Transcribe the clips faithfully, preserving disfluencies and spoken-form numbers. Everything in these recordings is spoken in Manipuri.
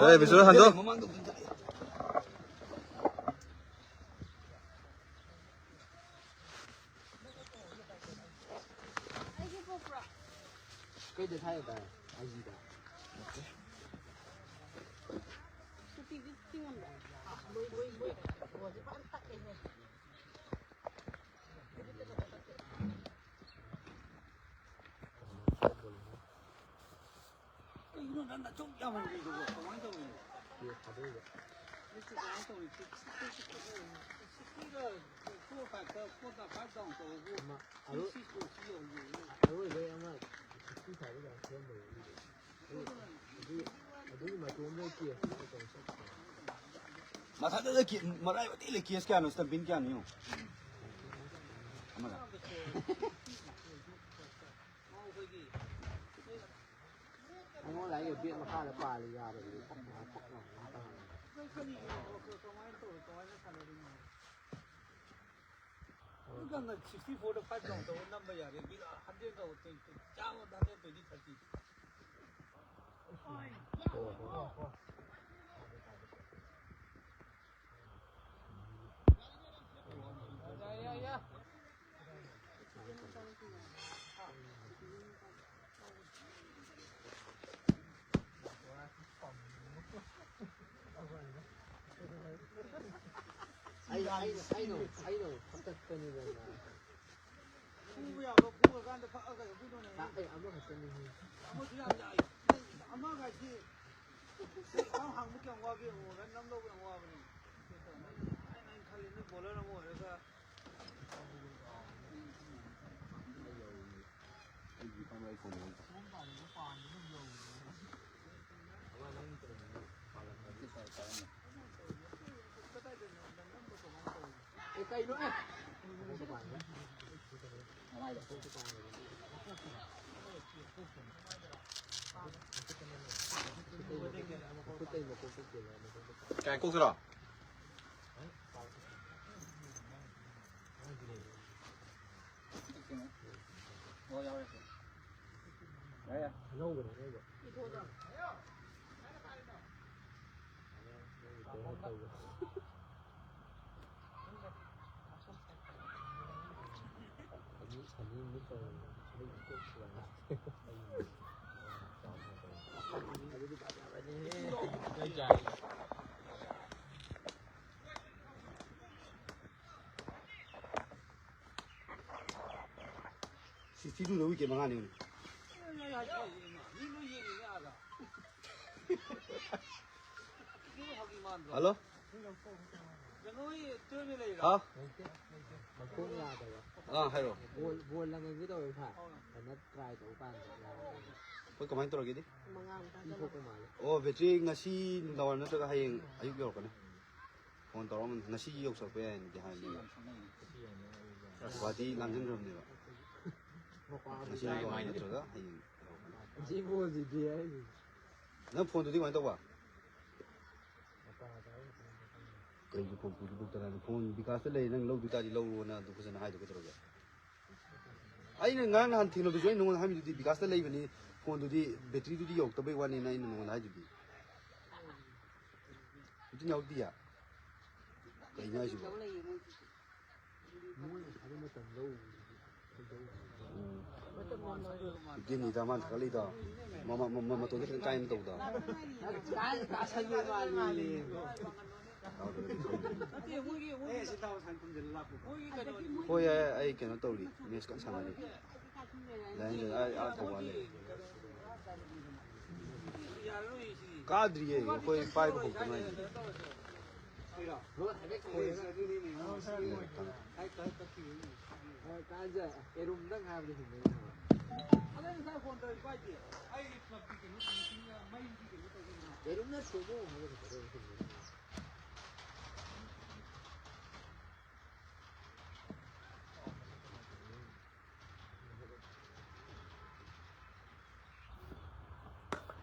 ꯑꯦ, ꯕꯤꯁꯅꯨ, ꯍꯟꯗꯣ꯫ ꯀꯩꯗ ꯊꯥꯏ ꯚꯥꯏ? ꯑꯥꯏ ꯖꯤꯗ? ꯀꯩꯒꯤꯅꯣ ꯅꯪ ꯅꯆꯧ ꯌꯥꯝꯃꯟꯕꯗꯨꯕꯣ? ꯀꯃꯥꯏꯅ ꯇꯧꯔꯤꯅꯣ? ꯀꯦꯁ ꯊꯥꯗꯣꯛꯏꯕ꯫ ꯅꯪꯁꯨ ꯀꯃꯥꯏꯅ ꯇꯧꯔꯤ? ꯁꯤꯛꯁꯇꯤꯒ ꯐꯣꯔ ꯐꯥꯏꯚꯇ ꯐꯣꯔ ꯐꯥꯏꯚ ꯗꯥꯎꯟ ꯇꯧꯔꯁꯨ ꯑꯃ ꯁꯤꯛꯁꯇꯤ ꯐꯣꯔ ꯁꯤ ꯌꯧꯔꯤꯅꯦ꯫ ꯑꯔꯣꯏꯕꯩ ꯑꯃ ꯁꯤꯛꯁꯇꯤ ꯐꯥꯏꯚ ꯗꯥꯎꯟ ꯁꯦꯝꯕꯩ ꯑꯗꯨꯗꯤ꯫ ꯑꯗꯨ, ꯑꯗꯨꯒꯤ ꯃꯇꯣꯝꯗ ꯀꯦꯁ ꯑꯃ ꯇꯧꯔ ꯆꯠꯈ꯭ꯔꯦ꯫ ꯃꯊꯛꯇ ꯀꯦ-, ꯃꯔꯥꯏꯕꯛꯇꯤ ꯂꯩ, ꯀꯦꯁ ꯀꯌꯥꯅꯣ? ꯁ꯭ꯇꯝꯄꯤꯟ ꯀꯌꯥꯅꯣ ꯌꯦꯡꯉꯣ꯫ ꯑꯃꯗ꯫ ꯑꯩꯉꯣꯟꯗ ꯑꯩꯒꯤ ꯕꯦꯠ ꯃꯈꯥꯗ ꯄꯥꯜꯂꯤ ꯌꯥꯕꯗꯨꯗꯤ ꯄꯛ ꯄꯛ ꯄꯛ ꯂꯥꯎꯅ ꯇꯥꯔꯦ꯫ ꯑꯗꯨꯒ ꯁꯤꯛꯁꯇꯤ ꯐꯣꯔꯗ ꯐꯥꯏꯚ ꯗꯥꯎꯟ ꯇꯧꯔ ꯅꯝꯕ ꯌꯥꯔꯦ꯫ ꯕꯤꯠ ꯍꯟꯗ꯭ꯔꯦꯠ ꯇꯧ, ꯇ꯭ꯋꯦꯟꯇꯤ, ꯆꯥꯝꯃꯗ ꯍꯟꯗ꯭ꯔꯦꯠ ꯇ꯭ꯋꯦꯟꯇꯤ, ꯊꯥꯔꯇꯤ꯫ ꯑꯩ, ꯑꯩ, ꯑꯩꯅ, ꯑꯩꯅ ꯐꯀꯠꯄꯅꯤꯗꯅ꯫ ꯐꯨꯕ ꯌꯥꯕ ꯐꯨꯔꯀꯥꯟꯗ ꯐꯛꯑꯒ ꯌꯧꯗꯣꯏꯅꯦ꯫ ꯂꯥꯛ ꯑꯩ ꯑꯃꯈꯛꯇꯅꯤ꯫ ꯑꯃꯁꯨ ꯌꯥꯝ ꯌꯥꯏ꯫ ꯑꯃꯒ ꯍꯥꯏꯁꯤ ꯁꯤ ꯈ꯭ꯋꯥꯡ ꯍꯥꯡꯕ ꯀꯌꯥꯝ ꯋꯥꯒꯦ ꯌꯦꯡꯉꯣ, ꯔꯟ ꯑꯃ ꯂꯧꯕ ꯌꯥꯝ ꯋꯥꯕꯅꯤ꯫ ꯑꯩꯅ, ꯑꯩꯅ ꯈꯜꯂꯤ ꯅꯣꯏ ꯕꯣꯂꯔ ꯑꯃ ꯑꯣꯏꯔꯒ ꯑꯦ, ꯀꯩꯅꯣ, ꯑꯦ? ꯀꯌꯥ ꯀꯣꯛꯁꯤꯔꯣ? ꯂꯧꯒꯅꯤ ꯂꯧꯕ꯫ ꯁꯤꯛꯁꯇꯤ ꯇꯨꯗ ꯋꯤꯀꯦꯠ ꯃꯉꯥꯅꯤ꯫ ꯍꯜꯂꯣ꯫ ꯍꯥ? ꯃꯈꯣꯡ ꯌꯥꯗꯕ꯫ ꯑꯥ, ꯍꯥꯏꯔꯛꯑꯣ꯫ ꯕꯣꯜ, ꯕꯣꯜ ꯂꯪꯍꯟꯒꯦ ꯇꯧꯋꯦ ꯁꯥꯔ꯫ ꯐꯖꯅ ꯇ꯭ꯔꯥꯏ ꯇꯧꯕ ꯀꯥꯟꯗ ꯌꯥꯗꯕ꯫ ꯍꯣꯏ, ꯀꯃꯥꯏꯅ ꯇꯧꯔꯒꯦꯗꯤ? ꯃꯉꯥ ꯃꯈꯥꯏ ꯄꯤ ꯊꯣꯛꯄ ꯃꯥꯜꯂꯦ꯫ ꯑꯣ, ꯕꯦꯇ꯭ꯔꯤ ꯉꯁꯤ ꯅꯨꯡꯗꯥꯡꯋꯥꯏꯔꯝ ꯅꯠꯇ꯭ꯔꯒ ꯍꯌꯦꯡ ꯑꯌꯨꯛ ꯌꯧꯔꯛꯀꯅꯤ꯫ ꯐꯣꯟ ꯇꯧꯔꯛꯑꯝꯕꯅꯤ꯫ ꯉꯁꯤ ꯌꯧꯁꯜꯂꯛꯄ ꯌꯥꯏꯅꯗꯤ ꯍꯥꯏꯕꯅꯦꯕ꯫ ꯒꯨꯍꯥꯇꯤ ꯂꯥꯟꯁꯤꯟꯈ꯭ꯔꯕꯅꯦꯕ꯫ ꯉꯁꯤ ꯅꯨꯡꯗꯥꯡꯋꯥꯏꯔꯝ ꯅꯠꯇ꯭ꯔꯒ ꯍꯌꯦꯡ ꯌꯧꯔꯛꯀꯅꯤ꯫ ꯁꯤ ꯕꯣꯜꯁꯤꯗꯤ ꯑꯩ ꯅꯪ ꯐꯣꯟꯗꯨꯗꯤ ꯀꯃꯥꯏꯅ ꯇꯧꯕ? ꯀꯩꯒꯤ ꯐꯣꯟ ꯄꯨꯗꯤ ꯄꯨꯔꯛꯇꯅ? ꯐꯣꯟ ꯕꯤꯀꯥꯁꯇ ꯂꯩ, ꯅꯪ ꯂꯧꯗꯣꯏ ꯇꯥꯔꯗꯤ ꯂꯧꯔꯣꯅ ꯑꯗꯨ ꯐꯖꯅ ꯍꯥꯏꯗꯣ ꯀꯩꯗꯧꯔꯒꯦ? ꯑꯩꯅ ꯉꯔꯥꯡ ꯅꯍꯥꯟ ꯊꯦꯡꯅꯕꯗꯁꯨ ꯑꯩ ꯅꯉꯣꯟꯗ ꯍꯥꯏꯃꯤꯗꯨꯗꯤ ꯕꯤꯀꯥꯁꯇ ꯂꯩꯕꯅꯤ, ꯐꯣꯟꯗꯨꯗꯤ ꯕꯦꯇ꯭ꯔꯤꯗꯨꯗꯤ ꯌꯧꯔꯛꯇꯕꯩ ꯋꯥꯅꯦꯅ ꯑꯩꯅ ꯅꯉꯣꯟꯗ ꯍꯥꯏꯗꯨꯗꯤ꯫ ꯕꯦꯇ꯭ꯔꯤ ꯌꯥꯎꯗꯤꯌꯦ? ꯀꯩꯅꯣ ꯍꯥꯏꯁꯤꯕꯣ? ꯃꯣꯏꯅ ꯍꯥꯏꯕ ꯃꯇꯝ ꯂꯧ꯫ ꯎꯝ꯫ ꯃꯇꯝ ꯌꯥꯝ ꯂꯧ꯫ ꯐꯤꯐꯇꯤꯟꯅꯤꯗ ꯃꯥꯅ ꯊꯥꯒꯠꯂꯤꯗꯣ꯫ ꯃ-, ꯃ-, ꯃ-, ꯃꯇꯣꯟꯗ ꯈꯤꯇꯪ ꯀꯥꯏꯅ ꯇꯧꯕꯗꯣ꯫ ꯀꯥꯏ ꯇꯥꯁꯜꯂꯨ ꯃꯥꯜꯂꯦ꯫ ꯍꯣꯏ, ꯑꯩ, ꯑꯩ ꯀꯩꯅꯣ ꯇꯧꯔꯤ, ꯃꯦꯁ ꯀꯟꯅ ꯁꯥꯟꯅꯔꯤ꯫ ꯂꯥꯏꯟꯗ ꯑꯥ, ꯑꯥ ꯊꯧꯕꯥꯜ ꯂꯩ꯫ ꯀꯥꯗ꯭ꯔꯤꯌꯦ, ꯑꯩꯈꯣꯏ ꯄꯥꯏꯕ ꯍꯧꯗ ꯉꯥꯏꯔꯤ꯫ ꯀꯥꯟꯖ, ꯑꯦꯔꯨꯝꯗꯪ ꯍꯥꯏꯕꯗꯤ ꯍꯤꯡꯒꯅꯤ꯫ ꯑꯦꯔꯨꯝꯅ ꯁꯣꯃꯣ ꯍꯥꯏꯕ ꯈꯛꯇꯗ ꯍꯤꯡꯒꯅꯤ꯫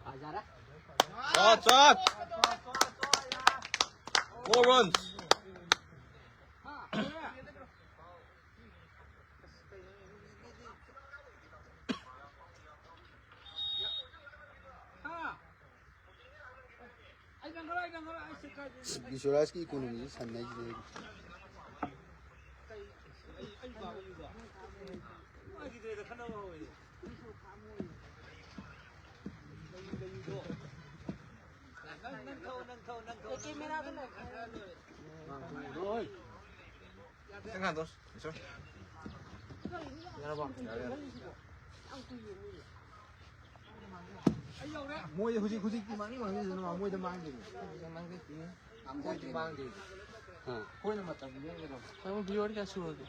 ꯐꯖꯔꯦ꯫ ꯆꯠ, ꯆꯠ! Four runs. ꯕꯤꯁ꯭ꯋꯔꯥꯖꯀꯤ ꯏꯀꯣꯅꯣꯃꯤꯁꯤ ꯁꯟꯅꯩꯁꯤꯅꯦ꯫ ꯃꯣꯏ ꯍꯧꯖꯤꯛ, ꯍꯧꯖꯤꯛꯇꯤ ꯃꯥꯡꯅꯤ ꯃꯥꯡꯅꯤꯗꯅ, ꯃꯣꯏꯗ ꯃꯥꯡꯗꯣꯏꯅꯤ꯫ ꯃꯣꯏꯗꯤ ꯃꯥꯡꯗꯦ꯫ ꯑꯥ꯫ ꯑꯩꯈꯣꯏꯅ ꯃꯇꯝ ꯂꯦꯟꯒꯗꯕ꯫ ꯅꯪ viewer ꯀꯌꯥ ꯁꯨꯔꯒꯦ?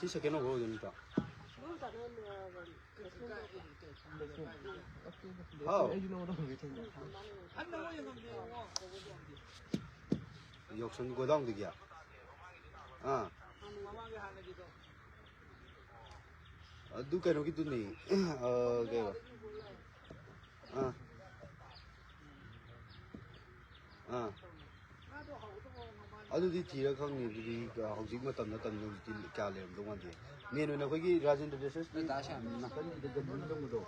ꯁꯤ second over ꯑꯣꯏꯗꯣꯏ ꯅꯠꯇ꯭ꯔꯣ? ꯍꯥꯎ꯫ ꯌꯥꯎꯁꯪ ꯒꯣꯗꯥꯎꯟꯗꯒꯤ? ꯑꯥ꯫ ꯑꯗꯨ ꯀꯩꯅꯣꯒꯤꯗꯨꯅꯤ꯫ ꯑ, ꯀꯩꯕ? ꯑꯥ꯫ ꯑꯥ꯫ ꯑꯗꯨꯗꯤ ꯊꯤꯔ ꯈꯪꯅꯤ꯫ ꯑꯗꯨꯗꯤ ꯍꯧꯖꯤꯛ ꯃꯇꯝ ꯅꯠꯇꯕꯅꯤꯅ ꯍꯧꯖꯤꯛꯇꯤ ꯀꯌꯥ ꯂꯩꯔꯝꯗꯧ ꯃꯥꯟꯗꯦ꯫ ꯃꯦꯟ ꯑꯣꯏꯅ ꯑꯩꯈꯣꯏꯒꯤ ꯔꯥꯖꯦꯟꯗ꯭ꯔ ꯗ꯭ꯔꯦꯁꯦꯁ ꯅꯥꯀꯟꯒꯤꯗ ꯗꯟꯗꯤ ꯆꯪꯕꯗꯣ꯫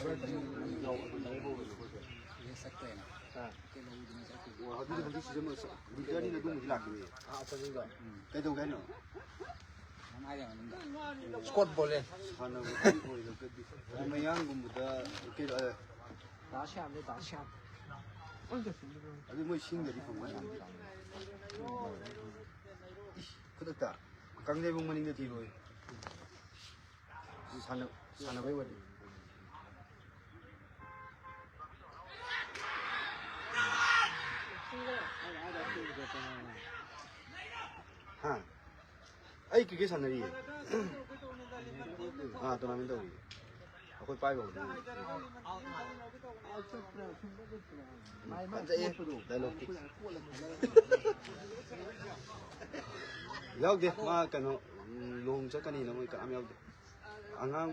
ꯑꯗꯨꯗꯤ ꯌꯥꯎ-, ꯑꯗꯨꯝ ꯂꯩꯍꯧꯕꯅꯦ ꯑꯩꯈꯣꯏꯁꯦ꯫ ꯑꯣ, ꯑꯗꯨꯗꯤ ꯍꯧꯖꯤꯛ season ꯃꯆꯥ, winter ꯅꯤꯅ ꯑꯗꯨꯝꯕꯗꯤ ꯂꯥꯛꯈꯤꯔꯣꯏꯌꯦ꯫ ꯀꯩꯗꯧꯒꯦ ꯍꯥꯏꯅꯣ? ꯁ꯭ꯀꯣꯠ ꯕꯣꯂꯦ꯫ ꯁꯥꯟꯅꯕ ꯑꯣꯏꯔꯒꯗꯤ ꯃꯌꯥꯡꯒꯨꯝꯕꯗ ꯀꯩꯅꯣ, ꯑ, ꯗꯥ ꯁ꯭ꯌꯥꯝꯅꯦ, ꯗꯥ ꯁ꯭ꯌꯥꯝ꯫ ꯑꯗꯨ ꯃꯣꯏ ꯁꯤꯡꯗꯗꯤ ꯐꯪꯕ ꯌꯥꯝ ꯇꯥꯡꯉꯦ꯫ ꯏꯁ, ꯈꯨꯗꯛꯇ ꯀꯥꯡꯖꯩꯕꯨꯡ ꯃꯅꯤꯡꯗ ꯊꯤꯔꯣꯏ꯫ ꯁꯥꯟꯅ-, ꯁꯥꯟꯅꯕꯩ ꯋꯥꯔꯤ꯫ ꯍꯥ? ꯑꯩ cricket ꯁꯥꯟꯅꯔꯤꯌꯦ꯫ ꯑꯥ, tournament ꯇꯧꯔꯤꯌꯦ꯫ ꯑꯩꯈꯣꯏ ꯄꯥꯏꯕ ꯍꯧꯗ ꯉꯥꯏꯔꯤ꯫ ꯐꯖꯩꯌꯦ, dialogue ꯇꯤ꯫ ꯌꯥꯎꯗꯦ, ꯃꯥ ꯀꯩꯅꯣ, ꯎꯝ, ꯂꯨꯍꯣꯡ ꯆꯠꯀꯅꯤꯅ ꯃꯣꯏ ꯀꯅꯥꯝ ꯌꯥꯎꯗꯦ꯫ ꯑꯉꯥꯡ,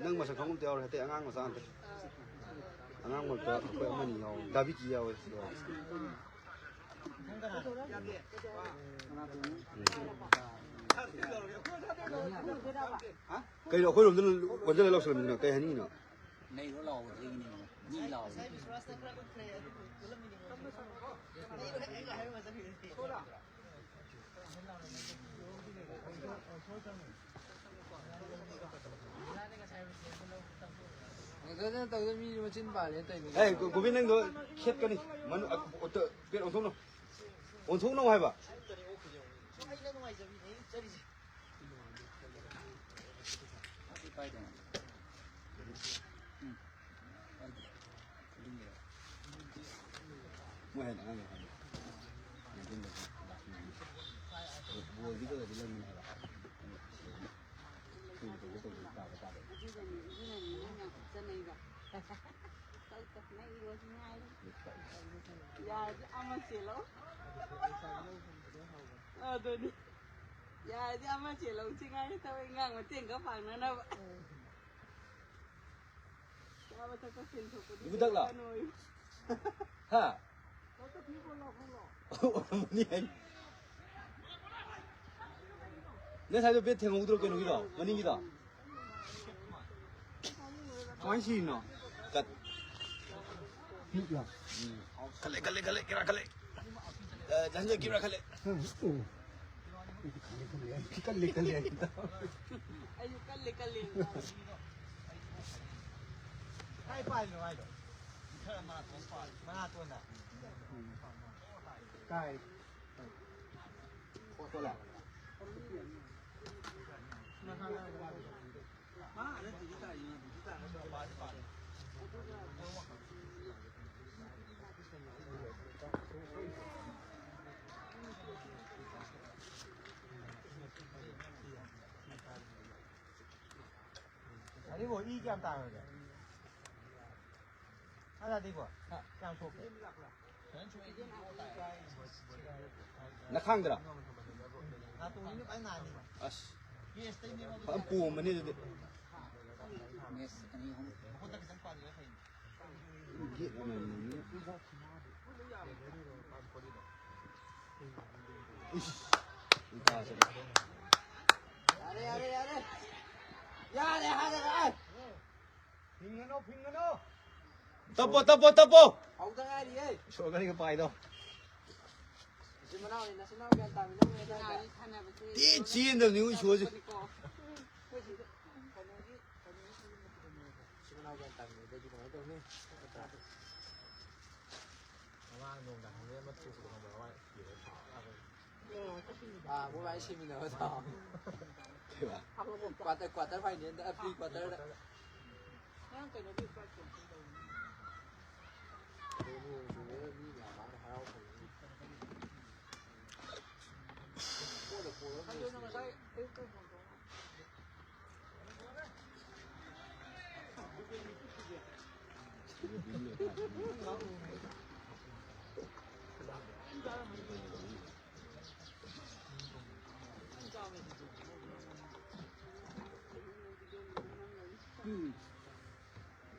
ꯅꯪ ꯃꯁꯛ ꯈꯪꯕ ꯑꯝꯇ ꯌꯥꯎꯔꯣꯏ, ꯑꯇꯩ ꯑꯉꯥꯡ ꯃꯆꯥ ꯉꯥꯛꯇ꯫ ꯑꯉꯥꯡ ꯃꯔꯛꯇ ꯑꯩꯈꯣꯏ ꯑꯃꯅꯤ ꯌꯥꯎꯋꯦ꯫ ꯀꯩꯅꯣ, ꯑꯩꯈꯣꯏꯔꯣꯝꯗ ꯑꯣꯟꯁꯤꯜꯂ ꯂꯥꯎꯁꯜꯂꯝꯃꯤꯗꯨꯅ ꯀꯩ ꯍꯥꯏꯅꯤꯡꯉꯤꯅꯣ? ꯅꯩꯔꯣ ꯂꯥꯎꯕꯗꯒꯤꯅꯦ꯫ ꯃꯤ ꯂꯥꯎꯕ꯫ ꯇꯧꯗꯅ ꯇꯧꯗꯅ ꯃꯤ ꯃꯆꯤꯟ ꯄꯥꯜꯂꯦꯅ ꯇꯧꯔꯤꯅꯤ꯫ ꯑꯦ, ꯒꯣ-, ꯒꯣꯕꯤꯟ, ꯅꯪꯗꯣ ꯈꯦꯠꯀꯅꯤ꯫ ꯃꯅꯨ-, ꯑ, ꯑꯣꯇ-, ꯄꯦꯠ ꯑꯣꯟꯊꯣꯛꯅꯧ꯫ ꯑꯣꯟꯊꯣꯛꯅꯧ ꯍꯥꯏꯕ꯫ ꯃꯣꯏ ꯍꯥꯏꯅ ꯑꯉꯥꯡ ꯍꯥꯏꯅ ꯕꯣꯜꯗꯤ ꯈꯔ ꯈꯔꯗꯤ ꯂꯧꯅꯤ ꯍꯥꯏꯕ꯫ ꯑꯗꯨꯒꯅꯤ, ꯑꯗꯨꯅꯅꯤ ꯅꯪ ꯌꯥꯝ ꯀꯞꯆꯅꯩꯕ꯫ ꯇꯧ, ꯇꯧ, ꯅꯪ ꯏꯔꯣꯁꯨ ꯉꯥꯏꯔꯦ꯫ ꯌꯥꯔꯗꯤ ꯑꯃ ꯆꯦꯜꯂꯣ꯫ ꯑꯗꯨꯅꯤ꯫ ꯌꯥꯔꯗꯤ ꯑꯃ ꯆꯦꯜꯂꯧꯁꯤ ꯉꯥꯏꯔꯦ, ꯊꯕꯛ ꯏꯟꯈꯥꯡ ꯃꯇꯦꯡ ꯈꯔ ꯄꯥꯡꯅꯅꯕ꯫ ꯆꯥꯕ ꯊꯛꯄ ꯁꯦꯟ ꯊꯣꯛꯄꯗꯤ ꯏꯕꯨꯙꯛꯂꯣ? ꯀꯩꯅꯣ ꯑꯣꯏꯌꯨ꯫ ꯍꯥ? ꯑꯣꯏꯔꯝꯃꯅꯤ ꯍꯥꯏ꯫ ꯅꯪ ꯉꯁꯥꯏꯗꯣ ꯕꯦꯠ ꯊꯦꯡꯍꯧꯗ꯭ꯔꯣ ꯀꯩꯅꯣꯒꯤꯗꯣ? ꯃꯅꯤꯡꯒꯤꯗꯣ? ꯀꯃꯥꯏꯅ ꯁꯤꯔꯤꯅꯣ? ꯀꯠ-, ꯃꯤꯠꯂꯣ? ꯎꯝ꯫ ꯈꯜꯂꯦ, ꯈꯜꯂꯦ, ꯈꯜꯂꯦ, ꯀꯦꯔꯥ ꯈꯜꯂꯦ꯫ ꯑ, ꯖꯟꯖ ꯀꯦꯔꯥ ꯈꯜꯂꯦ꯫ ꯎꯝ, ꯎꯝ꯫ ꯑꯩꯗꯤ ꯈꯜꯂꯦ, ꯈꯜꯂꯦ, ꯑꯩꯗꯤ ꯈꯜꯂꯦ, ꯈꯜꯂꯦ ꯍꯥꯏꯒꯦ ꯇꯧꯋꯦ꯫ ꯑꯩꯁꯨ ꯀꯜꯂꯦ, ꯀꯜꯂꯦ꯫ ꯀꯥꯏ ꯄꯥꯏꯔꯤꯅꯣ ꯃꯥꯏꯗꯣ? ꯈꯔ ꯃꯅꯥꯇꯣꯟ ꯄꯥꯜꯂꯤ꯫ ꯃꯅꯥꯇꯣꯟꯗ? ꯎꯝ꯫ ꯀꯥꯏ? ꯊꯣꯛꯂꯦ꯫ ꯑꯗꯨꯕꯨ ꯏ ꯀꯌꯥꯝ ꯇꯥꯈ꯭ꯔꯒꯦ? ꯑꯗꯨꯗꯤꯀꯣ, ꯀꯌꯥꯝ ꯁꯣꯛꯀꯦ? ꯅꯈꯥꯡꯗꯔꯥ? ꯅꯥꯇꯣꯟꯁꯤꯅ ꯐꯖꯅ ꯅꯥꯅꯤꯕ꯫ ꯑꯁ꯫ ꯐꯖꯅ ꯄꯣꯝꯃꯅꯤ ꯑꯗꯨꯗꯤ꯫ ꯃꯦꯁ ꯑꯅꯤ ꯑꯍꯨꯝ꯫ ꯃꯈꯨꯠꯇ ꯈꯤꯇꯪ ꯄꯥꯟꯖꯔ ꯐꯩꯅꯦ꯫ ꯌꯦꯠ ꯑꯃ ꯂꯩꯅꯤ꯫ ꯏꯁ꯫ ꯌꯥꯔꯦ, ꯌꯥꯔꯦ, ꯌꯥꯔꯦ꯫ ꯌꯥꯔꯦ ꯍꯥꯏꯔꯒ꯫ ꯐꯤꯡꯒꯅꯣ, ꯐꯤꯡꯒꯅꯣ꯫ ꯇꯞꯄꯣ, ꯇꯞꯄꯣ, ꯇꯞꯄꯣ꯫ ꯍꯧꯗ ꯉꯥꯏꯔꯤꯌꯦ꯫ ꯁꯣꯔꯒꯅꯤꯒ ꯄꯥꯏꯗꯣ꯫ ꯃꯆꯤꯟ ꯃꯅꯥꯎꯅꯤ, ꯅꯆꯤꯟ ꯅꯥꯎ ꯒ꯭ꯌꯥꯟ ꯇꯥꯃꯤꯟꯅꯧꯅꯦ ꯑꯗꯥꯏꯗ꯫ ꯊꯤ ꯆꯦꯟꯗꯕꯅꯤ ꯏꯁꯣꯔꯁꯦ꯫ ꯃꯆꯤꯟ ꯃꯅꯥꯎ ꯒ꯭ꯌꯥꯟ ꯇꯥꯃꯤꯟꯅꯗ꯭ꯔꯗꯤ ꯀꯃꯥꯏꯅ ꯇꯧꯅꯤ? ꯅꯠꯇ꯭ꯔꯥ? ꯃꯃꯥꯡ ꯅꯣꯡꯗ ꯍꯪꯉꯦ ꯑꯃ ꯊꯣꯛꯄꯗꯣ ꯈꯪꯕ꯭ꯔꯥ? ꯃꯥ ꯊꯤꯔꯒ ꯁꯥꯎꯔꯒ ꯑꯥ, ꯃꯣꯏ ꯋꯥꯔꯤ ꯁꯦꯝꯃꯤꯟꯅꯕꯗꯣ꯫ ꯀꯩꯕ? ꯀ꯭ꯋꯥꯇꯔ, ꯀ꯭ꯋꯥꯇꯔ ꯐꯥꯏꯅꯦꯜꯗ, ꯑ, ꯄ꯭ꯔꯤ ꯀ꯭ꯋꯥꯇꯔꯗ꯫ ꯅꯪ ꯀꯩꯅꯣꯒꯤ ꯐ꯭ꯂꯥꯏꯠ ꯀꯦꯟꯁꯦꯜ ꯇꯧꯕꯅꯤ꯫ ꯑꯗꯣ ꯅꯣꯡ ꯆꯨꯕꯗ ꯃꯤ ꯃꯌꯥꯝ ꯃꯥꯡꯗ ꯍꯔꯥꯎ ꯐꯪꯉꯤ꯫ ꯄꯣꯗ ꯄꯣꯗ ꯑꯗꯨꯅ ꯉꯁꯥꯏ ꯑꯌꯨꯛꯇ ꯐꯣꯟ ꯇꯧꯔꯛꯑꯝꯃꯤ꯫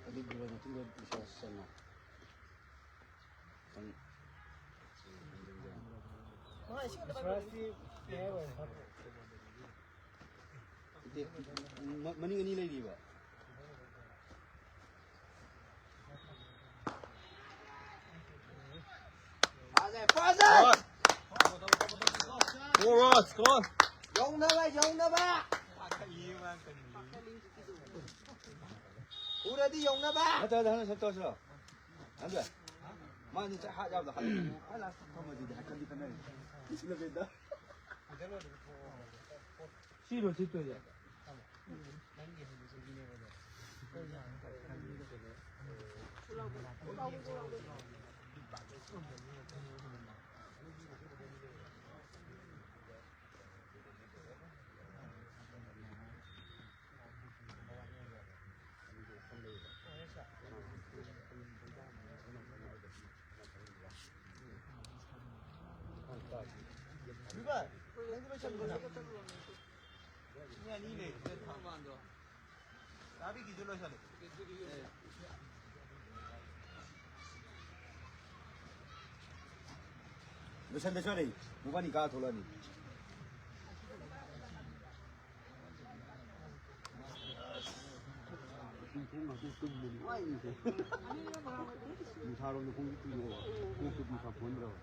ꯑꯗꯨꯒꯤ ꯃꯇꯨꯡꯗ ꯕꯤꯁ꯭ꯋꯥꯁ ꯆꯪꯉꯣ꯫ ꯈꯤꯇꯪ ꯕꯤꯁ꯭ꯋꯥꯁꯇꯤ ꯃꯌꯥꯏ ꯑꯣꯏꯔꯦ꯫ ꯅꯠꯇꯦ, ꯃ-, ꯃꯅꯤꯡ ꯑꯅꯤ ꯂꯩꯔꯤꯕ꯫ ꯐꯥꯖꯩ, ꯐꯥꯖꯩ! Four rods, come on! ꯌꯧꯅꯕ, ꯌꯧꯅꯕ! ꯎꯔꯗꯤ ꯌꯧꯅꯕ! ꯅꯠꯇ꯭ꯔꯒ ꯍꯟꯗꯛ ꯁꯦꯞ ꯇꯧꯔꯁꯤꯔꯣ? ꯍꯟꯗꯛ? ꯃꯥꯅꯤ ꯆꯥꯛ ꯍꯥꯠ ꯌꯥꯎꯗ ꯍꯥꯠ꯫ ꯈ꯭ꯋꯥꯏ ꯂꯥꯁ ꯊꯝꯃꯗꯤ ꯍꯥꯏ ꯈꯟꯗꯤ ꯈꯟꯅꯔꯤ꯫ ꯏꯂꯚꯦꯟꯗ꯫ ꯁꯤꯔꯣ ꯁꯤ ꯇꯣꯏꯁꯦ? ꯂꯣꯏꯁꯟꯗꯁꯨ ꯌꯥꯔꯦ꯫ ꯃꯕꯥꯅꯤ ꯀꯥ ꯊꯣꯛꯂꯛꯑꯅꯤ꯫ ꯄꯨꯡ ꯉꯥꯛꯇꯪ ꯇꯨꯝꯕ ꯅꯨꯡꯉꯥꯏꯅꯤꯁꯦ꯫ ꯅꯨꯡꯁꯥꯔꯣꯝꯗ ꯈꯣꯡꯁꯦ ꯇꯨꯏꯅꯦꯕ꯫ ꯀꯣꯛꯇꯗꯤ ꯐ ꯄꯣꯟꯗ꯭ꯔꯕ꯫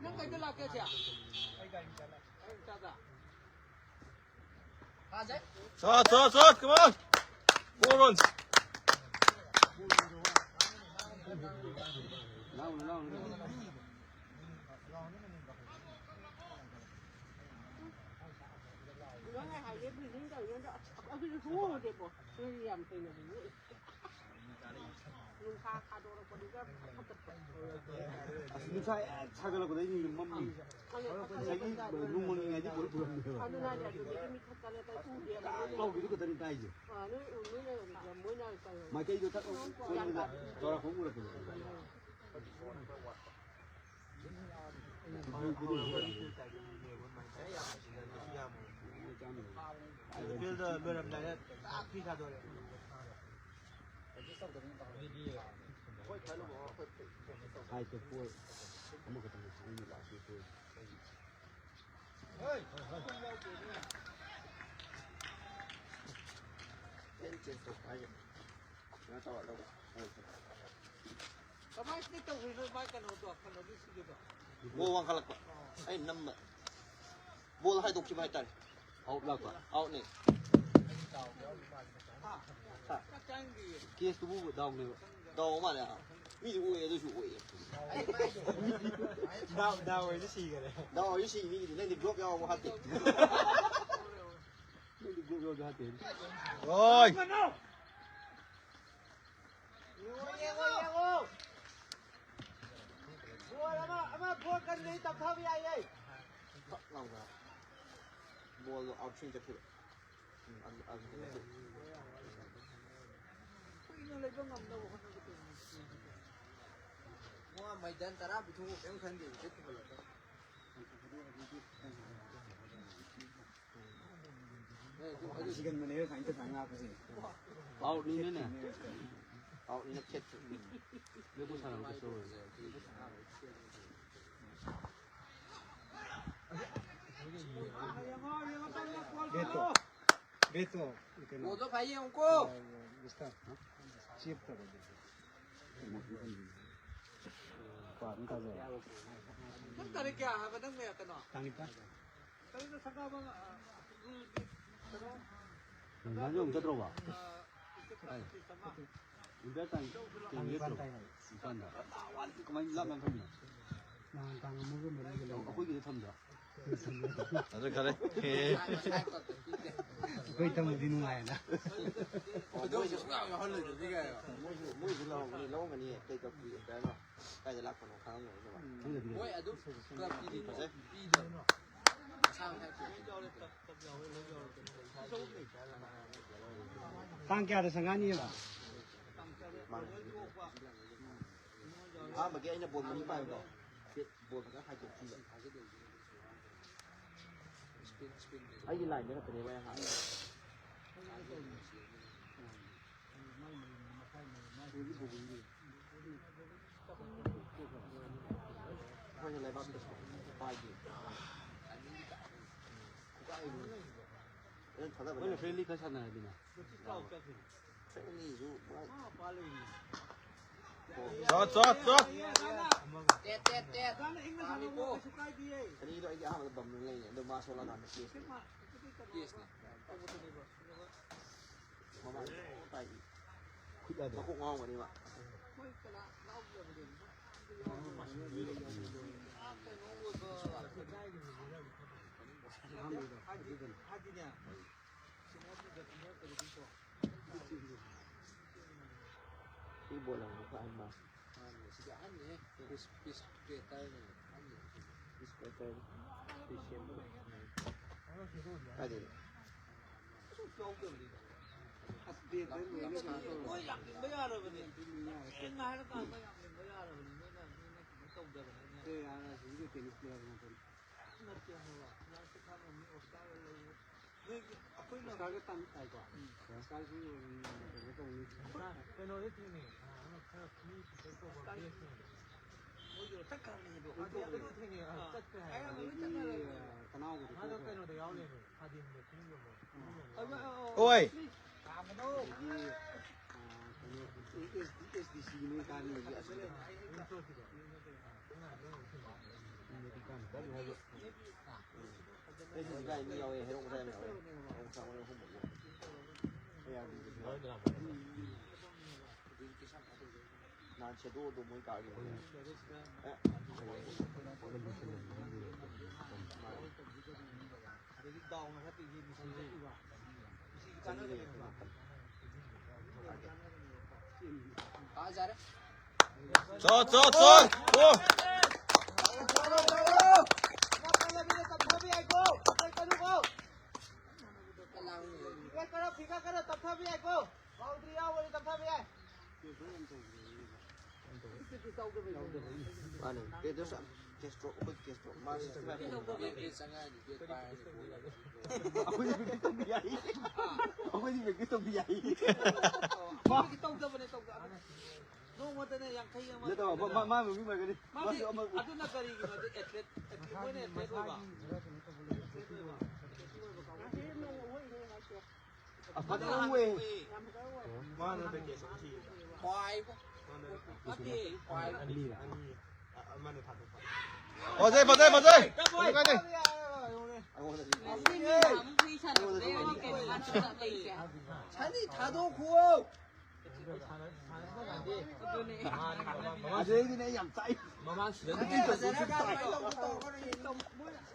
ꯅꯪ ꯀꯩꯗ ꯂꯥꯛꯀꯦ, ꯁꯦ? ꯑꯩ ꯃꯆꯥꯗ꯫ Shot, shot, shot, come on! Four runs. ꯂꯥꯎꯅꯦ, ꯂꯥꯎꯅꯦ, ꯂꯥꯎꯅꯦ꯫ ꯅꯪ ꯍꯥꯏ ꯍꯥꯏꯒꯦ, building ꯇꯧꯔꯤꯉꯩꯗ ꯑꯗꯨꯁꯨ ꯁꯨꯡꯎ ꯎꯗꯦꯀꯣ꯫ ꯅꯣꯏꯗꯤ ꯌꯥꯝ ꯊꯦꯡꯅꯕꯅꯤ꯫ ꯅꯨꯡꯁꯥ ꯊꯥꯗꯣꯔꯛꯄꯗꯨꯗ ꯐꯠꯇꯕ꯫ ꯑꯁ, ꯅꯨꯡꯁꯥ ꯍꯦꯛ ꯁꯥꯒꯠꯂꯛꯄꯗ ꯑꯩꯗꯤ ꯃꯝꯃꯤ꯫ ꯉꯁꯥꯏꯒꯤ ꯅꯣꯡ ꯃꯪꯉꯤꯉꯩꯗꯤ ꯄꯨꯔ ꯄꯨꯔꯝꯃꯦꯕ꯫ ꯑꯗꯨꯅ ꯍꯥꯏꯗꯤ ꯑꯗꯨꯗꯒꯤ ꯃꯤ ꯊꯛꯇꯅ ꯇꯥꯏ ꯎꯗꯦꯕ꯫ ꯇꯥꯛ ꯂꯥꯎꯈꯤꯗꯨ ꯈꯛꯇꯅꯤ ꯇꯥꯏꯁꯦ꯫ ꯑꯥ, ꯅꯣꯏ, ꯅꯣꯏꯅ ꯃꯣꯏꯅ ꯀꯩꯅꯣ ꯃꯥꯏꯀꯩꯗꯣ ꯊꯛ ꯌꯥꯝ ꯁꯣꯝꯗ ꯇꯥꯗꯦ꯫ ꯆꯥꯎꯔꯥꯛꯄ ꯑꯃ ꯎꯔꯛꯄꯗꯣ꯫ Field ꯂꯣꯏꯔꯝꯗꯥꯏꯗ ꯇꯥꯛ ꯐꯤ ꯊꯥꯗꯣꯔꯛꯑꯦ꯫ Side ꯇ four ꯑꯃꯈꯛꯇꯪ ꯑꯩꯅ last four꯫ ꯀꯃꯥꯏꯅ ꯇꯧꯈ꯭ꯔꯤꯅꯣ ꯃꯥꯏ ꯀꯩꯅꯣꯗꯣ, ꯀꯩꯅꯣꯒꯤ ꯁꯤꯒꯤꯗꯣ? Ball ꯋꯥꯡꯈꯠꯂꯛꯄ꯫ ꯑꯩꯅ ꯅꯝꯕ꯫ Ball ꯍꯥꯏꯗꯣꯛꯈꯤꯕ ꯍꯥꯏꯇꯥꯔꯦ꯫ Out ꯂꯥꯛꯄ꯫ Out ꯅꯦ꯫ ꯍꯥ? Catch ꯇꯨꯕꯨ down ꯅꯦꯕ꯫ Down ꯃꯥꯜꯂꯦ, ꯑꯥ꯫ ꯃꯤꯗꯤ ꯑꯣꯏ, ꯑꯗꯨꯁꯨ ꯑꯣꯏꯌꯦ꯫ Down, down ꯑꯣꯏꯗꯤ ꯁꯤꯈꯔꯦ꯫ Down ꯑꯣꯏꯗꯤ ꯁꯤ ꯃꯤꯒꯤꯗꯤ꯫ ꯅꯪꯗꯤ glove ꯌꯥꯎꯕ ꯍꯥꯞꯇꯦ꯫ ꯅꯪꯗꯤ glove ꯌꯥꯎꯕ ꯍꯥꯞꯇꯦ꯫ ꯑꯣꯏ! ꯌꯦꯡꯉꯣ, ꯌꯦꯡꯉꯣ, ꯌꯦꯡꯉꯣ꯫ Goal ꯑꯃ, ꯑꯃ goal ꯀꯟꯗ꯭ꯔꯗꯤ ꯇꯞꯊꯕ ꯌꯥꯏꯌꯦ꯫ ꯐꯛ ꯂꯥꯎꯅ꯫ Ball ꯗꯣ out swing ꯆꯠꯈꯤꯕ꯫ ꯎꯝ, ꯑꯗꯨ, ꯑꯗꯨꯗꯤ ꯅꯠꯇꯦ꯫ ꯀꯨꯏꯅ ꯂꯩꯕ ꯉꯝꯅꯕ ꯍꯣꯠꯅꯒꯗꯕꯅꯤ꯫ ꯃꯥ ꯃꯩꯗꯥꯟ ꯇꯔꯥ ꯄꯤꯊꯣꯛꯑ ꯀꯩꯝ ꯈꯟꯗꯦ, ꯍꯧꯖꯤꯛ ꯄꯨꯈꯠꯂꯛꯄ꯫ ꯁꯤꯒꯟꯕꯅꯦꯕ ꯁꯨꯃꯥꯏꯅ ꯇꯧꯔꯒ ꯉꯥꯛꯄꯁꯦ꯫ Out ꯅꯤꯅꯅꯦ꯫ Out ꯅꯤꯅ ꯈꯦꯠꯇ꯭ꯔꯦ꯫ ꯂꯦꯞꯄꯨ ꯁꯥꯟꯅꯕ ꯀꯩꯁꯨ ꯇꯧꯔꯣꯏ꯫ Net ꯇꯣ꯫ ꯕꯦꯠꯇꯣ ꯀꯩꯅꯣ, ꯕꯣꯜꯗꯣ ꯐꯥꯏ ꯌꯦꯡꯉꯨꯀꯣ꯫ ꯃꯤꯁꯇꯔ, ꯆꯦꯞ ꯇꯧꯔꯣ꯫ ꯄꯥ ꯑꯗꯨꯝ ꯊꯥꯖꯔꯣ꯫ ꯅꯪ ꯇꯥꯔꯤꯛ ꯀꯌꯥ ꯍꯥꯏꯕ ꯅꯪ ꯃꯌꯥꯝ ꯀꯩꯅꯣ? ꯇꯥꯡ ꯅꯤꯄꯥꯟ꯫ ꯀꯩꯅꯣ ꯁꯪꯒꯥꯕ, ꯑ, ꯀꯩꯅꯣ, ꯉꯥꯏꯕ ꯑꯃꯨꯛ ꯆꯠꯇ꯭ꯔꯣꯕ? ꯑ, ꯏꯝꯄꯤꯌꯔ ꯇꯥꯏꯝ ꯇꯥꯡ ꯅꯤꯄꯥꯟ ꯇꯥꯏ ꯍꯥꯏ꯫ ꯅꯤꯄꯥꯟꯗ꯫ ꯀꯃꯥꯏꯅ ꯂꯥꯞꯅ ꯊꯝꯃꯤꯅꯣ? ꯅꯍꯥꯟ ꯇꯥꯡ ꯑꯃꯒ ꯃꯔꯤꯒ ꯂꯩꯔꯦ꯫ ꯑꯩꯈꯣꯏꯒꯤꯗ ꯊꯝꯗ꯭ꯔꯣ? ꯑꯗꯨ ꯈꯔ꯫ ꯑꯩꯈꯣꯏ ꯊꯝꯃꯗꯤ ꯅꯨꯡꯉꯥꯏꯌꯦꯅ꯫ ꯑꯗꯨ ꯁꯨꯡꯌꯥꯎ ꯌꯥꯎꯍꯜꯂꯣꯏꯗꯕꯅꯤ ꯀꯥꯏꯅ꯫ ꯃꯣꯏꯁꯨ, ꯃꯣꯏꯁꯨ ꯂꯧꯔꯝꯒꯅꯤ, ꯂꯧꯔꯝꯒꯅꯤ꯫ ꯀꯩ ꯀꯞꯄꯤ ꯀꯩꯅꯣ? ꯀꯥꯏꯗ ꯂꯥꯛꯄꯅꯣ ꯈꯪꯉꯝꯒꯅꯤ ꯑꯗꯨꯃꯥꯏꯅ꯫ ꯃꯣꯏ ꯑꯗꯨꯝ ꯀ꯭ꯂꯕꯀꯤꯗꯤ ꯐꯖꯩ꯫ ꯄꯤꯗꯕꯅꯣ? ꯃꯁꯥ ꯃꯁꯥ ꯇꯥꯡ ꯀꯌꯥꯗ ꯁꯪꯒꯥꯅꯤꯕ? ꯑꯍꯥꯟꯕꯒꯤ ꯑꯩꯅ ꯕꯣꯜ ꯃꯅꯤꯡ ꯄꯥꯏꯕꯗꯣ, ꯕꯣꯜ ꯐꯖꯅ ꯍꯥꯏꯗꯣꯛꯈꯤꯕ꯫ ꯑꯩꯒꯤ ꯂꯥꯏꯟꯗ ꯈꯛꯇꯅꯦꯕ ꯑꯩ ꯍꯥꯟꯅ꯫ ꯑꯩꯈꯣꯏꯅ ꯂꯩꯕꯥꯛꯇ ꯄꯥꯏꯗꯦ꯫ ꯐꯖꯅ ꯊꯥꯗꯕ ꯃꯣꯏꯅ ꯌꯥꯏ꯫ ꯐ꯭ꯔꯦꯟꯂꯤ ꯈꯔ ꯁꯥꯟꯅꯔꯗꯤꯅꯦ꯫ ꯐ꯭ꯔꯦꯟꯂꯤꯁꯨ ꯄꯨꯔꯥ ꯆꯣ, ꯆꯣ, ꯆꯣ꯫ ꯇꯦꯠ, ꯇꯦꯠ, ꯇꯦꯠ꯫ ꯑꯅꯤꯗꯣ ꯑꯩꯗꯤ ꯑꯍꯥꯟꯕꯗ ꯕꯝꯅ ꯂꯩꯅꯦ, ꯑꯗꯣ ꯃꯥ ꯁꯣꯜꯂꯀꯥꯟꯗ ꯀꯦꯁꯅꯦ꯫ ꯀꯦꯁꯅꯦ꯫ ꯃꯃꯥꯡꯗ ꯇꯥꯏ꯫ ꯈꯨꯠ ꯌꯥꯗ꯭ꯔꯣ? ꯃꯀꯣꯛ ꯉꯥꯎꯔꯝꯒꯅꯤ ꯃꯥ꯫ ꯑꯍꯥꯟꯕꯒꯤꯗꯣ ꯑꯗꯨꯗꯅꯤ꯫ ꯁꯤ ꯕꯣꯜ ꯂꯪꯕ ꯈꯔ ꯑꯍꯟ ꯃꯥꯜꯂꯦ꯫ ꯃꯥꯅꯦ, ꯁꯤꯗꯤ ꯑꯍꯟꯅꯤꯍꯦ꯫ ꯄꯤꯁ, ꯄꯤꯁ ꯀ꯭ꯔꯤꯌꯦꯇꯔꯅꯦ, ꯑꯍꯟꯅꯤ꯫ Peace creator. ꯄꯤꯁ ꯁꯦꯝꯕ꯫ ꯀꯥꯏꯗꯩꯅꯣ? ꯁꯨꯝ ꯌꯥꯎꯗꯕꯅꯤꯗ꯫ ꯑꯁ, ꯀ꯭ꯔꯤꯌꯦꯇꯔ ꯂꯣꯏꯅ ꯀꯩꯅꯣ ꯇꯧꯔꯦ꯫ ꯃꯣꯏ ꯌꯥꯝ ꯂꯤꯡꯕ ꯌꯥꯔꯕꯅꯦ꯫ ꯁꯦꯡꯅ ꯍꯥꯏꯔꯀꯥꯟꯗ ꯌꯥꯝ ꯂꯤꯡꯕ ꯌꯥꯔꯕꯅꯦ꯫ ꯃꯣꯏꯅ, ꯃꯣꯏꯅ ꯀꯩꯅꯣ ꯇꯧꯗꯕꯅꯤꯅ꯫ ꯑꯦ, ꯑꯥꯔ ꯑꯥꯏ ꯁꯤꯒꯤ ꯇꯦꯅꯤꯁ ꯄ꯭ꯂꯦꯌꯔ ꯉꯥꯛꯇꯅꯤ꯫ ꯅꯠꯇꯦ ꯍꯥꯏꯕ꯫ ꯂꯥꯏꯔꯤꯛꯁꯨ ꯈꯪꯉꯝꯅꯤ, ꯑꯣꯁꯀꯥꯔꯒ ꯂꯩꯔꯦ꯫ ꯅꯣꯏꯒꯤ, ꯑꯩꯈꯣꯏꯅ ꯑꯣꯁꯀꯥꯔꯒ ꯇꯥꯟ ꯇꯥꯏꯀꯣ? ꯎꯝ꯫ ꯑꯣꯁꯀꯥꯔꯁꯨ, ꯎꯝ, ꯀꯩꯅꯣ ꯇꯧꯅꯤ꯫ ꯑꯣꯁꯀꯥꯔ, ꯀꯩꯅꯣꯗ ꯊꯦꯡꯅꯩ꯫ ꯑ, ꯑꯃ ꯈꯔ ꯃꯤ ꯐꯤꯆꯔ ꯇꯧꯕ ꯑꯣꯁꯀꯥꯔ ꯕꯦꯁꯅꯦ꯫ ꯃꯣꯏꯗꯤ ꯆꯠꯈ꯭ꯔꯕꯅꯦ ꯑꯗꯣ꯫ ꯑꯗꯨ, ꯑꯗꯨ ꯊꯦꯡꯅꯩ, ꯑ, ꯑꯥ꯫ ꯆꯠꯈ꯭ꯔꯦ ꯍꯥꯏ꯫ ꯑꯌꯥꯝꯕ ꯂꯣꯏ ꯑꯗꯒꯤ, ꯆꯠꯅꯈ꯭ꯔꯕꯅꯦ꯫ ꯑ, ꯇꯅꯥꯎꯕꯗꯨꯁꯨ ꯃꯥꯗꯣ ꯀꯩꯅꯣꯗ ꯌꯥꯎ ꯂꯩꯔꯝꯃꯦ꯫ ꯑꯣꯏ꯫ ꯅꯍꯥꯟ ꯁꯦꯗꯣꯗꯣ ꯃꯣꯏ ꯀꯥꯈꯤꯕꯅꯦ꯫ ꯑꯦ꯫ ꯆꯣ, ꯆꯣ, ꯆꯣ, ꯆꯣ꯫ ꯃꯥꯅꯦ꯫ ꯀꯦꯁꯇ꯭ꯔꯣꯛ, ꯑꯩꯈꯣꯏ ꯀꯦꯁꯇ꯭ꯔꯣꯛ꯫ ꯃꯥ ꯁꯤꯛꯁꯇꯤ ꯐꯥꯏꯚ꯫ ꯑꯩꯈꯣꯏꯗꯤ ꯄ꯭ꯔꯦꯛꯇꯤꯁ ꯇꯧꯕ ꯌꯥꯏ꯫ ꯑꯩꯈꯣꯏꯗꯤ ꯄ꯭ꯔꯦꯛꯇꯤꯁ ꯇꯧꯕ ꯌꯥꯏ꯫ ꯃꯥ ꯇꯧꯗꯕꯅꯦ, ꯇꯧꯗꯕꯅꯦ꯫ ꯅꯣꯡꯃꯗꯅꯦ ꯌꯥꯡꯈꯩ ꯑꯃ ꯅꯠꯇꯕ, ꯃꯥ, ꯃꯥ, ꯃꯥ ꯃꯃꯤꯡ ꯑꯣꯏꯔꯒꯗꯤ꯫ ꯃꯥꯗꯤ ꯃꯥꯁꯨ ꯑꯃ ꯑꯗꯨꯅ ꯀꯔꯤꯒꯤꯅꯣꯗꯤ ꯑꯦꯊꯂꯦꯠ, ꯑꯦꯊꯂꯦꯠ, ꯃꯣꯏꯅ ꯑꯦꯊꯂꯦꯠ ꯑꯣꯏꯕ꯫ ꯑꯦꯊꯂꯦꯠ ꯑꯣꯏꯕ ꯀꯥꯡꯕꯨ꯫ ꯑꯦꯊꯂꯦꯠ ꯑꯣꯏꯕ ꯀꯥꯡꯕꯨ꯫ ꯑ, ꯐꯖꯅ ꯎꯏꯌꯦ꯫ ꯃꯥꯅ ꯀꯩ ꯀꯩ ꯁꯨꯝ ꯊꯤꯌꯦ꯫ ꯈ꯭ꯋꯥꯏꯕꯨ꯫ ꯃꯥꯅ ꯅꯠꯇꯦ, ꯈ꯭ꯋꯥꯏꯕꯨ꯫ ꯑꯅꯤ꯫ ꯑꯅꯤ꯫ ꯑ-, ꯑꯃꯅ ꯊꯥꯗꯣꯛꯄ꯫ ꯐꯖꯩ, ꯐꯖꯩ, ꯐꯖꯩ꯫ ꯀꯥꯏꯗꯦ, ꯀꯥꯏꯗꯦ꯫ ꯁꯅꯤ ꯊꯥꯗꯣꯛꯈꯨꯋꯣ꯫ ꯑꯗꯨꯅꯦ꯫ ꯑꯗꯨꯗꯩꯗꯤꯅꯦ ꯑꯩ ꯌꯥꯝ ꯆꯥꯛꯏ꯫ ꯃꯃꯥꯡ ꯁꯤꯖꯟ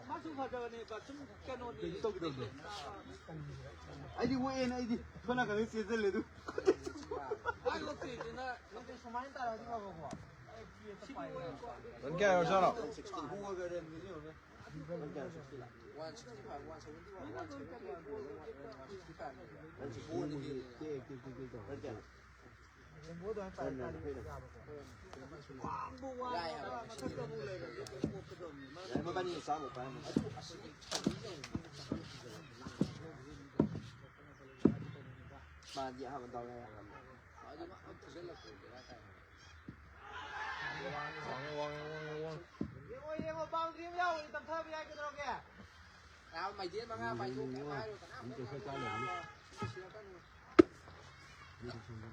ꯃꯥꯁꯨ ꯐꯖꯕꯅꯦꯕ, ꯁꯨꯝ ꯀꯩꯅꯣꯅꯤ꯫ ꯀꯩꯁꯨ ꯇꯧꯈꯤꯗꯕꯗꯣ꯫ ꯑꯩꯗꯤ ꯑꯣꯛꯑꯦꯅ ꯑꯩꯗꯤ ꯁꯣꯝ ꯅꯥꯀꯟꯗ ꯆꯦꯟꯁꯤꯜꯂꯦ ꯑꯗꯨ꯫ ꯃꯥꯏ ꯑꯣꯛꯇ꯭ꯔꯤꯗꯨꯅ ꯁꯨꯃꯥꯏꯅ ꯇꯥꯔꯗꯤ ꯐꯕꯀꯣ꯫ ꯁꯤꯗꯤ ꯑꯣꯛꯑꯦꯀꯣ꯫ ꯔꯟ ꯀꯌꯥ ꯌꯧꯔꯖꯥꯠꯅꯣ? ꯒꯣꯜꯒ ꯔꯟꯒꯁꯦ ꯌꯦꯡꯉꯨꯅꯦ꯫ ꯔꯟ ꯀꯌꯥꯅꯣ sixty? One sixty five, one seventy one, one seventy one, one sixty five. Run ꯀꯌꯥꯅꯣ? ꯃꯥꯗꯤ ꯑꯍꯥꯟꯕ ꯗꯥꯎ ꯌꯥꯏ ꯍꯥꯏꯕꯅꯤ꯫ ꯌꯦꯡꯉꯣ, ꯌꯦꯡꯉꯣ, ꯕꯥꯎꯟꯗꯔꯤ ꯑꯃ ꯌꯥꯎꯕꯅꯤ, ꯇꯞꯊꯕ ꯌꯥꯏ, ꯀꯩꯗꯧꯔꯒꯦ? ꯃꯩꯗꯦꯟ ꯃꯉꯥ ꯄꯥꯏꯊꯣꯛ ꯀꯩꯝ ꯍꯥꯏꯔꯣꯏ ꯀꯅꯥꯝ ꯀꯩꯝ ꯍꯥꯏꯔꯣꯏ꯫ ꯁꯤꯔꯛꯀꯅꯨ꯫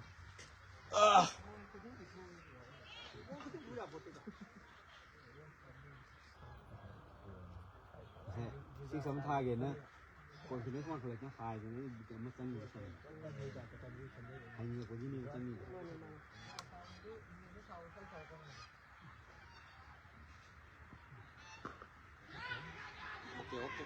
ꯁꯤꯛꯁ ꯑꯃ ꯊꯥꯒꯦꯅ ꯀꯣꯟꯐꯤꯗꯦꯟꯁ ꯋꯥꯡꯈꯠꯂꯛꯇꯅ ꯍꯥꯏꯗꯅ ꯑꯩ ꯕꯤꯠ ꯑꯃ ꯆꯪꯗꯕ ꯇꯧꯔꯦ꯫ ꯍꯥꯏꯅꯤꯡꯉꯛꯄꯒꯤꯅꯦꯕ ꯆꯪꯉꯤꯗꯣ꯫ Okay, okay.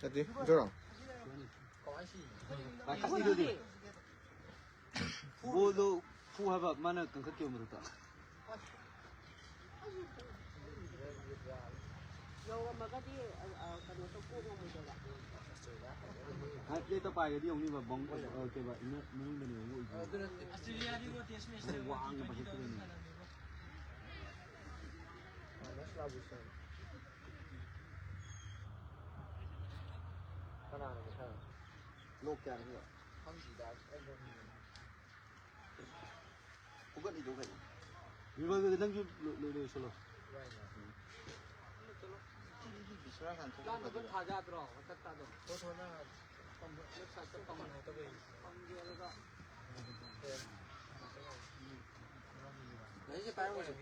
ꯅꯠꯇꯦ, ꯖꯣꯔꯣ꯫ ꯕꯣꯜꯗꯣ ꯐꯨ ꯍꯥꯏꯕ, ꯃꯥꯅ ꯀꯟꯈꯠꯈꯤꯕ ꯃꯊꯛꯇ꯫ ꯌꯧꯔꯝꯃꯒꯗꯤ, ꯑ, ꯑ, ꯀꯩꯅꯣ ꯇꯧ, ꯀꯣꯛ ꯉꯝꯃꯣꯏꯗꯕ꯫ ꯍꯥꯏ ꯄ꯭ꯂꯦꯠꯇ ꯄꯥꯏꯔꯗꯤ ꯌꯧꯅꯤꯕ, ꯕꯥꯎꯟ-, ꯑ, ꯀꯩꯕ, ꯏꯟꯅꯔ ꯃꯅꯨꯡꯗꯅꯦꯕ ꯑꯣꯏꯗꯣꯏꯁꯦ꯫ ꯑꯗꯨ ꯋꯥꯡꯅ ꯄꯥꯏꯈꯠꯈꯤꯗꯣꯏꯅꯦ꯫ ꯀꯅꯥꯅꯣ ꯃꯁꯥꯅ? ꯂꯣꯛ ꯀꯌꯥꯅꯣ ꯁꯤꯗ? ꯈꯪꯗꯦꯗ, ꯑꯩ ꯍꯧꯒꯠꯂꯤꯗꯣ ꯀꯩꯅꯣ? ꯔꯤꯚꯥꯏꯚꯦꯜꯗ ꯅꯪꯁꯨ ꯂꯣꯏ-, ꯂꯣꯏ-, ꯂꯣꯏꯁꯜꯂꯣ꯫ ꯕꯤꯁ꯭ꯋꯥꯁ ꯍꯥꯟꯅ ꯊꯣꯛꯄ ꯐꯗꯣꯏꯔꯥ? ꯊꯥꯖꯗ꯭ꯔꯣ? ꯃꯊꯛ ꯇꯥꯗꯣ꯫ ꯊꯣꯛ ꯊꯣꯛꯅ ꯂꯦꯐ ꯁꯥꯏꯗꯇ ꯄꯝ-, ꯄꯝꯒꯦ ꯑꯗꯨꯒ ꯂꯩꯁꯦ ꯄꯥꯏꯔꯝꯃꯣꯏꯁꯦ꯫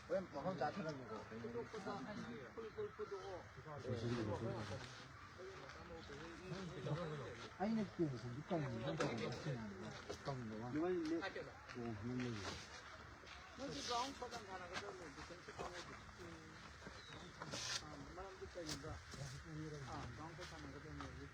ꯍꯣꯔꯦꯟ ꯃꯐꯝ ꯆꯥ ꯊꯅꯝꯃꯨꯀꯣ꯫ ꯐꯨꯗꯣꯛꯄꯗ ꯐꯨꯜ ꯐꯨꯜ ꯐꯨꯗꯣꯛꯑꯣ꯫ ꯑꯩꯅ ꯇꯣꯡꯕꯗꯤ ꯀꯪꯉꯤꯕ, ꯀꯪꯗꯕ ꯋꯥꯅꯤ꯫ ꯅꯣꯏꯒꯤ ꯒ꯭ꯔꯥꯎꯟ ꯁꯣꯠ ꯌꯥꯝ ꯁꯥꯟꯅꯒꯗꯕꯅꯦ, ꯗꯤꯐꯦꯟꯁꯀꯤ ꯀꯥꯡꯕꯨꯗꯤ꯫ ꯑꯥ, ꯃꯔꯝꯗꯤ ꯀꯩꯒꯤꯅꯣꯗ, ꯑꯥ, ꯒ꯭ꯔꯥꯎꯟ ꯁꯣꯠ ꯁꯥꯟꯅꯒꯗꯕꯅꯦ ꯍꯧꯖꯤꯛ꯫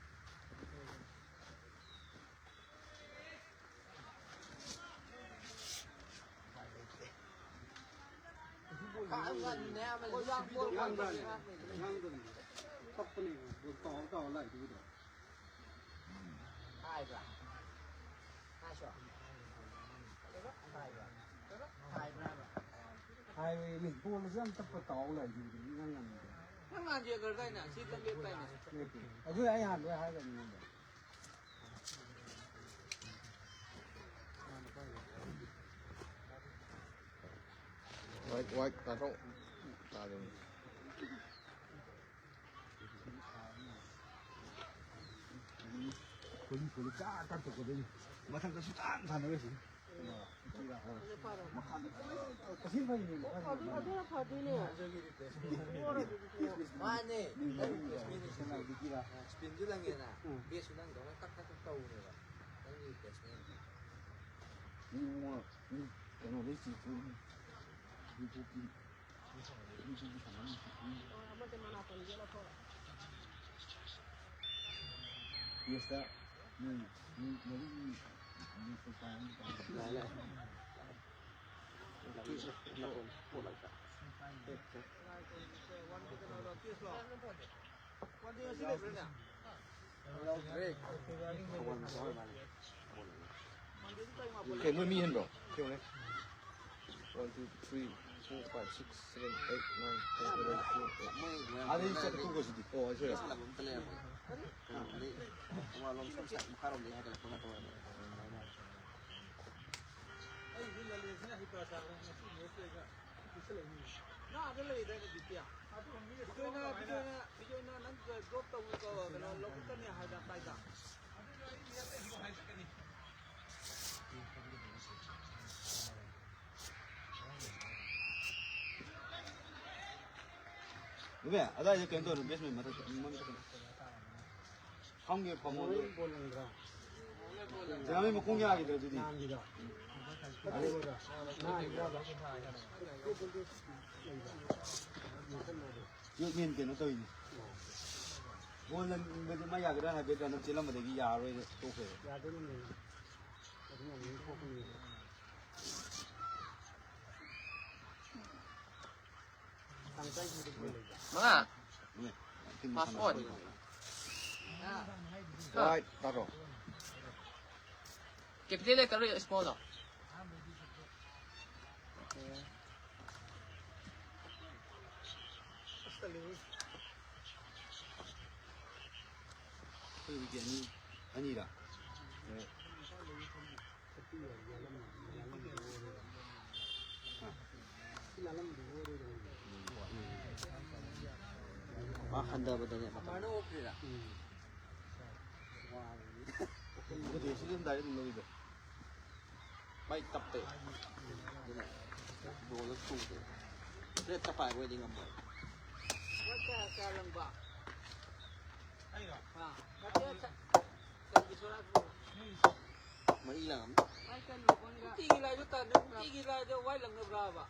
ꯍꯥꯏꯕꯅꯤ, ꯕꯣꯜꯁꯨ ꯌꯥꯝ ꯇꯞꯄ ꯇꯥꯎ ꯂꯩ, ꯏꯉꯥꯡ ꯉꯥꯡꯉꯤꯗ꯫ ꯅꯪ ꯅꯍꯥꯟ ꯌꯦꯡꯈ꯭ꯔꯗꯥꯏꯅꯦ? ꯁꯤ ꯂꯦꯞꯄ ꯂꯦꯞꯄ ꯍꯥꯏꯅꯦ꯫ ꯂꯦꯞꯄꯦ꯫ ꯑꯗꯨ ꯑꯩ ꯍꯥꯟꯅ ꯂꯣꯏ ꯍꯥꯏꯈ꯭ꯔꯕꯅꯤ ꯅꯉꯣꯟꯗ꯫ ꯋꯥꯏꯠ ꯋꯥꯏꯠ ꯇꯥꯊꯣꯛ ꯇꯥꯗꯣꯏꯅꯤ꯫ ꯐꯨꯜꯂꯤ ꯐꯨꯜꯂꯤ ꯀꯥ ꯀꯥ ꯇꯧꯀꯗꯣꯏꯅꯤ꯫ ꯃꯊꯛꯇ ꯁꯨꯡꯊꯥꯡ ꯊꯥꯅꯔꯣꯏꯁꯤ꯫ ꯃꯈꯥꯗ ꯀꯩꯁꯨ ꯐꯩꯅꯦ, ꯃꯈꯥꯗ ꯑꯗꯨ, ꯑꯗꯨꯅ ꯐꯗꯣꯏꯅꯦ꯫ ꯃꯥꯅꯦ, ꯅꯪ replacement ꯅꯤ ꯁꯤꯗꯤ꯫ ꯁꯅꯥꯒꯤꯗꯤꯔ? ꯁ꯭ꯄꯤꯟꯁꯨ ꯂꯪꯉꯦꯅ, ꯎꯝ꯫ ꯕꯦꯁꯁꯨ ꯅꯪꯗꯧꯅ ꯇꯛ ꯇꯛ ꯇꯛ ꯇꯧꯕꯅꯦꯕ꯫ ꯅꯪꯒꯤ replacement꯫ ꯃꯤ ꯃꯉꯣꯟ-, ꯃꯤ ꯀꯩꯅꯣꯗꯩ ꯆꯤꯡꯊꯣꯛ-, ꯆꯤꯡꯊꯣꯛꯄꯤ꯫ ꯌꯦꯁꯇ ꯃꯤ, ꯃꯤ ꯃꯔꯤ, ꯃꯤ ꯂꯥꯛꯑꯦ, ꯂꯥꯛꯑꯦ꯫ ꯀꯩ ꯃꯣꯏ ꯃꯤ ꯍꯦꯟꯕ꯭ꯔꯣ? ꯌꯦꯡꯉꯨꯅꯦ꯫ One, two, three, four, five, six, seven, eight, nine, ten, eleven, twelve, thirteen. ꯑꯥꯗꯩ ꯆꯠꯊꯣꯛꯄꯁꯤꯗꯤ꯫ ꯑꯣ, ꯑꯁꯤꯔ? ꯀꯩꯅꯣꯗꯤ, ꯋꯥꯂꯣꯝ ꯁꯣꯝ ꯁꯥꯏꯠ ꯃꯈꯥꯔꯣꯝꯗꯒꯤ ꯍꯥꯏꯒꯠꯂꯛꯄ ꯉꯥꯛꯇ ꯑꯣꯏꯔꯝꯃꯦ꯫ ꯑꯩꯁꯨ ꯂꯂꯦꯟꯁꯤꯅ ꯍꯩꯄꯥ ꯁꯥꯗꯅ ꯉꯁꯤ ꯅꯦꯛꯁ ꯂꯩꯒ ꯄꯤꯁꯜꯂꯛꯏꯅꯤ꯫ ꯅꯪ ꯑꯥꯗ ꯂꯩꯗꯥꯏꯅꯦ, ꯕꯤꯇꯤꯌꯥ? ꯕꯤꯖꯣꯏꯅ, ꯕꯤꯖꯣꯏꯅ, ꯕꯤꯖꯣꯏꯅ ꯅꯪ ꯗ꯭ꯔꯣꯞ ꯇꯧ-, ꯇꯧ-, ꯀꯩꯅꯣ, ꯂꯧꯕꯨꯛꯇꯅꯦ ꯍꯥꯏꯗ ꯇꯥꯏꯗ꯫ ꯏꯕꯦ, ꯑꯗꯥꯏꯗ ꯀꯩꯅꯣ ꯇꯧꯔꯣ, basement ꯃꯊꯛꯇ, ꯃꯃꯤꯡ ꯈꯛꯇꯪ꯫ ꯐꯝꯒꯦ, ꯐꯝꯃꯣ, ꯑꯗꯨ꯫ ꯖꯦꯅꯥꯃꯤ ꯃꯈꯣꯡ ꯌꯥꯈꯤꯗ꯭ꯔꯦ ꯑꯗꯨꯗꯤ꯫ ꯇ꯭ꯔꯤꯠꯃꯦꯟ ꯀꯩꯅꯣ ꯇꯧꯔꯤꯅꯤ꯫ ꯕꯣꯜ ꯂꯪꯕꯁꯦ ꯃꯥ ꯌꯥꯒꯗ꯭ꯔꯥ ꯍꯥꯏꯐꯦꯠ ꯀꯩꯅꯣ ꯆꯦꯜꯂꯝꯕꯗꯒꯤ ꯌꯥꯔꯔꯣꯏꯅ ꯇꯣꯛꯈ꯭ꯔꯦ꯫ ꯌꯥꯗꯣꯏꯅꯦ꯫ ꯑꯗꯨꯅ ꯑꯃꯨꯛ ꯊꯣꯛꯄꯅꯦ꯫ ꯃꯉꯥ꯫ ꯃꯉꯥ꯫ Pass on꯫ ꯋꯥꯏꯠ ꯇꯥꯔꯣ꯫ Capital letter small ꯂꯣ? ꯑꯩꯈꯣꯏ ꯋꯤꯀꯦꯠ ꯑꯅꯤ, ꯑꯅꯤꯔꯥ? ꯑ꯫ ꯃꯥ ꯍꯟꯊꯕꯗꯅꯦ ꯃꯇꯝ꯫ ꯃꯥꯅ ꯑꯣꯛꯈ꯭ꯔꯤꯔꯥ? ꯎꯝ꯫ ꯑꯗꯨꯗꯤ ꯁꯤꯗꯤ ꯑꯗꯨꯝ direct ꯑꯗꯨꯝ ꯂꯧꯋꯤꯗꯣ꯫ ꯃꯥꯏ ꯇꯞꯄꯦ꯫ ꯑꯗꯨꯅ ꯕꯣꯜꯗꯣ ꯊꯨꯗꯦ꯫ ꯔꯦꯠꯇ ꯄꯥꯏꯕ ꯑꯣꯏꯗꯤ ꯉꯝꯃꯣꯏ꯫ ꯀꯌꯥ, ꯀꯌꯥ ꯂꯪꯕ? ꯑꯥ꯫ ꯃꯔꯤ ꯂꯪꯉꯝꯅꯤ꯫ ꯅꯨꯡꯇꯤꯒꯤ ꯂꯥꯏꯗꯣ ꯇꯥꯟꯅ, ꯅꯨꯡꯇꯤꯒꯤ ꯂꯥꯏꯗꯣ ꯋꯥꯏ ꯂꯪꯅꯕ꯭ꯔꯥꯕ?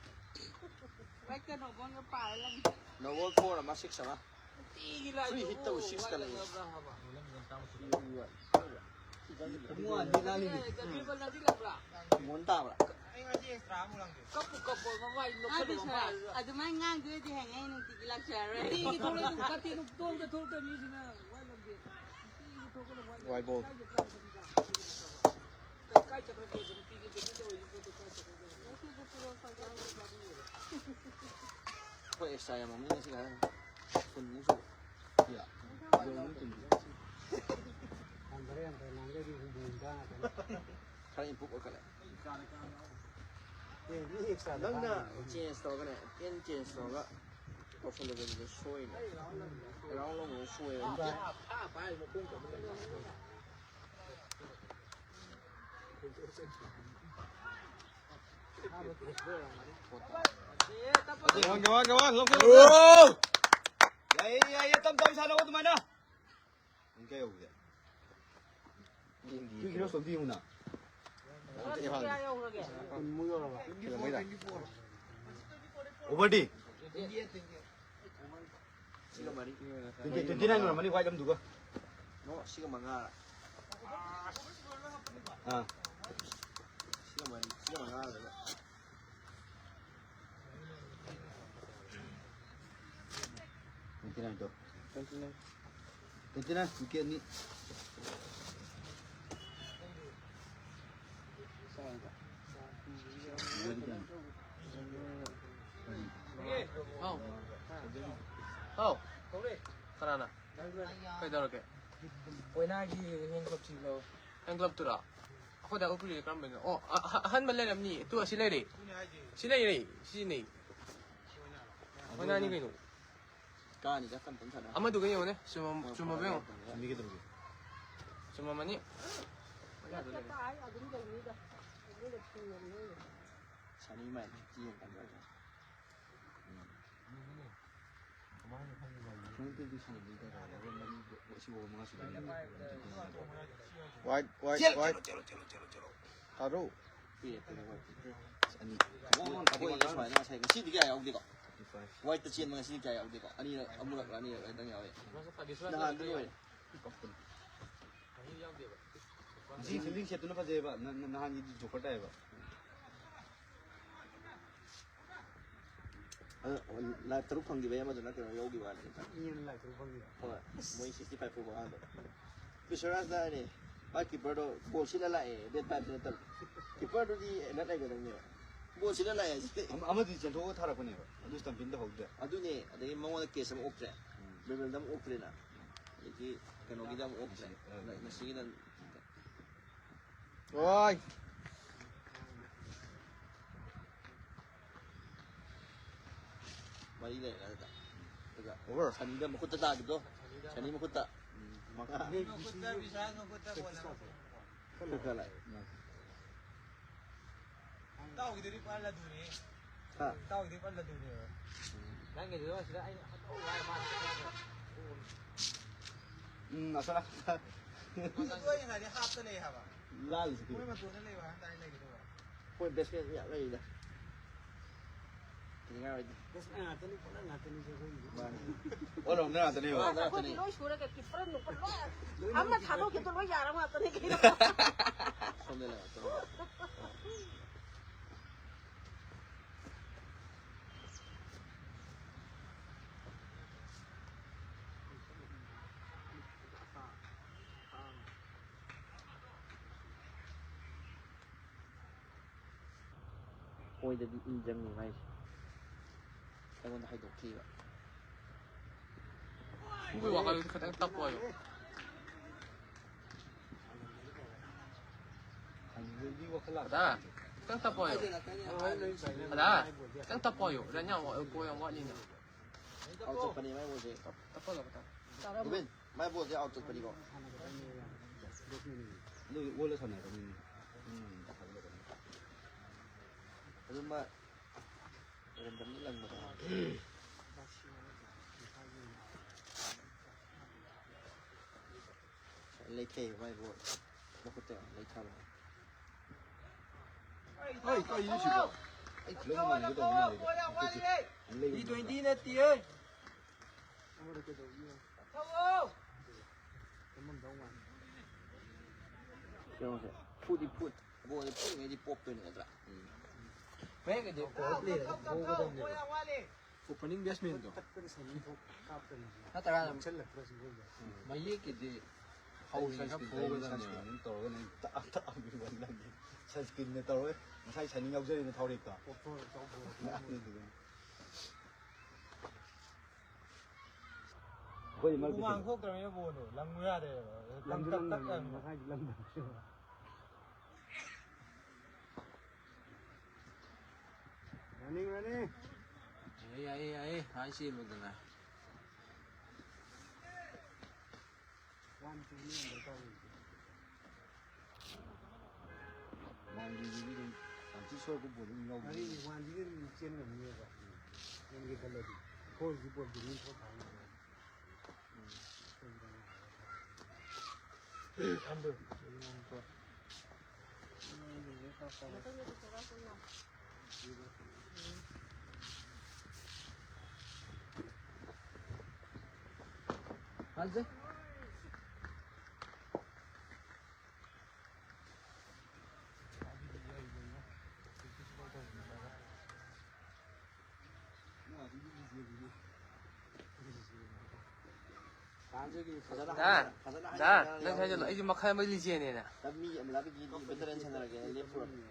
ꯅꯣꯕꯜ four ꯑꯃ, six ꯑꯃ꯫ ꯅꯨꯡꯇꯤꯒꯤ ꯂꯥꯏꯗꯣ free hit ꯇꯧ, six ꯀ ꯂꯩ꯫ ꯋꯥꯏ ꯂꯪꯅꯕ꯭ꯔꯥ ꯍꯥꯏꯕ? ꯃꯣꯟ ꯇꯥꯕ꯭ꯔꯥ? ꯀꯞꯄꯨ ꯀꯞꯄꯣ, ꯃꯃꯥꯏ ꯅꯣꯛꯁꯜꯂꯣ, ꯃꯃꯥꯏ꯫ ꯑꯗꯨꯃꯥꯏꯅ ꯉꯥꯡꯗꯣꯏꯗꯤ ꯍꯌꯦꯡ ꯑꯩ ꯅꯨꯡꯇꯤꯒꯤ ꯂꯥꯛꯆꯔꯔꯣꯏ꯫ ꯅꯨꯡꯇꯤꯒꯤ ꯊꯣꯛꯂꯛꯑꯦ, ꯑꯗꯨꯝ ꯀꯥꯇꯤ ꯅꯨꯡ ꯇꯣꯡꯗ ꯊꯣꯛꯇ ꯃꯤꯁꯤꯅ ꯋꯥꯏ ꯂꯪꯗꯦ꯫ ꯅꯨꯡꯇꯤꯒꯤ ꯊꯣꯛꯄꯗ ꯋꯥꯏ ꯂꯪꯗꯦ꯫ ꯋꯥꯏ ꯕꯣꯜ꯫ ꯀꯥꯏ ꯆꯠꯈ꯭ꯔꯒꯦ? ꯀꯥꯏ ꯆꯠꯈ꯭ꯔꯒꯦ? ꯅꯨꯄꯤꯒꯤ ꯕꯦꯕꯤ ꯇꯧꯔꯤꯁꯤ ꯄꯣꯠꯇꯣ ꯀꯥꯏ ꯆꯠꯈ꯭ꯔꯒꯦ? ꯑꯩꯈꯣꯏ extra ꯌꯥꯝꯃꯝꯅꯤ ꯉꯁꯤ ꯉꯔꯥꯡ꯫ ꯀꯨꯟꯃꯨꯛ ꯁꯨꯔꯦ꯫ ꯌꯥ꯫ ꯌꯥꯝ ꯐꯔꯦ, ꯌꯥꯝ ꯐꯔꯦ꯫ ꯅꯍꯥꯟꯒꯩꯗꯤ ꯍꯨꯝꯐꯨ ꯍꯨꯝꯗ꯭ꯔꯥ ꯉꯥꯛꯇꯅꯤ꯫ ꯈꯔ improve ꯑꯣꯏꯈꯠꯂꯦ꯫ ꯑꯦ, ꯃꯤ extra ꯅꯪꯅ ꯊꯥꯔꯤꯅꯦ꯫ Change ꯇꯧꯔꯒꯅꯦ, pen change ꯇꯧꯔꯒ ꯇꯧꯁꯜꯂꯨꯕꯗꯨꯗ ꯁꯣꯏꯅꯦ꯫ Round ꯂꯧꯕꯗ ꯁꯣꯏꯌꯦꯕ꯫ ꯐꯥ, ꯐꯥ, ꯐꯥ, ꯃꯈꯣꯡ ꯆꯠꯄꯗ꯫ ꯋꯥꯡꯒꯦ, ꯋꯥꯡꯒꯦ, ꯋꯥꯡꯒꯦ, ꯂꯧꯒꯦ, ꯂꯧꯒꯦ꯫ ꯌꯥꯏꯌꯦ, ꯌꯥꯏꯌꯦ, ꯇꯞ ꯇꯞ ꯁꯥꯟꯅꯧ ꯑꯗꯨꯃꯥꯏꯅ꯫ ꯄꯨꯡ ꯀꯌꯥ ꯌꯧꯒꯦ? ꯌꯦꯡꯗꯤꯌꯦ꯫ ꯄꯨꯡ ꯀꯌꯥ ꯌꯧꯒꯦ? ꯑꯝꯇ ꯌꯦꯡꯉꯨꯅ꯫ ꯑꯝꯇ ꯌꯦꯡꯍꯜꯂꯣ꯫ ꯀꯌꯥ ꯌꯧꯈ꯭ꯔꯒꯦ? ꯀꯩꯗꯧꯉꯩꯗ? Over ꯗꯤ? ꯁꯤꯒ ꯃꯔꯤ꯫ Twenty, twenty nine ꯑꯣꯏꯔꯝꯃꯅꯤ, white ꯑꯃꯗꯨꯒ꯫ No, ꯁꯤꯒ ꯃꯉꯥ꯫ ꯑꯥ꯫ ꯁꯤꯒ ꯃꯔꯤ, ꯁꯤꯒ ꯃꯉꯥ ꯑꯣꯏꯔꯒ꯫ Twenty nine ꯗꯣ꯫ Twenty nine꯫ Twenty nine, wicket ꯑꯅꯤ꯫ ꯍꯥꯎ꯫ ꯍꯥꯎ꯫ ꯀꯅꯥꯅ? ꯀꯩꯗꯧꯔꯒꯦ? ꯀꯣꯏꯅꯥꯒꯤ hand glove ꯊꯤꯕ ꯂꯥꯛꯑꯣ꯫ Hand glove ꯇꯨꯔꯣ? ꯑꯩꯈꯣꯏꯗ ꯎꯈ꯭ꯔꯤꯁꯦ ꯀꯔꯝꯕꯅꯣ? ꯑꯣ, ꯑ-, ꯑ-, ꯑꯍꯟꯕ ꯂꯩꯔꯝꯅꯤ꯫ ꯇꯨ ꯑꯁꯤ ꯂꯩꯔꯦ꯫ ꯁꯤ ꯂꯩꯔꯦ꯫ ꯁꯤꯅꯤ꯫ ꯃꯣꯏꯅꯥꯅꯤ ꯀꯩꯅꯣ? ꯀꯥꯅꯤꯗ ꯇꯞ ꯇꯞ ꯁꯥꯟꯅ꯫ ꯑꯃꯗꯨꯒ ꯌꯦꯡꯉꯨꯅꯦ꯫ ꯆꯨꯝꯃꯝ-, ꯆꯨꯝꯃꯕ ꯌꯦꯡꯉꯣ꯫ ꯆꯨꯝꯃꯤꯒꯗꯧꯔꯒꯦ꯫ ꯆꯨꯝꯃꯝꯃꯅꯤ꯫ ꯁꯥꯅꯤ ꯃꯥꯏ ꯐꯤꯐꯇꯤ ꯍꯦꯟ ꯀꯟꯕ ꯑꯣꯏꯔꯝꯅꯤ꯫ ꯈꯪꯗꯦ, ꯑꯗꯨ ꯁꯥꯟꯅꯕꯗꯤ ꯗꯔꯀꯥꯔ ꯑꯣꯏ꯫ ꯃꯔꯤ, ꯁꯤ ꯑꯣꯚꯔ ꯃꯉꯥ ꯁꯨꯗꯥꯏ꯫ Wide, wide, wide. ꯆꯦꯜꯂꯣ, ꯆꯦꯜꯂꯣ, ꯆꯦꯜꯂꯣ, ꯆꯦꯜꯂꯣ, ꯆꯦꯜꯂꯣ꯫ ꯊꯥꯔꯣ꯫ ꯄꯤꯔꯦ, ꯄꯤꯔꯦ, ꯋꯥꯏ ꯄꯤꯔꯦ꯫ ꯑꯁ, ꯑꯅꯤ꯫ ꯑꯣ, ꯑꯩꯈꯣꯏ ꯁꯨꯃꯥꯏꯅ ꯉꯁꯥꯏ, ꯉꯁꯤꯗꯤ ꯀꯌꯥ ꯌꯥꯎꯗꯦꯀꯣ? ꯋꯥꯏꯠꯇ ꯆꯦꯟꯕ ꯉꯁꯤꯗꯤ ꯀꯌꯥ ꯌꯥꯎꯗꯦꯀꯣ? ꯑꯅꯤꯔꯛ, ꯑꯃꯨꯔꯛ, ꯑꯅꯤꯔꯛ ꯈꯛꯇꯪ ꯌꯥꯎꯋꯦ꯫ ꯅꯍꯥꯟꯗꯤ ꯂꯣꯏꯔꯦ꯫ ꯉꯁꯤ ꯐꯤꯜꯗꯤꯡ ꯁꯦꯠꯇꯨꯅ ꯐꯖꯩꯑꯕ꯫ ꯅ-, ꯅ-, ꯅꯍꯥꯟꯒꯤꯗꯤ ꯖꯣꯀꯔ ꯇꯥꯏꯑꯕ꯫ ꯑꯗꯣ ꯂꯥꯏꯐ ꯇꯔꯨꯛ ꯐꯪꯈꯤꯕꯩ ꯑꯃꯗꯨꯅ ꯀꯩꯅꯣ ꯌꯧꯈꯤꯕ ꯋꯥꯅꯤ꯫ ꯃꯤ ꯑꯃꯅ ꯂꯥꯏꯐ ꯇꯔꯨꯛ ꯐꯪꯈꯤꯕ꯫ ꯍꯣꯏ, ꯃꯣꯏ sixty five ꯐꯨꯕ ꯑꯍꯥꯟꯕ꯫ ꯕꯤꯁ꯭ꯋꯥꯁꯅ ꯍꯥꯏꯅꯦ, ꯃꯥ ꯀꯤꯄꯔꯗꯣ ꯕꯣꯜ ꯁꯤꯠꯂ ꯂꯥꯛꯑꯦ, ꯗꯦꯠ ꯐꯥꯏꯚꯇ ꯅꯠꯇꯕ꯫ ꯀꯤꯄꯔꯗꯨꯗꯤ ꯑꯦꯂꯔꯠ ꯂꯩꯒꯗꯕꯅꯦꯕ꯫ ꯕꯣꯜ ꯁꯤꯠꯂ ꯂꯥꯛꯑꯦ ꯍꯥꯏꯁꯦ꯫ ꯑꯃ-, ꯑꯃꯗꯨꯗꯤ ꯆꯦꯟꯊꯣꯛꯑꯒ ꯊꯥꯔꯛꯄꯅꯦꯕ, ꯑꯗꯨ ꯁ꯭ꯇꯝꯄꯤꯟꯗ ꯍꯧꯗ꯭ꯔꯦ꯫ ꯑꯗꯨꯅꯦ, ꯑꯗꯒꯤ ꯃꯉꯣꯟꯗ ꯀꯦꯁ ꯑꯃ ꯑꯣꯛꯇ꯭ꯔꯦ, ꯕꯦꯕꯦꯜꯗ ꯑꯃ ꯑꯣꯛꯇ꯭ꯔꯦꯅ, ꯑꯗꯒꯤ ꯀꯩꯅꯣꯒꯤꯗ ꯑꯃ ꯑꯣꯛꯇ꯭ꯔꯦ, ꯉꯁꯤꯒꯤꯗ꯫ ꯑꯣꯏ꯫ ꯃꯔꯤ ꯂꯩꯔꯦ ꯑꯗꯨꯗ꯫ ꯑꯗꯨꯒ ꯑꯣꯚꯔ꯫ ꯁꯅꯤꯗ ꯃꯈꯨꯠꯇ ꯇꯥꯈꯤꯕꯗꯣ꯫ ꯁꯅꯤ ꯃꯈꯨꯠꯇ꯫ ꯎꯝ, ꯃꯉꯥ꯫ ꯃꯈꯨꯠꯇ, ꯕꯤꯁꯥꯜ ꯃꯈꯨꯠꯇ ꯕꯣꯜ ꯑꯃ꯫ ꯈꯔ ꯈꯔ ꯂꯥꯛꯑꯦ꯫ ꯏꯇꯥꯎꯒꯤꯗꯨꯗꯤ ꯄꯨꯔꯥ ꯂꯗꯨꯅꯦ꯫ ꯍꯥ? ꯏꯇꯥꯎꯒꯤꯗꯨꯗꯤ ꯄꯨꯔꯥ ꯂꯗꯨꯅꯦꯕ꯫ ꯅꯪꯒꯤꯗꯨꯗ ꯁꯤꯗ ꯑꯩꯅ ꯍꯟꯗꯣꯛ ꯍꯥꯏ ꯃꯥ ꯎꯝ, ꯑꯁꯣꯝ ꯅꯥꯀꯟꯗ꯫ ꯃꯇꯣꯟ ꯑꯩ ꯉꯁꯥꯏꯗꯩ ꯍꯥꯞꯇ ꯂꯩ ꯍꯥꯏꯕ꯫ ꯂꯥꯜꯂꯤꯁꯤꯗꯤ꯫ ꯃꯣꯏ ꯃꯇꯣꯟꯗ ꯂꯩꯕ ꯍꯥꯏꯇꯥꯔꯦ ꯂꯩꯒꯤꯗꯧꯕ꯫ ꯍꯣꯏ, ꯕꯦꯁꯃꯦꯟ ꯌꯥꯝ ꯂꯩꯗ꯫ ꯀꯩꯉꯥꯏ ꯑꯣꯏꯗꯦ꯫ ꯕꯦꯁꯃꯦꯟ ꯉꯥꯛꯇꯅꯤ, ꯄꯨꯂꯞ ꯉꯥꯛꯇꯅꯤ ꯁꯤ ꯑꯩꯈꯣꯏꯒꯤꯗꯤ꯫ ꯃꯥꯅꯤ꯫ ꯑꯣꯜ ꯔꯥꯎꯟꯗꯔ ꯉꯥꯛꯇꯅꯦꯕ꯫ ꯑꯣꯜ ꯔꯥꯎꯟꯗꯔ ꯑꯩꯈꯣꯏꯗꯤ ꯉꯥꯛꯇꯅꯤ꯫ ꯂꯣꯏ ꯁꯨꯔꯒ ꯀꯤꯄꯔ ꯅꯨꯄꯔ ꯂꯣꯏ꯫ ꯂꯣꯏꯅ ꯑꯃ ꯀꯤꯄꯔ꯫ ꯊꯥꯗꯣꯛꯈꯤꯕꯗꯣ ꯂꯣꯏ ꯌꯥꯔꯕ ꯉꯥꯛꯇꯅꯤ ꯀꯩꯅꯣ꯫ ꯁꯣꯝꯗ ꯂꯩꯔꯦ, ꯇꯧꯔꯣ꯫ ꯃꯣꯏꯗꯗꯤ ꯏ ꯆꯪꯉꯤ ꯃꯥꯏꯁꯦ꯫ ꯑꯩꯉꯣꯟꯗ ꯍꯥꯏꯗꯣꯛꯇ꯭ꯔꯤꯕ꯫ ꯃꯣꯏ ꯋꯥꯈꯜꯗꯤ ꯈꯤꯇꯪ ꯇꯞꯄ ꯑꯣꯏꯕ꯫ ꯍꯅꯨꯕꯒꯤ ꯋꯥꯈꯜ ꯂꯥꯛꯇ꯭ꯔꯣ? ꯗꯥ, ꯈꯤꯇꯪ ꯇꯞꯄꯣ ꯍꯥꯏꯌꯣ꯫ ꯑꯗꯥ, ꯈꯤꯇꯪ ꯇꯞꯄꯣ ꯍꯥꯏꯌꯣ꯫ ꯔꯟ ꯌꯥꯝ ꯋꯥ-, ꯕꯣꯜ ꯌꯥꯝ ꯋꯥꯠꯂꯤꯅ꯫ ꯑꯥꯎꯠ ꯆꯠꯄꯅꯤ ꯃꯥꯏ ꯕꯣꯜꯁꯦ꯫ ꯇꯞ-, ꯇꯞꯄ ꯇꯞꯄ ꯇꯞꯄ꯫ ꯔꯨꯕꯦꯟ, ꯃꯥꯏ ꯕꯣꯜꯁꯦ ꯑꯥꯎꯠ ꯆꯠꯄꯅꯤꯀꯣ꯫ ꯑꯗꯨ ꯑꯣꯜꯂ ꯁꯥꯟꯅꯔꯛꯀꯅꯤꯅꯦ꯫ ꯎꯝ꯫ ꯑꯗꯨ ꯃꯥ ꯔꯦꯟꯗꯝꯂꯤ ꯂꯪꯕꯗꯣ꯫ ꯂꯩꯊꯩ ꯃꯥꯏ ꯕꯣꯜ꯫ ꯃꯈꯨꯠꯇ ꯂꯩꯊꯕ꯫ ꯍꯣꯏ, ꯀꯩꯅꯣ ꯁꯤꯕꯣ? ꯑꯩ ꯈꯤꯇꯪ ꯉꯝꯒꯦ ꯇꯧꯕ ꯃꯥꯜꯂꯤꯗ꯫ ꯃꯈꯨꯠꯁꯦ ꯌꯥꯝ ꯂꯩꯕ ꯇꯤ ꯃꯥꯜꯂꯤꯗ꯫ ꯇ꯭ꯋꯦꯟꯇꯤ ꯅꯠꯇꯦꯍꯦ꯫ ꯌꯦꯡꯉꯨꯁꯦ꯫ ꯐꯨꯗꯤ ꯐꯨꯠ꯫ ꯕꯣꯜꯁꯦ ꯐꯨꯠꯂꯤꯉꯩꯗꯤ ꯄꯣꯞꯇꯣꯏꯅꯤ ꯅꯠꯇ꯭ꯔꯥ? ꯎꯝ꯫ ꯃꯌꯦꯛꯀꯤꯗꯤ ꯄꯣꯞ ꯂꯩꯔꯗꯤ ꯄꯣꯞꯀꯗꯕꯅꯦꯕ꯫ ꯑꯣꯄꯅꯤꯡ ꯕꯦꯠꯁꯃꯦꯟꯗꯣ꯫ ꯅꯠꯇ꯭ꯔꯒꯅ ꯃꯌꯦꯛꯀꯤꯗꯤ ꯍꯧꯔꯤꯉꯩ ꯈꯔ ꯐꯨꯒꯗꯕꯅꯦꯕ꯫ ꯁꯟꯁꯀ꯭ꯔꯤꯟ ꯇꯧꯔꯒ ꯅꯪ ꯇꯛ ꯇꯛ ꯇꯛ ꯅꯪꯒꯤ ꯁꯟꯁꯀ꯭ꯔꯤꯟꯅ ꯇꯧꯔꯒ ꯉꯁꯥꯏ ꯁꯥꯏꯅꯤꯡ ꯌꯥꯎꯖꯔꯤꯅ ꯊꯥꯎꯔꯦꯛꯇꯣ꯫ ꯑꯗꯨꯗꯨꯒꯅꯤ꯫ ꯑꯩꯈꯣꯏꯗꯤ ꯃꯔꯛꯇ ꯍꯨꯃꯥꯡ ꯊꯦꯡꯅ- ꯊꯣꯛꯇ꯭ꯔꯕꯅꯤꯅ ꯕꯣꯜꯗꯣ ꯂꯪꯉꯨ ꯌꯥꯗꯦꯕ꯫ ꯂꯪꯁꯨ ꯂꯪꯇꯛ ꯇꯛ ꯂꯪꯗꯕꯅꯤ, ꯌꯥꯗꯦꯕ꯫ ꯉꯁꯥꯏꯗꯤ ꯂꯪꯗꯕꯅꯤ꯫ Running, running. ꯌꯥꯏꯌꯦ, ꯌꯥꯏꯌꯦ, ꯌꯥꯏꯌꯦ꯫ ꯍꯥꯏ ꯆꯦꯜꯂꯨꯗꯅ꯫ ꯋꯥꯟ ꯇꯨꯅꯤ ꯑꯃꯨꯛ ꯇꯧꯔꯤꯁꯦ꯫ ꯃꯥꯡꯖꯤꯟꯗꯨꯗꯤ ꯑꯗꯨꯝ ꯌꯥꯝ ꯊꯤ ꯁꯣꯏꯔꯛꯄ ꯕꯣꯜ ꯑꯗꯨꯝ ꯌꯥꯎꯕꯅꯤ꯫ ꯃꯔꯤꯗꯤ ꯋꯥꯟꯁꯤꯗꯤ ꯑꯗꯨꯝ ꯆꯦꯟ ꯉꯝꯅꯦꯕ꯫ ꯆꯦꯟꯒꯦ ꯈꯜꯂꯗꯤ꯫ ꯐꯣꯔꯁꯤ ꯕꯣꯜꯗꯤ ꯃꯤ ꯊꯣꯛ ꯊꯥꯕ ꯉꯝꯃꯣꯏ꯫ ꯐꯖꯅ ꯗꯥ, ꯍꯥꯏ-, ꯐꯖꯅ ꯗꯥ, ꯍꯥꯏ-, ꯅꯪ ꯍꯥꯏꯖꯜꯂꯣ, ꯑꯩꯁꯨ ꯃꯈꯜ ꯑꯃꯒꯤ ꯂꯤꯖꯦꯟꯅꯦꯅ꯫ ꯃꯤ ꯌꯥꯝ ꯂꯥꯛꯄꯒꯤ veteran ꯁꯥꯟꯅꯔꯒꯦꯅ ꯂꯦꯞꯄꯨꯔꯕꯅꯦ꯫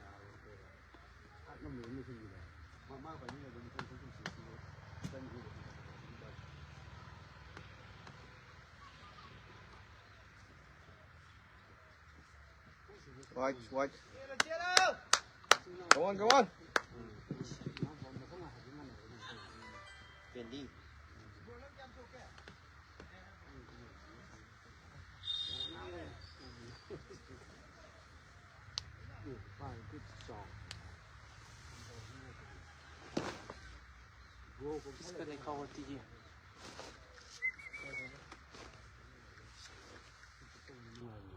Wide, wide. Come on, come on. Pending.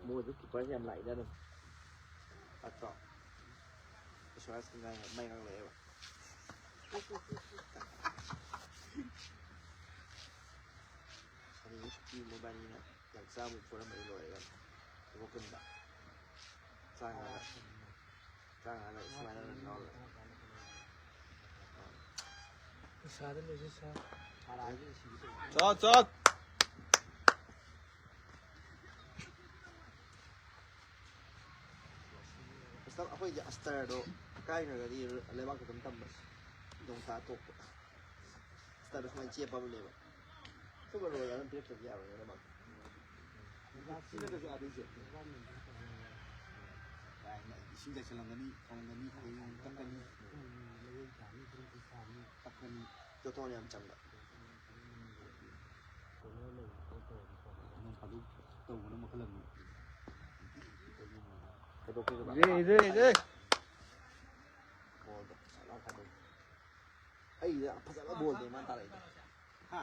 ꯃꯣꯏꯗꯨ ꯀꯤꯄꯔꯁꯦ ꯌꯥꯝ ꯂꯥꯛꯏꯗ ꯑꯗꯨꯝ꯫ ꯅꯠꯇ꯭ꯔꯣ? ꯁ꯭ꯋꯥꯔꯁꯀꯤ ꯉꯥꯏ ꯃꯩ ꯉꯥꯡꯂꯛꯑꯦꯕ꯫ ꯁꯅꯤꯒꯤ ꯁꯨꯇꯤ ꯃꯣꯏꯕꯥꯅꯤꯅ ꯌꯥꯝ ꯆꯥꯕ ꯄꯣꯔꯝꯕꯗꯤ ꯂꯣꯏꯔꯦ ꯀꯩꯅꯣ꯫ ꯊꯕꯛ ꯀꯨꯟꯗ ꯆꯥ ꯉꯥꯒ ꯆꯥ ꯉꯥꯒ ꯁꯨꯃꯥꯏꯅ ꯑꯗꯨꯝ ꯌꯥꯎꯔꯦ꯫ ꯄꯩꯁꯥꯗ ꯂꯣꯏꯁꯤ ꯁꯥ꯫ ꯆꯥ ꯆꯥ꯫ ꯑꯁꯇꯔ, ꯑꯩꯈꯣꯏꯒꯤ ꯑꯁꯇꯔꯗꯣ ꯀꯥꯏꯈ꯭ꯔꯒꯗꯤ ꯂꯩꯕꯥꯛꯇ ꯑꯗꯨꯝ ꯊꯝꯕꯁꯦ ꯅꯣꯡ ꯇꯥ ꯇꯣꯛꯄ꯫ ꯑꯁꯇꯔꯗꯣ ꯁꯨꯃꯥꯏꯅ ꯆꯦꯞꯄ ꯑꯃ ꯂꯩꯕ꯫ ꯁꯨꯝꯕ ꯔꯣꯜ ꯑꯗꯨꯝ ꯄꯤꯔꯛꯇ꯭ꯔꯗꯤ ꯌꯥꯔꯣꯏꯅꯦ ꯂꯩꯕꯥꯛꯇ꯫ ꯁꯤꯅꯠꯇ꯭ꯔꯁꯨ ꯑꯥꯗꯩꯁꯦ꯫ ꯀꯥꯏꯅ ꯏꯁꯤꯡ ꯆꯥꯏꯁꯤꯜꯂꯝꯒꯅꯤ, ꯊꯣꯡꯒꯅꯤ, ꯍꯌꯦꯡ ꯇꯛꯀꯅꯤ꯫ ꯇꯛꯀꯅꯤ꯫ ꯖꯣꯇꯣꯟ ꯌꯥꯝ ꯆꯪꯕ꯫ ꯅꯣꯡ ꯐꯥꯗꯣꯛ ꯇꯧꯕꯅ ꯃꯈꯜ ꯑꯃꯅꯤ꯫ ꯈꯥꯏꯗꯣꯛꯀꯦ ꯀꯩꯅꯣ? ꯏꯔꯦ, ꯏꯔꯦ, ꯏꯔꯦ꯫ ꯕꯣꯜꯗꯣ ꯐꯖꯅ ꯈꯥꯏꯗꯣꯛ꯫ ꯑꯩꯒꯤꯗ ꯐꯖꯕ ꯕꯣꯜꯅꯦ ꯃꯥꯅ ꯇꯥꯔꯛꯏꯗꯣ꯫ ꯍꯥ?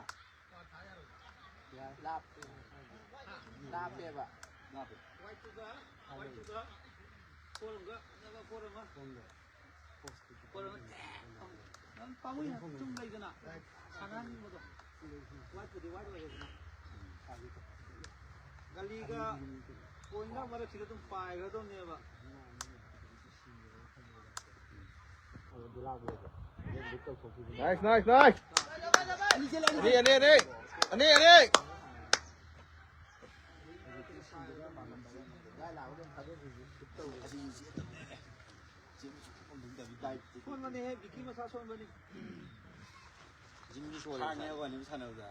ꯂꯥꯞꯄꯦ꯫ ꯂꯥꯞꯄꯦꯕ꯫ ꯂꯥꯞꯄꯦ꯫ ꯄꯥꯝꯃꯨꯏ ꯁꯨꯝ ꯂꯩꯗꯅ ꯁꯥꯟꯅꯍꯟꯅꯤꯡꯕꯗꯣ꯫ ꯋꯥꯏꯠꯄꯨꯗꯤ ꯋꯥꯏꯠ ꯑꯣꯏꯔꯦꯗꯅ꯫ ꯒꯂꯤꯒ ꯄꯣꯏꯟꯒ ꯃꯔꯛꯁꯤꯗ ꯑꯗꯨꯝ ꯄꯥꯏꯈ꯭ꯔꯗꯧꯅꯦꯕ꯫ Nice, nice, nice. ꯑꯅꯤ, ꯑꯅꯤ, ꯑꯅꯤ꯫ ꯑꯅꯤ, ꯑꯅꯤ꯫ ꯁꯣꯟꯕꯅꯦꯍꯦ, ꯕꯤꯀꯤ ꯃꯁꯥ ꯁꯣꯟꯕꯅꯤ꯫ ꯖꯤꯝꯗꯤ ꯁꯣꯜꯂꯦ꯫ ꯈꯥꯡꯉꯦ ꯋꯥꯅꯤ ꯁꯥꯟꯅꯕꯗ꯫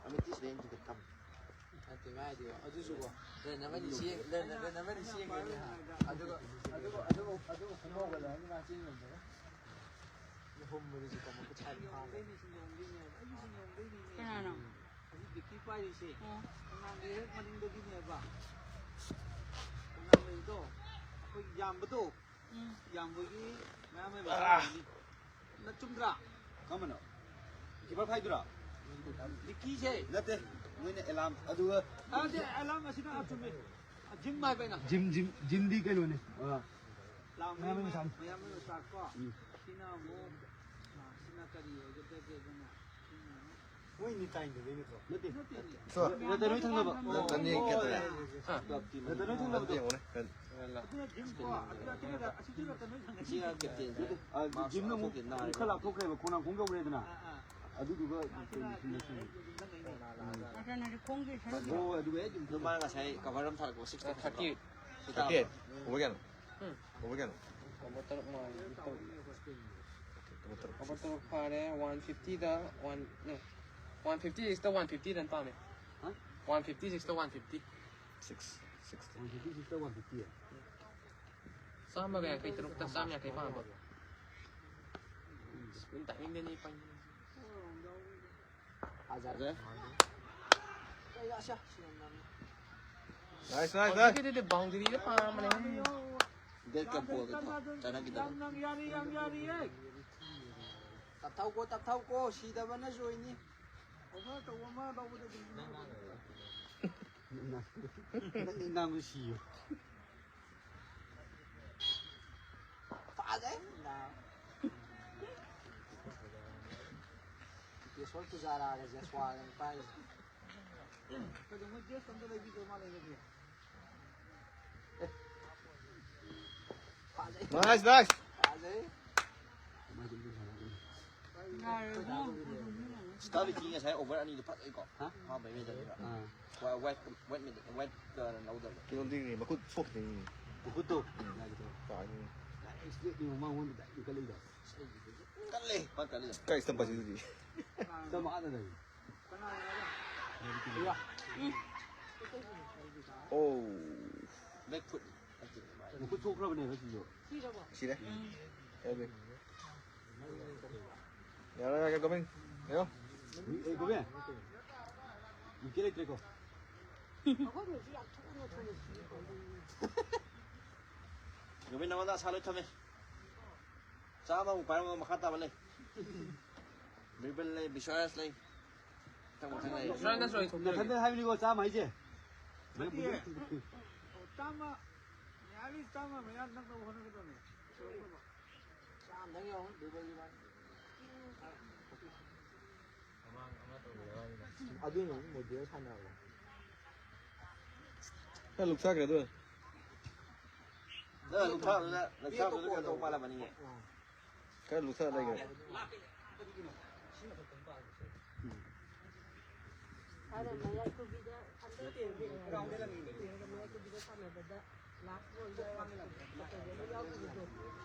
ꯑꯃꯤꯠꯇꯤ ꯁꯤꯗ ꯑꯩꯅ ꯊꯝꯃꯦ꯫ ꯅꯠꯇꯦ ꯃꯥ ꯍꯥꯏꯗꯤꯀꯣ, ꯑꯗꯨꯁꯨ ꯀꯣ, ꯔꯟ ꯑꯃꯅꯤ ꯆꯦꯟ-, ꯔꯟ, ꯔꯟ ꯑꯃꯅꯤ ꯆꯦꯟꯒ꯭ꯔꯅꯤ ꯍꯥ꯫ ꯑꯗꯨꯒ, ꯑꯗꯨꯒ, ꯑꯗꯨꯒ, ꯑꯗꯨꯒ ꯈꯣꯡꯍꯧꯒꯠꯂꯛꯑꯅꯤ ꯃꯥ ꯆꯦꯟ ꯉꯝꯗꯕ꯫ ꯃꯤ ꯍꯨꯝꯕꯗꯨꯁꯨ ꯀꯣ, ꯃꯈꯨꯠ ꯁꯥꯏꯗ ꯐꯥꯕ꯫ ꯀꯅꯥꯅꯣ? ꯑꯁꯤ ꯕꯤꯛꯀꯤ ꯄꯥꯏꯔꯤꯁꯦ꯫ ꯑꯣ꯫ ꯀꯪꯂꯥꯒꯤ ꯍꯦꯛ ꯃꯅꯤꯡꯗꯒꯤꯅꯦꯕ꯫ ꯀꯪꯂꯥ ꯂꯩꯗꯣ, ꯑꯩꯈꯣꯏ ꯌꯥꯝꯕꯗꯣ, ꯎꯝ꯫ ꯌꯥꯝꯕꯒꯤ ꯃꯌꯥꯝ ꯂꯩꯕ꯫ ꯅ ꯆꯨꯝꯗ꯭ꯔꯥ? ꯀꯔꯝꯕꯅꯣ? ꯀꯤꯄꯔ ꯐꯥꯏꯗꯨꯔꯣ? ꯕꯤꯛꯀꯤꯁꯦ꯫ ꯅꯠꯇꯦ, ꯅꯣꯏꯅ ꯑꯦꯂꯥꯝ, ꯑꯗꯨꯒ ꯑꯗꯨꯗꯤ ꯑꯦꯂꯥꯝ ꯑꯁꯤꯅ ꯆꯨꯝꯃꯦ꯫ ꯖꯤꯝ ꯍꯥꯏꯕ ꯑꯩꯅ꯫ ꯖꯤꯝ, ꯖꯤꯝ, ꯖꯤꯝꯗꯤ ꯀꯩꯅꯣꯅꯦ꯫ ꯑꯥ꯫ ꯂꯥꯎ ꯃꯌꯥꯝ ꯃꯌꯥꯝ ꯃꯁꯥ꯫ ꯃꯌꯥꯝ ꯃꯁꯥ ꯀꯣ꯫ ꯎꯝ꯫ ꯁꯤꯅ ꯑꯃꯨꯛ, ꯑꯥ, ꯁꯤꯅ ꯀꯔꯤ ꯑꯣꯏꯒꯗꯒꯦ ꯑꯗꯨꯅ? ꯁꯤꯅ ꯃꯣꯏ ꯅꯤꯇꯥꯏꯟꯗꯨꯗꯩ ꯅꯠꯇ꯭ꯔꯣ? ꯅꯠꯇꯦ꯫ ꯅꯠꯇꯦ, ꯅꯠꯇꯦ꯫ ꯁꯣ, ꯅꯠꯇꯦ, ꯅꯣꯏ ꯊꯪꯅꯕ꯫ ꯅꯠꯇꯦ, ꯅꯠꯇꯦ, ꯅꯠꯇꯦ, ꯅꯠꯇꯦ꯫ ꯅꯠꯇꯦ, ꯅꯣꯏ ꯊꯪꯅꯕꯗꯣ꯫ ꯅꯠꯇꯦ, ꯌꯦꯡꯉꯨꯅꯦ꯫ ꯑꯗꯨꯅ ꯖꯤꯝꯀꯣ, ꯑꯗꯨꯅ ꯀꯩꯅꯣꯗ, ꯑꯁꯤꯁꯨ ꯅꯠꯇꯦ, ꯅꯣꯏ ꯊꯪꯅꯕ꯫ ꯁꯤꯒ ꯀꯦꯞꯇꯦꯟꯁꯦ꯫ ꯑꯥ, ꯃꯥ ꯖꯤꯝꯅ ꯑꯃꯨꯛ ꯁꯣꯛꯈꯤꯕꯅ ꯈꯔ ꯂꯥꯞꯊꯣꯛꯈ꯭ꯔꯦꯕ, ꯈꯣꯡꯅꯥꯡ ꯈꯣꯡ ꯌꯧꯔꯦꯗꯅ꯫ ꯑꯥ, ꯑꯥ꯫ ꯑꯗꯨꯗꯨꯒ ꯑꯥ, ꯁꯤꯅ ꯀꯩꯅꯣ ꯁꯤꯅ ꯁꯤꯅ ꯁꯤꯅ꯫ ꯅꯪ ꯑꯩꯅ꯫ ꯎꯝ꯫ ꯅꯠꯇ꯭ꯔ ꯅꯪꯗꯤ ꯈꯣꯡꯒꯤ ꯁꯔꯨꯛ꯫ ꯍꯣꯏ, ꯑꯗꯨꯒ ꯍꯦꯛ ꯑꯗꯨꯝ ꯑꯗꯨ ꯃꯥꯅ ꯉꯁꯥꯏ ꯀꯚꯔ ꯑꯃ ꯊꯥꯔꯛꯄ, ꯁꯤꯛꯁꯇꯤ ꯊꯥꯔꯛꯄ꯫ Thirty eight. ꯑꯣꯚꯔ ꯀꯌꯥꯅꯣ? ꯎꯝ꯫ ꯑꯣꯚꯔ ꯀꯌꯥꯅꯣ? ꯑꯣꯚꯔ ꯇꯔꯨꯛ ꯃꯥꯜꯂꯦ꯫ ꯇꯔꯨꯛ꯫ ꯑꯣꯚꯔ ꯇꯔꯨꯛ꯫ ꯑꯣꯚꯔ ꯇꯔꯨꯛ ꯐꯥꯔꯦ, ꯋꯥꯟ ꯐꯤꯐꯇꯤꯗ ꯋꯥꯟ, ꯅꯣ, ꯋꯥꯟ ꯐꯤꯐꯇꯤ ꯁꯤꯛꯁꯇ ꯋꯥꯟ ꯐꯤꯐꯇꯤ ꯔꯟ ꯄꯥꯝꯃꯦ꯫ ꯍꯥ? ꯋꯥꯟ ꯐꯤꯐꯇꯤ ꯁꯤꯛꯁꯇ one fifty. Six, sixty. One fifty ꯁꯤꯛꯁꯇ ꯋꯥꯟ ꯐꯤꯐꯇꯤ꯫ ꯆꯥꯝꯃꯒ ꯌꯥꯡꯈꯩ ꯇꯔꯨꯛꯇ ꯆꯥꯝꯃ ꯌꯥꯡꯈꯩ ꯄꯥꯝꯕ꯫ ꯁ꯭ꯄꯤꯟ ꯇꯥꯏꯃꯤꯡꯗꯅꯤ ꯄꯥꯏ꯫ ꯐꯖꯔꯦ꯫ Nice, nice, nice. ꯍꯧꯖꯤꯛꯀꯤꯗꯨꯗꯤ ꯕꯥꯎꯟꯗꯔꯤꯗ ꯄꯥꯝꯕꯅꯦ꯫ ꯗꯦꯠ ꯀꯞ ꯕꯣꯜꯗ ꯊꯥꯎ ꯆꯠꯅꯈꯤꯗꯕ꯫ ꯌꯥꯝ ꯌꯥꯔꯤ, ꯌꯥꯝ ꯌꯥꯔꯤꯌꯦ꯫ ꯇꯞꯊꯧꯀꯣ, ꯇꯞꯊꯧꯀꯣ, ꯁꯤꯗꯕꯅ ꯖꯣꯏꯅꯤ꯫ ꯑꯣꯐꯔ ꯇꯧꯕ ꯑꯃ ꯂꯧꯕꯗ ꯑꯗꯨꯝ ꯅꯪ ꯉꯥꯡꯕ ꯁꯤꯌꯨ꯫ ꯐꯖꯩ꯫ ꯅꯥ꯫ ꯇꯦꯁꯣꯔ ꯄꯨꯖꯥꯔꯥꯒ ꯖꯁꯋꯥꯒ ꯄꯥꯏꯔꯤꯁꯦ꯫ ꯀꯩꯗꯧꯉꯩ ꯗ꯭ꯔꯦꯁ ꯑꯝꯇ ꯂꯩꯕꯤꯗꯣꯏ ꯃꯥ ꯂꯩꯔꯗꯤ? ꯐꯖꯩ꯫ Nice, nice. ꯐꯖꯩ꯫ ꯌꯥꯔꯦ, ꯏꯕꯨꯡꯉꯣ꯫ ꯁ꯭ꯇꯥꯔ ꯂꯤꯀꯤ ꯉꯁꯥꯏ ꯑꯣꯚꯔ ꯑꯅꯤꯗꯣ ꯐꯖꯩꯀꯣ? ꯍꯥ? ꯑꯍꯥꯟꯕ ꯃꯦꯗꯜꯅꯤꯕ꯫ ꯑꯥ꯫ ꯋꯥ-, white, white medal, white colour ꯂꯧꯗꯕ꯫ ꯀꯩꯅꯣꯗꯤ ꯃꯈꯨꯠ ꯁꯣꯛꯈꯤꯗꯣꯏꯅꯤ꯫ ꯃꯈꯨꯠꯇꯣ? ꯎꯝ꯫ ꯌꯥꯒꯤꯗꯣ꯫ ꯇꯥꯒꯤꯅꯤ꯫ Direct ꯁ꯭ꯇꯦꯠꯅꯤ ꯃꯃꯥꯡꯉꯣꯟꯗ direct ꯏꯟꯈꯠꯂꯛꯏꯗꯣ꯫ ꯀꯜꯂꯦ, ꯐꯖ ꯀꯜꯂꯦ꯫ ꯀꯥꯏ ꯁ꯭ꯇꯝ ꯄꯥꯏꯁꯤꯗꯨꯗꯤ? ꯁ꯭ꯇꯝ ꯑꯥꯗ ꯂꯩ꯫ ꯑꯣ꯫ ꯃꯈꯨꯠ ꯁꯣꯛꯈ꯭ꯔꯕꯅꯦꯕ ꯁꯤꯁꯨ꯫ ꯁꯤꯔꯦ꯫ ꯑꯣꯀꯦ꯫ ꯌꯥꯔꯦ, ꯌꯥꯔꯦ, ꯒꯣꯕꯤꯟ꯫ ꯌꯥꯔꯦ꯫ ꯑꯦ, ꯒꯣꯕꯤꯟ꯫ ꯋꯤꯀꯦꯠ ꯂꯩꯇ꯭ꯔꯦꯀꯣ꯫ ꯒꯣꯕꯤꯟ, ꯅꯉꯣꯟꯗ ꯑꯁꯥ ꯂꯣꯏ ꯊꯝꯃꯦ꯫ ꯆꯥꯝꯃꯃꯨꯛ ꯄꯥꯏꯔꯝꯃꯒ ꯃꯈꯥ ꯇꯥꯕ ꯂꯩ꯫ ꯕꯤꯔꯕꯜ ꯂꯩ, ꯕꯤꯁ꯭ꯋꯥꯁ ꯂꯩ꯫ ꯃꯊꯪ ꯃꯊꯪ ꯂꯩ꯫ ꯕꯤꯁ꯭ꯋꯥꯁ ꯅꯠꯇ꯭ꯔꯣ ꯑꯩ ꯊꯣꯛꯇꯣꯏꯁꯦ? ꯅꯊꯟꯗ ꯍꯥꯏꯕꯅꯤꯀꯣ, ꯆꯥꯝꯃ ꯍꯥꯏꯁꯦ꯫ ꯅꯠꯇꯤꯌꯦ꯫ ꯆꯥꯝꯃ, ꯌꯥꯔꯤ ꯆꯥꯝꯃ ꯃꯌꯥ ꯅꯛꯅꯕ ꯍꯣꯠꯅꯒꯗꯕꯅꯦ꯫ ꯆꯥꯝꯗꯪ ꯌꯧꯔꯝꯒꯅꯤ ꯕꯤꯔꯕꯜꯒꯤ ꯃꯥꯏ꯫ ꯑꯗꯨꯅ ꯑꯃꯨꯛ ꯃꯣꯗꯦꯜ ꯁꯥꯟꯅꯕ꯫ ꯈꯔ ꯂꯨꯛꯊꯈ꯭ꯔꯦ ꯑꯗꯨ꯫ ꯅꯪ ꯂꯨꯛꯊꯕꯗꯨꯅ, ꯂꯨꯛꯊꯕꯗꯨꯅ ꯀꯩꯅꯣ ꯇꯧ ꯃꯥꯜꯂꯝꯃꯅꯤꯌꯦ꯫ ꯈꯔ ꯂꯨꯛꯊ ꯂꯩꯈ꯭ꯔꯦ꯫ ꯊꯥꯏꯅ ꯃꯌꯥꯏ ꯈꯨꯕꯤꯗ ꯑꯟꯗꯔ ꯇꯦꯟꯒꯤ ꯃꯌꯥꯏ ꯈꯨꯕꯤꯗ ꯁꯥꯟꯅꯕꯗ ꯂꯥꯁ ꯕꯣꯜꯗ ꯀꯩꯅꯣ ꯑꯃ ꯌꯥꯎꯈꯤꯕꯗꯣ,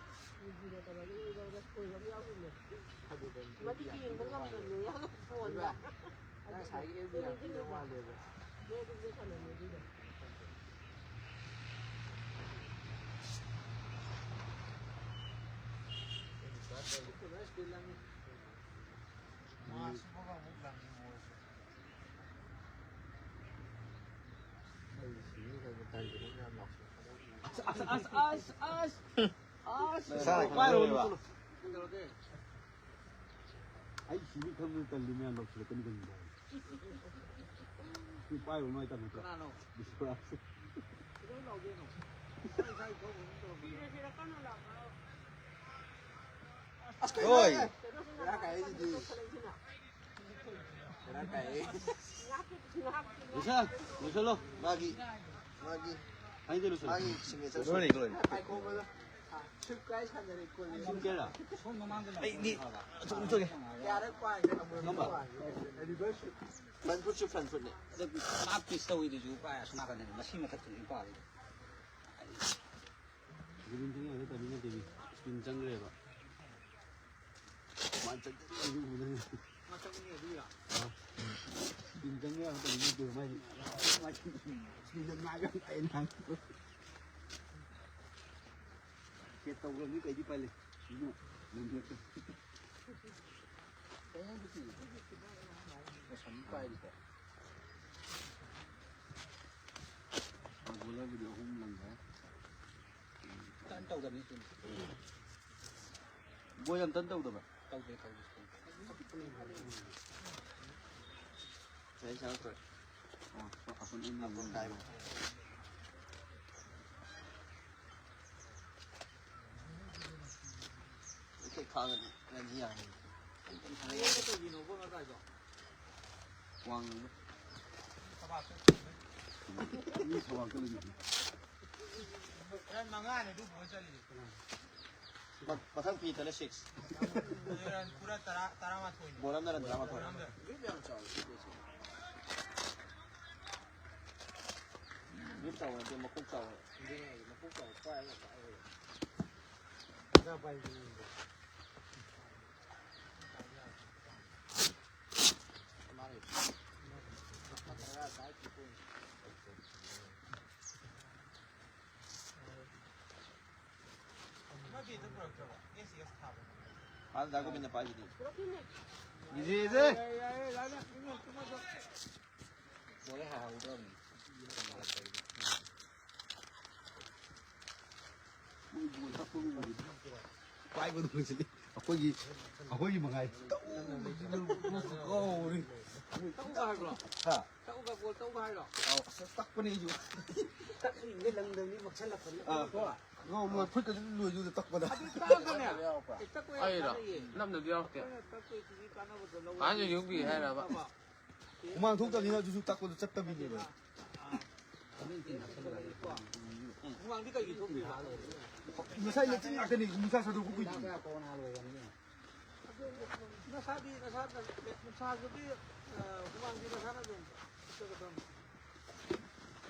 ꯃꯤꯒꯤꯅ ꯇꯧꯔꯒ ꯏꯔꯣꯏꯗ ꯁꯣꯏꯕ ꯑꯃ ꯌꯥꯎꯈꯤꯕꯅꯦ꯫ ꯃꯗꯤ ꯌꯦꯡꯕ ꯉꯝꯗꯕꯅꯦ, ꯌꯥꯝꯅ ꯐꯣꯟꯗ꯫ ꯅꯪ ꯉꯁꯥꯏꯒꯤ ꯑꯦꯜ ꯕꯤ ꯌꯥꯝ ꯄꯤꯗꯧ ꯃꯥꯜꯂꯦꯕ꯫ ꯅꯣꯏ ꯑꯗꯨꯝ ꯂꯣꯏꯁꯜꯂꯝꯃꯦ ꯑꯗꯨꯒ꯫ ꯃꯥꯁꯤꯃꯒ ꯑꯃꯨꯛ ꯂꯪꯉꯤ ꯃꯣꯏꯁꯦ꯫ ꯑꯁ, ꯑꯁ, ꯑꯁ, ꯑꯁ, ꯑꯁ꯫ ꯑꯁ, ꯏꯁꯥꯅ ꯄꯥꯏꯔꯣ, ꯈꯪꯖꯔꯦꯕ꯫ ꯀꯩꯗꯧꯔꯒꯦ? ꯑꯩ ꯁꯤꯅꯤ ꯈꯪꯕꯗ ꯇꯜꯂꯤ, ꯃꯌꯥꯝ ꯂꯧꯁꯤꯜꯂꯛꯀꯅꯤ ꯈꯪꯕꯗ꯫ ꯁꯤ ꯄꯥꯏꯔꯨꯅꯨ ꯍꯥꯏꯇꯥꯔꯦ ꯅꯠꯇ꯭ꯔꯣ? ꯀꯅꯥꯅꯣ? ꯕꯤꯁ꯭ꯋꯥꯁ꯫ ꯀꯩꯗꯧ ꯂꯥꯎꯗꯣꯏꯅꯣ? ꯏꯁꯥ ꯏꯁꯥꯒꯤ ꯊꯣꯛꯄ ꯑꯗꯨꯝ ꯇꯧꯔꯝꯕꯅꯦ꯫ ꯑꯁ, ꯀꯩꯅꯣ? ꯍꯣꯏ꯫ ꯕꯦꯔꯥ ꯀꯥꯏꯍꯦ ꯁꯤꯗꯤ꯫ ꯕꯦꯔꯥ ꯀꯥꯏꯍꯦ꯫ ꯂꯣꯏꯁꯜ-, ꯂꯣꯏꯁꯜꯂꯣ꯫ ꯃꯥꯒꯤ, ꯃꯥꯒꯤ, ꯍꯥꯏꯗꯤ ꯂꯣꯏꯁꯜꯂꯣ꯫ ꯃꯥꯒꯤ signature ꯂꯣꯏꯔꯦ, ꯂꯣꯏꯔꯦ꯫ ꯄꯥꯏꯈꯣꯝꯕꯗꯣ꯫ ꯁꯨꯝ ꯀꯥꯏ ꯁꯥꯟꯅꯔꯦ ꯀꯣꯜꯂꯦ꯫ ꯁꯨꯝ ꯀꯦꯔꯥ? ꯑꯩꯗꯤ ꯑꯁꯨꯝ ꯆꯠꯀꯦ꯫ ꯀꯌꯥꯔꯛ ꯄꯥꯏꯒꯦ? ꯑꯃꯨꯔꯛ ꯉꯝꯕ? ꯄꯥꯏꯒꯦ꯫ Reverse shoot꯫ Front footꯁꯨ front footꯅꯦ꯫ ꯑꯗ ꯂꯥꯞ pitch ꯇꯧꯋꯤꯗꯨꯁꯨ ꯄꯥꯏ ꯑꯁꯣꯝ ꯅꯥꯀꯟꯗꯅꯦ꯫ ꯃꯁꯤ ꯃꯊꯛꯇꯅꯤ ꯄꯥꯜꯂꯤꯗꯣ꯫ ꯒ꯭ꯔꯤꯟ ꯆꯪꯉꯦ ꯍꯥꯏꯕ ꯇꯥꯏꯃꯤꯡ ꯅꯠꯇꯦꯃꯤ꯫ Spin ꯆꯪꯈ꯭ꯔꯦꯕ꯫ ꯃꯥ ꯆꯪ-, ꯆꯪ-, ꯆꯪ-, ꯆꯪ-, ꯃꯥ ꯆꯪꯉꯦ ꯑꯗꯨꯒꯤꯔꯥ? ꯑꯥ꯫ ꯆꯪꯉꯒ ꯇꯧꯕꯤꯗꯣ ꯃꯥꯏ, ꯃꯥꯏ ꯁꯤꯗ ꯉꯥꯏꯕ ꯌꯥꯝ ꯂꯥꯛꯑꯦ ꯅꯍꯥꯟ꯫ ꯁꯦꯠ ꯇꯧꯈ꯭ꯔꯕꯅꯤ ꯀꯩꯗꯤ ꯎꯄꯥꯏ ꯂꯩ꯫ ꯁꯤꯅ ꯂꯝꯕꯤ ꯑꯝꯇ ꯄꯩꯁꯥ ꯄꯥꯏꯔꯤꯀꯣ꯫ ꯒꯣꯂꯔꯕꯨꯗꯤ ꯑꯍꯨꯝ ꯂꯪꯈ꯭ꯔꯦ꯫ ꯇꯟ ꯇꯧꯗꯕꯅꯤ ꯁꯨꯝ꯫ ꯕꯣꯏ ꯌꯥꯝ ꯇꯟ ꯇꯧꯗꯕ꯭ꯔꯥ? ꯇꯧꯗꯦ, ꯇꯧꯗꯦ꯫ ꯁꯤ ꯑꯩ ꯆꯪꯉꯛꯇ꯭ꯔꯦ꯫ ꯑꯣ, ꯑꯁꯣꯝ ꯑꯩꯅ ꯑꯁꯣꯝ ꯀꯥꯏꯕ꯫ ꯏꯆꯦ ꯈꯥꯡꯉꯗꯤ ꯅꯪꯗꯤ ꯌꯥꯅꯤ꯫ ꯋꯥꯡꯉꯕ꯫ ꯃꯤ ꯊꯕꯥꯛꯇ ꯂꯩꯕꯅꯤ꯫ ꯃ-, ꯃꯊꯪ ꯄꯤꯗꯅ six꯫ ꯄꯨꯔꯥ ꯇꯔꯥ, ꯇꯔꯥꯃꯥꯊꯣꯏꯅꯤ꯫ ꯕꯣꯜ ꯑꯃꯅ run ꯇꯔꯥꯃꯥꯊꯣꯏ꯫ ꯕꯣꯜ ꯑꯃꯗ꯫ ꯃꯤ ꯆꯥꯎꯕ ꯅꯠꯇꯦ, ꯃꯀꯣꯛ ꯆꯥꯎꯕ꯫ ꯑꯗꯨꯅꯦ ꯍꯥꯏꯁꯦ, ꯃꯀꯣꯛ ꯆꯥꯎꯕ ꯄꯥꯏꯔꯒ ꯄꯥꯏꯔꯒ꯫ ꯃꯥꯗꯤ ꯑꯗꯨꯝ ꯄꯨꯔꯛꯇ꯭ꯔꯕꯣ? ꯑꯦꯁ ꯁꯤ ꯑꯦꯁ ꯊꯥꯕ꯫ ꯃꯥꯅ ꯗꯥ ꯒꯣꯕꯤꯟꯗ ꯄꯥꯏꯁꯤꯗꯤ꯫ ꯏꯖꯦ, ꯏꯖꯦ꯫ ꯂꯣꯏ ꯍꯥꯏꯍꯧꯗ꯭ꯔꯕꯅꯤ꯫ ꯄꯥꯏꯕꯗꯨ ꯍꯧꯖꯤꯛ ꯑꯩꯈꯣꯏꯒꯤ, ꯑꯩꯈꯣꯏꯒꯤ ꯃꯉꯥꯏ꯫ ꯇꯧꯔꯤꯁꯤꯅ ꯀꯧꯔꯤ꯫ ꯇꯧꯕ ꯍꯥꯏꯕ꯭ꯔꯣ? ꯍꯥ? ꯇꯧꯕ, ꯕꯣꯜ ꯇꯧꯕ ꯍꯥꯏꯔꯣ? ꯑꯧ, ꯑꯁ, ꯇꯛꯄꯅꯦ ꯑꯩꯁꯨ꯫ ꯇꯛꯂꯤꯕꯅꯦ, ꯂꯪꯗꯕꯅꯤ, ꯃꯛꯁꯜꯂꯛꯄꯅꯤ꯫ ꯑꯥ, ꯀꯣ? ꯂꯣꯏ, ꯂꯣꯏ, ꯈꯨꯠꯀ ꯑꯗꯨꯝ ꯂꯣꯏꯗꯨꯗ ꯇꯛꯄꯗ꯫ ꯑꯗꯨ ꯇꯛꯑꯒꯅꯦ, ꯑꯦ, ꯇꯛꯄ ꯌꯥꯝ ꯑꯩꯔꯣ? ꯀꯥꯟꯅꯩꯌꯦ꯫ ꯅꯝꯅꯗꯤ ꯌꯥꯎꯔꯛꯇꯦ꯫ ꯑꯩꯈꯣꯏꯅ ꯇꯛꯄꯩꯁꯤꯗꯤ ꯀꯥꯟꯅꯕꯗꯣ ꯂꯧꯕ꯫ ꯀꯥꯟꯅ ꯌꯣꯛꯄꯤ ꯍꯥꯏꯔꯕ? ꯍꯨꯃꯥꯡ ꯊꯣꯛꯇꯕꯅꯤꯅ ꯑꯗꯨꯁꯨ ꯇꯛꯄꯗꯣ ꯆꯠꯇꯕꯤꯅꯦꯕ꯫ ꯍꯨꯃꯥꯡꯗꯤ ꯀꯩꯒꯤ ꯊꯣꯛꯇ꯭ꯔꯤꯕ? ꯉꯁꯥꯏ ꯂꯩꯆꯤꯟ ꯉꯥꯛꯇꯅꯤ, ꯅꯨꯡꯁꯥ ꯁꯥꯗꯣꯔꯛꯄ ꯀꯨꯏꯗ꯭ꯔꯤ꯫ ꯅꯁꯥꯗꯤ, ꯅꯁꯥ, ꯅꯨꯡꯁꯥꯗꯨꯗꯤ, ꯑ, ꯍꯨꯃꯥꯡꯗꯤ ꯅꯁꯥꯅ ꯑꯗꯨꯝ ꯊꯣꯛꯀꯗꯕꯅꯤ꯫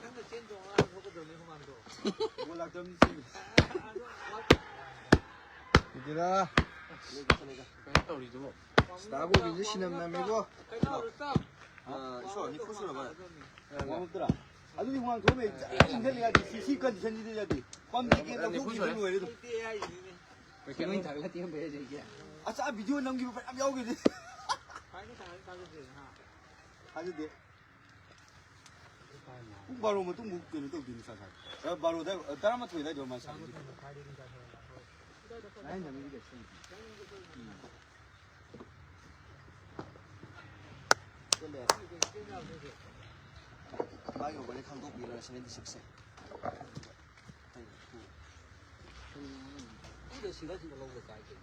ꯅꯪꯅ ꯆꯦꯟ ꯆꯣꯡꯉꯒ ꯊꯣꯛꯀꯗꯕꯅꯤ ꯍꯨꯃꯥꯡꯗꯣ꯫ ꯕꯣꯜ ꯂꯥꯛꯇꯕꯅꯤ ꯆꯦꯜꯂꯤ꯫ ꯑ, ꯑ, ꯑꯗꯨ ꯋꯥ-, ꯏꯗꯤꯔꯥ꯫ ꯀꯩꯅꯣ ꯇꯧꯔꯤꯗꯨꯕꯣ? ꯁꯤꯗꯥꯕꯨ ꯕꯤꯖꯤ ꯁꯤꯅꯝ ꯅꯝꯃꯤꯕꯣ꯫ ꯀꯩꯅꯣ, ꯔꯨꯁꯇꯝ? ꯏꯁꯣꯔ ꯅꯤꯐꯨ ꯁꯨꯔꯕ? ꯋꯥꯡꯉꯛꯇ꯭ꯔꯥ? ꯑꯗꯨꯗꯤ ꯍꯨꯃꯥꯡ ꯊꯣꯛꯑꯝꯃꯦ꯫ ꯏꯟꯁꯤꯜꯂ ꯌꯥꯗꯦ꯫ ꯁꯤ, ꯁꯤ ꯀꯟꯗꯤꯁꯟꯁꯤꯗ ꯌꯥꯗꯦ꯫ ꯄꯝꯗꯤ ꯀꯦꯟ ꯂꯧꯊꯣꯛꯈꯤꯕ ꯂꯣꯏꯔꯦ ꯑꯗꯨꯝ꯫ ꯀꯩꯅꯣ ꯑꯣꯏꯅ ꯊꯥꯒꯠꯂꯛꯇꯦ ꯍꯥꯏꯕ ꯑꯩꯁꯦ꯫ ꯑꯆꯥ, ꯚꯤꯗꯤꯑꯣ ꯅꯝꯈꯤꯕ ꯐꯅꯌꯥꯝ ꯌꯥꯎꯈꯤꯕꯅꯦ꯫ ꯊꯥꯖꯗꯦ꯫ ꯄꯨꯡ ꯕꯥꯔꯣ ꯃꯇꯨꯡꯕꯨ ꯀꯩꯅꯣ ꯇꯧꯗꯣꯏꯅꯤ, ꯁꯥ ꯁꯥ꯫ ꯑ, ꯕꯥꯔꯣ ꯑꯗꯥꯏ, ꯑ, ꯇꯔꯥꯃꯥꯊꯣꯏ ꯑꯗꯥꯏꯗꯣ ꯃꯥ ꯁꯥꯟꯅꯗꯣꯏꯅꯤ꯫ ꯂꯥꯏꯟ ꯅꯝꯃꯤꯗꯤ ꯀꯩꯁꯨ ꯇꯧꯗꯦ꯫ ꯎꯝ꯫ ꯃꯥꯒꯤ ꯑꯣꯚꯔꯗꯤ ꯈꯪꯗꯣꯛꯄꯤꯔꯣ, seventy six ꯁꯦ꯫ ꯁꯤꯡꯒꯜ ꯁꯤꯡꯒꯜ ꯂꯧꯕ ꯀꯥꯏꯗꯦ꯫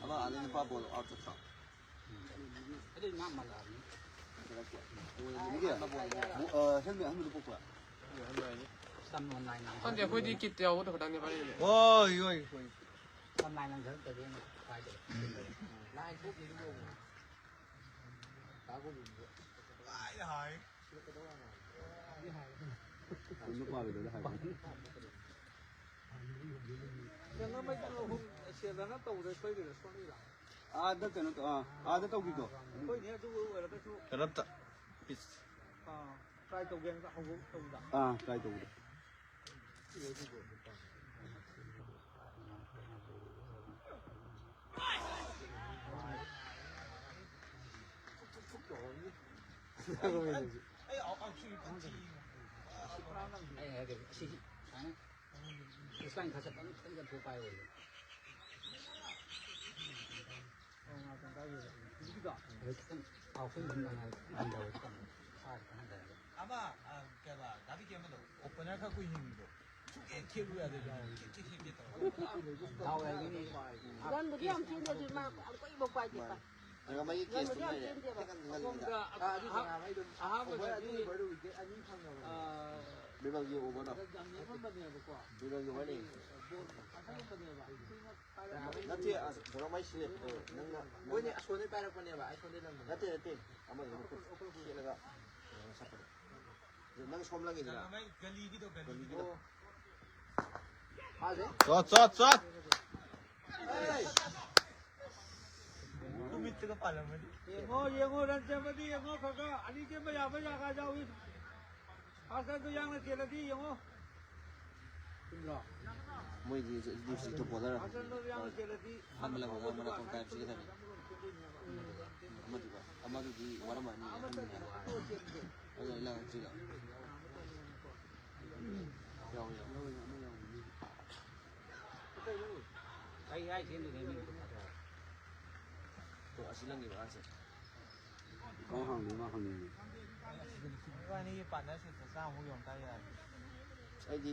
ꯑꯃ ꯑꯥꯗ ꯅꯨꯄꯥ ꯕꯣꯜ ꯑꯥꯎꯠ ꯆꯠꯄ꯫ ꯑꯗꯨꯗꯤ ꯃꯥ ꯃꯥꯜꯂꯛꯑꯕꯅꯤ꯫ ꯍꯦꯜꯃꯦꯠ ꯑꯍꯟꯕꯗꯨ ꯄꯣꯛꯄ꯭ꯔꯥ? ꯈꯪꯗꯦ, ꯑꯩꯈꯣꯏꯗꯤ ꯀꯤꯠ ꯌꯥꯎꯕꯗꯣ ꯈꯛꯇꯪꯅꯦ ꯄꯥꯏꯔꯛꯏꯁꯦ꯫ ꯍꯣꯏ, ꯍꯣꯏ, ꯍꯣꯏ꯫ ꯂꯥꯏ ꯊꯣꯛꯈꯤꯗꯨꯕꯨ꯫ ꯆꯨꯝꯅ ꯄꯥꯜꯂꯣꯏꯗꯕꯗ ꯍꯥꯏꯕ꯫ ꯀꯩꯅꯣ, ꯃꯩ ꯄꯨꯡ ꯑꯍꯨꯝ ꯁꯦꯜꯗꯅ ꯇꯧꯕꯗ ꯁꯣꯏꯔꯤꯔꯥ, ꯁꯣꯏꯔꯤꯔꯥ? ꯑꯥꯗ ꯀꯩꯅꯣ ꯇꯧ-, ꯑꯥ, ꯑꯥꯗ ꯇꯧꯈꯤꯕꯗꯣ꯫ ꯑꯩꯈꯣꯏꯅꯦ ꯑꯗꯨ ꯑꯣꯏꯔꯒꯁꯨ ꯀꯔꯞꯇ꯫ ꯑꯥ, ꯇ꯭ꯔꯥꯏ ꯇꯧꯒꯦ ꯍꯥꯏꯅ ꯍꯧꯕ ꯇꯧꯕꯗ꯫ ꯑꯥ, ꯇ꯭ꯔꯥꯏ ꯇꯧꯕꯗ꯫ ꯑꯩ ꯍꯥꯏꯔꯒꯦ, ꯑꯁꯤ ꯁꯨꯃꯥꯏꯅ ꯏꯁꯂꯥꯏꯟ ꯈꯔ ꯆꯠꯄ ꯑꯃ ꯈꯤꯇꯪ ꯆꯠꯊꯣꯛꯄ ꯍꯥꯏꯕ ꯑꯣꯏꯔꯗꯤ꯫ ꯍꯧꯖꯤꯛ ꯈꯤꯇꯪ ꯑꯥꯎꯠꯁꯥꯏꯠ ꯑꯗꯨꯝ ꯉꯥꯏ-, ꯉꯥꯏ-, ꯉꯥꯏ-, ꯉꯥꯏ-, ꯉꯥꯏ-, ꯉꯥꯏ-, ꯑꯃ, ꯑ, ꯀꯩꯕ, ꯗꯥꯕꯤ ꯀꯦꯝꯕꯗꯣ, ꯑꯣꯄꯅꯔ ꯈꯔ ꯀꯨꯏ ꯍꯤꯡꯉꯤꯗꯣ, ꯁꯨꯛ ꯍꯦꯛ ꯈꯦꯠꯂꯨ ꯌꯥꯗꯦ, ꯈꯦꯠ, ꯈꯦꯠ, ꯈꯦꯠ, ꯈꯦꯠ ꯇꯧꯔꯒ꯫ ꯗꯥꯎ ꯌꯥꯏꯗꯨꯅꯤ꯫ ꯔꯟꯕꯨꯗꯤ ꯌꯥꯝ ꯆꯦꯜꯂꯦ, ꯑꯗꯨ ꯃꯥ ꯌꯥꯝ ꯀꯨꯏꯕ ꯄꯥꯏꯗꯦ꯫ ꯃꯥꯅꯦ꯫ ꯑꯗꯨꯒ ꯃꯥꯒꯤ ꯔꯟꯕꯨꯗꯤ ꯀꯦꯁꯇꯨ ꯌꯥꯝ ꯉꯥꯏꯔꯦ꯫ ꯆꯦꯟꯗꯦꯕ꯫ ꯈꯤꯇꯪ ꯉꯜꯂꯤꯗ꯫ ꯑꯍꯥꯟꯕꯗꯗꯤ ꯑꯩꯈꯣꯏ ꯑꯗꯨ ꯕꯥꯔꯣ ꯋꯤꯀꯦꯠ ꯑꯅꯤ ꯐꯪꯉꯕꯅꯦ꯫ ꯑꯥ, ꯕꯤꯃꯜꯒꯤ ꯑꯣꯚꯔꯗꯣ꯫ ꯌꯥꯝ ꯅꯦꯝꯃꯝꯕꯅꯦꯕꯀꯣ꯫ ꯕꯤꯃꯜꯒꯤ ꯑꯣꯚꯔꯅꯦ꯫ ꯕꯣꯜ ꯐꯥꯖꯤꯜꯂꯝꯕꯅꯦꯕ꯫ ꯅꯠꯇꯦ, ꯑꯁ, ꯕꯣꯔꯥ ꯃꯥꯏ ꯁꯤꯜꯂꯦ꯫ ꯅꯪꯅ, ꯃꯣꯏꯅ ꯑꯁꯣꯟꯕꯩ ꯄꯥꯏꯔꯛꯄꯅꯦꯕ, ꯑꯩ ꯁꯣꯝꯗꯩ ꯂꯪꯕꯅꯦ꯫ ꯅꯠꯇꯦ, ꯅꯠꯇꯦ꯫ ꯑꯃꯗꯨꯅ ꯈꯨꯠ ꯁꯦꯠꯂꯒ ꯁꯠꯄꯗꯣ꯫ ꯑꯗꯨ ꯅꯪ ꯁꯣꯝ ꯂꯪꯉꯤꯗꯅ꯫ ꯒꯂꯤꯒꯤꯗꯣ, ꯒꯂꯤꯒꯤꯗꯣ꯫ ꯒꯂꯤꯒꯤꯗꯣ꯫ ꯑꯣ꯫ ꯆꯣꯠ, ꯆꯣꯠ, ꯆꯣꯠ꯫ ꯌꯦꯡꯉꯣ, ꯌꯦꯡꯉꯣ, ꯔꯟ ꯆꯦꯟꯕꯗꯤ ꯌꯦꯡꯉꯣ, ꯈꯔ ꯈꯔ꯫ ꯑꯅꯤ ꯆꯦꯟꯕ ꯌꯥꯕ ꯖꯒꯥ ꯌꯥꯎꯏ꯫ ꯐꯥꯁ ꯔꯟꯗꯣ ꯌꯥꯡꯅ ꯆꯦꯜꯂꯗꯤ ꯌꯦꯡꯉꯣ꯫ ꯃꯣꯏꯗꯤ ꯍꯧꯖꯤꯛ ꯕꯣꯂꯔ ꯐꯥꯁ ꯔꯟꯗꯣ ꯌꯥꯡꯅ ꯆꯦꯜꯂꯗꯤ ꯑꯍꯥꯟꯕ ꯂꯧꯕꯗ ꯑꯃꯅ ꯄꯨꯡꯈꯥꯏ ꯑꯃ ꯆꯦꯜꯂꯦ ꯍꯥꯏꯕꯅꯤ꯫ ꯑꯃꯗꯨꯒ, ꯑꯃꯗꯨꯗꯤ ꯋꯥꯔꯝꯃꯅꯤ, ꯑꯍꯟꯅꯤꯅ꯫ ꯑꯗꯨ ꯑꯩ ꯂꯥꯛꯑ ꯆꯦꯜꯂꯣ꯫ ꯌꯥꯎꯋꯦ, ꯌꯥꯎꯋꯦ꯫ ꯑꯩ ꯍꯥꯏ ꯆꯦꯟꯗꯣꯏꯅꯦ, ꯃꯤ ꯑꯇꯣꯞꯄ꯫ ꯑꯣ, ꯑꯁꯤ ꯅꯪꯒꯤ ꯃꯥꯁꯦ꯫ ꯃꯥ ꯍꯪꯉꯤ, ꯃꯥ ꯍꯪꯉꯤ꯫ ꯏꯕꯥꯅꯤꯒꯤ ꯄꯥꯔꯠꯅꯔꯁꯤꯞꯇ ꯆꯥꯝꯃꯨꯛ ꯌꯣꯟ ꯇꯥꯔꯦ ꯌꯥꯔꯦ꯫ ꯑꯩꯗꯤ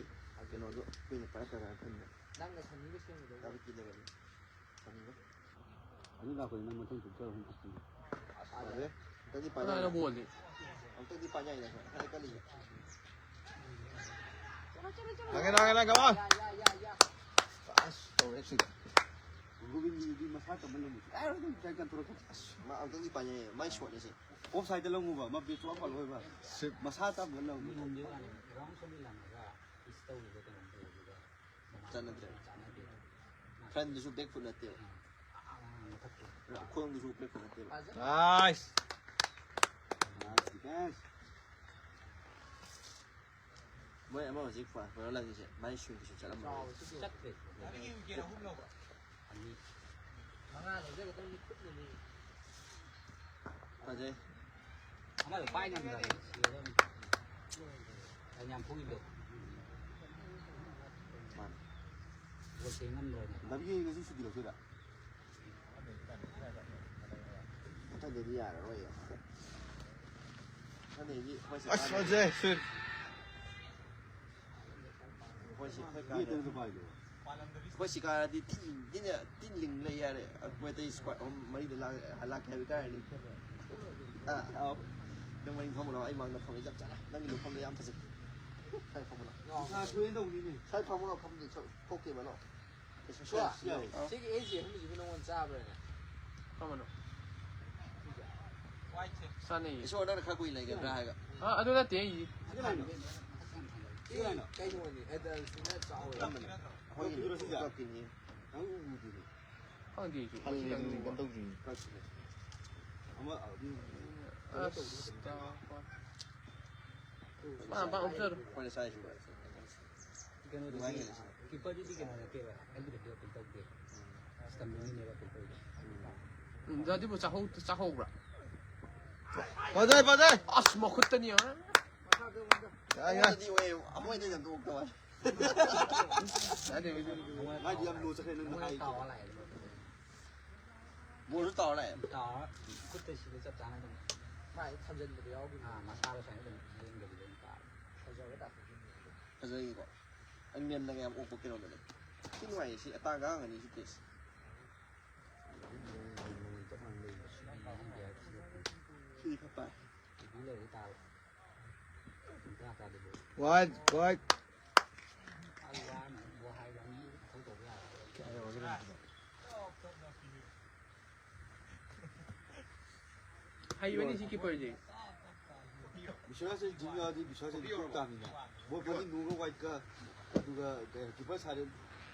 ꯀꯩꯅꯣꯗꯣ ꯀꯨꯏꯅ ꯄꯥꯏꯔꯛꯀꯗ꯭ꯔꯥ ꯈꯟꯕ꯫ ꯅꯪꯅ ꯁꯟꯅꯤꯒ ꯁꯦꯝꯒꯗꯧꯕ꯫ ꯗꯥꯕꯤꯠꯀꯤ ꯂꯩꯕꯅꯤ꯫ ꯁꯟꯅꯤꯒ꯫ ꯑꯗꯨ ꯂꯥꯛꯄꯗꯤ ꯅꯪ ꯃꯊꯪ ꯆꯠꯆꯔꯣ꯫ ꯑꯁ, ꯐꯔꯦ꯫ ꯑꯝꯇꯗꯤ ꯄꯥꯏ ꯀꯅꯥꯅ ꯌꯥꯏꯅ꯫ ꯕꯣꯜꯅꯤ? ꯑꯝꯇꯗꯤ ꯄꯥꯏ ꯌꯥꯏꯅ꯫ ꯈꯔ ꯀꯜꯂꯤꯌꯦ꯫ ꯂꯥꯛꯑꯦ, ꯂꯥꯛꯑꯦ, ꯂꯥꯛꯑꯦ, ꯀꯃꯥꯟ! ꯑꯁ, ꯇꯧꯔꯦ ꯁꯤꯗ꯫ ꯒꯣꯕꯤꯟꯒꯤꯗꯨꯗꯤ ꯃꯁꯥ ꯀꯟꯕ ꯂꯝꯃꯤ꯫ ꯑꯦ, ꯑꯗꯨꯝ ꯀꯩ ꯀꯟꯇ꯭ꯔꯣꯜ ꯇꯧ-, ꯑꯁ, ꯃꯥ ꯑꯝꯇꯪꯗꯤ ꯄꯥꯏꯅꯩꯌꯦ꯫ ꯃꯥꯏ ꯁꯣꯠꯅꯦ ꯁꯤ꯫ ꯑꯣꯐ ꯁꯥꯏꯗꯇ ꯂꯪꯉꯨꯕ, ꯃꯥ ꯕꯦꯛ ꯁꯨꯡꯄꯥꯏ ꯄꯥꯏꯔꯛꯑꯣꯏꯕ꯫ ꯁꯤꯞ꯫ ꯃꯁꯥ ꯇꯞꯅ ꯂꯪꯉꯨ꯫ ꯆꯠꯅꯗ꯭ꯔꯦ꯫ ꯐ꯭ꯔꯟꯗꯨꯁꯨ ꯕꯦꯛ ꯐꯨꯠ ꯅꯠꯇꯦꯕ꯫ ꯈꯣꯡꯗꯨꯁꯨ ꯕꯦꯛ ꯐꯨꯠ ꯅꯠꯇꯦꯕ꯫ ꯅꯥꯏꯁ꯫ Nice defence. ꯃꯣꯏ ꯑꯃ ꯍꯧꯖꯤꯛ ꯐꯥ-, ꯀꯩꯅꯣ ꯂꯪꯉꯤꯁꯦ, ꯃꯥꯏ ꯁ꯭ꯋꯤꯡꯗꯨꯁꯨ ꯆꯠꯂꯝꯃꯔꯣꯏ꯫ ꯆꯠꯇ꯭ꯔꯦ꯫ ꯃꯉꯥ ꯂꯧꯖꯒꯗꯕꯅꯤ, ꯈꯨꯠꯅꯅꯤ꯫ ꯐꯖꯩ꯫ ꯑꯃꯗꯣ ꯄꯥꯏ ꯉꯝꯗꯕꯅꯤ, ꯁꯤꯔꯗꯕꯅꯤ꯫ ꯑꯩꯅ ꯌꯥꯝ ꯐꯨꯈꯤꯕꯗꯣ꯫ ꯃꯥꯅꯦ꯫ ꯕꯣꯜ ꯆꯦꯟ ꯉꯝꯗ꯭ꯔꯕꯅꯦ꯫ ꯗꯥꯕꯤꯒꯤ ꯉꯁꯤ ꯁꯨꯇꯤ ꯂꯧꯊꯣꯛꯏꯔꯥ? ꯃꯊꯪꯗꯩꯗꯤ ꯌꯥꯔꯔꯣꯏ꯫ ꯃꯊꯪꯗꯩꯗꯤ ꯑꯩꯈꯣꯏ ꯑꯁ, ꯁꯤꯀꯥꯔꯗꯤ ꯐꯖꯩ, ꯁ꯭ꯋꯤꯞ꯫ ꯑꯩꯈꯣꯏ ꯁꯤ-, ꯑꯩꯈꯣꯏ ꯀꯥꯔꯗꯤ ꯑꯩꯈꯣꯏ ꯁꯤꯀꯥꯔꯗꯤ ꯇꯤꯟ, ꯇꯤꯟ, ꯇꯤꯟ ꯂꯤꯡ ꯂꯩ ꯌꯥꯔꯦ꯫ ꯑꯩꯈꯣꯏ ꯑꯇꯩ ꯁ꯭ꯀ꯭ꯋꯥꯠ ꯑꯍꯨꯝ ꯃꯔꯤꯗ ꯂꯥꯛ-, ꯂꯥꯛꯀꯦ ꯍꯥꯏꯕ ꯀꯥꯏꯔꯅꯤ꯫ ꯑꯥ, ꯑꯥ꯫ ꯅꯪ ꯃꯅꯤꯡ ꯐꯝꯃꯨ ꯂꯥꯎ, ꯑꯩ ꯃꯥꯡꯗ ꯐꯝꯃꯦ, ꯆꯞ ꯆꯥꯅ꯫ ꯅꯪꯒꯤ ꯂꯨꯈꯐꯝꯗꯣ ꯌꯥꯝ ꯐꯖꯩ꯫ ꯁ꯭ꯋꯥꯏ ꯐꯝꯃꯨ ꯂꯥꯎ꯫ ꯅꯨꯡꯁꯥ ꯊꯣꯛꯑꯦꯅ ꯇꯧꯕꯅꯤꯅꯦ꯫ ꯁ꯭ꯋꯥꯏ ꯐꯝꯃꯨ ꯂꯥꯎ, ꯐꯝꯗꯦ, ꯊꯣꯛ-, ꯊꯣꯛꯇꯦꯕ ꯂꯥꯎ꯫ ꯁꯤꯒꯤ ꯑꯦꯁ ꯖꯤ ꯑꯍꯨꯝꯁꯤꯕꯨ ꯅꯉꯣꯟꯗ ꯆꯥꯕ꯭ꯔꯥꯅꯦ? ꯀꯔꯝꯕꯅꯣ? ꯆꯥꯅꯩꯌꯦ꯫ ꯏꯁꯣꯔ, ꯅꯪꯅ ꯈꯔ ꯀꯨꯏꯅ ꯂꯩꯒꯗ꯭ꯔꯥ ꯍꯥꯏꯒ꯫ ꯑ, ꯑꯗꯨ ꯅꯠꯇꯦ ꯑꯩꯒꯤ꯫ ꯁꯤꯒꯤ ꯂꯥꯏꯟꯗꯣ꯫ ꯁꯤꯒꯤ ꯂꯥꯏꯟꯗꯣ꯫ ꯀꯩꯅꯣꯅꯤ, ꯑꯦꯗꯜꯁꯤꯅ ꯆꯥꯎꯋꯦ꯫ ꯀꯔꯝꯕꯅꯣ? ꯑꯩꯈꯣꯏꯒꯤꯗꯤ ꯄꯨꯂꯞꯀꯤꯅꯤ꯫ ꯅꯪ ꯎꯗꯦꯅꯦ꯫ ꯈꯪꯗꯦ ꯑꯩꯁꯨ꯫ ꯈꯪꯗꯦ, ꯎꯗꯦ꯫ ꯀꯩꯅꯣ ꯇꯧꯗ꯭ꯔꯤꯅꯦ꯫ ꯑꯃ, ꯎꯝ, ꯑꯁ, ꯇꯥ-, ꯃꯥ, ꯃꯥ ꯑꯣꯛꯆꯔꯣ꯫ ꯑꯩꯈꯣꯏꯅ ꯆꯥꯏꯁꯤꯕ꯫ ꯀꯩꯅꯣꯗꯨꯗꯤ, ꯅꯨꯡꯉꯥꯏꯒꯦ ꯁꯤꯅ꯫ ꯀꯤꯄꯔꯗꯨꯗꯤ ꯀꯩꯅꯣ ꯅꯠꯇꯦꯕ, ꯑꯦꯜ ꯕꯤ ꯗꯕ꯭ꯂꯤꯎ ꯑꯦꯐ ꯇꯧꯗꯦ꯫ ꯎꯝ꯫ ꯁ꯭ꯇꯝꯕꯤꯡꯅꯦꯕ ꯀꯤꯄꯔꯗꯣ꯫ ꯎꯝ꯫ ꯎꯝ, ꯑꯗꯨꯕꯨ ꯆꯥꯍꯧ-, ꯆꯥꯍꯧꯕ꯭ꯔꯥ? ꯐꯖꯩ, ꯐꯖꯩ꯫ ꯑꯁ, ꯃꯈꯨꯠꯇꯅꯤ, ꯑ꯫ ꯌꯥꯏ, ꯌꯥꯏ꯫ ꯑꯃꯗꯤ ꯑꯣꯏꯌꯦ, ꯑꯃꯗꯤ ꯌꯥꯝ ꯇꯣꯛꯇꯕ꯫ ꯃꯥꯏꯗꯤ ꯌꯥꯝ ꯂꯨ ꯆꯠꯈ꯭ꯔꯦ, ꯅꯪꯅ ꯍꯥꯏꯗꯣ꯫ ꯕꯣꯜꯁꯨ ꯇꯥꯎꯔ ꯂꯥꯛꯑꯦ꯫ ꯇꯥꯎꯔ ꯈꯨꯠꯇ ꯁꯤꯗ ꯆꯞ ꯆꯥꯅ ꯑꯗꯨꯝ꯫ ꯃꯥꯏ ꯊꯝꯖꯤꯟꯕꯗꯣ ꯌꯥꯎꯈꯤꯕꯅꯦ꯫ ꯑꯥ, ꯃꯁꯥꯗꯣ ꯁꯨꯃꯥꯏꯅ ꯑꯗꯨꯝ ꯂꯦꯡꯗꯕꯤꯗ ꯑꯗꯨꯝ ꯇꯥꯔꯦ꯫ ꯐꯖꯕ ꯇꯥꯛꯄꯤꯅꯦ꯫ ꯐꯖꯩꯀꯣ꯫ ꯑꯪ ꯃꯦꯟꯗꯒ ꯌꯥꯝ ꯑꯣꯛꯄ ꯀꯩꯅꯣꯗꯨꯅꯦ꯫ ꯊꯤ ꯅꯨꯡꯉꯥꯏꯌꯦ ꯁꯤ ꯑꯇꯥꯡ ꯑꯉꯥꯡ ꯑꯅꯤꯁꯤ ꯄ꯭ꯂꯦꯁ꯫ ꯁꯤꯗꯤ ꯈꯔ ꯄꯥꯏ꯫ Wait, wait. ꯍꯩꯕꯅꯤ ꯁꯤ ꯀꯤꯄꯔꯁꯦ꯫ ꯕꯤꯁ꯭ꯋꯥꯁꯁꯦ ꯖꯤꯝ ꯌꯥꯎꯔꯗꯤ ꯕꯤꯁ꯭ꯋꯥꯁꯁꯦ ꯀꯣꯛ ꯇꯥꯕꯅꯤꯅꯦ꯫ ꯕꯣꯜ ꯄꯣꯗꯤ ꯅꯨꯔꯒ ꯋꯥꯏꯠꯀ ꯑꯗꯨꯒ ꯀꯩ ꯀꯤꯄꯔ ꯁꯥꯔꯦ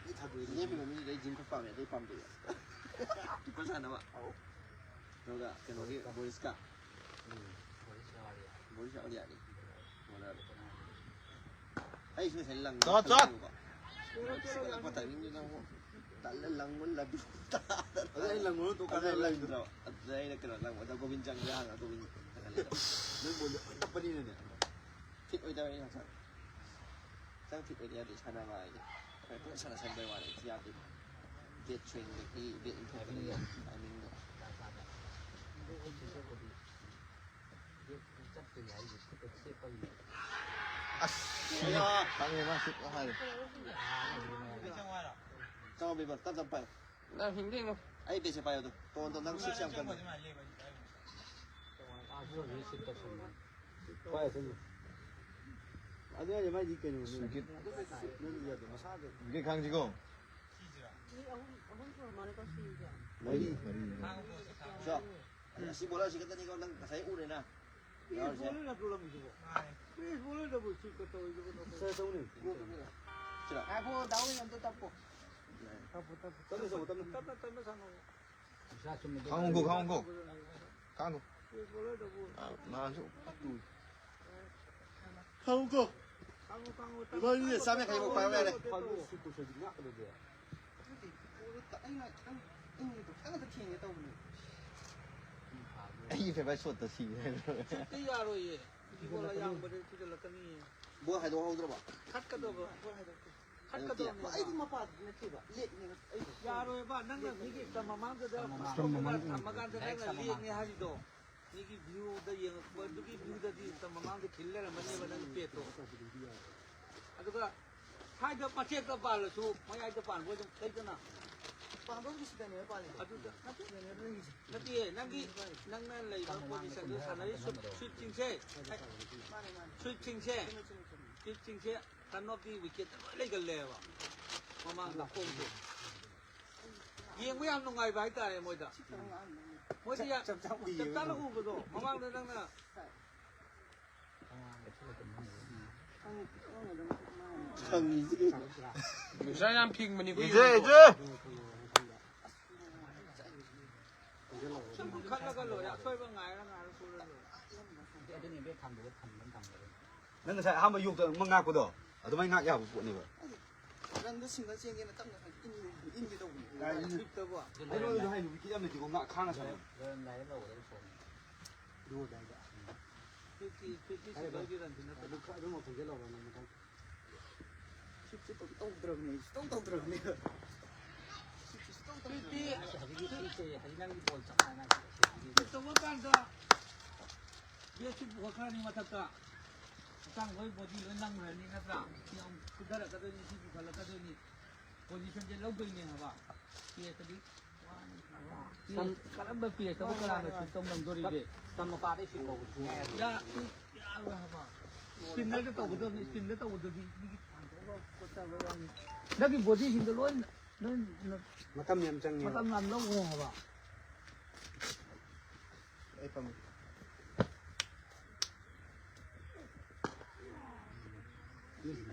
ꯂꯣꯏ ꯊꯥꯗꯣꯛꯑꯦ꯫ ꯂꯦꯞꯄꯤꯕ ꯃꯤꯁꯤꯗ ꯑꯩ ꯖꯤꯝ ꯈꯔ ꯄꯥꯝꯃꯦ, ꯑꯇꯩ ꯄꯥꯝꯗꯦꯕ꯫ ꯀꯤꯄꯔ ꯁꯥꯟꯅꯕ꯫ ꯑꯗꯨꯒ ꯀꯩꯅꯣꯒꯤ ꯕꯣꯔꯤꯁꯀ꯫ ꯕꯣꯔꯤꯁ ꯌꯥꯎꯔꯗꯤ ꯌꯥꯅꯤ꯫ ꯑꯩꯁꯨ ꯉꯁꯥꯏ ꯂꯪꯕ ꯆꯠ, ꯆꯠ꯫ ꯐꯖꯩꯌꯦꯕꯀꯣ꯫ ꯂꯪꯉꯛꯄ ꯇꯥꯏꯃꯤꯡꯗꯨꯗ ꯑꯃꯨꯛ ꯇꯜꯂꯦ, ꯂꯪꯕ ꯂꯪ-, ꯑꯗꯨ ꯑꯩ ꯂꯪꯉꯨꯔ ꯇꯣꯛ ꯑꯗꯨ ꯑꯩ ꯀꯥꯟꯗ ꯂꯪꯗ꯭ꯔꯕ꯫ ꯑꯗꯨꯗ ꯑꯩꯅ ꯀꯩꯅꯣ ꯂꯪꯕꯗ ꯒꯣꯕꯤꯟ ꯆꯪꯕ꯭ꯔꯥ ꯍꯪꯉ ꯒꯣꯕꯤꯟ ꯆꯪꯍꯜꯂꯦ꯫ ꯅꯪ ꯕꯣꯜꯗꯣ ꯐꯖꯅ ꯇꯞꯄꯅꯤꯅꯅꯦ꯫ ꯐꯤꯠ ꯑꯣꯏꯗꯕ ꯑꯩ ꯍꯛꯆꯥꯡ꯫ ꯍꯛꯆꯥꯡ ꯐꯤꯠ ꯑꯣꯏꯗ ꯌꯥꯗꯦ, ꯁꯥꯟꯅꯕ ꯍꯥꯏꯗꯤ꯫ ꯈꯔ ꯇꯣꯏꯅ ꯁꯥꯟꯅꯁꯟꯕꯩ ꯋꯥꯅꯤ, ꯌꯥꯗꯦ꯫ ꯕꯦꯠ ꯁ꯭ꯋꯤꯡꯗꯒꯤ ꯕꯦꯠ ꯏꯟꯊꯣꯛꯄꯗꯒꯤ ꯇꯥꯏꯃꯤꯡꯗꯣ꯫ ꯑꯁ, ꯈꯪꯉꯦ ꯃꯥ ꯁꯤ ꯍꯥꯏꯔꯦ꯫ ꯆꯪꯉꯣ, ꯕꯤꯕꯔ, ꯇꯞ ꯇꯞ ꯄꯥꯏꯌꯨ꯫ ꯅꯪ ꯍꯤꯡꯗꯤ ꯍꯤꯡꯉꯣ꯫ ꯑꯩ ꯕꯦꯠꯁꯦ ꯄꯥꯏꯌꯣ ꯑꯗꯨꯝ꯫ ꯇꯣꯟꯗꯣ, ꯅꯪ ꯁꯤꯛꯁ ꯌꯥꯝ ꯀꯟꯕꯅꯦ꯫ ꯄꯥꯏꯌꯣ, ꯁꯨꯝ꯫ ꯑꯗꯨ ꯍꯥꯏꯔꯦ, ꯃꯥꯏꯗꯤ ꯀꯩꯅꯣ, ꯁꯨꯝ ꯒꯤꯠ꯫ ꯅꯪ ꯌꯥꯗꯦ, ꯃꯁꯥꯗ꯫ ꯒꯤꯠ ꯈꯥꯡꯁꯤꯀꯣ꯫ ꯃꯤ ꯑꯍꯨꯝ, ꯑꯍꯨꯝ ꯁꯨꯔ ꯃꯥꯜꯂꯦꯀꯣ ꯁꯤꯁꯦ꯫ ꯃꯔꯤ꯫ ꯃꯔꯤ꯫ ꯆꯣ꯫ ꯑꯁꯤ ꯕꯣꯂꯔꯁꯤ ꯈꯛꯇꯅꯤꯀꯣ ꯅꯪ ꯉꯁꯥꯏ ꯎꯔꯦꯅ꯫ ꯄꯦꯁ ꯕꯣꯂꯔ ꯅꯠꯇ꯭ꯔꯣ ꯂꯪꯉꯤꯁꯤꯕꯣ? ꯃꯥꯅꯦ꯫ ꯄꯦꯁ ꯕꯣꯂꯔꯗꯕꯨ ꯁꯤ ꯀꯩ ꯇꯧꯔꯤꯗꯨꯕꯨ? ꯁꯥꯔ, ꯇꯧꯅꯤ꯫ ꯒꯣꯜ ꯇꯧꯅꯤ꯫ ꯉꯥꯏꯈꯣ, ꯗꯥ ꯋꯤꯟ ꯑꯝꯇ ꯇꯞꯄꯣ꯫ ꯇꯞꯄꯣ, ꯇꯞꯄꯣ꯫ ꯇꯞꯅ ꯆꯪꯉꯣ, ꯇꯞꯅ꯫ ꯇꯞꯅ, ꯇꯞꯅ ꯁꯥꯟꯅꯧ꯫ ꯈꯥꯡꯉꯨꯀꯣ, ꯈꯥꯡꯉꯨꯀꯣ꯫ ꯈꯥꯡꯉꯨ꯫ ꯀꯨꯏꯔꯕꯣ? ꯑꯥ, ꯅꯍꯥꯟꯁꯨ ꯇꯨꯏ꯫ ꯈꯥꯡꯉꯨꯀꯣ꯫ ꯈꯥꯡꯉꯨ, ꯈꯥꯡꯉꯨ, ꯇꯞꯅ, ꯏꯕꯥꯅꯤꯅ ꯇꯞꯅ, ꯆꯥꯝ ꯌꯥꯡꯈꯩꯃꯨꯛ ꯄꯥꯏꯕ ꯌꯥꯔꯦ꯫ ꯇꯞꯅ꯫ ꯑꯗꯨꯗꯤ, ꯑꯩꯅ ꯈꯤꯇꯪ, ꯈꯤꯇꯪ ꯈꯛꯇ ꯊꯦꯡꯒꯦ ꯇꯧꯕꯅꯦ꯫ ꯑꯩꯒꯤ ꯐꯦꯚꯔꯥꯏꯠ ꯁꯣꯠꯇ ꯁꯤꯔꯦ꯫ ꯁꯣꯠꯇ ꯌꯥꯔꯣꯏꯌꯦ꯫ ꯏꯕꯣꯂꯥ ꯌꯥꯝꯕꯗ ꯊꯤꯖꯤꯜꯂꯛꯀꯅꯤꯌꯦ꯫ ꯕꯣꯜ ꯍꯥꯏꯗꯣꯛꯍꯧꯗ꯭ꯔꯕ? ꯈꯠꯀꯗꯧꯕ꯫ ꯕꯣꯜ ꯍꯥꯏꯗꯣꯛꯀꯦ꯫ ꯈꯠꯀꯗꯧꯅꯦꯕ꯫ ꯑꯩꯗꯤ ꯃꯄꯥꯗꯤ ꯅꯠꯇꯦꯕ, ꯂꯦꯛꯅꯦꯕ꯫ ꯑꯩ ꯌꯥꯔꯣꯏꯕ, ꯅꯪꯅ ꯃꯤꯒꯤ ꯇꯝ ꯃꯃꯥꯡꯗꯨꯗ ꯇꯝ ꯃꯃꯥꯡꯗꯨꯗ ꯊꯝꯃꯀꯥꯟꯗ ꯅꯪꯅ ꯂꯦꯛꯅꯦ ꯍꯥꯏꯔꯤꯗꯣ꯫ ꯃꯤꯒꯤ ꯚ꯭ꯌꯨꯗ ꯌꯦꯡꯉꯛꯄꯗꯨꯒꯤ ꯚ꯭ꯌꯨꯗꯗꯤ ꯇꯝ ꯃꯃꯥꯡꯗ ꯈꯤꯜ ꯂꯩꯔꯝꯃꯅꯦꯕ ꯅꯪꯒꯤ ꯄꯦꯠꯇꯣ꯫ ꯑꯗꯨꯒ ꯁ꯭ꯋꯥꯏꯗ ꯃꯆꯦꯠꯇ ꯄꯥꯜꯂꯁꯨ ꯃꯌꯥꯏꯗ ꯄꯥꯟꯕ ꯑꯗꯨꯝ ꯂꯩꯗꯅ꯫ ꯄꯥꯟꯕꯕꯨꯗꯤ ꯁꯤꯗꯅꯦꯕ ꯄꯥꯜꯂꯤꯁꯦ꯫ ꯑꯗꯨꯗ ꯅꯠꯇꯦ꯫ ꯁꯤꯗꯅꯦꯕ ꯂꯩꯔꯤꯁꯦ꯫ ꯅꯠꯇꯦ, ꯅꯪꯒꯤ, ꯅꯪꯅ ꯂꯩꯕ ꯄꯣꯖꯤꯁꯟꯗꯨ ꯁꯥꯟꯅꯔꯤ ꯁ꯭ꯋꯤꯞ-, ꯁ꯭ꯋꯤꯞꯁꯤꯡꯁꯦ꯫ ꯃꯥꯅꯦ, ꯃꯥꯅꯦ꯫ ꯁ꯭ꯋꯤꯞꯁꯤꯡꯁꯦ꯫ ꯆꯨꯝꯃꯦ, ꯆꯨꯝꯃꯦ, ꯆꯨꯝꯃꯦ꯫ ꯁ꯭ꯋꯤꯞꯁꯤꯡꯁꯦ ꯀꯟꯅꯣꯞꯀꯤ ꯋꯤꯀꯦꯠꯇ ꯂꯣꯏ ꯂꯩꯒꯜꯂꯦꯕ꯫ ꯃꯃꯥꯡꯗ ꯈꯣꯡꯁꯦ꯫ ꯌꯦꯡꯕ ꯌꯥꯝ ꯅꯨꯡꯉꯥꯏꯕ ꯍꯥꯏꯇꯥꯔꯦ ꯃꯣꯏꯗ꯫ ꯃꯣꯏꯗꯤ ꯌꯥꯝ ꯆꯞ ꯆꯥꯅ ꯎꯏꯌꯦꯕ꯫ ꯆꯞ ꯆꯥꯅ ꯎꯕꯗꯣ꯫ ꯃꯃꯥꯡꯗ ꯅꯪꯅ ꯈꯪꯉꯤꯁꯤ꯫ ꯅꯨꯡꯁꯥ ꯌꯥꯝ ꯐꯤꯡꯕꯅꯤꯀꯣ꯫ ꯏꯆꯦ, ꯏꯆꯦ꯫ ꯁꯨꯝ ꯈꯜꯂꯒ ꯂꯣꯏꯔꯦ꯫ ꯑꯁꯣꯏꯕ ꯉꯥꯏꯔ ꯉꯥꯏꯔ ꯁꯣꯏꯔ ꯂꯣꯏꯔꯦ꯫ ꯑꯗꯨꯅꯦ ꯕꯦꯛ ꯊꯥꯡꯗꯣꯛꯑ ꯊꯝꯕ ꯊꯝꯕꯗꯣ꯫ ꯅꯪ ꯉꯁꯥꯏ ꯑꯍꯥꯟꯕ ꯌꯣꯛꯇ ꯑꯃ ꯉꯥꯛꯄꯗꯣ, ꯑꯗꯨꯃꯥꯏꯅ ꯉꯥꯛ ꯌꯥꯕ ꯄꯣꯠꯅꯦꯕ꯫ ꯔꯟꯗꯣ ꯁꯤꯡꯒꯜ ꯆꯦꯟꯒꯦꯅ ꯇꯞꯅ ꯏꯟꯒꯦ, ꯏꯟꯒꯦ ꯇꯧꯕꯅꯦ꯫ ꯀꯥꯏ ꯏꯟ-, ꯁ꯭ꯋꯤꯞꯇꯕꯨ꯫ ꯑꯩꯉꯣꯟꯗꯁꯨ ꯍꯥꯏꯅꯨ, ꯋꯤꯀꯦꯠ ꯌꯥꯝ ꯂꯩꯇꯦꯀꯣ, ꯉꯥꯛ ꯈꯥꯡꯉ ꯁꯥꯟꯅꯧ꯫ ꯂꯣꯏꯔꯝꯗꯥꯏꯗ ꯂꯧꯒꯗꯕ ꯁꯣꯝꯗ꯫ ꯂꯣꯏꯔꯝꯗꯥꯏꯗ꯫ ꯁ꯭ꯋꯤꯞꯇꯤ, ꯁ꯭ꯋꯤꯞꯇꯤ ꯁꯤꯡꯒꯜꯒꯤ ꯔꯟꯗꯤ ꯅꯠꯇꯕ꯫ ꯑꯗꯨ ꯈ-, ꯑꯗꯨꯝ ꯃꯊꯪꯗ ꯂꯧꯔꯣ, ꯅꯪ ꯃꯊꯪ꯫ ꯁ꯭ꯋꯤꯞꯁꯦ ꯇꯧ-, ꯇꯧꯗ꯭ꯔꯕꯅꯦ ꯑꯩ, ꯁꯨꯡꯇꯧ ꯇꯧꯗ꯭ꯔꯕꯅꯦ꯫ ꯁ꯭ꯋꯤꯞꯁꯦ ꯁꯨꯡꯇꯧ ꯇꯧꯗ꯭ꯔꯕꯅꯦ꯫ ꯁ꯭ꯋꯤꯞꯇꯤ, ꯁ꯭ꯋꯤꯞꯇꯤ ꯁꯤ ꯍꯧꯖꯤꯛ ꯅꯪꯒꯤ ꯕꯣꯜ ꯆꯞ ꯃꯥꯟꯅꯩ꯫ ꯁ꯭ꯋꯤꯞ ꯇꯧꯕ ꯀꯥꯟꯗ ꯕꯦꯠꯁꯤ ꯄꯨꯈꯠꯈ꯭ꯔꯅꯤ ꯃꯊꯛꯇ꯫ ꯍꯛꯆꯥꯡ ꯂꯣꯏ ꯕꯣꯗꯤ ꯂꯣꯏ ꯅꯝꯈ꯭ꯔꯅꯤ ꯅꯠꯇ꯭ꯔꯥ? ꯁꯤ ꯑꯃꯨꯛ ꯐꯨꯊꯔꯛꯀꯗꯣꯏꯅꯤ, ꯁꯤ ꯄꯨꯈꯠꯂꯛꯀꯗꯣꯏꯅꯤ꯫ ꯄꯣꯖꯤꯁꯟꯁꯦ ꯂꯧꯗꯣꯏꯅꯦ ꯍꯥꯏꯕ꯫ ꯄꯦꯁꯇꯗꯤ ꯋꯥꯅꯤ ꯍꯥꯏꯕ꯫ ꯄꯦꯁ, ꯀꯔꯝꯕ ꯄꯦꯁꯇꯕꯨ ꯀꯅꯥꯅ ꯁ꯭ꯋꯤꯞ ꯇꯧ ꯉꯝꯗꯣꯔꯤꯒꯦ? ꯇꯝ ꯃꯄꯥꯗꯩ ꯁ꯭ꯋꯤꯞ ꯇꯧꯕꯁꯨ ꯌꯥꯏ꯫ ꯌꯥ-, ꯌꯥꯔꯣꯏ ꯍꯥꯏꯕ꯫ ꯁ꯭ꯄꯤꯟꯗꯔꯗ ꯇꯧꯒꯗꯕꯅꯤ, ꯁ꯭ꯄꯤꯟꯗ ꯇꯧꯕꯗꯗꯤ ꯃꯤꯒꯤ ꯊꯥꯡꯗꯣꯛꯑꯒ ꯈꯣꯠꯆꯕ ꯋꯥꯅꯤ꯫ ꯅꯪꯒꯤ ꯕꯣꯗꯤꯁꯤꯡꯗꯣ ꯂꯣꯏ, ꯂꯣꯏ ꯃꯇꯝ ꯌꯥꯝ ꯆꯪꯉꯦ꯫ ꯃꯇꯝ ꯌꯥꯝ ꯂꯧꯈ꯭ꯔꯦ ꯍꯥꯏꯕ꯫ ꯑꯩ ꯄꯥꯝꯃꯤ꯫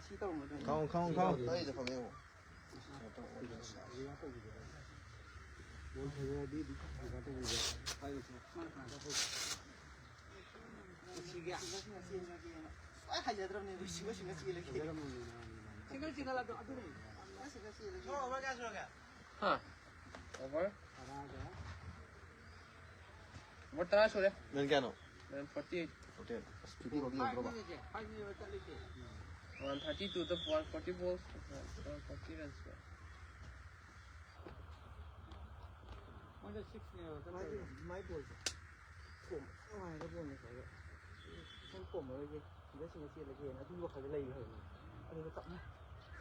ꯁꯤ ꯇꯧꯔꯝꯒꯗ꯭ꯔꯥ? ꯈꯥꯎ, ꯈꯥꯎ, ꯈꯥꯎ꯫ ꯑꯩꯗ ꯐꯝꯃꯦ ꯌꯦꯡꯉꯣ꯫ ꯕꯣꯜ ꯐꯖꯔꯗꯤ ꯔꯤꯒꯥ ꯇꯧꯕꯤꯕ꯫ ꯁꯤꯒꯦ꯫ ꯁꯨꯡꯍꯥꯏ ꯍꯥꯏꯖꯗ꯭ꯔꯕꯅꯦ, ꯁꯤꯡꯒꯜ ꯁꯤꯡꯒꯜ ꯆꯦꯜꯂꯒꯦ꯫ ꯁꯤꯡꯒꯜ ꯁꯤꯡꯒꯜ ꯑꯗꯣ ꯑꯗꯨꯅꯦ꯫ ꯁꯤꯡꯒꯜ ꯁꯤꯡꯒꯜ ꯆꯦꯜꯂꯒꯦ꯫ ꯁꯣ, ꯑꯣꯚꯔ ꯀꯌꯥ ꯁꯨꯔꯒꯦ? ꯍꯥ? ꯑꯣꯚꯔ? ꯇꯔꯥꯒ꯫ ꯑꯣꯚꯔ ꯇꯔꯥ ꯁꯨꯔꯦ꯫ ꯃꯤꯅꯤꯠ ꯀꯌꯥꯅꯣ? Minute forty eight. Forty eight. ꯑꯁ, ꯐꯤꯐꯇꯤ ꯐꯥꯎꯗꯤ ꯌꯧꯗ꯭ꯔꯣꯕ? ꯐꯥꯏꯚ ꯃꯤꯅꯤꯠꯁꯦ, ꯐꯥꯏꯚ ꯃꯤꯅꯤꯠ ꯆꯠꯂꯤꯁꯦ꯫ ꯋꯥꯟ ꯊꯥꯔꯇꯤ ꯇꯨꯗ ꯋꯥꯟ ꯐꯣꯔꯇꯤ ꯕꯣꯜ, ꯋꯥꯟ ꯐꯣꯔꯇꯤ ꯔꯟꯁ꯫ ꯃꯣꯏꯗ ꯁꯤꯛꯁꯅꯦꯕ ꯃꯥꯒꯤ, ꯆꯠꯇꯣꯏꯁꯦ꯫ ꯃꯥꯏ ꯕꯣꯜꯁꯦ ꯊꯣꯝꯕ ꯌꯥꯝ ꯅꯨꯡꯉꯥꯏꯔꯦ ꯕꯣꯜ ꯉꯁꯥꯏꯒ꯫ ꯁꯨꯝ ꯊꯣꯝꯃꯔꯣꯏꯒꯦ, ꯁꯤꯡꯒꯜ ꯁꯤꯡꯒꯜ ꯆꯦꯜꯂꯒꯦꯅ ꯑꯗꯨꯒꯤ ꯋꯥꯈꯜꯗ ꯂꯩꯈ꯭ꯔꯕꯅꯦ꯫ ꯑꯗꯨꯒ ꯇꯞꯅ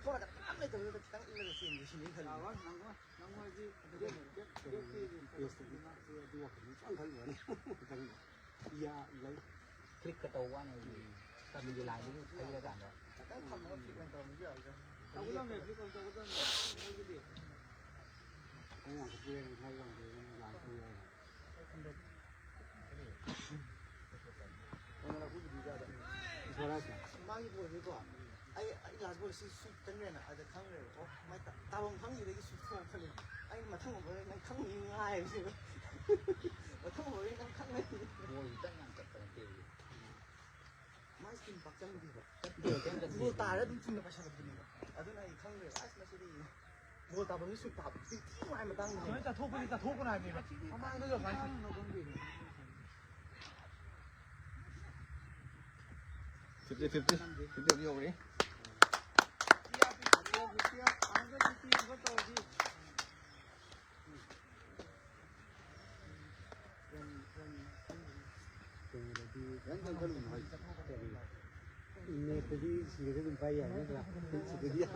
ꯊꯣꯔꯒ ꯀꯅꯥꯝ ꯂꯩꯇꯕꯗꯨꯗ ꯈꯤꯇꯪ ꯏꯜꯂꯒ ꯆꯦꯟꯒꯦ ꯁꯤꯅꯤ ꯑꯩ ꯈꯜꯂꯤꯁꯦ꯫ ꯂꯥꯛꯑꯣ, ꯅꯪꯉꯣ, ꯅꯪꯉꯣ ꯍꯥꯏꯗꯤ ꯕꯦꯛ, ꯕꯦꯛ, ꯕꯦꯛ ꯄꯦꯁꯇꯒꯤ ꯑꯗꯨ ꯋꯥꯈꯜꯗꯤ ꯁꯨꯡꯈꯟ ꯈꯜꯂꯨꯔꯅꯨ꯫ ꯃꯊꯪꯗ꯫ ꯌꯥ, ꯂꯩ꯫ ꯐ꯭ꯂꯤꯛꯀ ꯇꯧꯕ ꯋꯥꯅꯤ ꯍꯧꯖꯤꯛ꯫ ꯇꯝꯒꯤ ꯂꯥꯏꯟꯗꯒꯤ ꯊꯩꯔꯀꯥꯟꯗ꯫ ꯈꯤꯇꯪ ꯊꯝꯃꯒ ꯐ꯭ꯂꯤꯛ ꯑꯣꯏꯅ ꯇꯧꯔꯝꯕꯁꯨ ꯌꯥꯏꯗ꯫ ꯇꯧꯒꯗꯕꯅꯦ, ꯐ꯭ꯂꯤꯛ ꯑꯣꯏꯅ ꯇꯧꯒꯗꯕꯅꯦ꯫ ꯃꯣꯏꯒꯤꯗꯤ꯫ ꯑꯩ ꯌꯥꯝ ꯀꯨꯏꯔꯦ, ꯉꯁꯥꯏ ꯌꯥꯝ ꯀꯨꯏꯔꯦ, ꯌꯥꯝ ꯀꯨꯏꯔꯦ꯫ ꯁ꯭ꯋꯥꯔꯥꯖꯅ꯫ ꯃꯥꯒꯤ ꯕꯣꯜꯁꯦꯀꯣ, ꯑꯩ, ꯑꯩ ꯂꯥꯁ ꯕꯣꯜ ꯁꯤ ꯁ꯭ꯋꯤꯞ ꯆꯪꯈ꯭ꯔꯦꯅ, ꯑꯗ ꯈꯪꯈ꯭ꯔꯦꯕ꯫ ꯑꯣ, ꯃꯥꯏ ꯇꯥ-, ꯇꯥꯐꯝ ꯈꯪꯈꯤꯕꯗꯒꯤ ꯁ꯭ꯋꯤꯞ ꯊꯣꯛꯑ ꯈꯜꯂꯦ꯫ ꯑꯩ ꯃꯊꯪ ꯑꯣꯚꯔ ꯅꯪ ꯈꯪꯅꯤ ꯉꯥꯏꯕꯁꯦ꯫ ꯃꯊꯪ ꯑꯣꯚꯔ ꯅꯪ ꯈꯪꯉꯅꯤ꯫ ꯕꯣꯜ ꯈꯤꯇꯪ ꯌꯥꯝ ꯆꯠꯄ ꯅꯠꯇꯦ ꯍꯧꯖꯤꯛ꯫ ꯃꯥꯏ ꯁ꯭ꯄꯤꯟ ꯄꯥꯛ ꯆꯪꯗꯦꯕ꯫ ꯆꯠꯇꯦ, ꯀꯩꯝ ꯆꯠꯇꯦ꯫ ꯒꯣꯜ ꯇꯥꯔ ꯑꯗꯨꯝ ꯆꯨꯝꯅ ꯄꯥꯏꯁꯜꯂꯛꯄꯅꯦꯕ꯫ ꯑꯗꯨꯅ ꯑꯩ ꯈꯪꯈ꯭ꯔꯦꯕ, ꯑꯁ, ꯃꯁꯤꯗꯤ ꯒꯣꯜ ꯇꯥꯕ ꯃꯤ ꯁꯨꯠ ꯇꯥꯕ ꯊꯤ ꯅꯨꯡꯉꯥꯏ ꯃꯇꯥꯡꯗꯨꯅꯦ꯫ ꯁꯨꯃꯥꯏꯅ ꯆꯠꯊꯣꯛꯄꯅꯤ, ꯆꯠꯊꯣꯛꯀꯅꯨ ꯍꯥꯏꯕꯅꯦꯕ꯫ ꯃꯃꯥꯡꯗ ꯌꯧꯔꯀꯥꯟꯗ ꯀꯃꯥꯏꯅ ꯈꯪꯉꯤꯅꯣ ꯈꯪꯗꯦꯅꯦ꯫ ꯐꯤꯐꯇꯤ ꯐꯤꯐꯇꯤ, ꯐꯤꯐꯇꯤ ꯌꯧꯔꯦ꯫ ꯅꯦꯠꯇꯗꯤ ꯁꯤꯗꯁꯨ ꯑꯗꯨꯝ ꯄꯥꯏ ꯌꯥꯏ ꯅꯠꯇ꯭ꯔꯥ? ꯁꯤꯗꯗꯤ ꯌꯥꯝ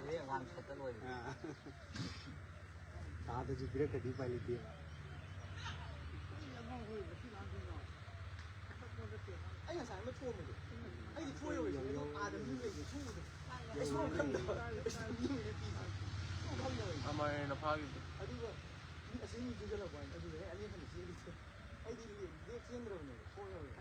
ꯍꯣꯔꯦꯟ ꯋꯥꯟ ꯁꯣꯠꯇ ꯂꯣꯏꯔꯦ꯫ ꯑꯥ꯫ ꯇꯥꯗꯁꯨ ꯄꯤꯔꯛꯇ꯭ꯔꯗꯤ ꯎꯄꯥꯏ ꯂꯩꯇꯦꯕ꯫ ꯑꯩ ꯉꯁꯥꯏ ꯑꯃ ꯊꯣꯡꯕꯗꯣ, ꯑꯩꯗꯤ ꯊꯣꯛꯑꯦ ꯑꯣꯏꯔꯁꯨ ꯑꯗꯨꯝ ꯑꯥꯗ ꯃꯤ ꯂꯩꯕ ꯊꯣꯡꯕꯗꯣ꯫ ꯑꯩ ꯁꯨꯡꯈꯪ ꯈꯪꯗꯕ꯫ ꯑꯩ ꯁꯨꯡꯈꯪ ꯈꯪꯗꯕ꯫ ꯁꯨꯡꯈꯪ ꯈꯪꯗꯕ꯫ ꯑꯃꯔꯅ ꯐꯥꯈꯤꯕꯗꯣ꯫ ꯑꯗꯨꯒ ꯃꯤ ꯑꯁꯤ ꯃꯤ ꯆꯦꯟꯁꯤꯜꯂꯛꯄ ꯍꯥꯏꯅ ꯑꯗꯨꯗ ꯑꯩ ꯑꯅꯤ ꯑꯍꯨꯝ ꯆꯦꯜꯂꯤꯁꯦ꯫ ꯑꯩꯗꯤ ꯂꯦꯛ ꯆꯦꯟꯗ꯭ꯔꯕꯅꯦꯕ, ꯊꯣꯛꯑꯦ꯫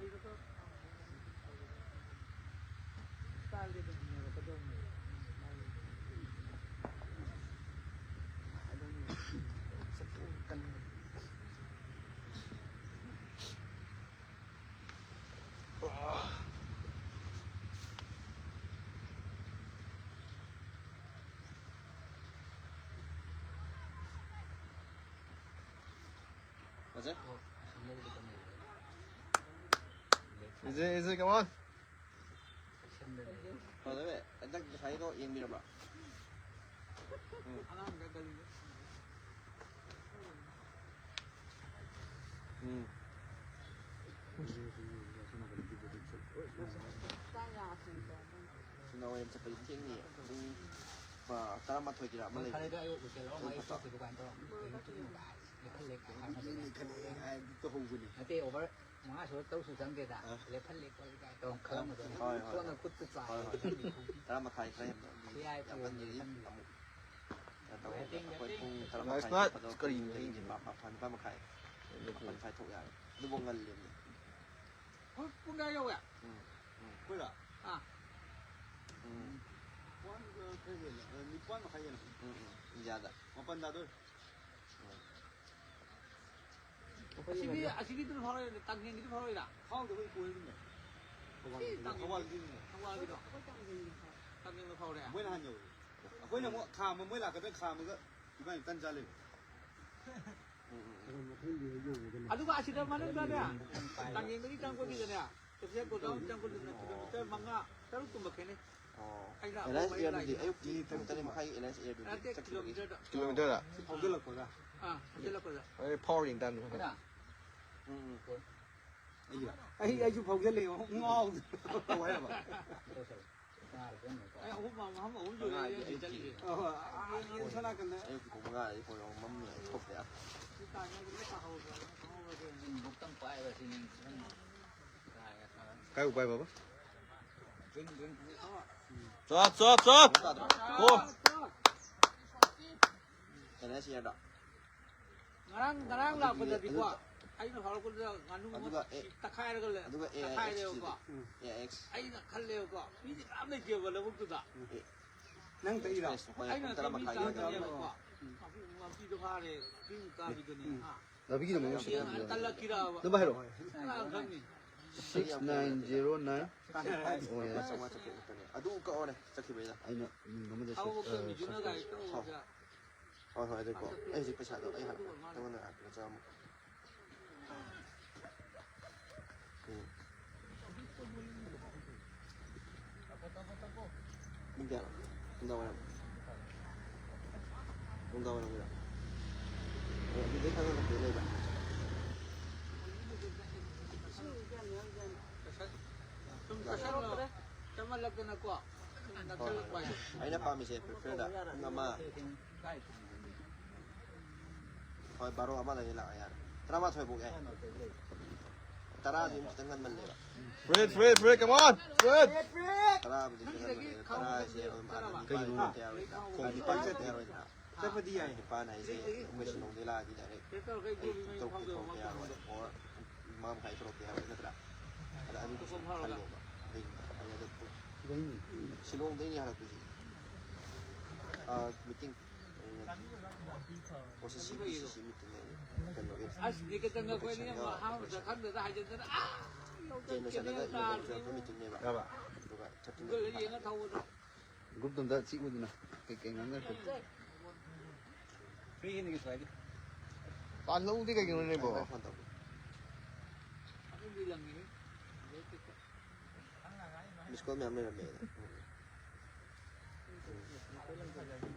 Is it, is it, come on. ꯐꯖꯔꯦ꯫ ꯍꯟꯗꯛ ꯉꯁꯥꯏꯗꯣ ꯌꯦꯡꯕꯤꯔꯕ꯭ꯔꯥ? ꯎꯝ꯫ ꯎꯝ꯫ ꯅꯨꯡꯗꯥꯡ ꯋꯥꯏꯔꯝ ꯆꯠꯄꯗꯤ ꯊꯦꯡꯅꯤ꯫ ꯄꯨꯡ, ꯑ, ꯇꯔꯥꯃꯥꯊꯣꯏꯒꯤꯔ ꯑꯃ ꯂꯩꯕꯅꯤ꯫ ꯅꯠꯇꯦ, ꯑꯣꯚꯔ ꯃꯉꯥ ꯁꯨꯔ ꯇꯔꯨꯛ ꯁꯨ ꯆꯪꯗꯦꯗ꯫ ꯑ꯫ ꯂꯦꯞꯍꯜꯂꯦ ꯈꯣꯠꯂꯦ ꯀꯥꯏ ꯇꯧꯔ ꯈꯜꯂꯝꯕꯗꯣ꯫ ꯍꯣꯏ, ꯍꯣꯏ꯫ ꯁꯣꯝꯅ ꯈꯨꯠꯇꯨ ꯄꯥꯏ꯫ ꯍꯣꯏ, ꯍꯣꯏ꯫ ꯇꯔꯥ ꯃꯈꯥꯏ ꯈꯔ ꯍꯦꯟꯕ꯫ ꯁꯤ ꯍꯥꯏ ꯌꯥꯝ ꯉꯟꯗ꯭ꯔꯗꯤ ꯈꯪꯗꯦ꯫ ꯑꯃꯨꯛ ꯀꯩꯅꯣ ꯇꯧꯋꯦ꯫ ꯑꯩꯈꯣꯏ ꯄꯨꯡ ꯇꯔꯥ ꯃꯈꯥꯏ ꯆꯠꯄꯗꯣ ꯀꯔꯤꯅꯣ ꯄꯨꯡ ꯅꯤꯄꯥꯟ ꯃꯈꯥꯏ꯫ ꯃꯥꯄꯟ ꯃꯈꯥꯏ ꯊꯣꯛ ꯌꯥꯔꯦ꯫ ꯑꯗꯨꯕꯨ ꯉꯜꯂꯤꯕꯅꯤ꯫ ꯍꯣꯏ, ꯄꯨꯡ ꯀꯌꯥ ꯌꯧꯋꯦ? ꯎꯝ, ꯎꯝ꯫ ꯑꯩꯈꯣꯏꯔꯣ? ꯑꯥ꯫ ꯎꯝ꯫ ꯅꯤꯄꯥꯟꯒ ꯈꯔ ꯍꯦꯜꯂꯦ꯫ ꯑ, ꯅꯤꯄꯥꯟ ꯃꯈꯥꯏ ꯍꯦꯜꯂꯦ꯫ ꯎꯝ, ꯎꯝ꯫ ꯏꯟꯗꯤꯌꯥꯗ꯫ ꯃꯥꯄꯟ ꯇꯥꯗꯣꯔꯦ꯫ ꯎꯝ꯫ ꯑꯁꯤꯒꯤ, ꯑꯁꯤꯒꯤꯗꯨꯅ ꯐꯥꯎꯔꯛꯏꯔꯥ? ꯇꯥꯡꯈꯦꯟꯒꯤꯗꯨ ꯐꯥꯎꯔꯛꯏꯔꯥ? ꯐꯥꯎꯗꯕ ꯑꯩ ꯀꯣꯏꯔ ꯑꯗꯨꯝ ꯂꯩ꯫ ꯁꯤ ꯇꯥꯡꯈꯦꯟ-, ꯊꯧꯕꯥꯜꯒꯤꯗꯨꯅꯦ꯫ ꯊꯧꯕꯥꯜꯒꯤꯗꯣ? ꯇꯥꯡꯈꯦꯟꯗ ꯐꯥꯎꯔꯦ? ꯃꯣꯏꯅ ꯍꯥꯟꯅ ꯌꯧꯔꯦ꯫ ꯑꯩꯈꯣꯏꯅ ꯑꯃꯨꯛ ꯈꯥꯝꯃ, ꯃꯣꯏ ꯂꯥꯛꯀꯗ꯭ꯔꯥ ꯈꯥꯝꯃꯒ ꯏꯕꯥꯅꯤ ꯇꯟ ꯆꯥ ꯂꯩꯕ꯫ ꯑꯗꯨꯒ ꯑꯁꯤꯗ ꯃꯅꯨꯡꯗꯅꯦ, ꯇꯥꯡꯈꯦꯟꯗꯒꯤ ꯆꯪꯉꯛꯄꯒꯤꯗꯅꯦ, ꯀꯦꯞꯁꯤꯌꯥ ꯒꯣꯗꯥꯎꯟ ꯆꯪꯉꯛꯄꯗꯨꯅ ꯀꯤꯂꯣꯃꯤꯇꯔ ꯃꯉꯥ, ꯇꯔꯨꯛ ꯀꯨꯝꯕ ꯈꯦꯠꯅꯩ꯫ ꯑꯣ꯫ ꯑꯩꯅ ꯑꯦꯜ ꯑꯥꯏ ꯑꯦꯁ ꯑꯦꯌꯔꯗꯨꯗꯤ ꯑꯌꯨꯛꯀꯤ ꯄꯨꯡ ꯇꯔꯦꯠ ꯃꯈꯥꯏꯒꯤ ꯑꯦꯜ ꯑꯥꯏ ꯑꯦꯁ ꯑꯦꯌꯔꯗꯨꯗꯤ ꯅꯠꯇꯦ, ꯆꯠꯈꯤꯕꯒꯤ? ꯀꯤꯂꯣꯃꯤꯇꯔꯗ꯫ ꯀꯤꯂꯣꯃꯤꯇꯔꯗ? ꯁꯤ ꯐꯥꯎꯖꯜꯂꯛꯄꯒ꯫ ꯑꯥ, ꯐꯥꯎꯖꯜꯂꯛꯄꯗ꯫ ꯑꯗꯨꯗꯤ ꯐꯥꯎꯔꯤꯅꯤ ꯇꯥꯟ꯫ ꯎꯝ, ꯎꯝ꯫ ꯑꯩꯒꯤꯔꯣ? ꯑꯩ, ꯑꯩꯁꯨ ꯐꯥꯎꯖꯜꯂꯛꯑꯦ, ꯉꯥꯎꯗꯅ꯫ ꯇꯧ ꯍꯥꯏꯔꯕ? ꯑꯩ ꯑꯍꯨꯝ, ꯑꯍꯨꯝ, ꯑꯍꯨꯝ ꯁꯨꯔꯦ ꯑꯩ ꯍꯧꯖꯤꯛ ꯆꯠꯂꯤꯁꯦ꯫ ꯑꯣ, ꯑꯥ, ꯌꯦꯟ ꯁꯣꯝ ꯅꯥꯀꯟꯗ꯫ ꯑꯌꯨꯛꯀꯤ ꯄꯨꯡ ꯃꯉꯥꯗꯒꯤ ꯐꯣꯟ ꯌꯧꯕ ꯃꯝ ꯂꯩ ꯊꯣꯛꯇꯦ꯫ ꯁꯤ ꯇꯥꯟꯅꯕ ꯂꯣꯏ ꯇꯥꯍꯧꯕ꯭ꯔꯥ? ꯈꯪꯍꯧꯕ꯭ꯔꯥ? ꯕꯨꯛꯇꯪ ꯄꯥꯏꯕ ꯁꯤꯅꯤ꯫ ꯀꯥꯏꯕꯨ ꯄꯥꯏꯕꯕ? ꯆꯣꯞ, ꯆꯣꯞ, ꯆꯣꯞ! ꯀꯣ! ꯀꯩꯅꯣ ꯁꯤꯌꯔꯗꯣ? ꯉꯔꯥꯡ, ꯉꯔꯥꯡ ꯂꯥꯛꯄꯗꯗꯤꯀꯣ, ꯑꯗꯨ ꯑꯩꯅ ꯐꯥꯎꯔꯛꯄꯗꯨꯗ ꯉꯥꯅꯨ ꯑꯃ ꯑꯗꯨꯒ ꯑꯦ-, ꯇꯛꯈꯥꯏꯔꯒ ꯂꯩ-, ꯑꯗꯨꯒ ꯑꯦ ꯑꯥꯏ ꯑꯦꯛꯁ ꯇꯛꯈꯥꯏꯔꯦꯕꯀꯣ꯫ ꯇꯨꯗꯤ꯫ A I X. ꯑꯩꯅ ꯈꯜꯂꯦꯕꯀꯣ, ꯃꯤꯗꯤ ꯀꯅꯥꯝ ꯂꯩꯇꯦꯕ ꯂꯧꯕꯨꯛꯇꯨꯗ꯫ ꯑꯦ-, ꯅꯪ ꯇꯛꯏꯔꯣ? ꯑꯦꯛꯁꯄ꯭ꯔꯦꯁ ꯑꯩꯈꯣꯏ ꯑꯩꯅ ꯄꯨꯡ ꯇꯔꯥ ꯃꯈꯥꯏ ꯇꯛꯏ ꯌꯧꯔꯦ꯫ ꯇꯛꯏꯕꯀꯣ꯫ ꯃꯄꯨ-, ꯃꯄꯤꯗꯣ ꯐꯥꯔꯦ, ꯃꯄꯤ ꯃꯆꯥꯕꯤꯗꯨꯅꯤ꯫ ꯎꯝ꯫ ꯍꯥ? ꯅꯥꯄꯤꯒꯤꯗꯣ ꯃꯉꯣꯟꯗ ꯁꯤꯟꯅꯕꯤꯗꯣ꯫ ꯇꯜꯂꯛꯈꯤꯔꯕ꯫ ꯑꯗꯨꯝ ꯍꯥꯏꯔꯛꯑꯣ꯫ ꯀꯅꯥ ꯈꯪꯅꯤ? Six nine zero nine. ꯑꯣ, ꯌꯥꯏ꯫ ꯆꯥꯝꯃꯉꯥ ꯆꯥꯇ꯭ꯔꯨꯛ ꯈꯛꯇꯅꯦ꯫ ꯑꯗꯨ ꯀꯛꯑꯣꯅꯦ, ꯆꯠꯈꯤꯕꯩꯗ꯫ ꯑꯩꯅ ꯃꯤꯡ ꯑꯃꯗ ꯁꯤ-, ꯊꯥꯎ ꯑ, ꯀꯛꯇꯕꯤꯗꯨꯅ ꯁꯤ-, ꯒꯥꯔꯤ ꯊꯥꯎ꯫ ꯇꯧꯕꯗ꯫ ꯍꯣꯏ, ꯍꯣꯏ, ꯑꯗꯨꯀꯣ꯫ ꯑꯩ ꯍꯧꯖꯤꯛ ꯄꯩꯁꯥꯗꯣ ꯑꯩ ꯍꯥꯟꯅ ꯅꯪꯉꯣꯟꯗ ꯍꯥꯟꯅ ꯀꯩꯅꯣ ꯆꯪꯉꯝꯃꯣ꯫ ꯎꯝ꯫ ꯄꯨꯡ ꯀꯌꯥꯅꯣ? ꯅꯨꯡꯗꯥꯡ ꯋꯥꯏꯔꯝ꯫ ꯅꯨꯡꯗꯥꯡ ꯋꯥꯏꯔꯝꯒꯤꯔꯣ? ꯑꯣ, ꯑꯗꯨꯗꯩ ꯈꯔ ꯉꯟꯅ ꯂꯩꯕ꯫ ꯁꯨꯝ ꯆꯥꯁꯜꯂꯛꯇ꯭ꯔꯦ꯫ ꯆꯃꯜꯂꯛꯇꯅꯀꯣ꯫ ꯍꯣꯏ, ꯍꯣꯏ, ꯍꯣꯏ꯫ ꯑꯩꯅ ꯄꯥꯝꯃꯤꯁꯦ ꯄ꯭ꯔꯤꯐꯔꯗ ꯄꯨꯡ ꯑꯃ꯫ ꯍꯣꯏ, ꯕꯥꯔꯣ ꯑꯃꯗꯒꯤ ꯂꯥꯛꯑꯣ ꯌꯥꯔꯦ꯫ ꯇꯔꯥꯃꯥꯊꯣꯏ ꯐꯥꯎ ꯌꯥꯏ꯫ ꯇꯔꯥꯗꯤ ꯑꯃꯨꯛ ꯈꯤꯇꯪ ꯉꯟꯃꯜꯂꯦꯕ꯫ Fred, Fred, Fred, come on! Fred! ꯇꯔꯥꯕꯨꯗꯤ ꯈꯤꯇꯪ ꯉꯟꯃꯜꯂꯦ꯫ ꯇꯔꯥ ꯍꯥꯏꯁꯦ ꯑꯗꯨꯝ ꯑꯥꯗ ꯅꯤꯄꯥꯟ ꯀꯩꯒꯤꯅꯣ? ꯇꯥꯔꯣꯏꯗ꯭ꯔꯥ? ꯀꯩꯒꯤꯅꯣ? ꯅꯤꯄꯥꯟ ꯇꯥꯔꯣꯏꯗ꯭ꯔꯥ? ꯆꯠꯄꯗꯤ ꯌꯥꯏ꯫ ꯅꯤꯄꯥꯟ ꯍꯥꯏꯁꯦ ꯑꯩꯈꯣꯏ ꯁꯤꯂꯣꯡꯗꯒꯤ ꯂꯥꯛꯑꯗꯤ ꯗꯥꯏꯔꯦꯛ ꯑꯌꯨꯛ ꯇꯔꯨꯛꯇꯒꯤ ꯊꯣꯛꯂꯛꯇ ꯌꯥꯔꯣꯏ꯫ ꯑꯣꯔ ꯃꯉꯥ ꯃꯈꯥꯏ ꯊꯣꯛꯂꯛꯇ ꯌꯥꯔꯣꯏ ꯅꯠꯇ꯭ꯔꯥ? ꯑꯗ ꯑꯗꯨꯒꯤꯁꯨ ꯈꯜꯂꯣꯕ꯫ ꯑꯗꯨꯒꯤꯅꯤ꯫ ꯑꯗꯨꯗ ꯄꯨꯡ ꯁꯤꯂꯣꯡꯗꯩꯅꯦ ꯍꯜꯂꯛꯇꯣꯏꯁꯦ꯫ ꯑꯥ, ꯃꯤꯇꯤꯡ꯫ ꯀꯩꯅꯣꯒꯤ ꯑꯁ, ꯅꯤꯀꯦꯇꯟꯒ ꯑꯩꯈꯣꯏ ꯑꯅꯤ ꯑꯃ ꯑꯍꯥꯟꯕꯗ ꯈꯪꯗꯗ ꯍꯥꯏꯖꯤꯟꯗꯅ, ꯑꯥ, ꯌꯧꯗꯅ ꯀꯦꯅꯦꯜ ꯇꯥꯔꯗꯤ ꯃꯤꯇꯤꯡꯅꯦꯕ꯫ ꯌꯥꯕ? ꯑꯗꯨꯒ ꯆꯠꯇꯨꯅ Google-ꯗ ꯌꯦꯡꯉ ꯊꯧꯕꯗꯣ꯫ Group-ꯇ ꯑꯝꯇ ꯆꯤꯛꯎꯗꯅ ꯀꯩꯀꯩ ꯉꯥꯡꯅꯔꯛꯀꯦ꯫ Free ꯍꯦꯟꯅꯒꯤ ꯁ꯭ꯋꯥꯏꯒꯤ꯫ ꯄꯥꯜꯍꯧꯗꯦ ꯀꯩꯒꯤꯅꯣꯅꯦ, ꯕꯣ? ꯐꯣꯟ ꯇꯧꯒꯦ꯫ ꯑꯗꯨꯗꯤ ꯂꯪꯉꯤꯍꯦ꯫ Miss call ꯃꯌꯥꯝ ꯂꯩꯔꯝꯃꯦ꯫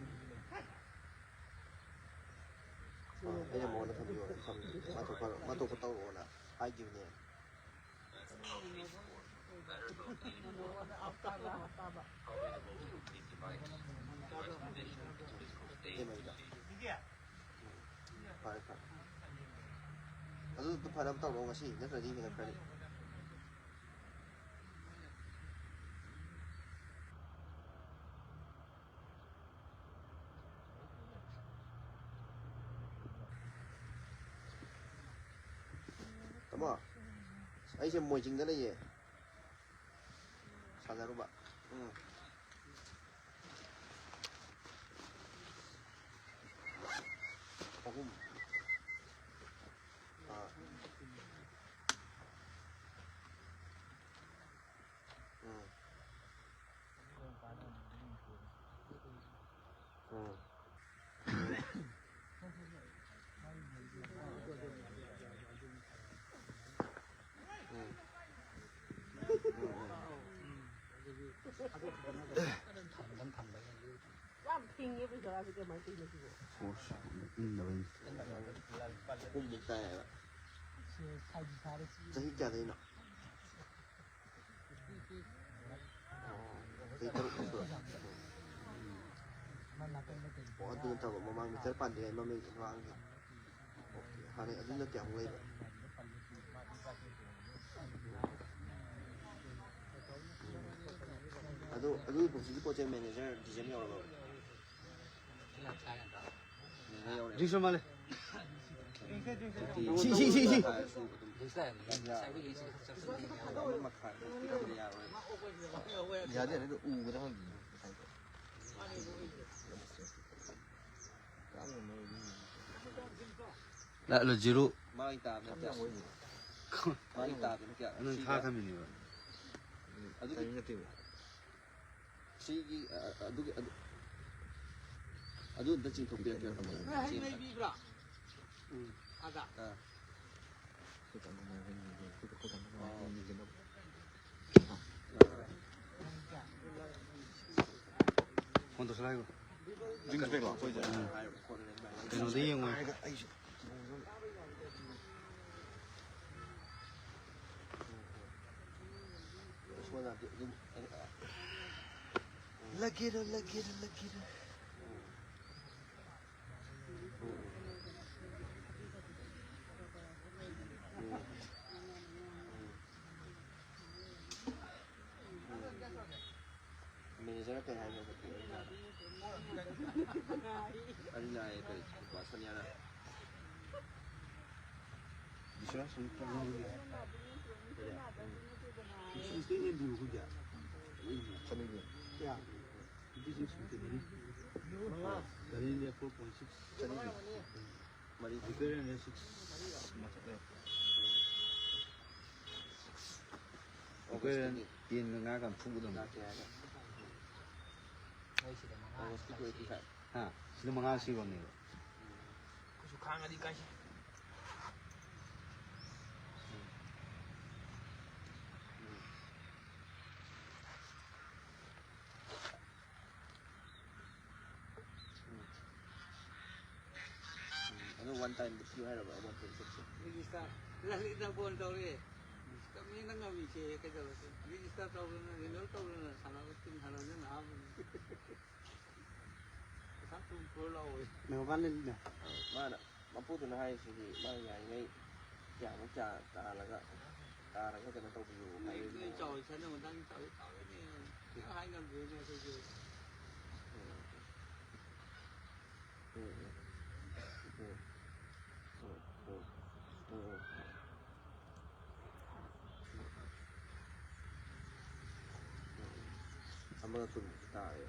ꯑꯩꯅ ꯃꯉꯣꯟꯗ ꯊꯝꯕꯤꯌꯣ, ꯊꯝꯕꯤꯌꯣ꯫ ꯃꯥ ꯊꯣꯛꯄ, ꯃꯥ ꯊꯣꯛꯄ ꯇꯧꯔꯛꯑꯣꯅ ꯍꯥꯏꯈꯤꯕꯅꯦ꯫ ꯐꯔꯦ, ꯐꯔꯦ꯫ ꯑꯗꯨ, ꯑꯗꯨ ꯐꯅꯕ ꯇꯧꯔꯣ ꯉꯁꯤ, ꯅꯠꯇ꯭ꯔꯗꯤ ꯍꯦꯟꯒꯠꯈ꯭ꯔꯅꯤ꯫ ꯑꯩꯁꯦ ꯃꯣꯏꯖꯤꯡꯗ ꯂꯩꯌꯦ꯫ ꯁꯥꯟꯅꯔꯨꯕ꯫ ꯎꯝ꯫ ꯑꯍꯨꯝ꯫ ꯑꯥ꯫ ꯎꯝ꯫ ꯎꯝ꯫ ꯎꯝ꯫ ꯎꯝ, ꯎꯝ꯫ ꯌꯥꯝ ꯐꯤꯡꯉꯦ ꯄꯩꯁꯥꯁꯦ ꯀꯃꯥꯏꯅ ꯇꯧꯔꯤꯅꯣ ꯁꯤꯕꯣ? ꯐꯣꯔꯁ ꯏꯟꯗꯕꯩꯅꯤ꯫ ꯆꯍꯤ ꯀꯌꯥꯗꯩꯅꯣ? ꯆꯍꯤ ꯇꯔꯨꯛ ꯁꯨꯔꯦ꯫ ꯑꯣ, ꯑꯗꯨ ꯅꯠꯇꯕ ꯃꯃꯥꯡ ꯃꯤꯇꯔ ꯄꯥꯟꯗ꯭ꯔꯤꯉꯩ ꯃꯃꯤꯡ ꯃꯃꯥꯡꯒꯤ꯫ ꯑꯣꯀꯦ꯫ ꯍꯥꯟꯅ ꯑꯗꯨꯅ ꯀꯌꯥꯃꯨꯛ ꯂꯩꯕ? ꯑꯗꯨ, ꯑꯗꯨꯒꯤ ꯄꯨꯟꯁꯤꯒꯤ ꯄꯣꯠꯁꯦ ꯃꯦꯅꯦꯖꯔ ꯗꯤꯖꯟ ꯌꯧꯔꯕ? ꯃꯦꯅꯦꯖꯔ ꯌꯧꯔꯦ꯫ ꯗ꯭ꯔꯤꯡꯁ ꯑꯃ ꯂꯩ꯫ ꯁꯤ, ꯁꯤ, ꯁꯤ, ꯁꯤ꯫ ꯑꯗꯨꯝ ꯌꯥꯔꯣꯏ꯫ ꯌꯥꯗꯦ, ꯑꯗꯨ ꯎꯕꯗ ꯈꯪꯗꯦ꯫ ꯂꯥꯛꯂꯣ, ꯖꯤꯔꯣ꯫ ꯃꯥꯒꯤ ꯇꯥꯕꯅꯦ ꯀꯌꯥ? ꯃꯥꯒꯤ ꯇꯥꯕꯅꯦ ꯀꯌꯥ? ꯅꯪ ꯁꯤꯒ ꯊꯥ ꯊꯝꯃꯤꯅꯦꯕ꯫ ꯑꯗꯨꯒꯤ ꯀꯔꯤꯝ ꯅꯠꯇꯦꯕ꯫ ꯁꯤꯒꯤ, ꯑ, ꯑꯗꯨꯒꯤ, ꯑꯗꯨ, ꯑꯗꯨ ꯑꯝꯇ ꯆꯤꯡꯊꯣꯛꯄꯤꯔꯛꯀꯦꯔꯥ, ꯇꯥꯃꯣ? ꯅꯣꯏ ꯍꯩ ꯂꯩꯕꯤꯕ꯭ꯔꯥ? ꯎꯝ꯫ ꯑꯥꯗ? ꯑꯥ꯫ ꯐꯣꯟ ꯇꯧꯁꯜꯂꯣ ꯍꯥꯏꯈꯣ꯫ ꯀꯩꯅꯣꯗ ꯌꯦꯡꯉꯣ꯫ ꯂꯒꯦꯔ, ꯂꯒꯦꯔ, ꯂꯒꯦꯔ꯫ ꯃꯦꯅꯦꯖꯔ ꯀꯩ ꯍꯥꯏꯅꯣ? ꯑꯗꯨꯅ ꯍꯥꯏꯌꯦ, ꯀꯔꯤ, ꯅꯨꯄꯥ ꯁꯣꯅꯤꯌꯥꯅ꯫ ꯁꯨꯝ ꯇꯧꯅꯤꯡꯉꯦ꯫ ꯁꯤꯛꯁꯇꯤꯟ ꯑꯦꯝ ꯕꯤ ꯃꯈꯨꯟꯁꯦ꯫ ꯆꯅꯤꯅꯤ꯫ ꯀꯌꯥ? ꯇ꯭ꯋꯦꯟꯇꯤ ꯁꯤꯛꯁ ꯃꯈꯨꯟ ꯃꯔꯤ꯫ ꯒꯥꯔꯤꯅꯦ ꯐꯣꯔ ꯄꯣꯏꯟ ꯁꯤꯛꯁ꯫ ꯆꯅꯤꯅꯤ꯫ ꯃꯔꯤ꯫ ꯔꯤꯄꯤꯌꯔ ꯁꯤꯛꯁ ꯃꯊꯛ ꯂꯩ꯫ ꯑꯩꯈꯣꯏ ꯌꯦꯟꯒ ꯉꯥꯒ ꯑꯃ ꯐꯨꯒꯗꯕꯅꯤ꯫ ꯂꯥꯛꯀꯦ ꯍꯥꯏꯔꯒ꯫ ꯍꯥ? ꯁꯤꯗ ꯃꯉꯥ ꯁꯤꯔꯣꯝꯅꯦꯕ꯫ ꯑꯩꯈꯣꯏꯁꯨ ꯈꯥꯡꯉꯗꯤ ꯀꯥꯏꯁꯦ꯫ ꯑꯗꯨ ꯋꯥꯟ ꯇꯥꯏꯝꯗ ꯊꯤꯌꯨ ꯍꯥꯏꯔꯕ ꯋꯥꯟ ꯄꯣꯏꯟ ꯁꯤꯛꯁꯁꯦ? ꯔꯤꯖꯤꯁꯇꯔ꯫ ꯂꯂꯤꯠꯅ ꯐꯣꯟ ꯇꯧꯔꯛꯑꯦ꯫ ꯀꯃꯤꯅ ꯉꯝꯃꯤꯁꯦ ꯀꯩꯗꯧꯔꯁꯦ? ꯔꯤꯖꯤꯁꯇꯔ ꯇꯧꯗꯅ, ꯔꯤꯅ꯭ꯌꯨꯋꯦꯜ ꯇꯧꯗꯅ ꯁꯥꯟꯅꯕ ꯇꯤꯝ ꯁꯥꯟꯅꯕꯁꯦ ꯅꯍꯥ ꯑꯣꯏꯕꯅꯤ꯫ ꯄꯩꯁꯥ ꯊꯨꯝ ꯄꯨꯔ ꯂꯥꯛꯑꯣꯌꯦ꯫ ꯃꯦꯝꯕꯔ ꯂꯤꯟꯅ꯫ ꯑ, ꯃꯥꯅ, ꯃꯄꯨꯗꯨꯅ ꯍꯥꯏꯔꯤꯁꯤꯗꯤ ꯃꯥ ꯌꯥꯔꯤꯉꯩ ꯀꯌꯥꯃꯨꯛ ꯀꯌꯥ ꯇꯥꯍꯜꯂꯒ, ꯇꯥꯔꯒ ꯀꯩꯅꯣ ꯇꯧꯕꯤꯌꯨ ꯍꯥꯏꯕꯒꯤ ꯅꯣꯏ ꯃꯑꯣꯡ꯫ ꯆꯥꯎꯔꯤ ꯈꯔ ꯃꯇꯥꯡ ꯆꯥꯎꯔꯤ ꯆꯥꯎꯔꯤꯅꯦ꯫ ꯀꯩꯝ ꯍꯥꯏ ꯉꯝꯗꯦꯅꯦ ꯑꯩꯈꯣꯏꯁꯨ꯫ ꯎꯝ꯫ ꯎꯝ, ꯎꯝ꯫ ꯎꯝ, ꯎꯝ꯫ ꯎꯝ, ꯎꯝ꯫ ꯎꯝ, ꯎꯝ꯫ ꯑꯃꯒ ꯀꯨꯟꯃꯨꯛꯇꯤ ꯇꯥꯔꯦ꯫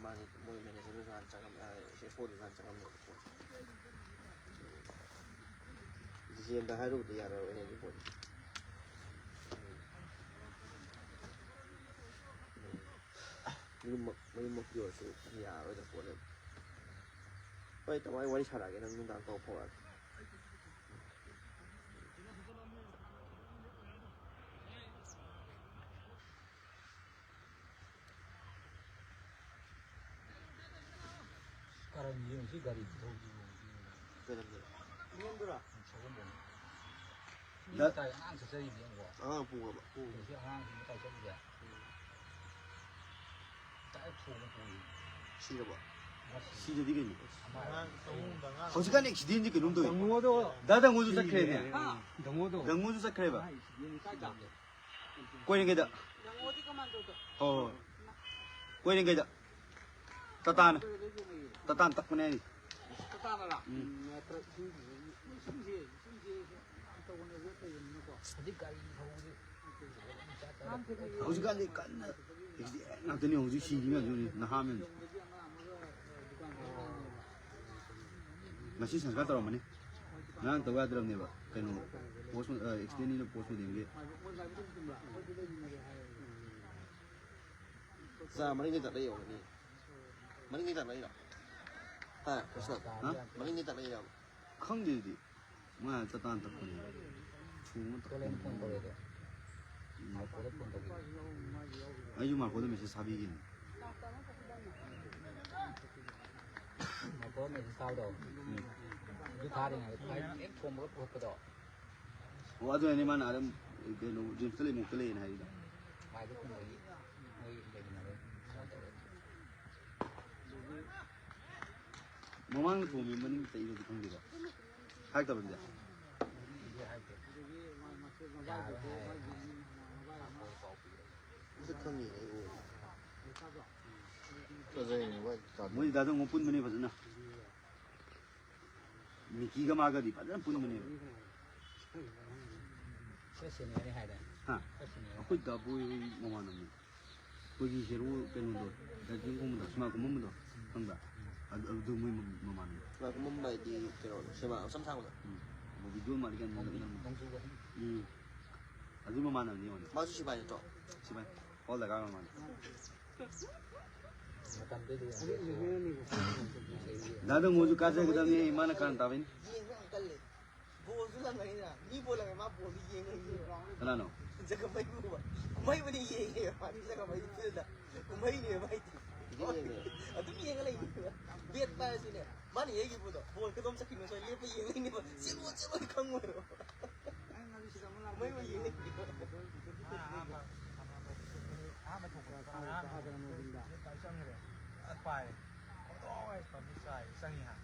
ꯃꯥꯅꯤ, ꯃꯣꯏ ꯃꯦꯅꯦꯖꯔꯗꯨꯁꯨ ꯍꯥꯟꯅ ꯆꯪꯉꯝꯃꯦ, ꯑ, ꯁꯤ ꯑꯦꯐ ꯑꯣꯗꯨꯁꯨ ꯍꯥꯟꯅ ꯆꯪꯉꯝꯃꯦꯕꯀꯣ꯫ ꯗꯤ ꯁꯤ ꯑꯦꯝꯗ ꯍꯥꯏꯔꯨꯕꯗꯤ ꯌꯥꯔꯔꯣꯏꯅꯦ ꯑꯗꯨ ꯄꯣꯠꯇꯣ꯫ ꯃꯌꯨꯝꯃꯛ, ꯃꯌꯨꯝꯃꯛꯀꯤ ꯑꯣꯏꯔꯁꯨ ꯌꯥꯔꯔꯣꯏꯗ ꯄꯣꯠꯅꯦꯕ꯫ ꯍꯣꯏ, ꯀꯃꯥꯏꯅ ꯋꯥꯔꯤ ꯁꯥꯔꯛꯑꯒꯦ? ꯅꯪ ꯅꯨꯡꯗꯥꯡ ꯄꯥꯎ ꯐꯥꯎꯔꯛꯑꯒꯦ꯫ ꯀꯔꯟ ꯌꯦꯡꯁꯤ ꯒꯥꯔꯤ ꯊꯧꯕ꯫ ꯀꯔꯝꯕ? ꯅꯦꯝꯕ꯭ꯔꯥ? ꯁꯒꯣꯜꯕꯟ꯫ ꯃꯤ ꯗ- ꯃꯇꯥꯏ ꯑꯉꯥꯡ ꯆꯠꯆꯔꯤꯅꯦ ꯌꯦꯡꯉꯣ꯫ ꯑꯉꯥꯡ ꯄꯨꯈ꯭ꯔꯕ? ꯄꯨꯈ꯭ꯔꯦ꯫ ꯁꯤ ꯑꯉꯥꯡꯁꯤ ꯃꯇꯥꯏ ꯆꯠꯂꯤꯁꯦ꯫ ꯗꯥꯏꯔꯦꯛ ꯊꯣꯡꯅ ꯄꯨꯈ꯭ꯔꯦ꯫ ꯁꯤꯔꯕ? ꯉꯁꯤ꯫ ꯁꯤꯗꯗꯤ ꯀꯩꯅꯣ? ꯑꯃ ꯑꯉꯥꯡ ꯆꯍꯨꯝꯗ ꯑꯉꯥꯡ ꯍꯧꯖꯤꯛꯀꯥꯟ ꯑꯦꯛꯁꯤꯗꯦꯟꯁꯤ ꯀꯩꯅꯣꯝ ꯇꯧꯋꯤ꯫ ꯗꯉꯣꯗꯣ꯫ ꯗꯥ ꯗꯉꯣꯁꯨ ꯆꯠꯈ꯭ꯔꯦꯅꯦ꯫ ꯍꯥ? ꯗꯉꯣꯗꯣ꯫ ꯗꯉꯣꯁꯨ ꯆꯠꯈ꯭ꯔꯦꯕ꯫ ꯀꯥꯏꯗ? ꯀꯣꯏꯔꯦꯡꯒꯩꯗ꯫ ꯅꯪꯉꯣꯟꯗꯤ ꯀꯃꯥꯟꯗꯣꯗꯣ꯫ ꯍꯣꯏ, ꯍꯣꯏ꯫ ꯀꯣꯏꯔꯦꯡꯒꯩꯗ꯫ ꯇꯇꯥꯅ꯫ ꯇꯇꯥꯅ ꯇꯛꯄꯅꯦ ꯍꯥꯏꯔꯤ꯫ ꯇꯇꯥꯅꯔꯥ? ꯎꯝ꯫ ꯅꯠꯇ꯭ꯔ ꯏꯁꯤꯡ ꯍꯧꯖꯤꯛ ꯒꯥꯔꯤ ꯊꯧꯕꯁꯦ ꯍꯧꯖꯤꯛꯀꯥꯟꯗꯤ ꯀꯟꯅ ꯑꯦꯛꯁꯤꯗꯦꯟ ꯉꯥꯛꯇꯅꯤ ꯍꯧꯖꯤꯛ ꯁꯤꯔꯤ ꯃꯌꯥꯝꯁꯦ ꯅꯍꯥ ꯃꯌꯥꯝꯁꯦ꯫ ꯉꯁꯤ ꯁꯪꯁꯀꯥꯔ ꯇꯧꯔꯝꯃꯅꯤ꯫ ꯉꯔꯥꯡ ꯇꯧ ꯌꯥꯗ꯭ꯔꯕꯅꯦꯕ ꯀꯩꯅꯣ ꯄꯣꯁ ꯑꯦꯛꯁꯤꯗꯦꯟꯅꯤꯅ ꯄꯣꯁ ꯃꯣꯔꯇꯦꯝꯒꯤ꯫ ꯆꯥ ꯃꯅꯤꯡꯗꯩ ꯇꯠꯂ ꯌꯦꯡꯉꯨꯅꯦ꯫ ꯃꯅꯤꯡꯗꯩ ꯇꯠꯂꯛꯏꯔꯣ? ꯍꯥ, ꯀ꯭ꯔꯤꯁꯅ? ꯍꯥ? ꯃꯅꯤꯡꯗꯩ ꯇꯠꯂꯛꯏꯔꯕ? ꯈꯪꯗꯦ ꯑꯗꯨꯗꯤ꯫ ꯃꯥ ꯆꯠꯇꯥꯟ ꯇꯠꯄꯅꯦ꯫ ꯊꯣꯡꯉ ꯇꯠꯄꯅꯦ꯫ ꯀꯣꯂꯦꯟ ꯐꯣꯟ ꯇꯧꯔꯛꯑꯦ꯫ ꯃꯥꯔꯀꯣꯗ ꯐꯣꯟ ꯇꯧꯕꯤꯔꯦ꯫ ꯑꯩꯁꯨ ꯃꯥꯔꯀꯣꯗ ꯃꯦꯁꯦꯖ ꯊꯥꯕꯤꯒꯦꯅꯦ꯫ ꯃꯥꯔꯀꯣꯗ ꯃꯦꯁꯦꯖ ꯊꯥꯕꯗꯣ꯫ ꯎꯝ꯫ ꯑꯗꯨ ꯊꯥꯔꯤꯉꯩꯗ ꯐ꯭ꯂꯥꯏꯠ ꯍꯦꯛ ꯊꯣꯡꯕꯒ ꯄꯨꯈꯠꯄꯗꯣ꯫ ꯑꯣ ꯑꯗꯨꯅꯅꯦ ꯃꯥꯅ ꯑꯗꯨꯝ ꯀꯩꯅꯣ ꯔꯤꯝꯁꯇ ꯂꯩ ꯃꯨꯛꯇ ꯂꯩꯌꯦꯅ ꯍꯥꯏꯔꯤꯗꯣ꯫ ꯃꯥꯏꯗ ꯀꯨꯝꯕꯒꯤ ꯃꯣꯏ ꯂꯩꯃꯤꯟꯅꯕꯩ ꯀꯩꯅꯣ ꯇꯧꯋꯦ꯫ ꯃꯃꯥꯡꯗ ꯊꯣꯝꯃꯤ ꯃꯅꯤꯡ ꯆꯩꯕꯗꯤ ꯈꯪꯗꯦꯀꯣ꯫ ꯍꯥꯏꯔꯛꯇꯕ꯭ꯔꯗꯤ? ꯑꯗꯨꯗꯤ ꯍꯥꯏꯗꯦ꯫ ꯌꯥꯔꯣꯏ ꯍꯥꯏ꯫ ꯃꯁꯛ ꯈꯪꯉꯤ ꯑꯩ ꯎ꯫ ꯐꯖꯩꯅꯦ ꯃꯣꯏ ꯀꯥꯗꯣ꯫ ꯃꯣꯏ ꯗꯥꯗꯣ ꯑꯃꯨꯛ ꯄꯨꯟꯕꯅꯦ ꯐꯖꯅ꯫ ꯃꯤꯀꯤꯒ ꯃꯥꯒꯗꯤ ꯐꯖꯅ ꯄꯨꯟꯕꯅꯦꯕ꯫ ꯈꯔ ꯁꯦꯅꯤꯌꯔꯅꯤ ꯍꯥꯏꯗꯥꯏ? ꯍꯥ? ꯈꯔ ꯁꯦꯅꯤꯌꯔ꯫ ꯑꯩꯈꯣꯏ ꯗꯥꯕꯣꯏ ꯍꯣꯏ ꯃꯃꯥꯟꯅꯕꯅꯤ꯫ ꯑꯩꯈꯣꯏꯒꯤ ꯍꯦꯔꯣ ꯀꯩꯅꯣꯗꯣ, ꯗꯥꯏꯔꯦꯛꯇꯔ ꯀꯨꯝꯕꯗꯣ, ꯁꯤꯃꯥ ꯀꯨꯝꯃꯝꯕꯗꯣ, ꯈꯪꯕ꯭ꯔꯥ? ꯑꯗꯨ, ꯑꯗꯨ ꯃꯣꯏ ꯃꯃꯥꯟꯅꯕꯅꯤ꯫ ꯁꯤꯃꯥ ꯀꯨꯝꯃꯝꯕ ꯍꯥꯏꯗꯤ ꯀꯩꯅꯣꯗꯣ, ꯁꯤꯃꯥ ꯃꯁꯝ ꯁꯥꯡꯕꯗꯣ? ꯎꯝ꯫ ꯚꯤꯗꯤꯑꯣ ꯃꯥꯜꯂꯤ ꯀꯩꯅꯣ ꯅꯣꯡ-, ꯅꯝ-, ꯅꯝ-, ꯅꯣꯡꯖꯨꯕ꯫ ꯎꯝ꯫ ꯑꯗꯨ ꯃꯃꯥꯟꯅꯕꯅꯤ ꯌꯦꯡꯉꯣꯅꯦ꯫ ꯃꯥꯁꯨ ꯁꯤꯐꯥꯏ ꯅꯠꯇ꯭ꯔꯣ? ꯁꯤꯐꯥꯏ꯫ ꯍꯣꯜ ꯗꯔꯀꯥꯔ ꯃꯃꯥꯟꯅꯕ꯫ ꯗꯥꯗꯥ ꯃꯣꯏꯁꯨ ꯀꯥꯖꯒꯗꯕꯅꯤ, ꯃꯥꯅ ꯀꯥꯔꯟ ꯇꯥꯕꯩꯅꯤ꯫ ꯌꯦꯡꯕ ꯌꯥꯝ ꯀꯜꯂꯦ꯫ ꯕꯣꯜꯁꯨ ꯂꯪꯉꯛꯏꯅ, ꯃꯤ ꯕꯣꯜ ꯂꯪꯉꯛꯑꯦ, ꯃꯥ ꯕꯣꯜꯗꯨ ꯌꯦꯡ ꯂꯩꯌꯦ꯫ ꯀꯅꯥꯅꯣ? ꯖꯒꯃꯩꯕꯨꯕ꯫ ꯀꯨꯝꯍꯩꯕꯨꯗꯤ ꯌꯦꯡꯉꯦ, ꯃꯥꯗꯤ ꯖꯒꯃꯩ ꯐꯤꯜꯗ꯫ ꯀꯨꯝꯍꯩꯅꯦ ꯃꯥꯏꯗꯤ꯫ ꯑꯗꯨꯝ ꯌꯦꯡꯉꯦ꯫ ꯑꯗꯨꯝ ꯌꯦꯡꯉ ꯂꯩꯅꯦꯕ꯫ ꯕꯦꯠ ꯄꯥꯏꯔꯁꯨꯅꯦ, ꯃꯥꯅ ꯌꯩꯈꯤꯕꯗꯣ, ꯕꯣꯜ ꯀꯗꯣꯝ ꯆꯠꯈꯤꯅꯣ ꯁ꯭ꯋꯥꯏ ꯂꯦꯞꯄ ꯌꯦꯡ ꯂꯩꯅꯦꯕ꯫ ꯆꯦꯜꯂꯣ, ꯆꯦꯜꯂꯣ ꯈꯪꯉꯣꯏꯕ꯫ ꯀꯨꯝꯍꯩꯕꯨ ꯌꯦꯡ ꯂꯩꯅꯦꯕ꯫ ꯑꯍꯥꯟꯕ ꯊꯣꯛꯄꯗ ꯆꯪꯈ꯭ꯔꯦ꯫ ꯐꯖꯅ ꯄꯥꯏꯔꯦ꯫ ꯈꯣꯏꯗꯧ ꯄꯥꯝꯕꯤ ꯆꯥꯏ, ꯆꯪꯉꯤ ꯍꯥ꯫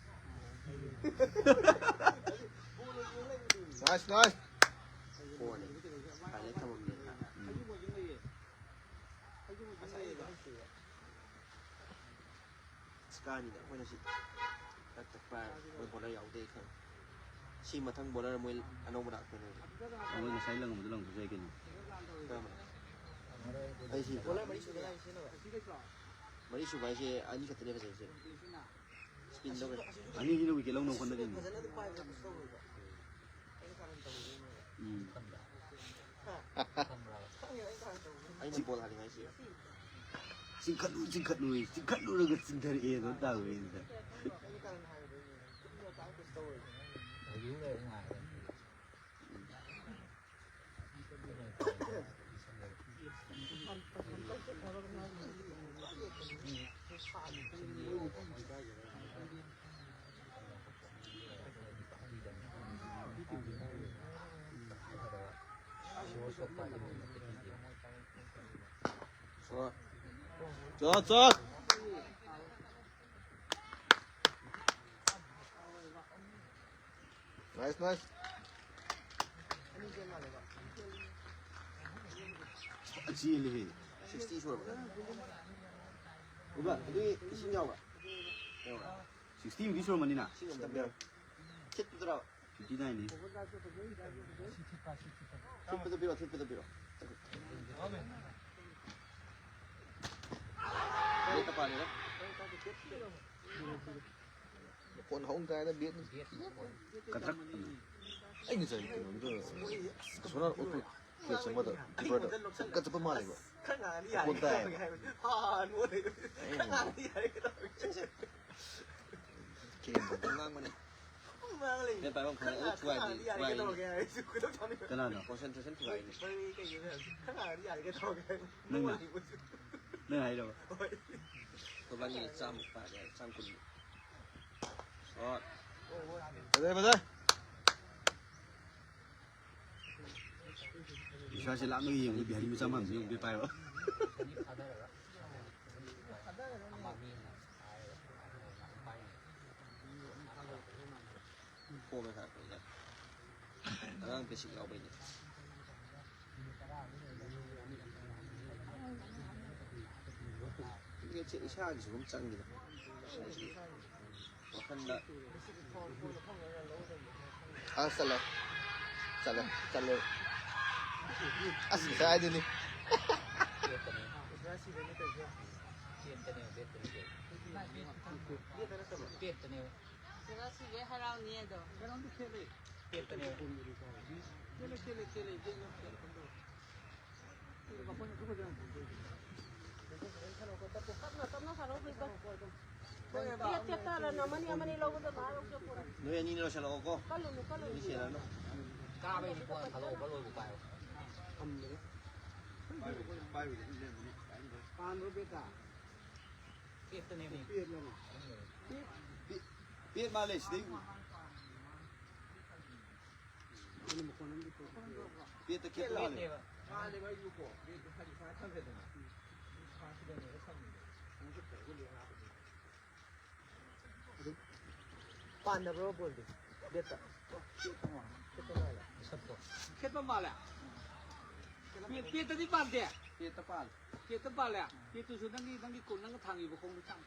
Nice, nice. ꯐꯣꯔꯅꯤ꯫ ꯍꯥꯏꯂꯥꯏꯠ ꯊꯝꯃꯝꯅꯤ꯫ ꯎꯝ꯫ ꯏꯁꯀꯥꯅꯤꯗ ꯑꯩꯈꯣꯏꯅ ꯁꯤ ꯇꯛ ꯇꯛ ꯄꯥꯏꯔ ꯃꯣꯏ ꯕꯣꯂꯔ ꯌꯥꯎꯗꯦ ꯈꯪꯉꯦ꯫ ꯁꯤ ꯃꯊꯪ ꯕꯣꯂꯔ ꯃꯣꯏ ꯑꯅꯧꯕ ꯂꯥꯛꯇꯣꯏꯅꯦ꯫ ꯃꯣꯏ ꯉꯁꯥꯏ ꯂꯪꯕꯗꯣ ꯂꯪꯕꯁꯨ ꯌꯥꯏ ꯀꯩꯅꯣ꯫ ꯀꯔꯝꯕꯅꯣ? ꯑꯩꯁꯤ ꯃꯔꯤ ꯁꯨꯕ ꯍꯥꯏꯁꯦ ꯑꯅꯤ ꯈꯛꯇꯅꯦ ꯐꯖꯩꯁꯦ꯫ ꯁ꯭ꯄꯤꯟꯗꯣ ꯀꯩꯅꯣ꯫ ꯑꯅꯤꯁꯤꯅ ꯋꯤꯀꯦꯠ ꯂꯧꯅꯕ ꯍꯣꯠꯅꯔꯤꯅꯤ꯫ ꯎꯝ꯫ ꯑꯩꯅ ꯕꯣꯜ ꯍꯥꯜꯂꯤꯉꯩꯁꯤ꯫ ꯆꯤꯡꯈꯠꯂꯨ, ꯆꯤꯡꯈꯠꯂꯨ, ꯆꯤꯡꯈꯠꯂꯨꯔꯒ ꯆꯤꯡꯊꯔꯛꯑꯦ ꯑꯗꯨ ꯇꯥꯕꯅꯤꯗ꯫ ꯆꯠ, ꯆꯠ꯫ Nice, nice. ꯐꯖꯅ ꯆꯦꯜꯂꯤꯍꯦ꯫ ꯁꯤꯛꯁꯇꯤ ꯁꯨꯔꯕ? ꯎꯕ, ꯑꯗꯨꯒꯤ ꯏꯁꯤꯡ ꯌꯥꯎꯕ꯭ꯔꯥ? ꯌꯥꯎꯕ꯭ꯔꯥ? ꯁꯤꯛꯁꯇꯤꯃꯨꯛꯇꯤ ꯁꯨꯔꯝꯃꯅꯤꯅ? ꯏꯁꯤꯡ ꯑꯝꯇ ꯄꯤꯔꯣ꯫ ꯊꯤꯠꯄꯗꯨꯔꯣ? ꯐꯤꯐꯇꯤ ꯅꯥꯏꯟꯅꯤ꯫ ꯊꯤꯠꯄꯗꯣ ꯄꯤꯔꯣ, ꯊꯤꯠꯄꯗꯣ ꯄꯤꯔꯣ꯫ ꯕꯦꯠꯇ ꯄꯥꯜꯂꯤꯔꯣ? ꯃꯈꯣꯟ ꯍꯧꯅ ꯇꯥꯏꯗ ꯕꯦꯠꯅꯤ꯫ ꯀꯗ꯭ꯔꯛ꯫ ꯑꯩ ꯉꯁꯥꯏ ꯀꯩꯅꯣꯒꯤꯗꯣ, ꯁꯣꯅꯥ ꯑꯣꯇꯣ ꯀꯦꯁ ꯑꯃꯗ ꯀꯤꯄꯔꯗ ꯁꯠꯀ ꯆꯠꯄ ꯃꯥꯜꯂꯦꯕ꯫ ꯃꯈꯣꯟ ꯇꯥꯏꯌꯦꯕ꯫ ꯑꯩꯅ ꯀꯦꯝ ꯉꯥꯡꯕꯅꯦ꯫ ꯅꯦꯠ ꯄꯥꯏꯕꯝ ꯈꯪꯗꯦ꯫ ꯑꯗꯨ ꯊꯨꯒꯥꯏꯕꯤ, ꯊꯨꯒꯥꯏꯕꯤꯅꯤ꯫ ꯀꯅꯥꯅꯣ? Concentration ꯊꯨꯒꯥꯏꯅꯤ꯫ ꯅꯪꯅ? ꯅꯪ ꯍꯥꯏꯔꯕ? ꯂꯨꯄꯥ ꯆꯥꯝꯃ ꯄꯥꯏꯔꯦ, ꯆꯥꯝ ꯀꯨꯟ꯫ ꯁꯣꯠ꯫ ꯐꯖꯩ, ꯐꯖꯩ꯫ ꯏꯁꯥꯁꯦ ꯂꯥꯞꯅ ꯌꯦꯡꯕꯗ ꯕꯤꯍꯥꯔꯤ ꯃꯆꯥ ꯃꯥꯟꯕꯁꯦ ꯌꯦꯡꯉꯨꯗꯣꯏ ꯄꯥꯏꯕ꯫ ꯐꯣꯝꯗ ꯊꯥꯔꯛꯄꯅꯤꯗ꯫ ꯑꯉꯥꯡ ꯕꯦꯁꯤꯛ ꯌꯥꯎꯕꯩꯅꯦ꯫ ꯀ꯭ꯔꯤꯀꯦꯠꯁꯦ ꯏꯁꯥꯒꯤꯁꯨ ꯑꯗꯨꯝ ꯆꯪꯉꯤꯗ꯫ ꯋꯥꯈꯜꯗ꯫ ꯑꯥ, ꯆꯠꯂꯦ꯫ ꯆꯠꯂꯦ, ꯆꯠꯂꯦ꯫ ꯑꯁ, ꯉꯁꯥꯏꯗꯨꯅꯤ꯫ ꯉꯁꯤꯗꯤ ꯍꯔꯥꯎꯅꯤ ꯑꯗꯣ꯫ ꯇꯞꯅ, ꯇꯞꯅ ꯁꯥꯟꯅꯧ, ꯄ꯭ꯔꯤꯇꯝ꯫ ꯕꯦꯠ ꯆꯦꯞꯇꯔ ꯑꯃꯅꯤ, ꯑꯃꯅꯤ ꯂꯧꯕꯗ ꯚꯥꯔ ꯂꯧꯖ ꯄꯣꯠꯅꯤ꯫ ꯅꯣꯏ ꯑꯅꯤꯅ ꯂꯣꯏꯁꯤꯜꯂꯛꯑꯣꯀꯣ꯫ ꯀꯜꯂꯨꯅꯨ, ꯀꯜꯂꯨꯅꯨ꯫ ꯃꯤ ꯁꯦꯟꯅꯅꯨ꯫ ꯀꯥꯕꯩꯅꯤ ꯀꯣꯟꯅ ꯊꯥꯗꯣꯛꯑꯒ ꯂꯣꯏꯕ ꯄꯥꯏꯌꯣ꯫ ꯄꯥꯟꯕ꯭ꯔꯣ ꯕꯦꯠꯇ? ꯄꯦꯠꯇꯅꯦꯃꯤ꯫ ꯄꯦꯠꯂꯕ? ꯄꯦꯠ, ꯄꯦꯠ ꯃꯥꯜꯂꯦ ꯁꯤꯗꯩ꯫ ꯄꯦꯠꯇ ꯈꯦꯠꯄ ꯃꯥꯜꯂꯦ꯫ ꯄꯦꯠꯅꯦꯕ꯫ ꯃꯥꯅꯦꯕ, ꯑꯩꯁꯨ ꯀꯣ, ꯕꯦꯠꯇꯣ ꯍꯥꯏꯗꯤ ꯁꯨꯃꯥꯏꯅ ꯊꯝꯃꯦꯗꯅ꯫ ꯁꯥꯁꯤꯗꯅꯦꯕ ꯊꯝꯃꯤꯗꯣ꯫ ꯈꯣꯡꯎꯞꯇ ꯈꯔ ꯍꯥꯞꯄꯗꯤ꯫ ꯑꯗꯨꯝ ꯄꯥꯟꯗꯕ꯭ꯔꯣ ꯕꯣꯜꯗꯤ? ꯕꯦꯠꯇ? ꯈꯦꯠꯄ ꯃꯥꯜꯂꯦ꯫ ꯈꯦꯠꯄ ꯃꯥꯜꯂꯦ? ꯕꯦꯠ-, ꯕꯦꯠꯇꯗꯤ ꯄꯥꯟꯗꯦ? ꯕꯦꯠꯇ ꯄꯥꯜꯂꯦ꯫ ꯕꯦꯠꯇ ꯄꯥꯜꯂꯦ? ꯕꯦꯠꯇꯨꯁꯨ ꯅꯪꯒꯤ, ꯅꯪꯒꯤ ꯀꯣ-, ꯅꯪꯅ ꯊꯥꯡꯉꯤꯕ ꯈꯣꯡꯗꯣ ꯆꯥꯡ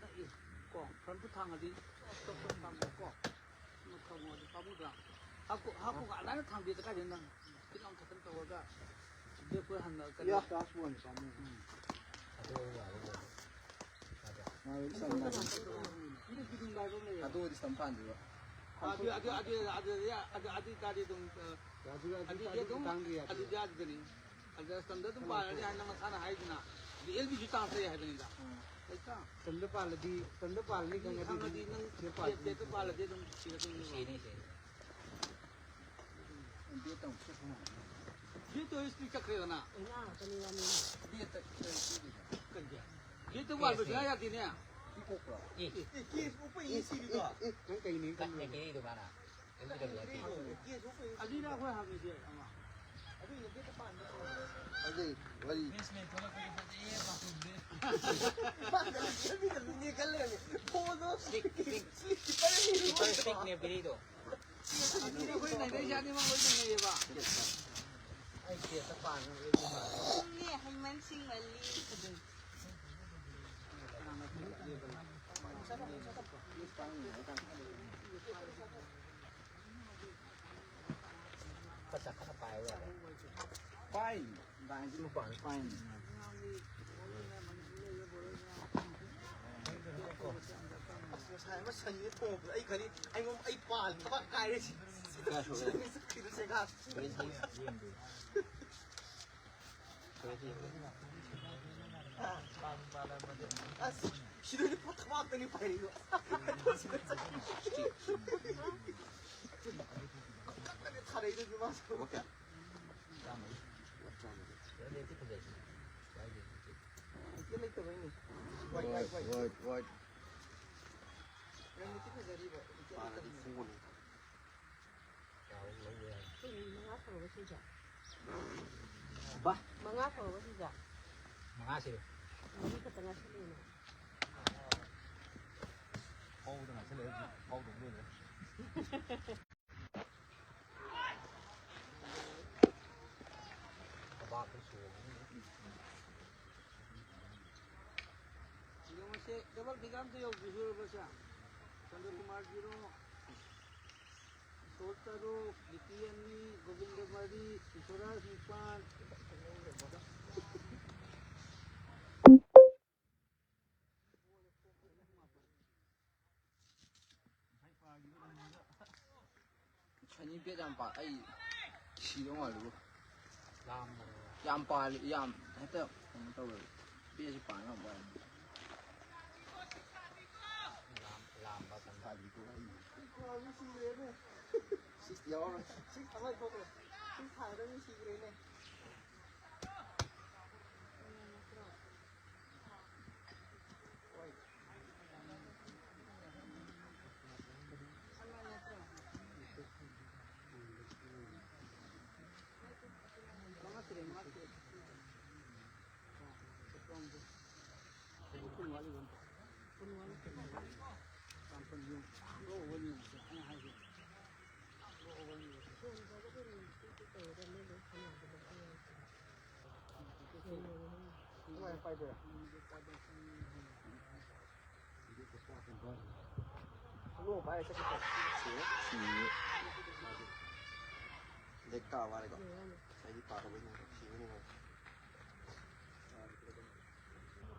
ꯅꯛꯏ꯫ ꯀꯣ, ꯐ꯭ꯔꯟꯠꯇ ꯊꯥꯡꯉꯗꯤ ꯇꯣꯞ ꯇꯣꯞ ꯊꯥꯡꯉꯣ ꯀꯣ꯫ ꯑꯃ ꯊꯝꯃꯣ, ꯑꯗꯨ ꯄꯥꯝꯃꯨꯗ꯭ꯔꯥ? ꯍꯥꯞꯈꯣ, ꯍꯥꯞꯈꯣ, ꯑꯗꯨꯃꯥꯏꯅ ꯊꯥꯡꯕꯤꯗ ꯀꯥꯏꯗ ꯅꯪ? ꯈꯤꯇꯪ ꯈꯤꯇꯪ ꯇꯧꯔꯒ ꯕꯦꯛ ꯈꯣꯏ ꯍꯟꯅ ꯀꯩꯅꯣ ꯌꯥ, ꯀ꯭ꯂꯥꯁ ꯋꯥꯟ ꯄꯥꯝꯃꯨ꯫ ꯎꯝ꯫ ꯃꯥ ꯂꯣꯏ ꯆꯪꯉꯦ꯫ ꯃꯤꯅ ꯀꯤꯗꯨꯝ ꯍꯥꯏꯕ ꯑꯃ ꯂꯩꯌꯦ꯫ ꯑꯗꯨ ꯑꯣꯏꯔꯗꯤ ꯁꯤꯗ ꯄꯥꯟꯗꯣꯏꯕ꯫ ꯑꯗꯨ, ꯑꯗꯨ, ꯑꯗꯨ, ꯑꯗꯨ, ꯑꯗꯨ, ꯑꯗꯨ, ꯑꯗꯨ, ꯑꯗꯨ ꯇꯥꯔꯗꯤ ꯑꯗꯨꯝ, ꯑ, ꯔꯥꯖꯨ, ꯔꯥꯖꯨ ꯑꯗꯨꯗꯤ ꯇꯥꯗꯤ ꯑꯗꯨꯝ, ꯇꯥꯡꯗ꯭ꯔꯤ ꯌꯥꯗꯦ꯫ ꯑꯗꯨꯗꯤ ꯑꯗꯨꯗꯅꯤ꯫ ꯑꯗ ꯁ꯭ꯇꯝꯗ ꯑꯗꯨꯝ ꯄꯥꯜꯂꯅꯤ ꯍꯥꯏꯅ ꯃꯁꯥꯅ ꯍꯥꯏꯗꯅ, ꯑꯗꯨ ꯑꯦꯜ ꯕꯤꯁꯨ ꯇꯥꯡꯊꯩ ꯍꯥꯏꯕꯅꯤꯗ꯫ ꯎꯝ꯫ ꯂꯩꯇ꯭ꯔꯥ? ꯁ꯭ꯇꯝꯗ ꯄꯥꯜꯂꯗꯤ, ꯁ꯭ꯇꯝꯗ ꯄꯥꯜꯂꯅꯤ ꯈꯪꯉꯗꯤ ꯈꯪꯉꯗꯤ ꯑꯗꯨꯝ ꯅꯪ ꯁꯤꯗ ꯄꯥꯜꯂꯅꯤ꯫ ꯁꯤꯗ ꯄꯥꯜꯂꯗꯤ ꯑꯗꯨꯝ ꯁꯤꯔꯗꯣꯏꯅꯦꯕ꯫ ꯁꯤꯅꯤ, ꯁꯤꯅꯤ꯫ ꯕꯦꯠ ꯇꯧ ꯆꯠꯄ ꯃꯥꯜꯂꯦ꯫ ꯕꯦꯠ ꯇꯧ ꯏꯁꯇ꯭ꯔꯤ ꯆꯠꯈ꯭ꯔꯦꯗꯅ꯫ ꯕꯦꯠꯇ ꯀꯩꯅꯣ ꯄꯤꯗꯣꯏꯁꯦ꯫ ꯀꯩꯒꯤ? ꯕꯦꯠꯇ ꯄꯥꯜꯂꯁꯨ ꯌꯥ ꯌꯥꯗꯦꯅꯦ꯫ ꯄꯤ ꯀꯣꯛꯄ꯭ꯔꯣ? ꯑꯦ꯫ ꯑꯦ, ꯀꯦꯁ ꯎꯞꯄ ꯏ ꯁꯤꯔꯤꯗꯣ? ꯑꯦ, ꯑꯦ, ꯅꯪ ꯀꯩꯅꯦ ꯈꯜꯂꯤꯅꯣ? ꯀꯩꯗꯧꯕ ꯃꯥꯅ? ꯑꯗꯨꯏꯗ ꯑꯩꯈꯣꯏ ꯍꯪꯉꯤꯁꯦ ꯑꯃ꯫ ꯑꯗꯨꯗꯤ ꯋꯥꯔꯤ꯫ ꯏꯁꯇ꯭ꯔꯤꯛ, ꯏꯁꯇ꯭ꯔꯤꯛ꯫ ꯐꯣꯟꯗꯣ ꯏꯁꯇ꯭ꯔꯤꯛ, ꯏꯁꯇ꯭ꯔꯤꯛ꯫ ꯏꯁꯇ꯭ꯔꯤꯛ ꯀꯤꯄꯔꯅꯤ꯫ ꯀꯤꯄꯔ ꯏꯁꯇ꯭ꯔꯤꯛꯅꯦ ꯄꯤꯔꯤꯗꯣ꯫ ꯑꯗꯨꯗꯤ ꯑꯩꯈꯣꯏ ꯅꯩꯅꯔꯤꯁꯦ ꯑꯅꯤꯃꯛ ꯂꯣꯏ ꯅꯩꯅꯩꯌꯦꯕ꯫ ꯑꯩ ꯀꯦꯁꯇ ꯄꯥꯟꯅꯕ ꯃꯥꯜꯂꯦ꯫ ꯈꯪꯉꯦ, ꯍꯩꯃꯟ ꯁꯤꯡꯃꯜꯂꯤ꯫ ꯈꯔ ꯆꯥꯈꯠꯂ ꯄꯥꯏꯌꯨ ꯌꯥꯔꯦ꯫ ꯄꯥꯏꯅꯤ꯫ ꯗꯥꯏꯟꯁꯤ ꯃꯄꯥꯟꯗ ꯄꯥꯏꯅꯤ꯫ ꯑꯁ, ꯉꯁꯥꯏ ꯑꯃ ꯁꯟꯒꯤ ꯊꯣꯡꯕꯗꯣ ꯑꯩ ꯈꯜꯂꯤ, ꯑꯩꯉꯣꯟꯗ ꯑꯩ ꯄꯥꯜ ꯊꯕꯛ ꯀꯥꯏꯔꯦ ꯁꯤ꯫ ꯀꯥꯏ ꯊꯣꯛꯑꯦ? ꯁꯤꯗ ꯆꯦꯈꯥ꯫ ꯑꯁ, ꯁꯤꯗꯗꯤ ꯄꯣꯠ ꯊꯕꯥꯛꯇꯅꯤ ꯄꯥꯏꯔꯤꯗꯣ꯫ ꯀꯟꯅꯅꯦ ꯊꯥꯔꯛꯏꯗꯨꯁꯨ ꯃꯥꯁꯨ꯫ ꯂꯨꯄꯥ ꯀꯌꯥ? ꯆꯥꯝꯃ꯫ ꯂꯩꯇꯦ ꯂꯩꯇꯕꯩꯅꯦ꯫ ꯋꯥꯏ, ꯋꯥꯏ, ꯋꯥꯏ꯫ ꯋꯥꯏ, ꯋꯥꯏ꯫ ꯔꯟꯅꯤꯇꯤ ꯐꯖꯔꯤꯕ꯫ ꯄꯥꯔꯗꯤ ꯐꯨꯒꯅꯤ꯫ ꯃꯉꯥ ꯐꯪꯉꯕ ꯁꯤꯁꯦ? ꯕꯥ꯫ ꯃꯉꯥ ꯐꯪꯉꯕ ꯁꯤꯁꯦ? ꯃꯉꯥꯁꯦ꯫ ꯃꯔꯤ ꯈꯛꯇ ꯉꯥꯏꯁꯤꯜꯂꯛꯑꯦꯅꯦ꯫ ꯐꯥꯎꯕꯗ ꯉꯥꯏꯁꯤꯜꯂꯛꯑꯦ ꯍꯧꯖꯤꯛ꯫ ꯐꯥꯎꯗꯕ ꯂꯣꯏꯔꯦ꯫ ꯈꯕꯥꯛꯇ ꯁꯣꯛꯑꯕꯅꯤꯅ꯫ ꯌꯦꯡꯉꯨꯁꯦ, ꯗꯕꯜ ꯐꯤꯒꯔ ꯑꯝꯇ ꯌꯧꯗ꯭ꯔꯤꯁꯤꯔꯣ ꯁꯦ? ꯆꯟꯗ꯭ꯔꯀꯨꯃꯥꯔ ꯖꯤꯔꯣ, ꯏꯁꯣꯔ ꯇꯔꯨꯛ, ꯕꯤꯀꯤ ꯑꯅꯤ, ꯒꯣꯕꯤꯟꯗ ꯃꯔꯤ, ꯏꯁꯣꯔ ꯅꯤꯄꯥꯟ꯫ ꯁꯅꯤ ꯕꯦꯠ ꯌꯥꯝ ꯄꯥ-, ꯑꯩ ꯁꯤꯗꯧ ꯃꯥꯜꯂꯤꯕꯣ꯫ ꯂꯥꯝꯕꯅꯦꯕ꯫ ꯌꯥꯝ ꯄꯥꯜꯂꯤ, ꯌꯥꯝ ꯍꯦꯛꯇ ꯀꯩꯅꯣ ꯇꯧꯋꯦꯕ꯫ ꯕꯦꯠꯁꯤ ꯄꯥꯟ ꯌꯥꯝ ꯋꯥꯏ꯫ ꯂꯥꯝ-, ꯂꯥꯝꯕ ꯀꯟꯕ꯫ ꯁꯤꯛꯁ ꯌꯥꯎꯔꯣꯏ꯫ ꯁꯤꯛꯁ ꯑꯃ ꯊꯣꯛꯈ꯭ꯔꯦ꯫ ꯁꯤꯛꯁ ꯊꯥꯒꯗꯕꯅꯤ ꯁꯤꯈ꯭ꯔꯦꯅꯦ꯫ ꯂꯦꯛ ꯇꯥꯕ ꯃꯥꯜꯂꯦꯀꯣ꯫ ꯉꯁꯥꯏꯗꯤ ꯇꯥꯗꯕꯩꯅꯦ꯫ ꯁꯤꯕꯅꯦ꯫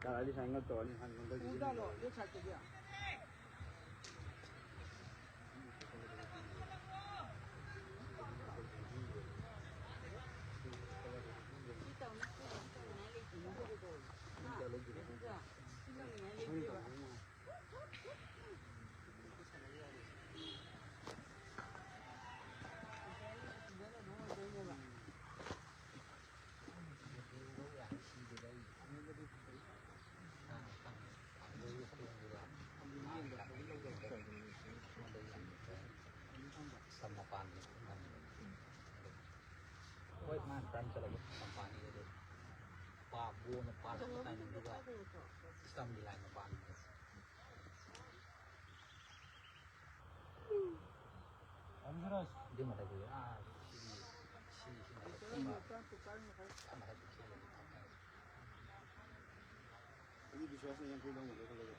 ꯇꯥꯔꯛꯑꯗꯤ ꯁꯨꯃꯥꯏꯅ ꯇꯧꯔꯅꯤ꯫ ꯍꯟ ꯍꯟꯗꯛꯇꯤ ꯆꯠꯂꯣ, ꯂꯦꯛ ꯁꯥꯏꯠꯇꯒꯤ꯫ ꯍꯣꯏ, ꯃꯥꯅ ꯇꯔꯟ ꯆꯠꯂꯒ ꯀꯝꯄꯥꯅꯤꯗ ꯄꯥꯞ ꯒꯣꯜꯅ ꯄꯥꯜꯂꯛꯄ ꯇꯥꯏꯃꯤꯡꯗꯨꯒ ꯏꯁꯇꯝꯒꯤ ꯂꯥꯏꯟ ꯃꯄꯥꯟꯗꯨꯗ꯫ ꯑꯗꯨꯏ ꯃꯊꯛꯇꯨꯗ ꯑꯥ ꯁꯤꯒꯤ ꯁꯤ ꯁꯤ ꯃꯊꯛ ꯈꯟꯕ ꯈꯟꯕ ꯍꯥꯏꯗꯤ ꯈꯦꯠꯅꯕ ꯊꯝꯃꯦ꯫ ꯑꯗꯨꯗꯤ ꯕꯤꯁ꯭ꯋꯥꯁꯅ ꯌꯥꯡꯈꯩ ꯂꯧꯔꯝꯒꯗ꯭ꯔꯥ ꯈꯜꯂꯒ꯫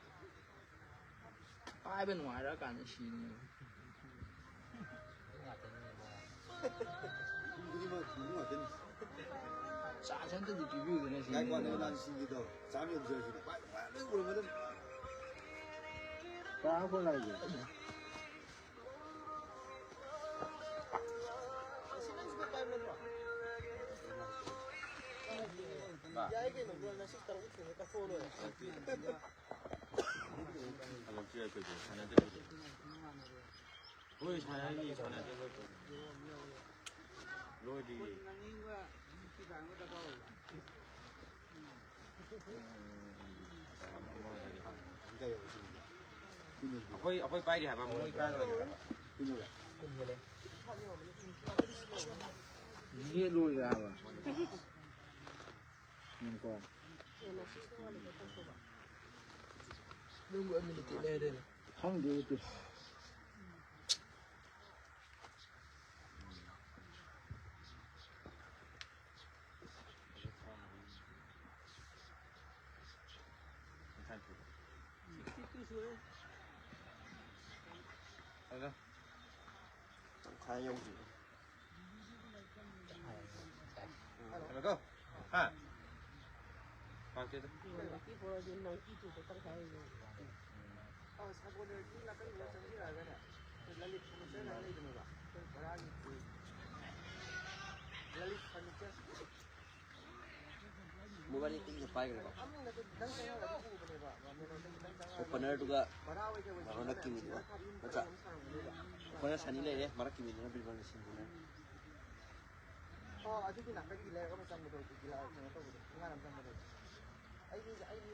ꯄꯥꯏꯕ ꯅꯨꯡꯉꯥꯏꯔꯛꯑꯀꯥꯟꯗ ꯁꯤꯅꯤ꯫ ꯆꯥꯁꯦ ꯑꯝꯇꯗꯤ ꯄꯤꯕꯤꯌꯨꯗꯅ ꯁꯤ ꯉꯥꯏꯈꯣ, ꯅꯪ ꯅꯍꯥꯟ ꯁꯤꯒꯤꯗꯣ ꯆꯥꯝ ꯌꯧꯖꯔꯁꯨ ꯄꯥꯏ ꯅꯨꯡꯉꯥꯏ ꯂꯣꯏ ꯎꯔꯝꯒꯗꯕꯅꯤ꯫ ꯀꯅꯥ ꯐꯣꯟ ꯂꯥꯛꯏꯒꯦ? ꯌꯥꯏ ꯀꯩꯅꯣ, ꯕ꯭ꯔꯣ, ꯉꯁꯤ ꯇꯔꯨꯛ ꯊꯣꯡꯉꯦ, ꯀꯠꯊꯣꯛꯑ ꯂꯣꯏꯔꯦ꯫ ꯍꯣꯏ, ꯁꯥꯟꯅꯔꯤ, ꯁꯥꯟꯅꯗꯦ, ꯂꯣꯏ꯫ ꯂꯣꯏꯗ꯭ꯔꯤ꯫ ꯑꯩꯈꯣꯏ, ꯑꯩꯈꯣꯏ ꯄꯥꯏꯔꯤ ꯍꯥꯏꯕ, ꯃꯣꯏ ꯀꯥꯏ ꯂꯣꯏꯔꯦ ꯍꯥꯏꯕ? ꯅꯦꯠ ꯂꯣꯏꯔꯦ ꯍꯥꯏꯕ꯫ ꯎꯝ, ꯀꯣ꯫ ꯅꯪꯕꯨ ꯑꯃꯤꯅꯤꯇꯤ ꯂꯩꯔꯦꯅꯦ꯫ ꯈꯪꯗꯦ ꯑꯩꯗꯤ꯫ ꯑꯗ ꯇꯪꯈꯥꯏ ꯌꯧꯗ꯭ꯔꯤꯕ꯫ ꯀꯩꯅꯣꯗꯣ? ꯍꯥ? ꯄꯥꯝꯈꯤꯗ꯫ ꯑꯥ, ꯁꯥꯒꯣꯜ ꯂꯩꯔꯛꯀꯤ ꯅꯥꯀꯟꯗꯨꯗ ꯆꯪꯕꯤꯔꯛꯑꯒꯅꯦ, ꯑꯩꯈꯣꯏ ꯂꯂꯤꯠ ꯐꯔꯅꯤꯆꯔ ꯍꯥꯏꯅ ꯂꯩꯕꯅꯦꯕ, ꯑꯩꯈꯣꯏ ꯕꯔꯥꯒꯤ, ꯂꯂꯤꯠ ꯐꯔꯅꯤꯆꯔ꯫ ꯃꯣꯕꯥꯏꯜ ꯏꯪꯅ ꯄꯥꯏꯈ꯭ꯔꯦꯀꯣ꯫ ꯑꯣꯄꯅꯔꯗꯨꯒ ꯍꯟꯗꯛꯀꯤ ꯃꯤꯗꯨꯒ ꯅꯠꯇ꯭ꯔꯥ? ꯑꯣꯄꯅꯔ ꯁꯅꯤ ꯂꯩꯔꯦ, ꯃꯔꯛꯀꯤ ꯃꯤꯗꯨꯅ ꯕꯤꯔꯕꯜ ꯁꯤꯡꯗꯨꯅꯦ꯫ ꯑꯣ, ꯑꯗꯨꯒꯤ ꯅꯥꯀꯟꯒꯤ ꯂꯩꯔꯛ ꯑꯃ ꯆꯪꯕꯗꯣ, ꯍꯧꯖꯤꯛꯀꯤ ꯂꯥ-, ꯀꯩꯅꯣ ꯇꯧꯕꯗꯣ, ꯊꯣꯡꯒꯥꯟ ꯑꯃ ꯆꯪꯕꯗꯣ꯫ ꯑꯩꯗꯤ, ꯑꯩꯗꯤ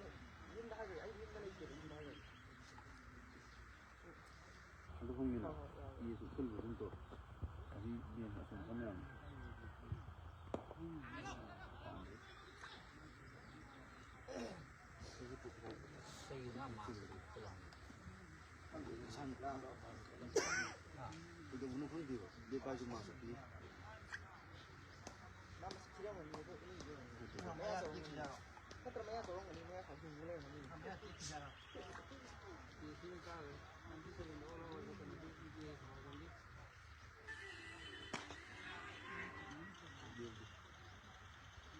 ꯌꯨꯝꯗ ꯍꯥꯏꯒ꯭ꯔꯦ, ꯑꯩꯗꯤ ꯌꯨꯝꯗ ꯂꯩꯇꯦꯕ, ꯌꯨꯝꯗ ꯍꯥꯏꯒ꯭ꯔꯦ꯫ ꯑꯗꯨ ꯈꯪꯉꯤꯅ, ꯍꯣꯏ, ꯍꯣꯏ, ꯌꯥꯏ, ꯌꯥꯏ꯫ ꯌꯦꯁꯨ ꯐꯨꯜꯕ ꯑꯗꯨꯝ ꯇꯧ꯫ ꯑꯁꯤ ꯌꯦꯟ ꯑꯁꯣꯝ ꯆꯪ ꯌꯥꯅꯤ꯫ ꯈꯪꯗꯦ, ꯏꯁꯥꯅ ꯀꯩꯗꯧꯕꯅꯣ ꯈꯪꯗꯦꯕ꯫ ꯂꯦꯞꯄ ꯍꯥꯏꯁꯦ ꯃꯥ ꯆꯠꯄꯤ꯫ ꯃꯥ ꯃꯁꯛ ꯊꯤꯔꯝꯒꯅꯤ, ꯑꯗꯣ ꯏꯃꯨꯡꯗ ꯌꯦꯡꯉꯣ꯫ ꯃꯌꯥ ꯆꯧꯔꯝꯒꯅꯤ꯫ ꯅꯠꯇ꯭ꯔ ꯃꯌꯥ ꯆꯧꯔꯝꯒꯅꯤ, ꯃꯌꯥ ꯈꯔ ꯍꯤꯡꯕ ꯂꯩꯔꯝꯒꯅꯤ꯫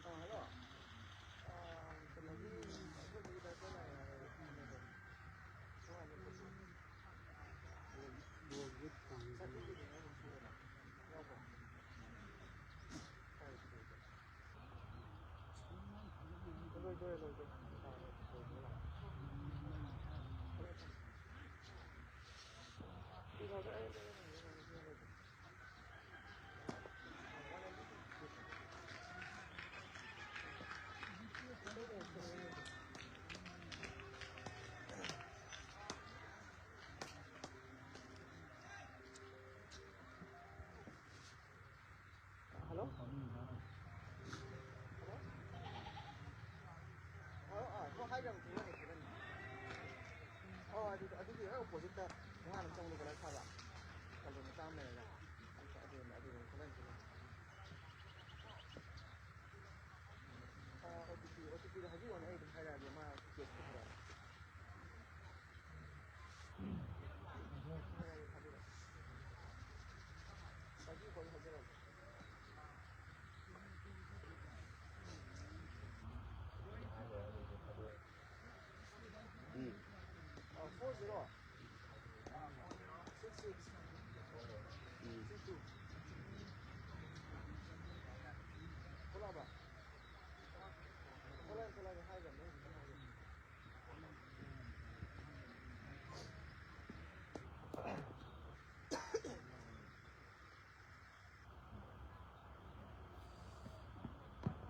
ꯑꯥ, ꯍꯜꯂꯣ꯫ ꯑꯥ, ꯀꯩꯅꯣꯒꯤ, ꯑꯩꯈꯣꯏꯒꯤ ꯗꯥꯏꯔꯦꯛꯇꯔ ꯂꯥꯛꯑꯦ ꯍꯥꯏꯌꯦ꯫ ꯂꯣꯏꯗꯣꯔꯦ, ꯂꯣꯏꯗꯣꯔꯦ꯫ ꯍꯜꯂꯣ? ꯍꯜꯂꯣ? ꯑꯥ, ꯑꯥ, ꯑꯗꯣ ꯍꯥꯏꯈ꯭ꯔꯕꯅꯤ, ꯊꯦꯡꯅꯅꯤ, ꯊꯦꯡꯅꯅꯤ꯫ ꯑꯣ, ꯑꯗꯨ, ꯑꯗꯨꯒꯤ ꯍꯦꯛ ꯑꯣꯄꯣꯖꯤꯠꯇ ꯊꯣꯡꯒꯥꯟ ꯑꯃ ꯆꯪꯕꯗꯣ ꯀꯂꯔ ꯊꯥꯕ꯫ ꯀꯜꯂꯣ ꯃꯆꯥ ꯑꯃ ꯂꯩꯔꯒ꯫ ꯑꯗꯨ, ꯑꯗꯨ, ꯑꯗꯨ, ꯊꯣꯛꯂꯛꯑꯅꯤ, ꯊꯣꯛꯂꯛꯑꯅꯤ꯫ ꯑꯥ, O T P, O T ꯄꯤꯗꯣ ꯍꯥꯏꯕꯤꯔꯛꯑꯣꯅꯦ, ꯑꯩ ꯑꯗꯨꯝ ꯍꯥꯏꯔꯛꯑꯒꯦ, ꯃꯥ ꯀꯦꯁ ꯄꯨꯊꯣꯔꯛꯑꯣ꯫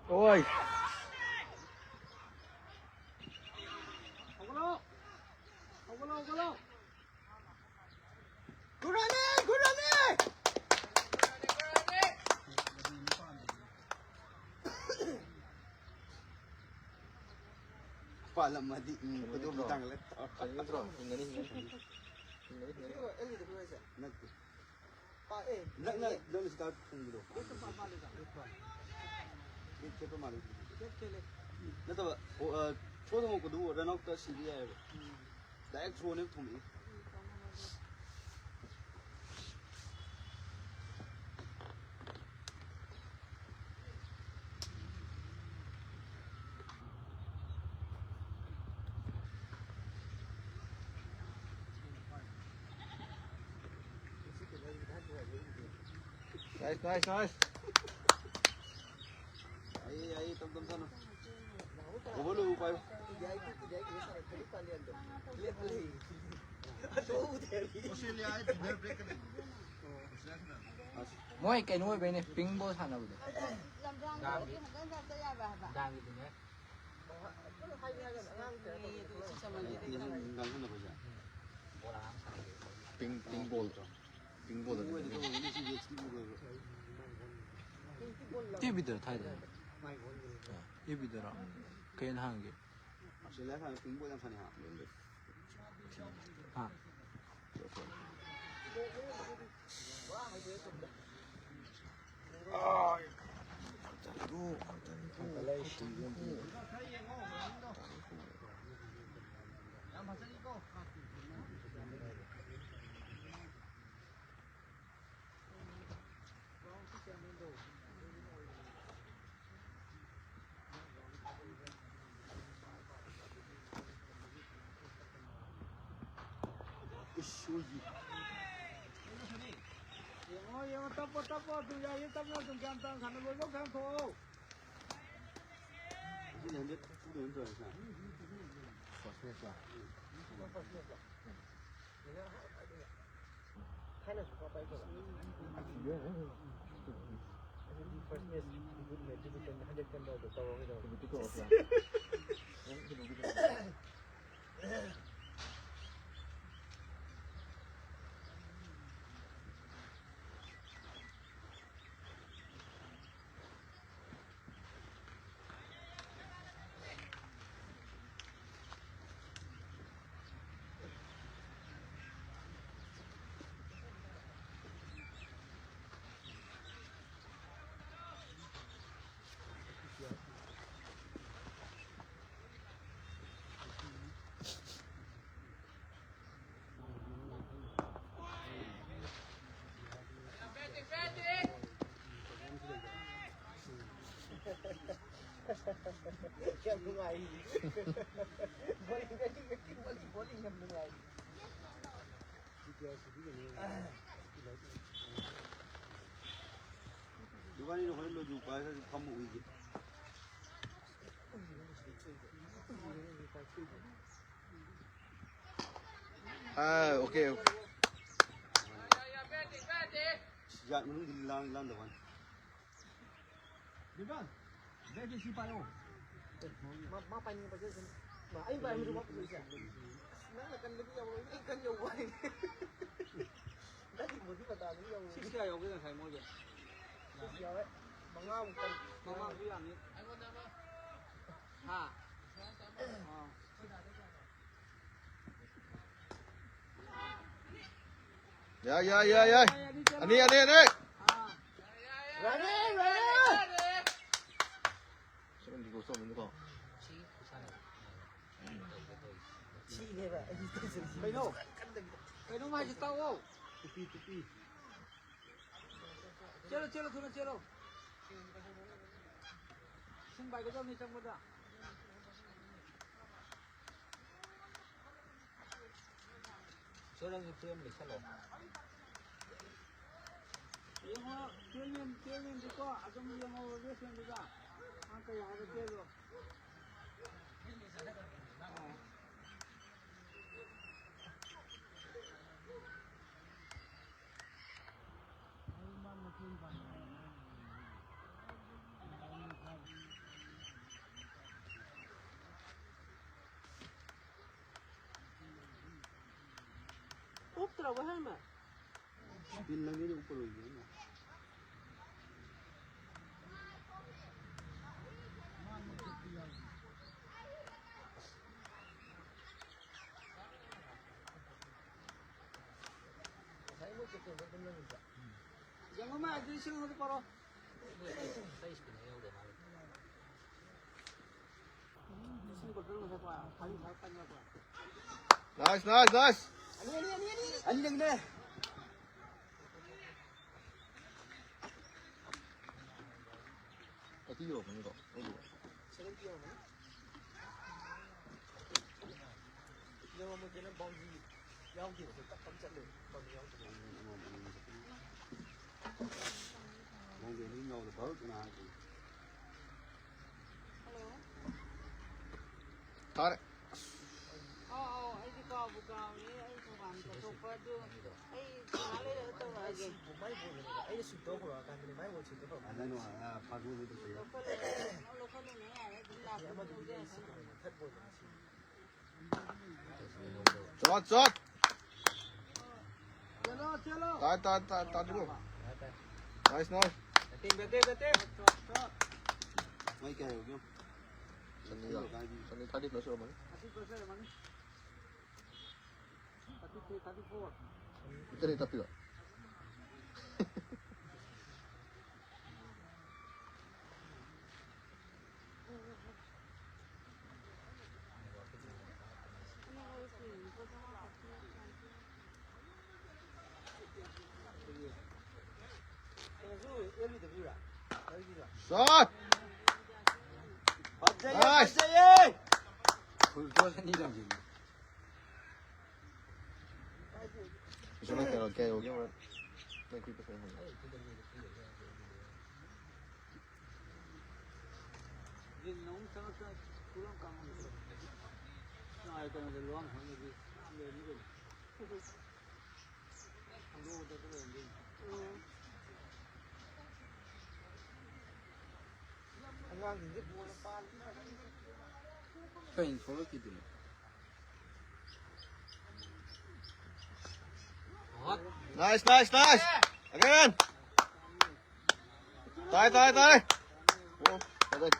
ꯑꯣꯏ꯫ ꯒꯨꯔꯥꯅꯤ! ꯒꯨꯔꯥꯅꯤ! ꯄꯥꯜꯂꯝꯃꯗꯤ, ꯎꯝ, ꯈꯨꯗꯣꯝꯕꯤ ꯇꯥꯡꯒꯠꯂꯦ꯫ ꯍꯤꯡꯒꯅꯤ, ꯍꯤꯡꯒꯅꯤ, ꯍꯤꯡꯒꯅꯤ꯫ ꯍꯤꯡꯒꯅꯤ, ꯍꯤꯡꯒꯅꯤ꯫ ꯅꯠꯇꯦ꯫ ꯅꯛꯅ ꯅꯪꯅ ꯁꯤꯗ ꯊꯨꯡꯕꯗꯣ꯫ ꯒꯦꯠ ꯆꯠꯄ ꯃꯥꯜꯂꯦ꯫ ꯅꯠꯇꯕ, ꯑꯣ, ꯑ, ꯊ꯭ꯔꯣ ꯊꯝꯃꯛꯄꯗꯨ ꯔꯟ ꯑꯥꯎꯠꯇ ꯁꯤꯟꯕ ꯌꯥꯏꯑꯕ꯫ ꯗꯥꯏꯔꯦꯛ ꯊ꯭ꯔꯣꯅꯦꯕ ꯊꯣꯝꯃꯛꯏ꯫ Nice, nice, nice. ꯑꯩ, ꯑꯩ, ꯇꯞ ꯇꯞ ꯁꯥꯟꯅꯧ꯫ ꯑꯣꯚꯔ ꯂꯣꯏꯕ ꯄꯥꯏꯌꯨ꯫ ꯑꯁ꯫ ꯃꯣꯏ ꯀꯩꯅꯣ ꯑꯣꯏꯕꯩꯅꯦ, ꯄꯤꯡ ꯕꯣꯜ ꯁꯥꯟꯅꯕꯗꯣ꯫ ꯂꯝꯗꯥꯡꯗ ꯑꯣꯏꯔꯗꯤ ꯍꯟꯖꯟ ꯍꯟꯖꯟ ꯆꯠ ꯌꯥꯕ ꯍꯥꯏꯕ꯫ ꯅꯨꯡꯗꯥꯡꯗꯅꯦ꯫ ꯃꯤ ꯑꯗꯨ ꯏꯁꯤꯡ ꯆꯪꯃꯟꯗꯦ꯫ ꯄꯤꯡ, ꯄꯤꯡ ꯕꯣꯜꯗꯣ꯫ ꯄꯤꯡ ꯕꯣꯜꯗꯣ꯫ ꯑꯦꯐ ꯕꯤꯗꯔ ꯊꯥꯏꯗꯅ꯫ ꯑꯦꯐ ꯕꯤꯗꯔꯣ? ꯀꯩ ꯅꯍꯥꯟꯒꯤ? ꯑꯁꯇ꯭ꯔꯦꯂꯤꯌꯥ ꯁꯥꯟꯅ ꯄꯤꯡ ꯕꯣꯜ ꯌꯥꯝ ꯁꯥꯟꯅꯩ ꯍꯥ꯫ ꯍꯥ? ꯌꯦꯡꯉꯣ, ꯌꯦꯡꯉꯣ, ꯇꯞꯄꯣ, ꯇꯞꯄꯣ, ꯑꯗꯨꯝ ꯌꯥꯏꯌꯦ, ꯇꯞꯅ ꯑꯗꯨꯝ ꯒ꯭ꯌꯥꯟ ꯇꯥꯅ ꯁꯥꯟꯅ, ꯂꯣꯏꯕꯧ ꯁꯥꯟꯅꯊꯣꯛꯑꯣ꯫ ꯑꯗꯨꯅ ꯍꯟꯗꯛ ꯄꯨꯗꯣꯏ ꯅꯠꯇ꯭ꯔꯣ ꯉꯁꯥꯏ? ꯐꯥꯔꯁ ꯃꯦꯠꯆꯂꯣ? ꯎꯝ꯫ ꯐꯥꯔꯁ ꯃꯦꯠꯆꯂꯣ? ꯎꯝ꯫ ꯊꯥꯏꯅꯁꯨ ꯀꯥꯞꯄ ꯍꯥꯏꯗꯣꯏꯔꯣ? ꯑꯗꯨꯗꯤ ꯐꯥꯔꯁ ꯃꯦꯠꯆ ꯗꯤꯕꯨꯠ ꯃꯦꯠꯆ ꯗꯤꯕꯨꯠ ꯍꯟꯗꯛ ꯀꯟꯕ ꯑꯗꯨ ꯇꯧꯔꯒꯦ ꯇꯧꯕꯅꯤ꯫ ꯗꯤꯕꯨꯠꯇꯨ ꯇꯧꯔꯁꯤ꯫ ꯅꯪ ꯀꯩꯅꯣꯒꯤꯗꯣ꯫ ꯌꯥꯝ ꯅꯨꯡꯉꯥꯏ꯫ ꯕꯣꯂꯤꯡ, ꯕꯣꯂꯤꯡ, ꯕꯣꯂꯤꯡ ꯌꯥꯝ ꯅꯨꯡꯉꯥꯏ꯫ ꯏꯕꯥꯅꯤꯅ ꯍꯣꯔꯦꯟ ꯂꯣꯏꯗ꯭ꯔꯤꯐꯥꯎ ꯄꯥꯏꯔꯒ ꯐꯝꯃ ꯎꯏꯒꯦ꯫ ꯑꯥ, ꯑꯣꯀꯦ, ꯑꯣꯀꯦ꯫ ꯌꯥꯠ ꯃꯅꯨꯡꯗꯤ ꯂꯥꯡ-, ꯂꯥꯡꯗꯕ ꯋꯥꯅꯤ꯫ ꯕꯤꯕꯟ, ꯕꯦꯒꯤ ꯁꯤ ꯄꯥꯏꯌꯣ꯫ ꯃꯥ, ꯃꯥ ꯄꯥꯏꯅꯤꯡꯕ ꯄꯥꯏꯖꯁꯅꯨ꯫ ꯃꯥ, ꯑꯩ ꯄꯥꯏꯕꯗꯨ ꯃꯥ ꯄꯨꯊꯣꯛꯏꯁꯦ꯫ ꯑꯁ, ꯅꯪꯅ ꯀꯟꯕꯗꯤ ꯌꯧꯔꯣꯏ, ꯑꯩ ꯀꯟ ꯌꯧꯕ ꯋꯥꯅꯤ꯫ ꯅꯪꯒꯤ ꯕꯣꯗꯤ ꯃꯇꯥꯗꯨ ꯌꯧꯔꯣꯏ꯫ ꯁꯤꯛꯁ ꯀꯌꯥ ꯌꯧꯒꯦ ꯉꯁꯥꯏ ꯃꯣꯏꯒꯤ? ꯁꯤꯛꯁ ꯌꯥꯎꯔꯦ꯫ ꯃꯉꯥꯃꯨꯛ ꯀꯟ-, ꯃꯉꯥꯃꯨꯛ ꯌꯥꯝꯃꯤ꯫ ꯍꯥ? ꯑꯥ꯫ ꯌꯥꯏ, ꯌꯥꯏ, ꯌꯥꯏ, ꯌꯥꯏ꯫ ꯑꯅꯤ, ꯑꯅꯤ, ꯑꯅꯤ꯫ ꯔꯅꯤꯡ, ꯔꯅꯤꯡ꯫ ꯁꯣꯝꯗꯤꯀꯣ, ꯁꯣꯝꯗꯤꯀꯣ꯫ ꯁꯤꯅꯦꯕ ꯑꯩ ꯇꯧꯖꯔꯤꯁꯦ꯫ ꯀꯩꯅꯣ? ꯀꯟꯗꯕꯤꯗ꯫ ꯀꯩꯅꯣꯝ ꯍꯥꯏꯁꯦ ꯇꯥꯛꯑꯣ꯫ ꯇꯨꯄꯤ, ꯇꯨꯄꯤ꯫ ꯆꯦꯜꯂꯣ, ꯆꯦꯜꯂꯣ, ꯊꯨꯅ ꯆꯦꯜꯂꯣ꯫ ꯏꯁꯤꯡ ꯄꯥꯏꯒꯗꯕꯅꯤ ꯆꯪꯕꯗ꯫ ꯅꯪꯁꯨ ꯐ꯭ꯔꯦꯝ ꯂꯩꯁꯜꯂꯣ꯫ ꯌꯦꯡꯉꯣ, ꯆꯦꯟ ꯆꯦꯟꯗꯤꯀꯣ, ꯑꯗꯨꯝ ꯌꯦꯡꯉꯣ, ꯔꯦꯁ ꯌꯦꯡꯕꯗ꯫ ꯃꯥ ꯀꯩ ꯍꯥꯏꯔꯛꯀꯦꯗꯣ꯫ ꯎꯞꯇ꯭ꯔꯕꯣ helmet? ꯁꯤꯜꯂꯒꯦꯗꯤ ꯎꯞꯄꯔꯣꯏꯒꯦ ꯑꯩꯅ꯫ ꯉꯁꯥꯏ ꯃꯣꯏ ꯀꯦꯞꯇꯦꯟꯗꯣ ꯑꯗꯨꯝ ꯂꯩꯔꯤꯕ꯭ꯔꯥ? ꯌꯦꯡꯉꯣ, ꯃꯥ ꯑꯗꯨꯗꯤ ꯁꯤꯜꯂꯣ, ꯑꯗꯨ ꯄꯣꯔꯣ꯫ ꯃꯣꯏ ꯑꯇꯩ, ꯑꯇꯩ spinner ꯌꯥꯎꯗꯦ ꯃꯥꯜꯂꯦ꯫ Nice, nice, nice. ꯑꯅꯤ, ꯑꯅꯤ, ꯑꯅꯤ, ꯑꯅꯤ꯫ ꯑꯅꯤꯗꯪꯅꯦ꯫ ꯑꯩꯠꯇꯤ ꯌꯧꯔꯝꯃꯅꯤꯀꯣ, ꯑꯩꯒꯤ꯫ ꯌꯧꯔꯝꯃꯣꯏ ꯀꯩꯅꯣ, boundary ꯌꯥꯎꯗꯦꯕ, ꯑꯩꯈꯣꯏ ꯇꯞ ꯇꯞ ꯆꯠꯂꯦ, boundary ꯌꯥꯎꯗꯕ꯫ Boundary ꯑꯅꯤ ꯌꯥꯎꯗꯕ ꯉꯥꯏꯍꯥꯛ꯫ Hello꯫ ꯇꯥꯔꯦ꯫ ꯑꯧ, ꯑꯧ, ꯑꯩꯁꯨ ꯀꯥꯎꯕꯨ ꯀꯥꯎꯔꯦ꯫ ꯑꯩ ꯊꯧꯕꯥꯜ ꯆꯠꯊꯣꯛꯄ ꯑꯗꯨ ꯑꯩ ꯉꯥꯏꯍꯥꯛ ꯂꯩꯔꯒ ꯇꯧꯔꯛꯑꯒꯦ꯫ ꯃꯥꯏ ꯕꯣꯜꯗꯨꯅꯦꯕ꯫ ꯑꯩꯅ ꯁꯨꯠ ꯇꯧ ꯍꯧꯔꯛꯑꯀꯥꯟꯗꯅꯦ ꯃꯥꯏ ꯕꯣꯜ ꯁꯨꯠ ꯇꯧ ꯍꯧꯔꯛꯑꯀꯥꯟꯗ꯫ ꯑꯗꯨꯅ, ꯑ, ꯐꯥꯒꯨꯗꯨ ꯄꯨꯁꯤꯜꯂꯣ꯫ ꯂꯧꯈꯠꯂꯣ, ꯂꯧꯈꯠꯂꯣꯅꯦ, ꯌꯥꯔꯦ, ꯑꯗꯨꯝ ꯂꯥꯛꯄ ꯑꯃꯗꯨ ꯑꯗꯨꯝ ꯌꯥꯔꯦ꯫ ꯁꯨꯠ ꯇꯧ ꯍꯧꯔꯛꯑꯀꯥꯟꯗ꯫ ꯊꯠ ꯕꯣꯜꯗꯨꯅꯦ ꯁꯤ꯫ ꯆꯠ, ꯆꯠ꯫ ꯇꯥꯏ, ꯇꯥꯏ, ꯇꯥꯏ, ꯇꯥꯗ꯭ꯔꯣ? ꯇꯥꯏ, ꯇꯥꯏ꯫ Nice, nice꯫ Betting, betting, betting. ꯃꯣꯏ ꯀꯌꯥ ꯌꯧꯒꯦ? ꯆꯅꯤꯒ, ꯆꯅꯤ thirty plus ꯑꯣꯏꯔꯝꯃꯅꯤ꯫ Thirty three, thirty four꯫ ꯏꯇꯔꯤ ꯇꯞꯄꯤꯔꯣ? Shot! ꯐꯖꯩꯌꯦ, nice! ꯐꯖꯩꯌꯦ! Full goal ꯑꯅꯤ ꯂꯪꯈꯤꯕꯅꯤ꯫ ꯀꯩꯅꯣ ꯀꯩꯅꯣ ꯀꯩꯅꯣꯒꯤ ꯑꯃ ꯅꯪ ꯀꯨꯏ ꯄꯩꯁꯥ ꯍꯪꯉꯤ꯫ ꯑꯉꯥꯡꯁꯤꯡꯁꯦ ꯕꯣꯜ ꯄꯥꯝꯗꯅ ꯀꯩꯅꯣ ꯊꯣꯛꯂꯛꯈꯤꯗꯨꯅꯣ? Nice, nice, nice. Again. ꯇꯥꯏ, ꯇꯥꯏ, ꯇꯥꯏ. ꯑꯣ, ꯐꯖꯩ꯫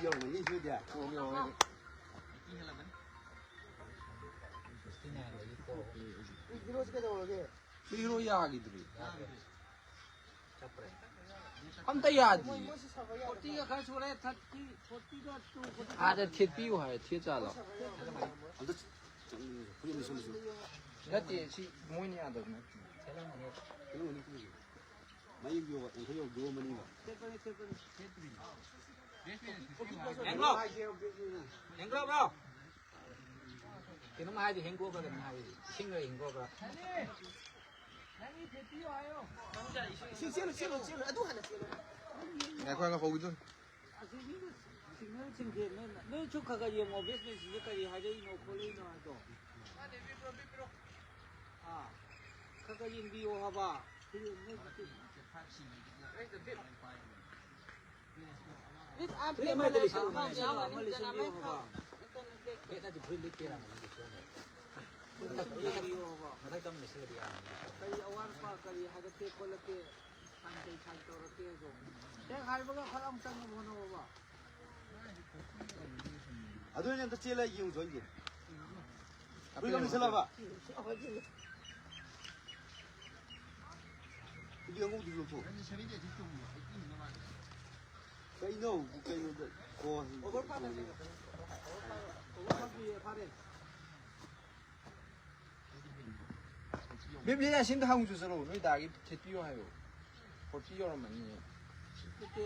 ꯌꯧꯔꯝꯒꯅꯤ ꯁꯤꯗꯤ꯫ ꯌꯧꯔꯝꯒꯅꯤ, ꯌꯧꯔꯝꯒꯅꯤ꯫ ꯍꯤꯔꯣꯁꯤ ꯀꯩꯗꯧꯔꯒꯦ? ꯁꯤ ꯍꯤꯔꯣ ꯌꯥꯈꯤꯗ꯭ꯔꯦ꯫ ꯑꯝꯇ ꯌꯥꯗꯦ꯫ ꯐꯣꯔꯇꯤꯒ ꯈꯔ ꯁꯨꯔꯦ, ꯊꯥꯔꯇꯤ, ꯐꯣꯔꯇꯤꯒ ꯇꯨ, ꯐꯣꯔꯇꯤ꯫ ꯑꯥꯗ ꯊꯦꯠꯄꯤꯌꯨ ꯍꯥꯏ, ꯊꯦꯠ ꯆꯥꯂꯣ꯫ ꯑꯝꯇ ꯆꯪꯉꯨ, ꯐꯨꯔꯤꯠ ꯑꯝꯇ ꯁꯨꯝ ꯁꯨꯝ꯫ ꯅꯠꯇꯦ, ꯁꯤ ꯃꯣꯏꯅ ꯌꯥꯗꯕ ꯅꯠꯇꯦ꯫ ꯀꯩꯅꯣ ꯑꯣꯏꯅ ꯄꯨꯔꯤꯁꯦ꯫ ꯃꯌꯦꯛ ꯌꯧꯕ, ꯌꯥꯡꯈꯩ ꯌꯧ-, ꯌꯧꯔꯝꯃꯅꯤꯕ꯫ ꯊꯦꯠꯄꯅꯤ, ꯊꯦꯠꯄꯅꯤ, ꯊꯦꯠꯇ꯭ꯔꯤ꯫ ꯍꯦꯡꯒꯣ! ꯍꯦꯡꯒ꯭ꯔꯣ, ꯕ꯭ꯔꯣ! ꯀꯩꯅꯣꯝ ꯍꯥꯏꯗꯤ ꯍꯦꯡꯒꯣꯒ ꯀꯩꯅꯣꯝ ꯍꯥꯏꯗꯤ ꯏꯁꯤꯡꯒ ꯍꯦꯡꯒꯣꯒ꯫ ꯏꯁꯤꯡ ꯆꯦꯜꯂꯨ, ꯆꯦꯜꯂꯨ, ꯆꯦꯜꯂꯨ, ꯑꯗꯨ ꯍꯥꯟꯅ ꯆꯦꯜꯂꯨ꯫ ꯉꯥꯏꯈꯣ, ꯉꯥꯏꯈꯣ, ꯍꯧꯈꯤꯗꯣꯏꯅꯤ꯫ ꯑꯁꯤꯒꯤ ꯁꯤꯒꯅꯦꯜ ꯁꯤꯡꯁꯦ ꯅꯣꯏ, ꯅꯣꯏꯁꯨ ꯈꯔ ꯈꯔ ꯌꯦꯡꯉꯣ, ꯕꯦꯁ ꯕꯦꯁꯁꯤꯡꯁꯦ ꯀꯔꯤ ꯍꯥꯏꯔꯛꯏꯅꯣ ꯈꯣꯠꯂꯛꯏꯅꯣ ꯍꯥꯏꯗꯣ꯫ ꯑꯥ, ꯈꯔ ꯈꯔ ꯌꯦꯡꯕꯤꯌꯣ ꯍꯥꯏꯕ꯫ ꯁꯤ ꯅꯣꯏ ꯀꯔꯤ ꯑꯋꯥꯠ ꯑꯄꯥ ꯀꯔꯤ ꯍꯥꯏꯒꯠꯀꯦ ꯈꯣꯠꯂꯛꯀꯦ, ꯁꯥꯏꯟ ꯀꯩ ꯁꯥꯏꯟ ꯇꯧꯔꯛꯀꯦ ꯍꯥꯏꯗꯣ꯫ ꯍꯦꯛ ꯍꯥꯏꯕꯒ ꯐꯠ ꯂꯥꯎ ꯆꯪꯅꯕ ꯍꯣꯠꯅꯧꯕ꯫ ꯑꯗꯨ ꯑꯣꯏꯅ ꯑꯝꯇ ꯆꯦꯜꯂ ꯌꯦꯡꯉꯨꯆꯣ ꯑꯩꯒꯤ꯫ ꯐꯨꯔꯤꯠ ꯑꯃ ꯂꯤꯠꯁꯜꯂꯕ? ꯐꯨꯔꯤꯠ ꯑꯉꯧꯕꯗꯨꯁꯨ ꯂꯧꯊꯣꯛ꯫ ꯀꯩꯅꯣ? ꯀꯩꯅꯣꯗ? ꯑꯣ, ꯃꯦꯝ, ꯃꯦꯝ, ꯑꯁꯤꯝꯇ ꯍꯪꯉꯨꯆꯣ ꯆꯠꯂꯣ꯫ ꯅꯣꯏ ꯗꯥꯒꯤ ꯊꯦꯠꯄꯤꯌꯣ ꯍꯥꯏꯌꯣ꯫ ꯐꯣꯔꯇꯤ ꯌꯧꯔꯝꯃꯅꯤꯌꯦ꯫ ꯅꯠꯇꯦ,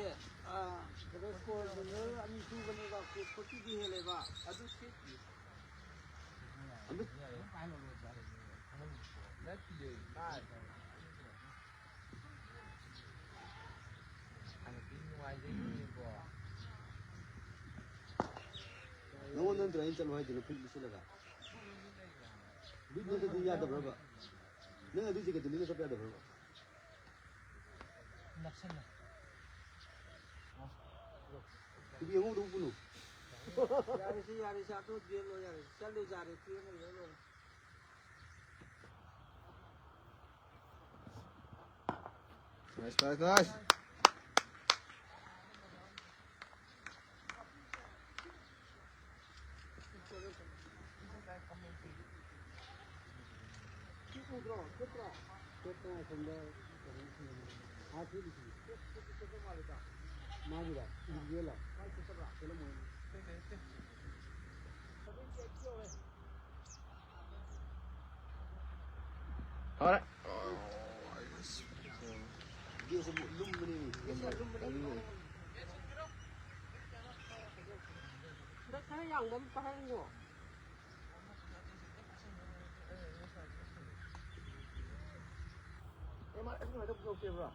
ꯑꯥ, ꯀꯩꯅꯣ, ꯁ꯭ꯀꯣꯔ ꯖꯦꯅꯔꯦꯜ ꯑꯅꯤ ꯁꯨꯕꯅꯦꯕ, ꯐꯣꯔꯇꯤꯗꯤ ꯍꯦꯜꯂꯦꯕ꯫ ꯑꯗꯨ ꯊꯦꯠꯇꯦ꯫ ꯑꯗꯨ ꯅꯠꯇꯤꯌꯦ, ꯀꯥꯏ? ꯍꯟꯗꯛꯇꯤ ꯅꯨꯡꯉꯥꯏꯖꯩꯅꯦꯀꯣ꯫ ꯅꯉꯣꯟꯗ ꯅꯠꯇ꯭ꯔꯣ ꯑꯩꯅ ꯆꯠꯂꯣ ꯍꯥꯏꯗꯨꯅ ꯐꯨꯔꯤꯠ ꯂꯤꯠꯁꯤꯜꯂꯒ? ꯕꯤꯠ ꯅꯠꯇꯗꯤ ꯌꯥꯗꯕ꯭ꯔꯕ? ꯅꯪ ꯑꯗꯨ ꯖꯦꯀꯦꯠꯇꯨ ꯂꯤꯠꯂ ꯆꯠꯄ ꯌꯥꯗꯕ꯭ꯔꯕ? ꯅꯞꯁꯜꯂꯣ꯫ ꯇꯨꯄꯤ ꯑꯉꯧꯕꯗꯣ ꯎꯞꯄꯨꯅꯣ꯫ ꯌꯥꯔꯦꯁꯦ, ꯌꯥꯔꯦꯁꯦ, ꯑꯗꯨ ꯌꯦꯜꯂꯣ, ꯌꯥꯔꯦꯁꯦ꯫ ꯆꯠꯂꯦ, ꯌꯥꯔꯦ, ꯆꯦꯟꯈ꯭ꯔꯦ, ꯌꯦꯜꯂꯣ꯫ Nice, nice, nice. ꯃꯥꯒꯤꯔ? ꯏꯟꯗꯤꯌꯦꯂꯣ? ꯐꯔꯦ꯫ ꯒꯦꯁꯁꯦ ꯂꯨꯝꯕꯅꯤꯅꯦ꯫ ꯒꯦꯁꯁꯦ ꯌꯥꯝ ꯂꯨꯝꯕꯅꯤ꯫ ꯈꯔ, ꯈꯔ ꯌꯥꯡꯕ ꯑꯃ ꯄꯥꯏꯍꯜꯂꯣ꯫ ꯑꯦ, ꯃꯥ ꯑꯗꯨꯃꯥꯏꯅ ꯄꯨꯊꯣꯛꯀꯦꯕ꯭ꯔꯣ?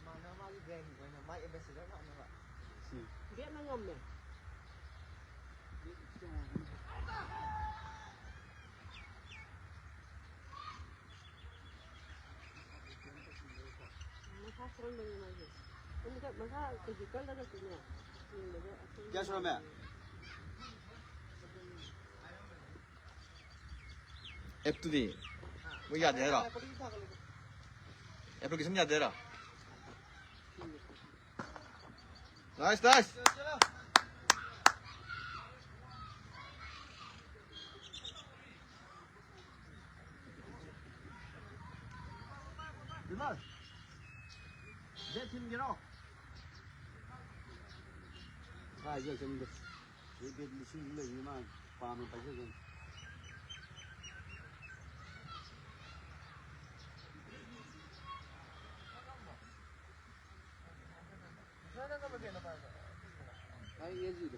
ꯃꯥꯅ ꯃꯥꯒꯤ brand ꯑꯣꯏꯅ ꯃꯥꯏ ambassador ꯂꯥꯛꯅꯕ꯫ ꯕꯦꯠꯅ ꯉꯝꯃꯦ꯫ ꯃꯁꯥ ꯁꯣꯟꯕꯅꯤ ꯃꯥꯁꯦ꯫ ꯑꯗꯨꯒ ꯃꯁꯥ ꯀꯩꯁꯨ ꯀꯜꯂꯒꯁꯨꯅꯦ, ꯌꯦꯡꯕꯗ ꯑꯩꯈꯣꯏ ꯀꯌꯥ ꯁꯨꯔꯝꯃꯦ? ꯑꯦꯞꯇꯨꯗꯤ ꯃꯣꯏ ꯌꯥꯗꯦ ꯍꯥꯏꯔꯣ? Application ꯌꯥꯗꯦ ꯍꯥꯏꯔꯣ? Nice, nice. ꯕꯤꯃꯜ, ꯕꯦꯠ ꯊꯤꯟꯒꯦꯔꯣ? ꯀꯥꯏ ꯕꯦꯠ ꯊꯤꯟꯗꯦ? ꯁꯤ ꯕꯦꯠ ꯂꯤꯁꯤꯡ ꯑꯃ ꯂꯩꯕꯅꯤ, ꯃꯥ ꯄꯥꯝꯃꯦ ꯄꯥꯏꯖꯒꯦ꯫ ꯑꯩ ꯑꯦꯜ ꯖꯤꯗꯣ꯫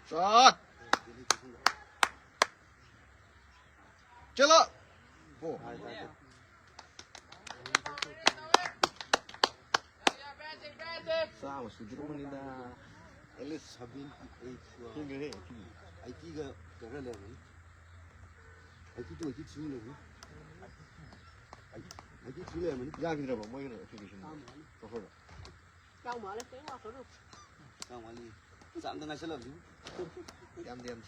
Shot. ꯆꯠꯂꯣ꯫ ꯑꯣ꯫ ꯆꯥꯝꯃ ꯁꯨꯗ꯭ꯔꯤꯕꯅꯤꯗ꯫ At least seventy eight, ꯍꯦꯟꯈ꯭ꯔꯦ꯫ Eighty ꯒ ꯈꯔ ꯂꯩꯔꯝꯒꯅꯤ꯫ Eighty two, eighty three ꯂꯩꯔꯝꯒꯅꯤ꯫ Eighty three ꯂꯩꯔꯝꯒꯅꯤ꯫ ꯌꯥꯈꯤꯗ꯭ꯔꯕ ꯃꯣꯏ ꯀꯩꯅꯣ application? ꯆꯥꯝꯃ ꯋꯥꯠꯂꯤ꯫ ꯆꯥꯝꯃ ꯋꯥꯠꯂꯤ꯫ ꯆꯥꯝꯃ ꯋꯥꯠꯂꯤ꯫ ꯆꯥꯝꯃ ꯉꯥꯏꯁꯜꯂꯕꯁꯤꯕꯨ꯫ ꯌꯥꯝꯗꯦ, ꯌꯥꯝꯗꯦ꯫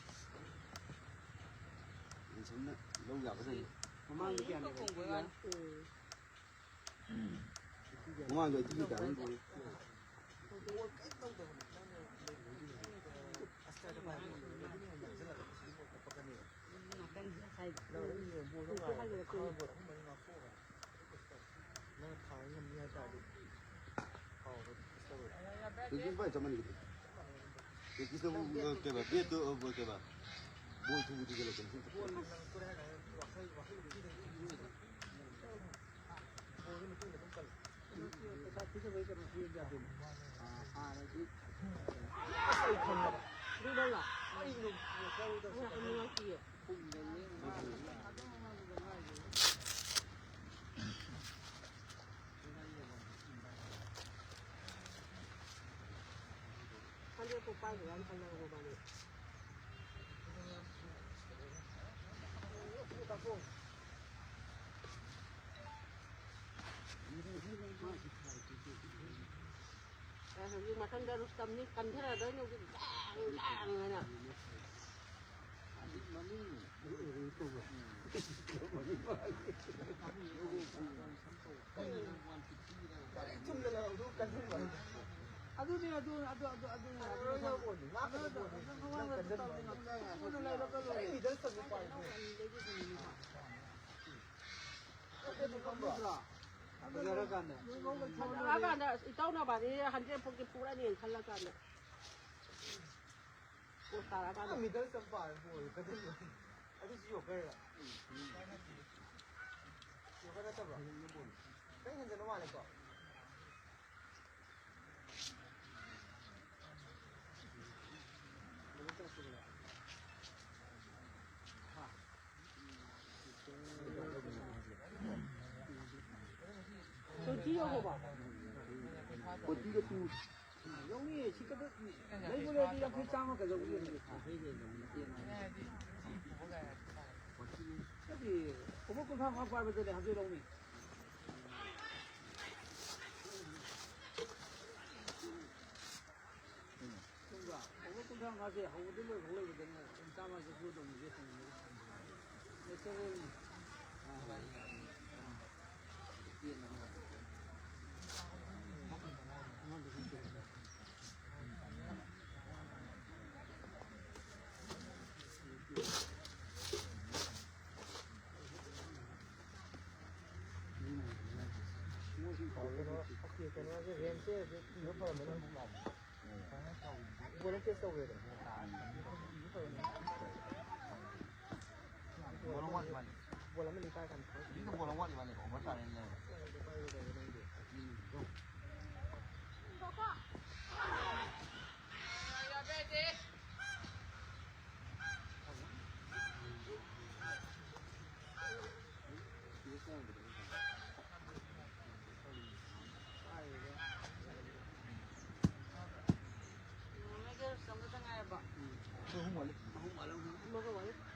ꯌꯦꯟꯁꯪꯅ ꯂꯧ ꯌꯥꯕ ꯆꯍꯤ꯫ ꯃꯃꯥꯡꯗ ꯀꯌꯥꯅꯦꯕ? ꯎꯝ꯫ ꯃꯃꯥꯡꯗ ꯑꯩꯠꯇꯤꯒꯤ ꯇꯥꯏꯃꯤꯡ ꯑꯣꯏ꯫ ꯅꯪ ꯊꯥ ꯑꯃ ꯉꯝꯅꯤ ꯍꯥꯏ ꯇꯥꯔꯗꯤ ꯐꯥꯎꯕ ꯇꯧꯔꯣꯏ꯫ ꯄ꯭ꯔꯦꯛꯇꯤꯁ ꯐꯖꯅ ꯆꯠꯃꯟꯈꯤꯗꯦ꯫ ꯄ꯭ꯔꯦꯛꯇꯤꯁꯇꯕꯨ, ꯑ, ꯀꯩꯕ, ꯕꯦꯠꯇꯨ, ꯑ, ꯀꯩꯕ, ꯕꯣꯜ ꯊꯨꯕꯗꯤ ꯀꯩꯅꯣ ꯇꯧꯁꯤ꯫ ꯕꯣꯜ ꯅꯪ ꯀꯣꯔꯦ ꯍꯥꯏꯔ ꯋꯥꯈꯜ, ꯋꯥꯈꯜ ꯈꯤꯇꯪ ꯕꯣꯜꯒꯤ ꯃꯇꯨꯡꯗ ꯑꯗꯨꯝ ꯀꯜꯂꯤ꯫ ꯄꯩꯁꯥ ꯄꯤꯗꯕꯩ ꯀꯩꯅꯣ ꯄꯤꯕ ꯌꯥꯗꯦ꯫ ꯑꯥ, ꯍꯥꯟꯅꯗꯤ ꯑꯁ, ꯑꯩ ꯈꯪꯉꯦꯕ꯫ ꯑꯗꯨ ꯂꯧꯔꯣ? ꯑꯩ ꯅꯨꯡ-, ꯉꯁꯥꯏ ꯎꯗꯕ ꯑꯩ ꯌꯥꯝ ꯅꯨꯡꯉꯥꯏꯇꯤꯌꯦ꯫ ꯈꯪꯗꯦ, ꯀꯣꯛ ꯄꯥꯏꯗ꯭ꯔꯥꯅ ꯈꯜꯂꯒ ꯃꯕꯥꯅꯤ꯫ ꯑꯦ, ꯍꯧꯖꯤꯛ ꯃꯊꯟꯗ ꯔꯨꯁꯇꯝꯅꯤ ꯀꯟꯊꯔꯗꯣꯏꯅꯤ ꯍꯧꯖꯤꯛ ꯂꯥꯡ ꯂꯥꯡ ꯍꯥꯏꯅ꯫ ꯑꯗꯨꯅꯤ, ꯑꯗꯨ, ꯑꯗꯨ, ꯑꯗꯨ, ꯑꯗꯨꯅꯤ, ꯑꯗꯨ, ꯑꯗꯨ, ꯑꯗꯨ, ꯐꯖꯔꯀꯥꯟꯗ꯫ ꯐꯖꯔꯀꯥꯟꯗ ꯏꯇꯥꯎ ꯅꯕꯥꯅꯤ ꯍꯟꯗ꯭ꯔꯦꯠ ꯐꯣꯔꯇꯤ ꯐꯣꯔ ꯑꯅꯤ ꯈꯜꯂꯀꯥꯟꯗ꯫ ꯄꯣꯁ ꯇꯥꯔꯛꯑꯀꯥꯟꯗ꯫ ꯃꯤꯗꯜ ꯆꯪ ꯄꯥꯔ ꯄꯣꯔꯦ, ꯀꯩꯗꯧꯔꯤꯅꯣ? ꯑꯗꯨꯁꯨ ꯌꯣꯛꯀꯔ? ꯌꯣꯛꯀꯔ ꯅꯠꯇꯕ꯭ꯔꯣ? ꯈꯤꯇꯪ ꯍꯦꯟꯖꯟꯕ ꯃꯥꯜꯂꯦꯀꯣ? ꯀꯣꯇꯤꯒ ꯇꯨ꯫ ꯂꯧꯅꯤ, ꯁꯤ ꯀꯗ ꯂꯩꯕꯨ ꯂꯩꯔꯗꯤ ꯌꯥꯡꯈꯩ ꯆꯥꯝꯃ ꯀꯩꯗꯧꯕ ꯌꯣꯟꯒꯦ? ꯅꯠꯇꯦ, ꯈꯣꯡꯎꯞ ꯀꯨꯟꯊ꯭ꯔꯥ ꯃꯉꯥ ꯄꯥꯏꯕꯗꯅꯦ ꯍꯥꯞꯆꯤꯜ ꯂꯧꯅꯤ꯫ ꯈꯣꯡꯎꯞ ꯀꯨꯟꯊ꯭ꯔꯥ ꯃꯉꯥꯁꯦ ꯍꯧꯕꯗꯩ ꯂꯣꯏꯐꯥꯎ ꯂꯩꯕꯗꯅꯦ ꯆꯥꯝꯃ ꯆꯥꯇ꯭ꯔꯨꯛ ꯑꯗꯨꯝ ꯂꯦꯞꯄꯅꯤ꯫ ꯅꯦꯆꯔꯦꯜꯅꯤ꯫ ꯀꯩꯅꯣ, ꯀꯩꯅꯣꯁꯦ, ꯔꯦꯟꯁꯦ ꯏꯕ ꯐꯔꯝꯃꯅꯤ꯫ ꯕꯣꯜ ꯇꯦꯁ ꯇꯧꯈ꯭ꯔꯦꯗꯅ꯫ ꯕꯣꯜ ꯑꯃ ꯂꯩ ꯄꯥꯏ ꯀꯥꯟꯗ ꯈꯪꯉꯦ꯫ ꯕꯣꯜ ꯑꯃ ꯂꯩ ꯄꯥꯏ ꯀꯥꯟꯗ ꯈꯪꯉꯦ꯫ ꯕꯣꯜ ꯑꯃ ꯋꯥꯠꯂꯤ ꯃꯥꯜꯂꯦꯀꯣ, ꯑꯣꯚꯔ ꯇꯥꯔꯦꯅꯦ꯫ ꯄꯥꯏꯔꯣ ꯇꯧꯔꯦ ꯅꯪꯗꯤ꯫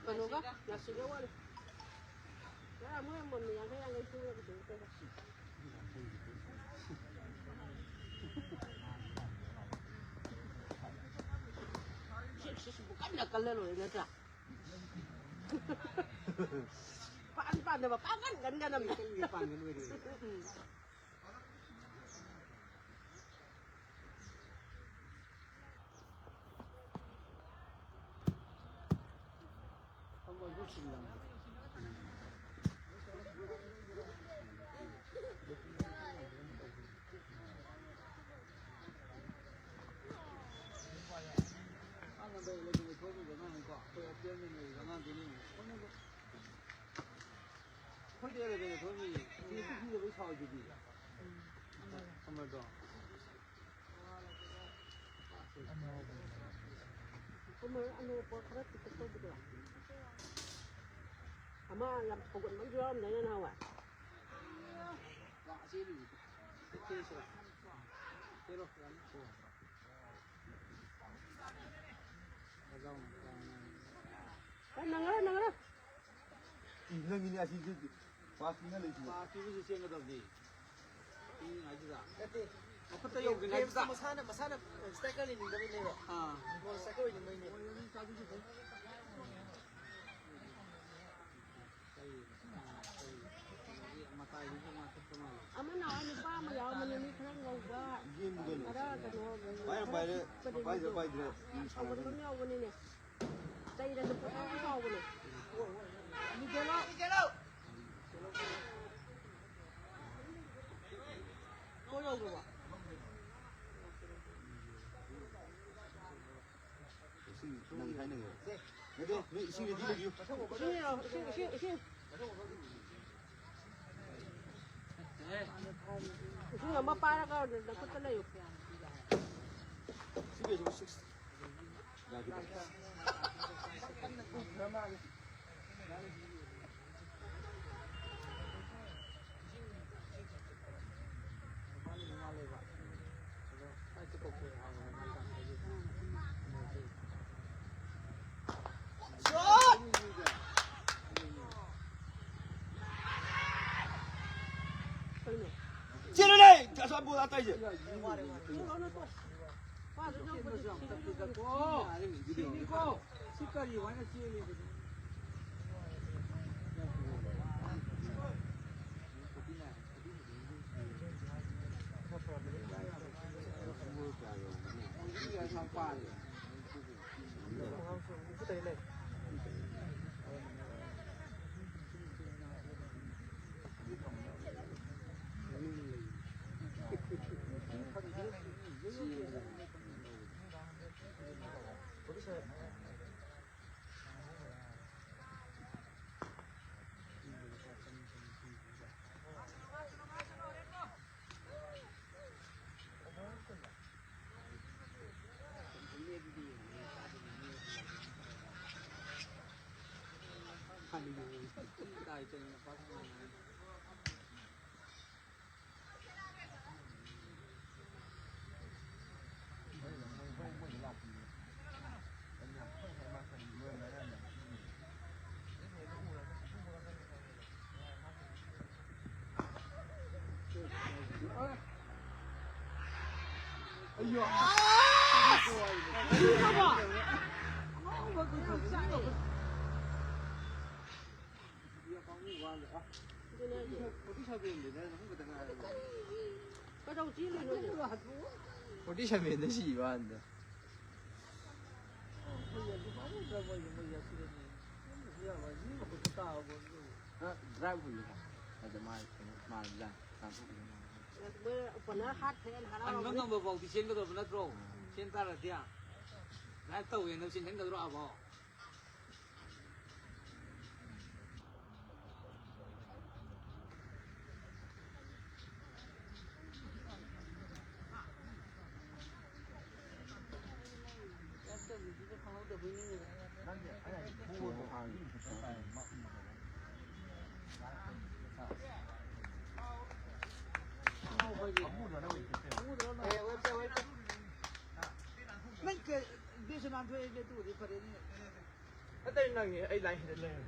ꯀꯩꯅꯣꯒ ꯂꯥꯁꯤꯒ ꯋꯥꯠꯂꯤ꯫ ꯉꯔꯥꯡ ꯃꯣꯏ ꯑꯃꯃꯝꯅ ꯌꯥꯡꯈꯩ ꯌꯥꯡꯈꯩ ꯄꯨꯔꯒ ꯀꯩꯅꯣ ꯇꯧꯔꯦ꯫ ꯁꯤꯛꯁ ꯁꯤꯛꯁ ꯄꯨꯀꯟꯗ ꯀꯜꯂ ꯂꯣꯏꯔꯦ ꯅꯠꯇ꯭ꯔꯥ? ꯄꯥꯟ ꯄꯥꯟꯗꯕ ꯄꯥꯡꯒꯟ ꯀꯟꯒꯗꯕꯅꯤ꯫ ꯄꯥꯟꯒꯟ ꯑꯣꯏꯔꯦ꯫ ꯎꯝ꯫ ꯑꯩꯈꯣꯏꯗꯤ ꯑꯦꯂꯦꯚꯦꯟꯗ ꯊꯣꯛꯏ, ꯁꯤ ꯄꯨꯈ꯭ꯔꯤꯗ ꯂꯣꯏ ꯁꯥꯎꯔꯤꯗꯨꯗꯤ꯫ ꯑꯃꯔꯗꯣ꯫ ꯑꯃꯔ ꯑꯅꯣꯛꯄ ꯈꯔ ꯄꯤꯛꯇꯛ ꯇꯧꯕꯗꯣ꯫ ꯑꯃ ꯌꯥꯝ ꯁꯧꯒꯟꯕ ꯑꯃꯁꯨ ꯌꯥꯎꯔꯝꯗꯥꯏꯅꯦ ꯅꯍꯥꯟꯋꯥꯏ꯫ ꯅꯪꯉꯔꯣꯏ, ꯅꯪꯉꯔꯣꯏ꯫ ꯅꯪꯒꯤꯅꯤ ꯑꯁꯤꯗꯤ ꯄꯥꯁ ꯄꯤꯅ ꯂꯩꯇꯦ꯫ ꯄꯥꯁ ꯄꯤꯕꯁꯤ ꯆꯦꯟꯒꯗꯕꯅꯤ꯫ ꯄꯤꯅꯤꯡꯉꯥꯏꯗꯨꯗ꯫ ꯅꯠꯇꯦ꯫ ꯃꯈꯨꯠꯇ ꯌꯧꯗ꯭ꯔꯤꯉꯩꯗꯨꯗ꯫ ꯃꯁꯥꯅ, ꯃꯁꯥꯅ ꯁ꯭ꯇ꯭ꯔꯥꯏꯀꯔ ꯂꯩꯅꯤꯡꯗꯕꯩꯅꯦꯕ꯫ ꯑꯥ꯫ ꯅꯣꯟ ꯁ꯭ꯇ꯭ꯔꯥꯏꯀꯔ ꯑꯣꯏꯅꯤꯡꯕꯩꯅꯦ꯫ ꯑꯃꯅ ꯅꯨꯄꯥ ꯑꯃ ꯌꯥꯎꯕꯅꯤ, ꯃꯤ ꯈꯔ ꯉꯧꯕ, ꯌꯦꯡꯕꯨ ꯀꯩꯅꯣ꯫ ꯈꯔ ꯀꯩꯅꯣ, ꯄꯥꯏꯔ ꯄꯥꯏꯔꯦ, ꯈꯔ ꯄꯥꯏꯗ꯭ꯔꯦ, ꯄꯥꯏꯗ꯭ꯔꯦ꯫ ꯎꯝ, ꯁꯥꯎꯒꯟꯕ ꯁꯥꯟꯅꯒꯅꯤ꯫ ꯑꯃ ꯌꯥꯎꯕꯅꯤꯅꯦ꯫ ꯆꯩꯔꯁꯨ ꯄꯣꯠꯇꯥꯎ ꯁꯥꯎꯕꯅꯦ꯫ ꯃꯤꯒꯦꯂꯣ! ꯃꯤꯒꯦꯂꯣ! ꯄꯣꯠ ꯌꯧꯗ꯭ꯔꯕꯣ? ꯏꯁꯤꯡ ꯅꯪ ꯍꯥꯏꯅꯤꯡꯉꯦ꯫ ꯅꯠꯇꯦ, ꯅꯣꯏ ꯏꯁꯤꯡ ready ꯂꯩꯕꯤꯌꯨ꯫ ꯏꯁꯤꯡ ꯌꯥꯎ-, ꯏꯁꯤꯡ, ꯏꯁꯤꯡ, ꯏꯁꯤꯡ꯫ ꯏꯁꯤꯡ ꯑꯃ ꯄꯥꯏꯔꯒ ꯅꯈꯨꯠꯇ ꯂꯩꯌꯨ꯫ ꯁꯤ ꯀꯩꯁꯨ six꯫ ꯌꯥꯈꯤꯗ꯭ꯔꯦ꯫ ꯆꯦꯜꯂꯨꯅꯦ! ꯑꯁꯣꯝ ꯕꯣꯜ ꯑꯇꯩꯁꯦ꯫ ꯁꯤꯅꯤꯀꯣ꯫ ꯁꯤ ꯀꯔꯤ ꯋꯥꯅ ꯆꯦꯜꯂꯤꯕꯅꯣ? ꯐꯣꯔꯇꯤ ꯁꯚꯦꯟꯗ ꯁꯤꯕ ꯋꯥꯅꯤꯗ꯫ ꯗ꯭ꯔꯥꯏꯚ ꯍꯨꯜꯂꯨꯀꯣ꯫ ꯑꯗ ꯃꯥ ꯀꯩꯅꯣ ꯃꯥꯜꯂꯤꯖꯥꯠꯅꯤ꯫ ꯇꯥꯟꯊꯣꯛꯈꯤꯕ ꯃꯥꯜꯂꯤ꯫ ꯃꯣꯏ ꯑꯣꯄꯅꯔ ꯍꯥꯠꯈ꯭ꯔꯦꯅ ꯍꯟꯕ ꯍꯔꯥꯎꯔꯝꯒꯅꯤ꯫ ꯉꯝꯕ ꯐꯥꯎꯗꯤ ꯆꯦꯟꯒꯗꯕ ꯅꯠꯇ꯭ꯔꯣ? ꯆꯦꯟ ꯇꯥꯔꯗꯤ꯫ ꯗ꯭ꯔꯥꯏꯚ ꯇꯧꯋꯦꯅ ꯆꯦꯟꯁꯤꯟꯒꯗ꯭ꯔꯣ ꯑꯥꯕꯥꯎ? ꯅꯪ ꯀ-, ꯕꯦꯁꯁꯨ ꯅꯥꯟꯊꯣꯛꯑꯦ, ꯕꯦꯠꯇꯨꯕꯨꯗꯤ ꯐꯔꯦꯅꯦ꯫ ꯅꯠꯇꯦ, ꯅꯪꯅꯦ, ꯑꯩ ꯂꯥꯏꯟ ꯍꯦꯟꯗꯜ ꯂꯩꯔꯦ꯫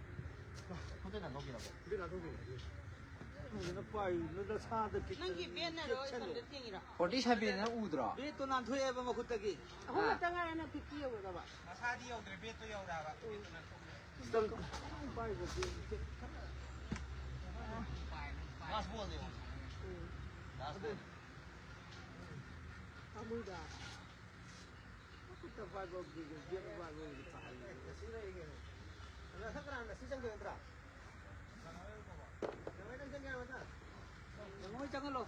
ꯈꯨꯠꯇ ꯅꯥꯟꯊꯣꯛꯄꯤꯔꯕꯣ? ꯈꯨꯠꯇ ꯅꯥꯟꯊꯣꯛꯄꯤꯔꯦ꯫ ꯐꯖꯅ ꯄꯥꯏꯌꯨ, ꯅꯁꯥꯗ ꯈꯤꯇꯪ ꯅꯪꯒꯤ ꯕꯦꯠꯅꯔꯣ, ꯆꯦꯛꯁꯤꯜꯂꯣ꯫ ꯏꯊꯟꯗ ꯊꯦꯡꯉꯤꯔꯣ? ꯐꯣꯔꯇꯤ ꯁꯚꯦꯟꯅ ꯎꯗ꯭ꯔꯣ? ꯕꯦꯠꯇꯣ ꯅꯥꯟꯊꯣꯛꯑꯦꯕ ꯃꯈꯨꯠꯇꯒꯤ꯫ ꯑꯍꯨꯝ ꯈꯛꯇ ꯉꯥꯏꯔꯦ, ꯅꯪ ꯐꯤꯐꯇꯤ ꯌꯧꯒꯗꯕ꯫ ꯃꯁꯥꯗꯤ ꯌꯧꯗ꯭ꯔꯦ, ꯕꯦꯠꯇꯣ ꯌꯧꯔꯦ ꯍꯥꯏꯕ꯫ ꯕꯦꯠꯇꯣ ꯅꯥꯟꯊꯣꯛꯑꯦ꯫ ꯈꯤꯇꯪ ꯄꯥꯏꯕꯗꯤ ꯈꯔ ꯂꯥꯁ ꯕꯣꯜꯅꯦ꯫ ꯎꯝ꯫ ꯂꯥꯁ ꯕꯣꯜ꯫ ꯄꯥꯝꯃꯨꯏꯗ꯫ ꯃꯈꯨꯠꯇ ꯄꯥꯏꯕ ꯕꯦꯠꯇ ꯄꯥꯏꯕ ꯑꯣꯏꯔꯗꯤ ꯐꯅꯤ꯫ ꯉꯁꯤ ꯂꯩꯔꯤꯒꯦ꯫ ꯃꯊꯛ ꯀꯅꯥ ꯉꯁꯤ ꯆꯪꯗꯣꯏ ꯅꯠꯇ꯭ꯔꯥ? ꯂꯪꯉꯣꯏ ꯆꯪꯍꯜꯂꯣ꯫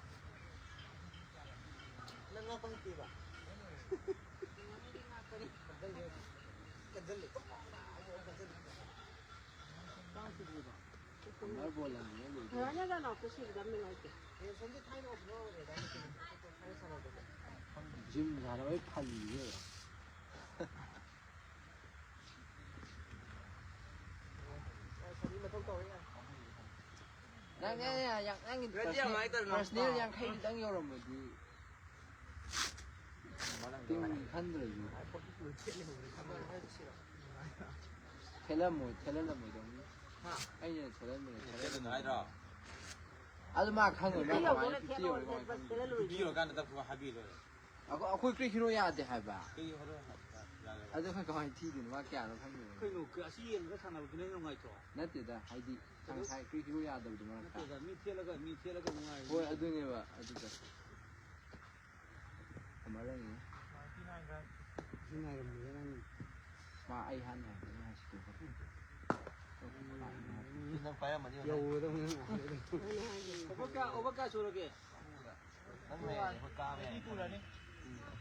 ꯅꯪ ꯉꯥ ꯐꯪꯗꯦꯕ꯫ ꯀꯟꯖꯜꯂꯦ꯫ ꯀꯥꯡ ꯆꯤꯛꯄ꯭ꯔꯣ? ꯁꯝꯃꯔ ꯕꯣꯜ ꯂꯪꯉꯤꯉꯩ ꯂꯣꯏꯗꯣꯏꯅꯦ꯫ ꯉꯥꯏꯅ ꯂꯥꯛꯄ ꯁꯤꯕꯗ ꯌꯥꯝ ꯅꯨꯡꯉꯥꯏꯇꯦ꯫ ꯔꯦꯟꯁꯣꯟꯗꯤ ꯊꯥꯏꯅ ꯑꯣꯄꯅꯔ ꯑꯣꯏꯔꯦꯗ, ꯊꯥꯏꯅ ꯁꯥꯟꯅꯕꯗ꯫ ꯖꯤꯝ ꯁꯥꯟꯅꯕꯩ ꯐꯜꯂꯤꯁꯦ꯫ ꯅꯪ, ꯅꯪ, ꯅꯪꯒꯤ ꯄꯔꯁꯅꯦꯜ ꯌꯥꯡꯈꯩ ꯈꯤꯇꯪ ꯌꯧꯔꯝꯃꯗꯤ꯫ ꯇꯤꯝꯒꯤ ꯈꯟꯗ꯭ꯔꯁꯨ꯫ ꯊꯦꯠꯂꯝꯃꯣꯏ, ꯊꯦꯠꯍꯜꯂꯝꯃꯣꯏꯗꯧꯅꯤ꯫ ꯑꯩꯅ ꯊꯦꯠꯍꯟꯕꯅꯦ, ꯊꯦꯠꯍꯜꯂꯝꯃꯣꯏ꯫ ꯑꯗꯨ ꯃꯥ ꯈꯪꯉꯣꯏ, ꯃꯥ ꯀꯃꯥꯏꯅ ꯐꯤꯐꯇꯤ ꯌꯧꯔꯦ, ꯀꯃꯥꯏꯅ ꯈꯪꯗꯣꯏꯅꯣ? ꯄꯤꯔꯀꯥꯟꯗ ꯇꯞ ꯍꯥꯏꯕꯤꯔ ꯂꯣꯏꯔꯦ꯫ ꯑꯩꯈꯣꯏ ꯑꯩꯈꯣꯏ ꯀ꯭ꯔꯤꯛ ꯍꯤꯔꯣ ꯌꯥꯗꯦ ꯍꯥꯏꯕ꯫ ꯀꯩ ꯍꯣꯔꯦꯟ ꯌꯥꯔꯒ ꯑꯗꯨ ꯑꯩꯈꯣꯏ ꯀꯃꯥꯏꯅ ꯊꯤꯗꯣꯏꯅꯣ? ꯃꯥ ꯀꯌꯥꯅꯣ ꯈꯪꯗꯦꯕ꯫ ꯀꯩꯅꯣ, ꯑꯁꯤ ꯌꯦꯡꯉꯒ ꯁꯥꯟꯅꯕꯗꯨꯅ ꯍꯦꯟꯅ ꯅꯨꯡꯉꯥꯏꯇ꯭ꯔꯣ? ꯅꯠꯇꯦꯗ, ꯍꯥꯏꯗꯤ ꯑꯗꯨ ꯇꯪꯈꯥꯏ ꯀ꯭ꯔꯤꯛ ꯍꯤꯔꯣ ꯌꯥꯗꯕꯗꯣ ꯃꯔꯛꯇ꯫ ꯅꯠꯇꯦꯗ, ꯃꯤ ꯊꯦꯠꯂꯒ, ꯃꯤ ꯊꯦꯠꯂꯒ ꯅꯨꯡꯉꯥꯏꯔꯣꯏ꯫ ꯍꯣꯏ, ꯑꯗꯨꯅꯦꯕ꯫ ꯑꯗꯨꯗ ꯑꯃ ꯂꯩꯅꯤ꯫ ꯉꯥꯏꯔꯝꯃꯤꯔ ꯅꯪ? ꯃꯥ ꯑꯩ ꯍꯥꯟꯅ ꯍꯥꯏꯕꯅꯤ ꯍꯥꯏꯁꯤꯗꯤ꯫ ꯅꯪ ꯄꯥꯏꯔꯝꯃꯅꯤ꯫ ꯌꯧꯔꯗꯧꯅꯤ ꯅꯪ ꯍꯥꯏꯔꯗꯤ꯫ ꯑꯣꯚꯔ ꯀꯌꯥ, ꯑꯣꯚꯔ ꯀꯌꯥ ꯁꯨꯔꯒꯦ? ꯅꯪ ꯂꯩꯔꯗꯤ ꯑꯩꯈꯣꯏ ꯀꯥꯕ ꯌꯥꯏ꯫ ꯑꯅꯤ ꯄꯨꯔꯅꯤ꯫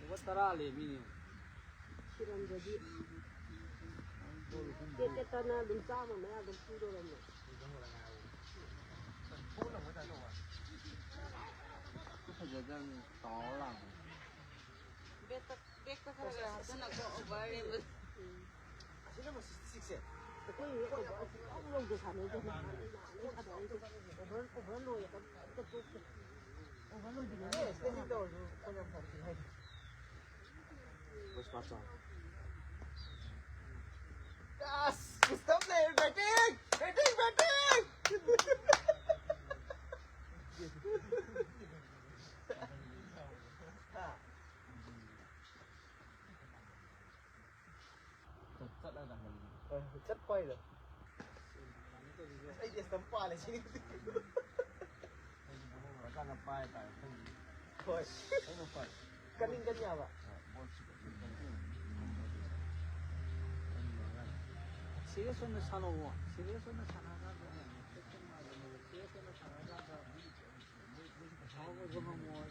ꯑꯣꯚꯔ ꯇꯔꯥ ꯂꯦꯝꯃꯤꯅꯦ꯫ ꯁꯤꯔꯝꯗ꯭ꯔꯗꯤ ꯇꯦꯠ ꯇꯦꯠ ꯇꯅ ꯑꯗꯨꯝ ꯆꯥꯝꯃ ꯃꯌꯥ ꯑꯗꯨꯝ ꯄꯨꯗꯧꯔꯝꯅꯦ꯫ ꯐꯖꯗꯕꯅꯤ, ꯇꯥꯎꯔ ꯂꯥꯛꯄꯅꯤ꯫ ꯕꯦꯛꯇ, ꯕꯦꯛꯇ ꯈꯔ ꯈꯔ ꯍꯥꯞꯆꯜꯂꯛꯄ ꯑꯣꯚꯔ ꯂꯦꯝꯕꯗꯣ꯫ ꯑꯁꯤꯅ ꯑꯃꯨꯛ sixty six ꯁꯦ꯫ ꯑꯩꯈꯣꯏ ꯑꯣꯚꯔ ꯁꯨꯡꯂꯧ ꯂꯧꯗꯦ, ꯁꯥꯟꯅꯗꯦ꯫ ꯑꯣꯚꯔ, ꯑꯣꯚꯔ ꯂꯣꯏꯔꯒ ꯑꯝꯇ ꯇꯣꯛꯇꯦ꯫ ꯑꯣꯚꯔ ꯂꯣꯏꯗ꯭ꯔꯤꯉꯩꯗ ꯑꯦ, standing ꯇꯧꯔꯁꯨ ꯈꯔ ꯌꯥꯝ ꯐꯕꯗꯤ ꯍꯥꯏꯗꯤ꯫ ꯄꯨꯁꯄꯥ ꯆꯥꯎ꯫ ꯑꯁ, ꯄꯨꯁꯄꯥ player batting! Batting, batting! ꯍꯥ? ꯆꯠꯂꯒ ꯍꯜꯂꯤ꯫ ꯍꯣꯏ, ꯆꯠꯄ ꯍꯥꯏꯗꯣ꯫ ꯑꯩꯗꯤ ꯑꯁꯤꯗ ꯄꯥꯜꯂꯦ ꯁꯤꯅꯤ꯫ ꯂꯣꯏꯔꯀꯥꯟꯗ ꯄꯥꯏ ꯇꯥꯔꯦ ꯈꯪꯗꯦ꯫ ꯍꯣꯏ꯫ ꯑꯩꯅ ꯄꯥꯏ꯫ ꯀꯟꯅꯤꯡ ꯀꯟ ꯌꯥꯕ꯫ ꯁꯤꯔꯤꯌꯁ ꯑꯣꯏꯅ ꯁꯥꯟꯅꯧꯋꯣ꯫ ꯁꯤꯔꯤꯌꯁ ꯑꯣꯏꯅ ꯁꯥꯟꯅꯔꯀꯥꯟꯗꯅꯦ꯫ ꯁꯤꯔꯤꯌꯁ ꯑꯣꯏꯅ ꯁꯥꯟꯅꯔꯀꯥꯟꯗ ꯃꯤ ꯑꯥꯎꯠ ꯑꯣꯏꯕ ꯉꯝꯃꯣꯏ꯫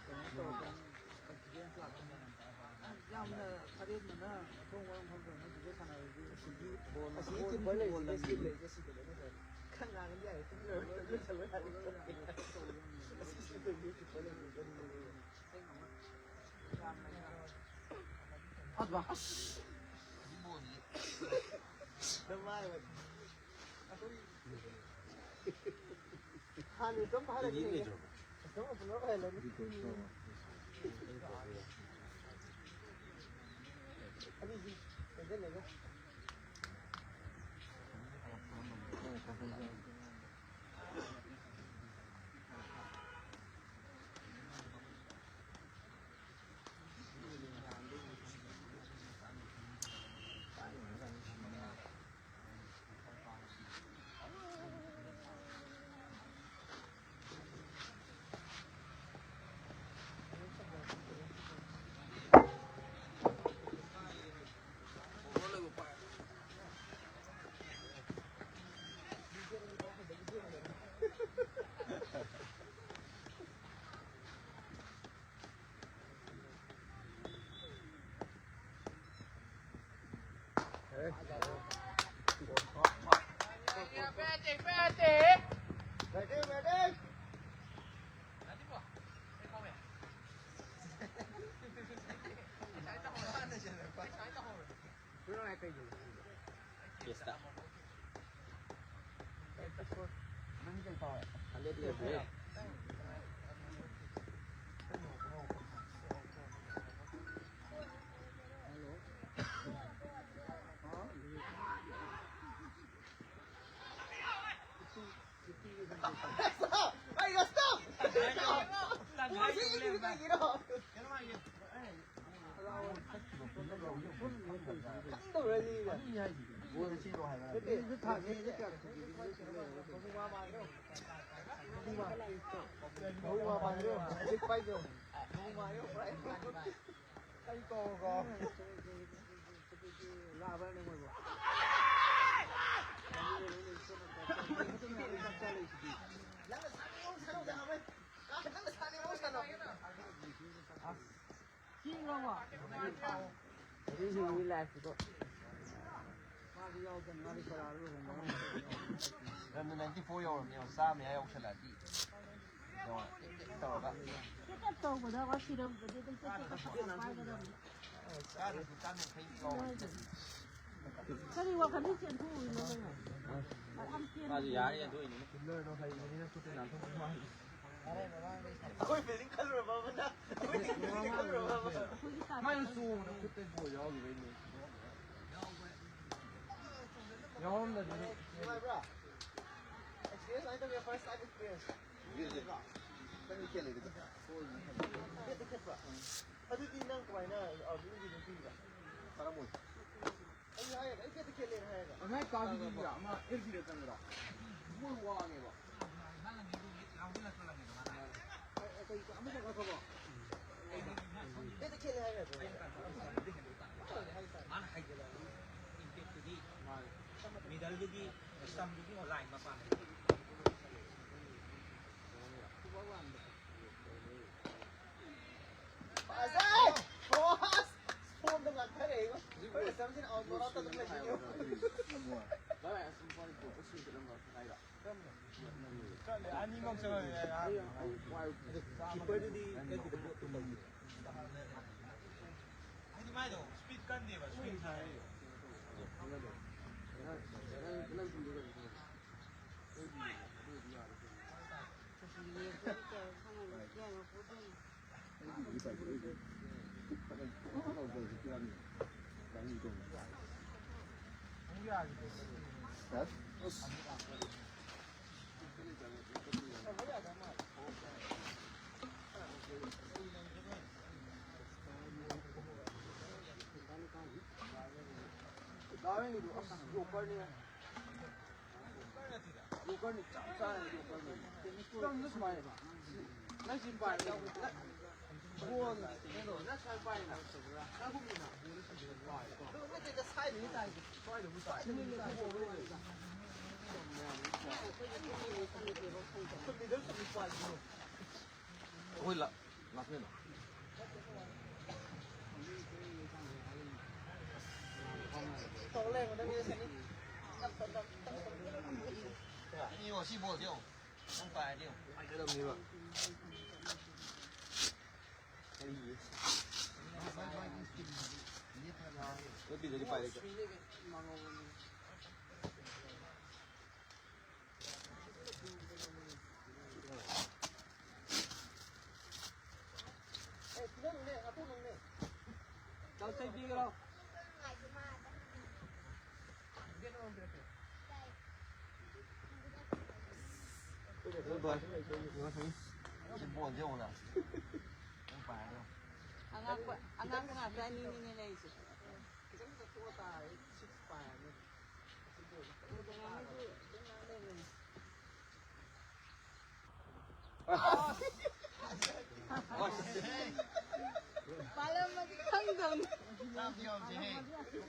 ꯀꯩꯅꯣ ꯇꯧꯔꯛꯀꯅꯤ꯫ ꯀꯟꯐꯤꯗꯦꯟꯁ ꯂꯥꯛꯀꯅꯤ꯫ ꯌꯥꯝꯅ ꯑꯔꯦꯝꯕꯅ ꯑꯊꯣꯡ ꯃꯔꯝ ꯈꯪꯗꯕ ꯃꯣꯏ ꯁꯤꯗ ꯁꯥꯟꯅꯔꯗꯤ ꯁꯤꯒꯤ ꯕꯣꯜ ꯑꯁꯤꯒꯤ ꯕꯣꯜ ꯀꯤꯄꯔ ꯂꯩꯔꯤꯁꯦ ꯕꯣꯜ ꯂꯝꯕꯤ ꯁꯤꯗ ꯂꯩꯔꯦ, ꯁꯤꯗ ꯂꯩꯔꯦ꯫ ꯈꯪꯉꯛꯑꯒꯗꯤ ꯌꯥꯔꯦ, ꯇꯨꯃꯤꯟ ꯂꯩꯔꯣ, ꯂꯣꯏꯁꯜꯂꯣ ꯌꯥꯔꯦ꯫ ꯑꯁꯤ ꯁꯤꯗ ꯂꯩꯔꯦ, ꯀꯤꯄꯔ ꯂꯩꯔꯦ꯫ ꯑꯁ ꯕꯥ꯫ ꯑꯁ꯫ ꯅꯃꯥꯏ ꯑꯣꯏ꯫ ꯍꯥꯟꯅ ꯑꯗꯨꯝ ꯍꯥꯏꯔꯒꯦ꯫ ꯑꯗꯨꯝ ꯑꯣꯄꯅꯔ ꯑꯣꯏꯍꯜꯂꯅꯤ꯫ ꯑꯅꯤꯁꯤ ꯆꯪꯁꯤꯜꯂꯒ꯫ ꯔꯟꯗ ꯅꯥꯏꯟꯇꯤ ꯐꯣꯔ ꯌꯧꯔꯕꯅꯦꯕ, ꯆꯥꯝꯃ ꯃꯌꯥ ꯌꯧꯁꯜꯂꯛꯑꯗꯤ ꯌꯦꯡꯉꯣ, ꯇꯦꯛ ꯇꯦꯛ ꯇꯧꯔꯒ꯫ ꯇꯧꯕꯗ ꯋꯥ ꯁꯤꯔꯝꯕꯗꯤ ꯑꯗꯨꯝ ꯆꯠꯄ ꯈꯣꯠꯄ ꯄꯥꯏꯒꯗꯕꯅꯤ꯫ ꯆꯥꯗ꯭ꯔꯁꯨ ꯆꯥꯝ ꯌꯥꯡꯈꯩ ꯌꯧꯔꯕꯅꯤ꯫ ꯀꯔꯤ ꯋꯥꯈꯜꯗꯤ ꯆꯦꯟꯊꯣꯛꯎꯔꯤꯅꯣ ꯅꯪ? ꯌꯥꯝ ꯆꯦꯟ- ꯃꯥꯁꯨ ꯌꯥꯔꯦ, ꯑꯗꯨ ꯑꯣꯏꯅꯤꯅꯦ꯫ ꯑꯩꯈꯣꯏ building ꯈꯜꯂꯨꯔꯕ ꯑꯃꯅ? ꯑꯩꯈꯣꯏ building ꯈꯜꯂꯨꯔꯕ ꯑꯃ? ꯑꯩꯈꯣꯏꯒꯤ ꯇꯥ- ꯃꯥꯅ ꯆꯣꯡꯕꯗ ꯈꯨꯠꯇ ꯕꯣꯜ ꯌꯥꯎꯈꯤꯕꯩꯅꯦ꯫ ꯌꯥꯎꯔꯝꯗ꯭ꯔꯗꯤ ꯑꯗꯨꯝ ꯅꯨꯡꯉꯥꯏꯕ꯭ꯔꯥ? Experience ꯀꯃꯥꯏꯅ ꯇꯧꯒꯦ? First time experience? ꯅꯪꯗꯤ ꯈꯦꯠꯂꯦ ꯑꯗꯨꯗꯤ꯫ ꯈꯦꯠꯇꯤ ꯈꯦꯠꯄ꯭ꯔꯥ? ꯑꯗꯨꯗꯤ ꯅꯪ ꯀꯃꯥꯏꯅ, ꯑ, ꯃꯤꯒꯤ ꯑꯗꯨꯝ ꯄꯤꯔꯤꯕ? ꯇꯥꯔꯝꯃꯣꯏ꯫ ꯑꯩ ꯍꯥꯏꯔꯒ, ꯑꯩ ꯈꯦꯠꯇꯤ ꯈꯦꯠꯂꯦꯅ ꯍꯥꯏꯔꯒ꯫ ꯉꯁꯥꯏ ꯀꯥꯕꯤꯗꯨꯗ ꯑꯃ ꯑꯦꯜ ꯄꯤꯗ ꯆꯪꯕꯗꯣ꯫ ꯃꯣꯏ ꯋꯥꯡꯉꯦꯕ꯫ ꯃꯥꯅ ꯍꯥꯏꯖꯤꯜꯂꯛꯑꯗꯤ ꯏꯝꯄꯦꯛꯇꯨꯗꯤ ꯃꯤꯗꯜꯗꯨꯒꯤ ꯁ꯭ꯇꯝꯗꯨꯒꯤ ꯂꯥꯏꯟ ꯃꯄꯥꯟꯗ꯫ ꯐꯖꯩ! ꯀ꯭ꯔꯣꯁ! ꯐꯣꯟꯗ ꯉꯥꯛꯊꯔꯛꯏꯕꯣ꯫ ꯐꯣꯟꯗ ꯆꯪꯁꯤꯟ ꯑꯥꯎꯠ ꯕꯣꯜ ꯑꯝꯇ ꯑꯗꯨꯝ ꯂꯩꯁꯤꯜꯂꯦ꯫ ꯑꯅꯤꯃꯛ ꯆꯪꯉꯛꯑꯦ꯫ ꯀꯤꯄꯔꯗꯨꯗꯤ ꯀꯩꯅꯣ ꯕꯣꯠꯇꯣ ꯇꯧꯗꯦ꯫ ꯍꯥꯏꯗꯤ ꯃꯥꯏꯗꯣ ꯁ꯭ꯄꯤꯠ ꯀꯟꯗꯦꯕ, ꯁ꯭ꯋꯤꯡ ꯁꯥꯟꯅꯩꯌꯦ꯫ ꯗꯥꯎ ꯌꯦꯡꯉꯤꯗꯣ ꯑꯁ ꯌꯣꯀꯔꯅꯦ꯫ ꯌꯣꯀꯔꯅꯤ, ꯆꯞ ꯆꯥꯅ ꯌꯣꯀꯔꯅꯤ꯫ ꯅꯪꯁꯨ ꯁꯨꯃꯥꯏꯅ ꯅꯪ ꯁꯤ ꯄꯥꯏ꯫ ꯕꯣꯜ ꯀꯩꯅꯣ ꯅꯪ ꯁꯨꯃꯥꯏꯅ ꯄꯥꯏꯅ꯫ ꯅꯪ ꯍꯨꯝꯅꯤꯅ ꯕꯣꯜꯗ ꯁꯨꯃꯥꯏꯅ ꯄꯥꯏ꯫ ꯑꯗꯨ ꯅꯠꯇꯦꯗ ꯁꯥꯏꯗꯒꯤ ꯇꯥꯏ꯫ ꯁ꯭ꯋꯥꯏꯗꯕꯨ ꯇꯥꯏ꯫ ꯁꯨꯝ ꯃꯤꯗꯜ ꯁꯨꯝ ꯄꯥꯏ꯫ ꯑꯩꯈꯣꯏ ꯂꯥꯛ ꯂꯥꯛꯇꯣꯏꯅꯣ? ꯇꯧ ꯂꯩꯔꯝꯒꯗꯕꯅꯤ ꯁꯤꯅꯤ꯫ ꯇꯞ ꯇꯞ ꯇꯞ ꯇꯞ ꯇꯞ꯫ ꯌꯦꯡꯉꯣ ꯁꯤ ꯕꯣꯜꯁꯦ ꯌꯦꯡꯉꯣ꯫ ꯅꯪ ꯄꯥꯏꯔꯗꯤ ꯌꯦꯡꯉꯣ꯫ ꯄꯥꯏꯒꯗꯕꯅꯦꯕ꯫ ꯅꯠꯇꯦꯗꯗꯤ ꯄꯥꯏꯔꯦ꯫ ꯁꯤ ꯕꯣꯜꯁꯦ ꯌꯦꯡꯉꯨꯅ꯫ ꯅꯪ ꯄꯥꯏꯔꯗꯤ ꯌꯦꯡꯉꯨ꯫ ꯑꯉꯥꯡꯕ, ꯑꯉꯥꯡꯕ ꯉꯥꯛꯇ ꯑꯅꯤꯅꯤꯅꯦ ꯂꯩꯔꯤꯁꯦ꯫ ꯈꯤꯇꯪ ꯆꯠꯊꯣꯛꯑ ꯇꯥꯔꯦ, ꯁꯤꯛꯁ ꯄꯥꯏꯔꯅꯤ꯫ ꯄꯥꯜꯂꯝꯃꯗꯤ ꯈꯪꯗꯧꯅꯤ꯫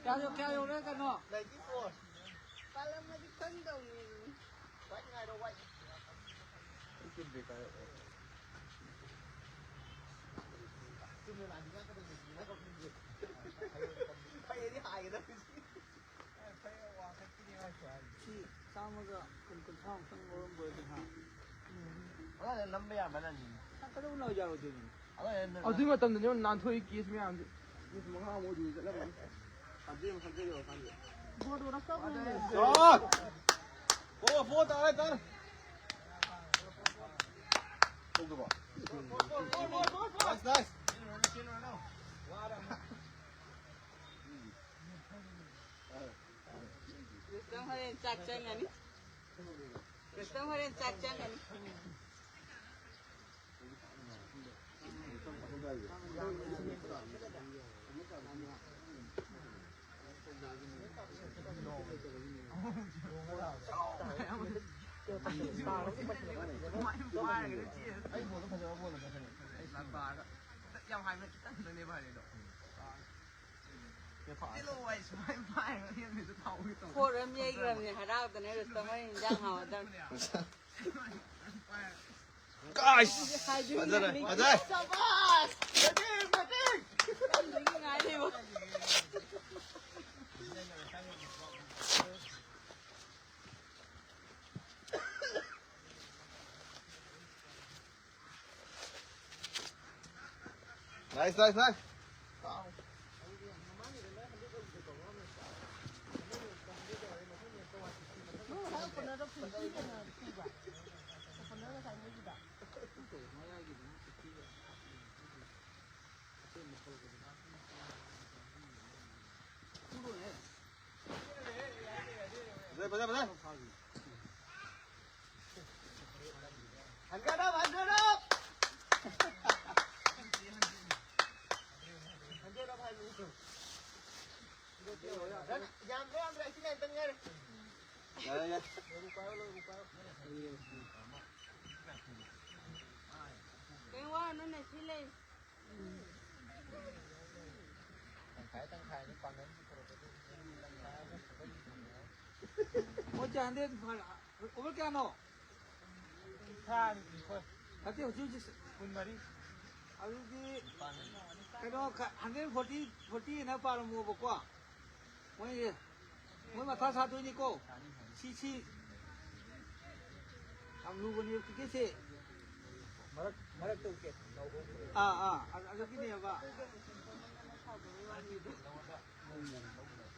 ꯀꯌꯥ ꯌꯧ-, ꯀꯌꯥ ꯌꯧꯔꯦ ꯀꯩꯅꯣ? ꯄꯥꯜꯂꯝꯃꯗꯤ ꯈꯪꯗꯧꯅꯤ꯫ ꯁꯤ ꯆꯥꯝꯃꯒ ꯀꯨꯟ, ꯀꯨꯟꯊ꯭ꯔꯥꯃꯨꯛꯇꯪ ꯂꯧꯔꯝꯕ ꯑꯣꯏꯔꯗꯤ ꯍꯥ? ꯑꯗꯨꯅ ꯅꯝꯕ ꯌꯥꯕ ꯅꯠꯇꯦ꯫ ꯀꯩꯗꯧ ꯂꯥꯎ ꯌꯥꯔꯣꯏꯗꯣꯏꯅꯣ? ꯑꯗꯨꯅ ꯑꯗꯨꯏ ꯃꯇꯝꯗꯨꯅꯦ ꯅꯥꯟꯊꯣꯛꯏ ꯀꯦꯁ ꯃꯌꯥꯝꯁꯦ꯫ ꯀꯦꯁ ꯃꯉꯥꯃꯨꯛ ꯑꯗꯨꯗ ꯆꯠꯂꯝꯃꯅꯤ꯫ ꯁꯕꯖꯦꯛ ꯑꯃ ꯈꯟꯖꯔꯤꯕ ꯈꯪꯗꯦ꯫ ꯕꯣꯔꯗ ꯑꯣꯔꯗꯔ ꯇꯧꯈ꯭ꯔꯦꯅꯦ꯫ ꯆꯠ! ꯐꯣꯔ, ꯐꯣꯔ ꯇꯥꯔꯦ, ꯇꯥꯔꯦ꯫ ꯊꯣꯛꯇꯕ꯫ Nice, nice. ꯔꯨꯁꯇꯝ ꯍꯣꯔꯦꯟ ꯆꯥꯛ ꯆꯪꯒꯅꯤ꯫ ꯔꯨꯁꯇꯝ ꯍꯣꯔꯦꯟ ꯆꯥꯛ ꯆꯪꯒꯅꯤ꯫ ꯈꯣꯔ ꯑꯃ ꯌꯩꯈ꯭ꯔꯕꯅꯦ ꯍꯔꯥꯎꯗꯅ, ꯔꯨꯁꯇꯝ ꯍꯣꯏ ꯏꯟꯖꯥꯡ ꯍꯥꯎꯔꯗꯕꯅꯦ꯫ ꯑꯥꯏꯁ! ꯐꯖꯔꯦ, ꯐꯖꯔꯦ꯫ ꯁꯕꯥꯁ! ꯃꯇꯦꯡ, ꯃꯇꯦꯡ! ꯀꯔꯤꯒꯤ ꯉꯥꯏꯔꯤꯕ? Nice, nice, nice. ꯐꯖꯩ, ꯐꯖꯩ, ꯐꯖꯩ꯫ ꯍꯟꯖꯔꯣ, ꯍꯟꯖꯔꯣ꯫ ꯌꯥꯝꯗ꯭ꯔꯦ, ꯌꯥꯝꯗ꯭ꯔꯦ, ꯑꯁꯤꯅ ꯑꯝꯇꯪ ꯉꯥꯏꯔꯦ꯫ ꯌꯥꯔꯦ, ꯌꯥꯔꯦ꯫ ꯀꯩ ꯋꯥꯅꯣꯅꯦ, ꯁꯤ ꯂꯩ꯫ ꯃꯣꯏꯁꯦ ꯍꯟꯗ꯭ꯔꯦꯠ, ꯑꯣꯚꯔ ꯀꯌꯥꯅꯣ? ꯅꯠꯇꯦ, ꯍꯧꯖꯤꯛ ꯍꯧꯖꯤꯛ ꯀꯨꯟꯃꯔꯤ꯫ ꯑꯗꯨꯗꯤ ꯀꯩꯅꯣ, ꯍꯟꯗ꯭ꯔꯦꯠ ꯐꯣꯔꯇꯤ, ꯐꯣꯔꯇꯤ ꯑꯅ ꯄꯥꯔꯝꯃꯣꯕꯀꯣ꯫ ꯃꯣꯏ, ꯃꯣꯏ ꯃꯊꯥ ꯁꯥꯗꯣꯏꯅꯤꯀꯣ꯫ ꯁꯤ, ꯁꯤ ꯌꯥꯝ ꯂꯨꯕꯅꯦ ꯀ꯭ꯔꯤꯛꯀꯦꯠꯁꯦ꯫ ꯃꯔꯛ ꯃꯔꯛꯇ ꯋꯤꯀꯦꯠ ꯂꯧꯍꯧꯕꯗꯣ꯫ ꯑꯥ ꯑꯥ ꯑꯗꯨ- ꯑꯗꯨꯒꯤꯅꯦꯕ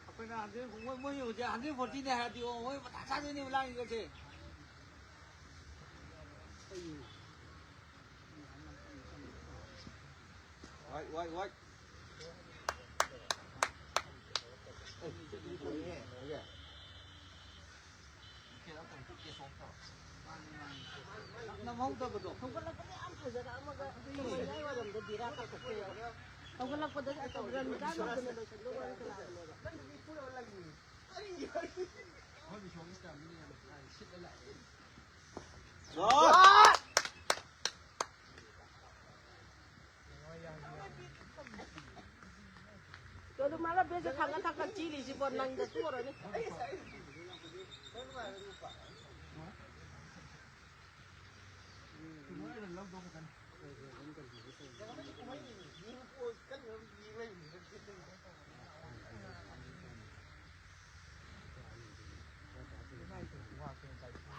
ꯑꯩꯈꯣꯏꯅ ꯍꯟꯗ꯭ꯔꯦꯠ ꯃꯣꯏ ꯃꯣꯏ ꯍꯧꯖꯤꯛ ꯍꯟꯗ꯭ꯔꯦꯠ ꯐꯣꯔꯇꯤꯅꯦ ꯍꯥꯏꯔꯗꯤ ꯑꯣ ꯃꯣꯏ ꯃꯊꯥ ꯁꯥꯗꯣꯏꯅꯦꯕ ꯂꯥꯡꯉꯤꯒꯁꯦ꯫ ꯋꯥꯏ ꯋꯥꯏ ꯋꯥꯏ꯫ ꯅꯝꯍꯧꯗꯕꯗꯣ꯫ ꯍꯧꯒꯠꯂꯛꯄꯗ ꯌꯥꯝ ꯐꯖꯔꯛꯑꯝꯃꯒ ꯃꯌꯥꯏ ꯋꯥꯏꯔꯝꯗ ꯕꯦꯔꯥ ꯀꯥꯈꯠꯈ꯭ꯔꯦꯕ꯫ ꯍꯧꯒꯠꯂꯛꯄꯗ ꯔꯟ ꯆꯥ ꯉꯝꯗꯅ ꯂꯣꯏꯁꯟꯕ ꯋꯥꯅꯤ ꯀꯅꯥꯒꯨꯝꯕꯗꯣ꯫ ꯀꯩꯅꯣ ꯃꯥꯅ ꯕꯦꯒꯁꯦ ꯊꯥꯡꯒꯠ ꯊꯥꯡꯒꯠ ꯆꯤꯜꯂꯤꯁꯤꯕꯣ ꯅꯪꯗ ꯇꯣꯛꯑꯔꯣꯏꯅꯦ꯫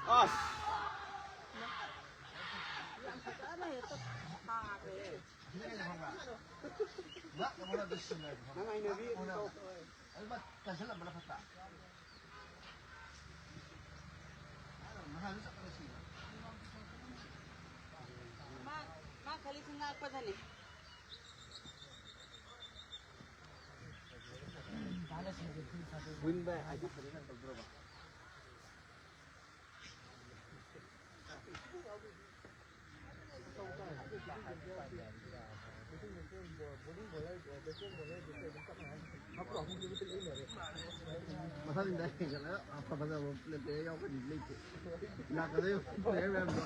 ꯑꯁ! ꯌꯥꯝ ꯐꯖꯅ ꯍꯦꯛꯇ ꯊꯥꯈ꯭ꯔꯦ꯫ ꯅꯪ ꯍꯩꯅꯕꯤ ꯑꯗꯨꯝ ꯇꯧ꯫ ꯃꯥ, ꯃꯥ ꯈꯜꯂꯤꯁꯤ ꯉꯥꯛꯄꯗꯅꯤ꯫ ꯋꯤꯟ ꯕꯥꯏ ꯑꯥꯏꯗꯤ ꯐꯖꯅ ꯇꯧꯗ꯭ꯔꯕ? ꯃꯊꯪꯗ ꯍꯦꯟꯒꯠꯂꯒ ꯑꯐ ꯐꯖꯕ ꯄ꯭ꯂꯦ-, ꯄ꯭ꯂꯦꯌꯔ ꯌꯥꯎꯔꯛꯀꯅꯤ ꯂꯩꯇꯦ꯫ ꯂꯥꯛꯀꯗꯣꯏꯕ ꯄ꯭ꯂꯦꯌꯔ ꯃꯌꯥꯝꯗꯣ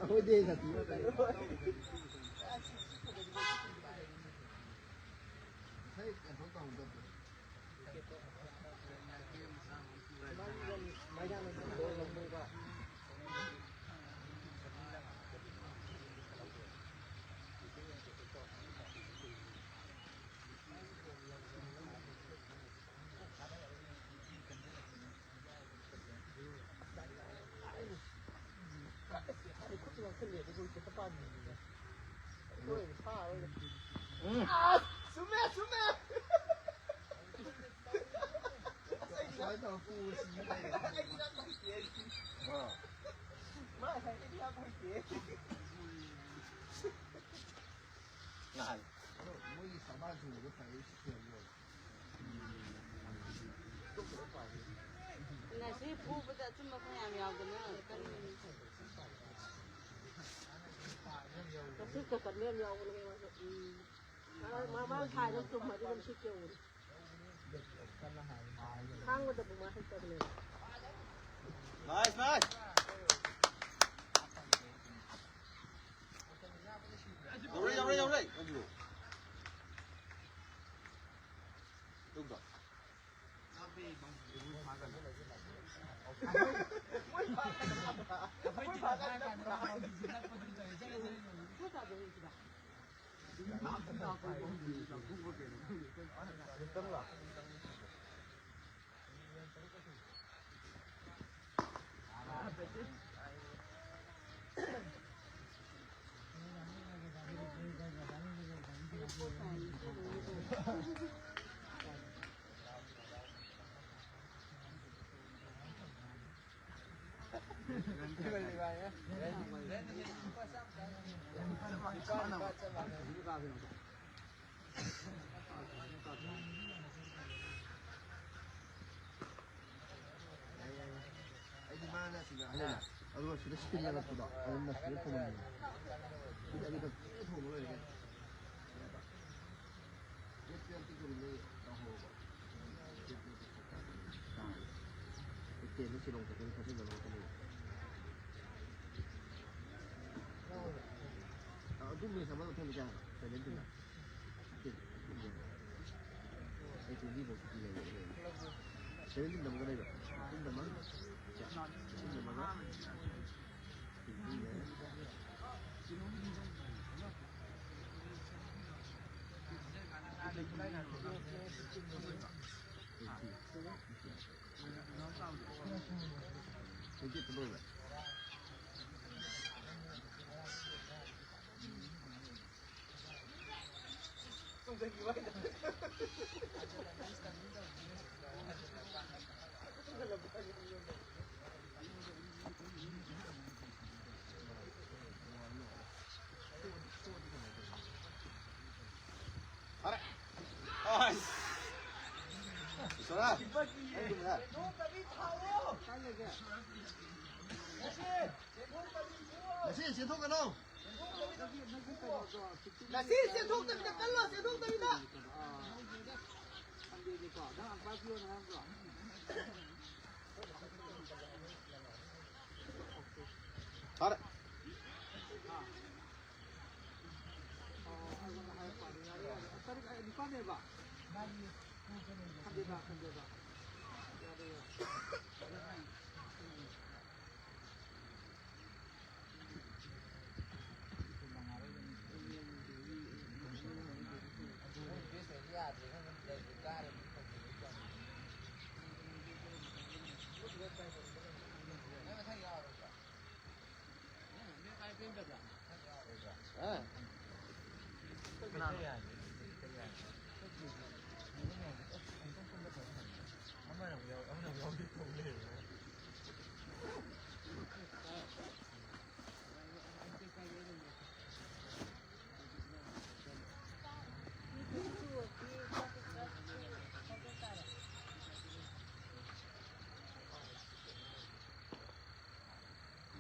ꯑꯩꯈꯣꯏꯗꯤ ꯍꯦꯟꯅ ꯊꯤꯕ ꯉꯥꯛꯇꯅꯤ꯫ ꯉꯁꯥꯏ ꯀꯩꯅꯣ ꯇꯧꯍꯧꯗꯕꯗꯣ꯫ ꯑꯁ! ꯆꯨꯝꯃꯦ, ꯆꯨꯝꯃꯦ! ꯑꯁ, ꯑꯩꯗꯤ ꯁꯨꯃꯥꯏꯅ ꯇꯧꯔ ꯄꯨꯔ ꯁꯤꯒꯦ ꯇꯧꯔꯦ꯫ ꯑꯩꯗꯤ ꯅꯪ ꯍꯩꯇꯦ, ꯑꯩꯗꯤ꯫ ꯑꯥ꯫ ꯃꯥ ꯍꯥꯏ, ꯑꯩꯗꯤ ꯌꯥꯝ ꯍꯩꯇꯦ꯫ ꯅꯍꯥꯟ꯫ ꯑꯗꯣ ꯃꯣꯏꯒꯤ ꯁꯕꯥꯟ ꯁꯨꯕꯗꯣ ꯐꯩ, ꯁꯤ ꯁꯦꯝꯕ ꯂꯣꯏꯔꯦ꯫ ꯉꯁꯤ ꯐꯨꯕꯗ ꯑꯆꯨꯝꯕ ꯐꯅꯌꯥꯝ ꯌꯥꯎꯗꯅ ꯀꯔꯤ ꯀꯛꯆꯤꯡ ꯀꯛꯀꯠ ꯃꯌꯥꯝ ꯌꯥꯎꯕꯅꯦ ꯃꯥꯁꯨ꯫ ꯎꯝ꯫ ꯃꯃꯥꯡ ꯊꯥꯏꯗ ꯆꯨꯝꯃꯗꯤ ꯑꯗꯨꯝ ꯁꯤꯠ ꯌꯧꯕꯅꯤ꯫ ꯈꯥꯡꯕꯗꯕꯨ ꯃꯥ ꯍꯩꯇꯕꯅꯦꯕ꯫ Nice, nice. ꯌꯧꯔꯦ, ꯌꯧꯔꯦ, ꯌꯧꯔꯦ꯫ ꯑꯗꯨ꯫ ꯇꯨꯝꯕ꯫ ꯑꯩꯗꯤ ꯃꯥꯅ ꯁꯤꯗ ꯍꯥꯏꯔꯛꯑꯦ꯫ ꯑꯗꯨꯒ ꯁꯤꯗ ꯁꯤꯜꯂꯒ ꯄꯨꯗꯣ ꯑꯗꯨꯝꯅ ꯁꯤꯗ ꯊꯣꯡꯍꯟꯕꯅꯦ꯫ ꯁꯤꯗꯤ ꯑꯅꯤꯈꯛ ꯊꯤꯅ ꯊꯣꯡꯕ ꯂꯣꯏꯔꯦ꯫ ꯗꯦꯠ ꯇꯨꯌꯦꯜꯞꯇꯤ ꯀꯔꯤ ꯂꯩ? ꯇꯧꯍꯧꯔꯕ? ꯗꯦꯠ ꯇꯦꯟꯗ ꯁꯤꯂꯣꯡ ꯆꯠꯀꯅꯤ, ꯊꯥꯖꯤꯟꯕ ꯂꯧꯔꯛꯀꯅꯤ꯫ ꯑ, ꯑꯗꯨ ꯃꯦꯁ ꯑꯃ ꯂꯧꯊꯣꯛꯅꯤ ꯀꯌꯥ ꯍꯥꯏꯕ? ꯁꯚꯦꯟꯇꯤꯟꯗ꯫ ꯐꯤꯐꯇꯤꯟ꯫ ꯑꯩ ꯇ꯭ꯋꯦꯟꯇꯤ ꯐꯥꯎ ꯁꯨꯇꯤ ꯂꯩꯌꯦ꯫ ꯁꯚꯦꯟꯇꯤꯟꯗ ꯑꯃꯒ ꯂꯩꯕ꯫ ꯐꯤꯐꯇꯤꯟꯗ ꯑꯃ꯫ ꯐꯤꯐꯇꯤꯟꯗ ꯑꯃꯒ꯫ ꯐꯔꯦ꯫ ꯑꯁ꯫ ꯏꯁꯣꯔ꯫ ꯉꯁꯤ ꯆꯦꯟꯊꯣꯛꯀꯅꯨ꯫ ꯉꯁꯤ ꯆꯦꯟꯊꯣꯛꯇꯕꯤꯗ ꯀꯜꯂꯣ, ꯆꯦꯟꯊꯣꯛꯇꯕꯤꯗ꯫ ꯐꯔꯦ꯫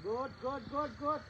Good, good, good, good.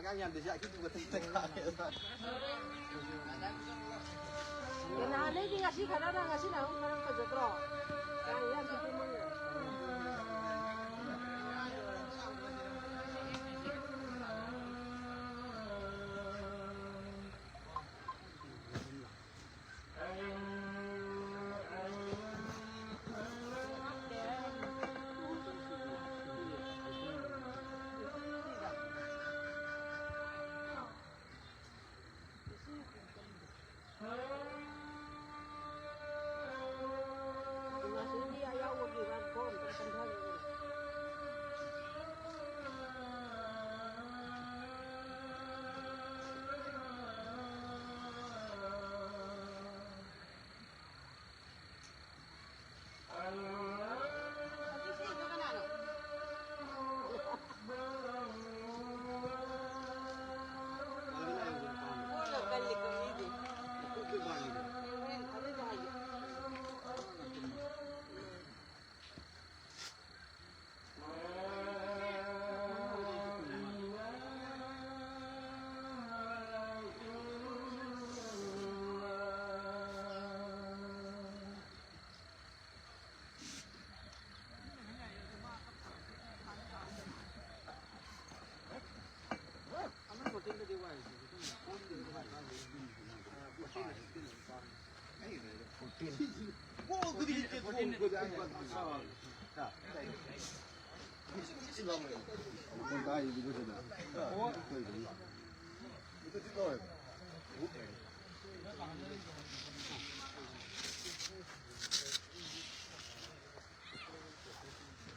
ꯌꯥꯝ ꯌꯥꯝꯗꯦ, ꯁꯤ ꯑꯀꯤꯗꯨꯒ ꯇꯦꯛꯇ ꯀꯥꯔꯦ꯫ ꯅꯍꯥꯟꯗꯩꯗꯤ ꯉꯁꯤ ꯈꯔꯅ, ꯉꯁꯤꯅ ꯑꯃꯨꯛ ꯈꯔ ꯐꯖꯗ꯭ꯔꯣ? ꯌꯥꯝ ꯌꯥꯝꯗꯦ, ꯃꯣꯏꯅ꯫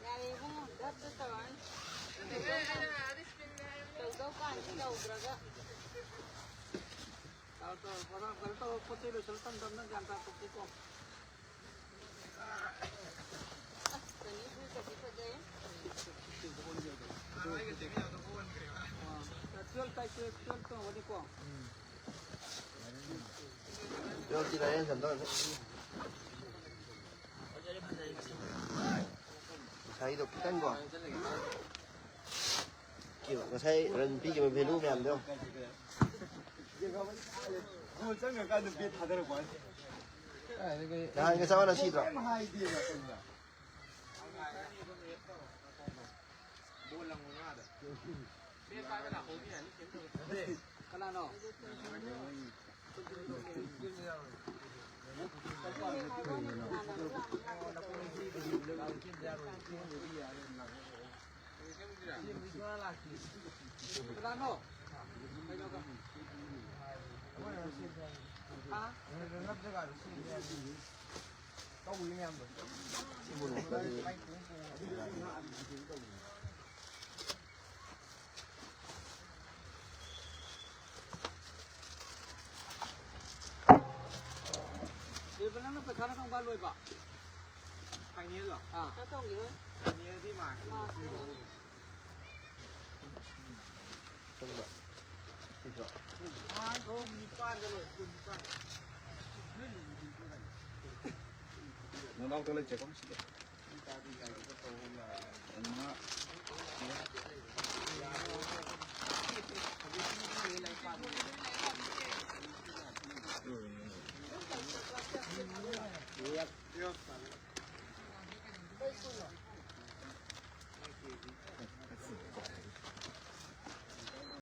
ꯌꯥꯔꯦ ꯏꯕꯨꯡꯉꯣ, ꯙꯞꯇ ꯇꯧꯔꯅꯨ꯫ ꯇꯧꯗꯧ ꯀꯥꯟꯗꯤ ꯇꯧꯗ꯭ꯔꯒ꯫ ꯇꯧ, ꯇꯧ, ꯀꯩꯅꯣ ꯇꯧ, ꯄꯣꯠ ꯆꯩ ꯂꯣꯏꯁꯤꯜꯂ ꯇꯝ ꯇꯝꯅ ꯒ꯭ꯌꯥꯟ ꯇꯥꯊꯣꯛꯁꯤꯀꯣ꯫ ꯑꯁ, ꯀꯩꯅꯣ, ꯁꯤ ꯐꯗꯤ ꯐꯖꯩ꯫ ꯑꯥ, ꯇꯨꯋꯦꯜꯐ ꯇꯥꯏ, ꯇꯨꯋꯦꯜꯐ, ꯇꯨꯋꯦꯜꯐ ꯇꯣꯡꯉꯒꯅꯤꯀꯣ꯫ ꯇꯨꯋꯦꯜꯐꯇꯤ ꯂꯥꯏꯔꯦꯟ ꯁꯝꯗꯧꯔꯅꯤ꯫ ꯉꯁꯥꯏꯗꯣ ꯈꯤꯇꯪꯀꯣ꯫ ꯉꯁꯥꯏ ꯔꯟ ꯄꯤꯈꯤꯕ ꯚꯦꯂꯨ ꯃꯌꯥꯝꯗꯣ꯫ ꯒꯣꯜ ꯆꯪꯈ꯭ꯔꯀꯥꯟꯗ ꯕꯦꯠ ꯊꯥꯗꯔꯛꯄ ꯍꯥꯏꯁꯦ꯫ ꯅꯍꯥꯟꯒ ꯆꯞ ꯃꯥꯟꯅ ꯁꯤꯗ꯭ꯔꯣ? ꯀꯩꯝ ꯍꯥꯏꯗꯦꯕ ꯀꯩꯝꯇ꯫ ꯀꯅꯥꯅꯣ? ꯀꯅꯥꯅꯣ? ꯍꯥ? ꯇꯧꯔꯤ ꯃꯌꯥꯝꯗꯣ꯫ ꯗꯦꯕ, ꯅꯪꯅ ꯄꯩꯈꯥꯅ ꯀꯔꯝ ꯀꯥꯟ ꯂꯣꯏꯕ? ꯐꯥꯏꯅꯦꯜꯂꯣ? ꯑꯥ꯫ ꯐꯥꯏꯅꯦꯜꯗꯤ ꯃꯥꯔꯆ꯫ ꯅꯅꯥꯎꯇ ꯂꯩꯇꯦꯀꯣ ꯁꯤꯗ꯫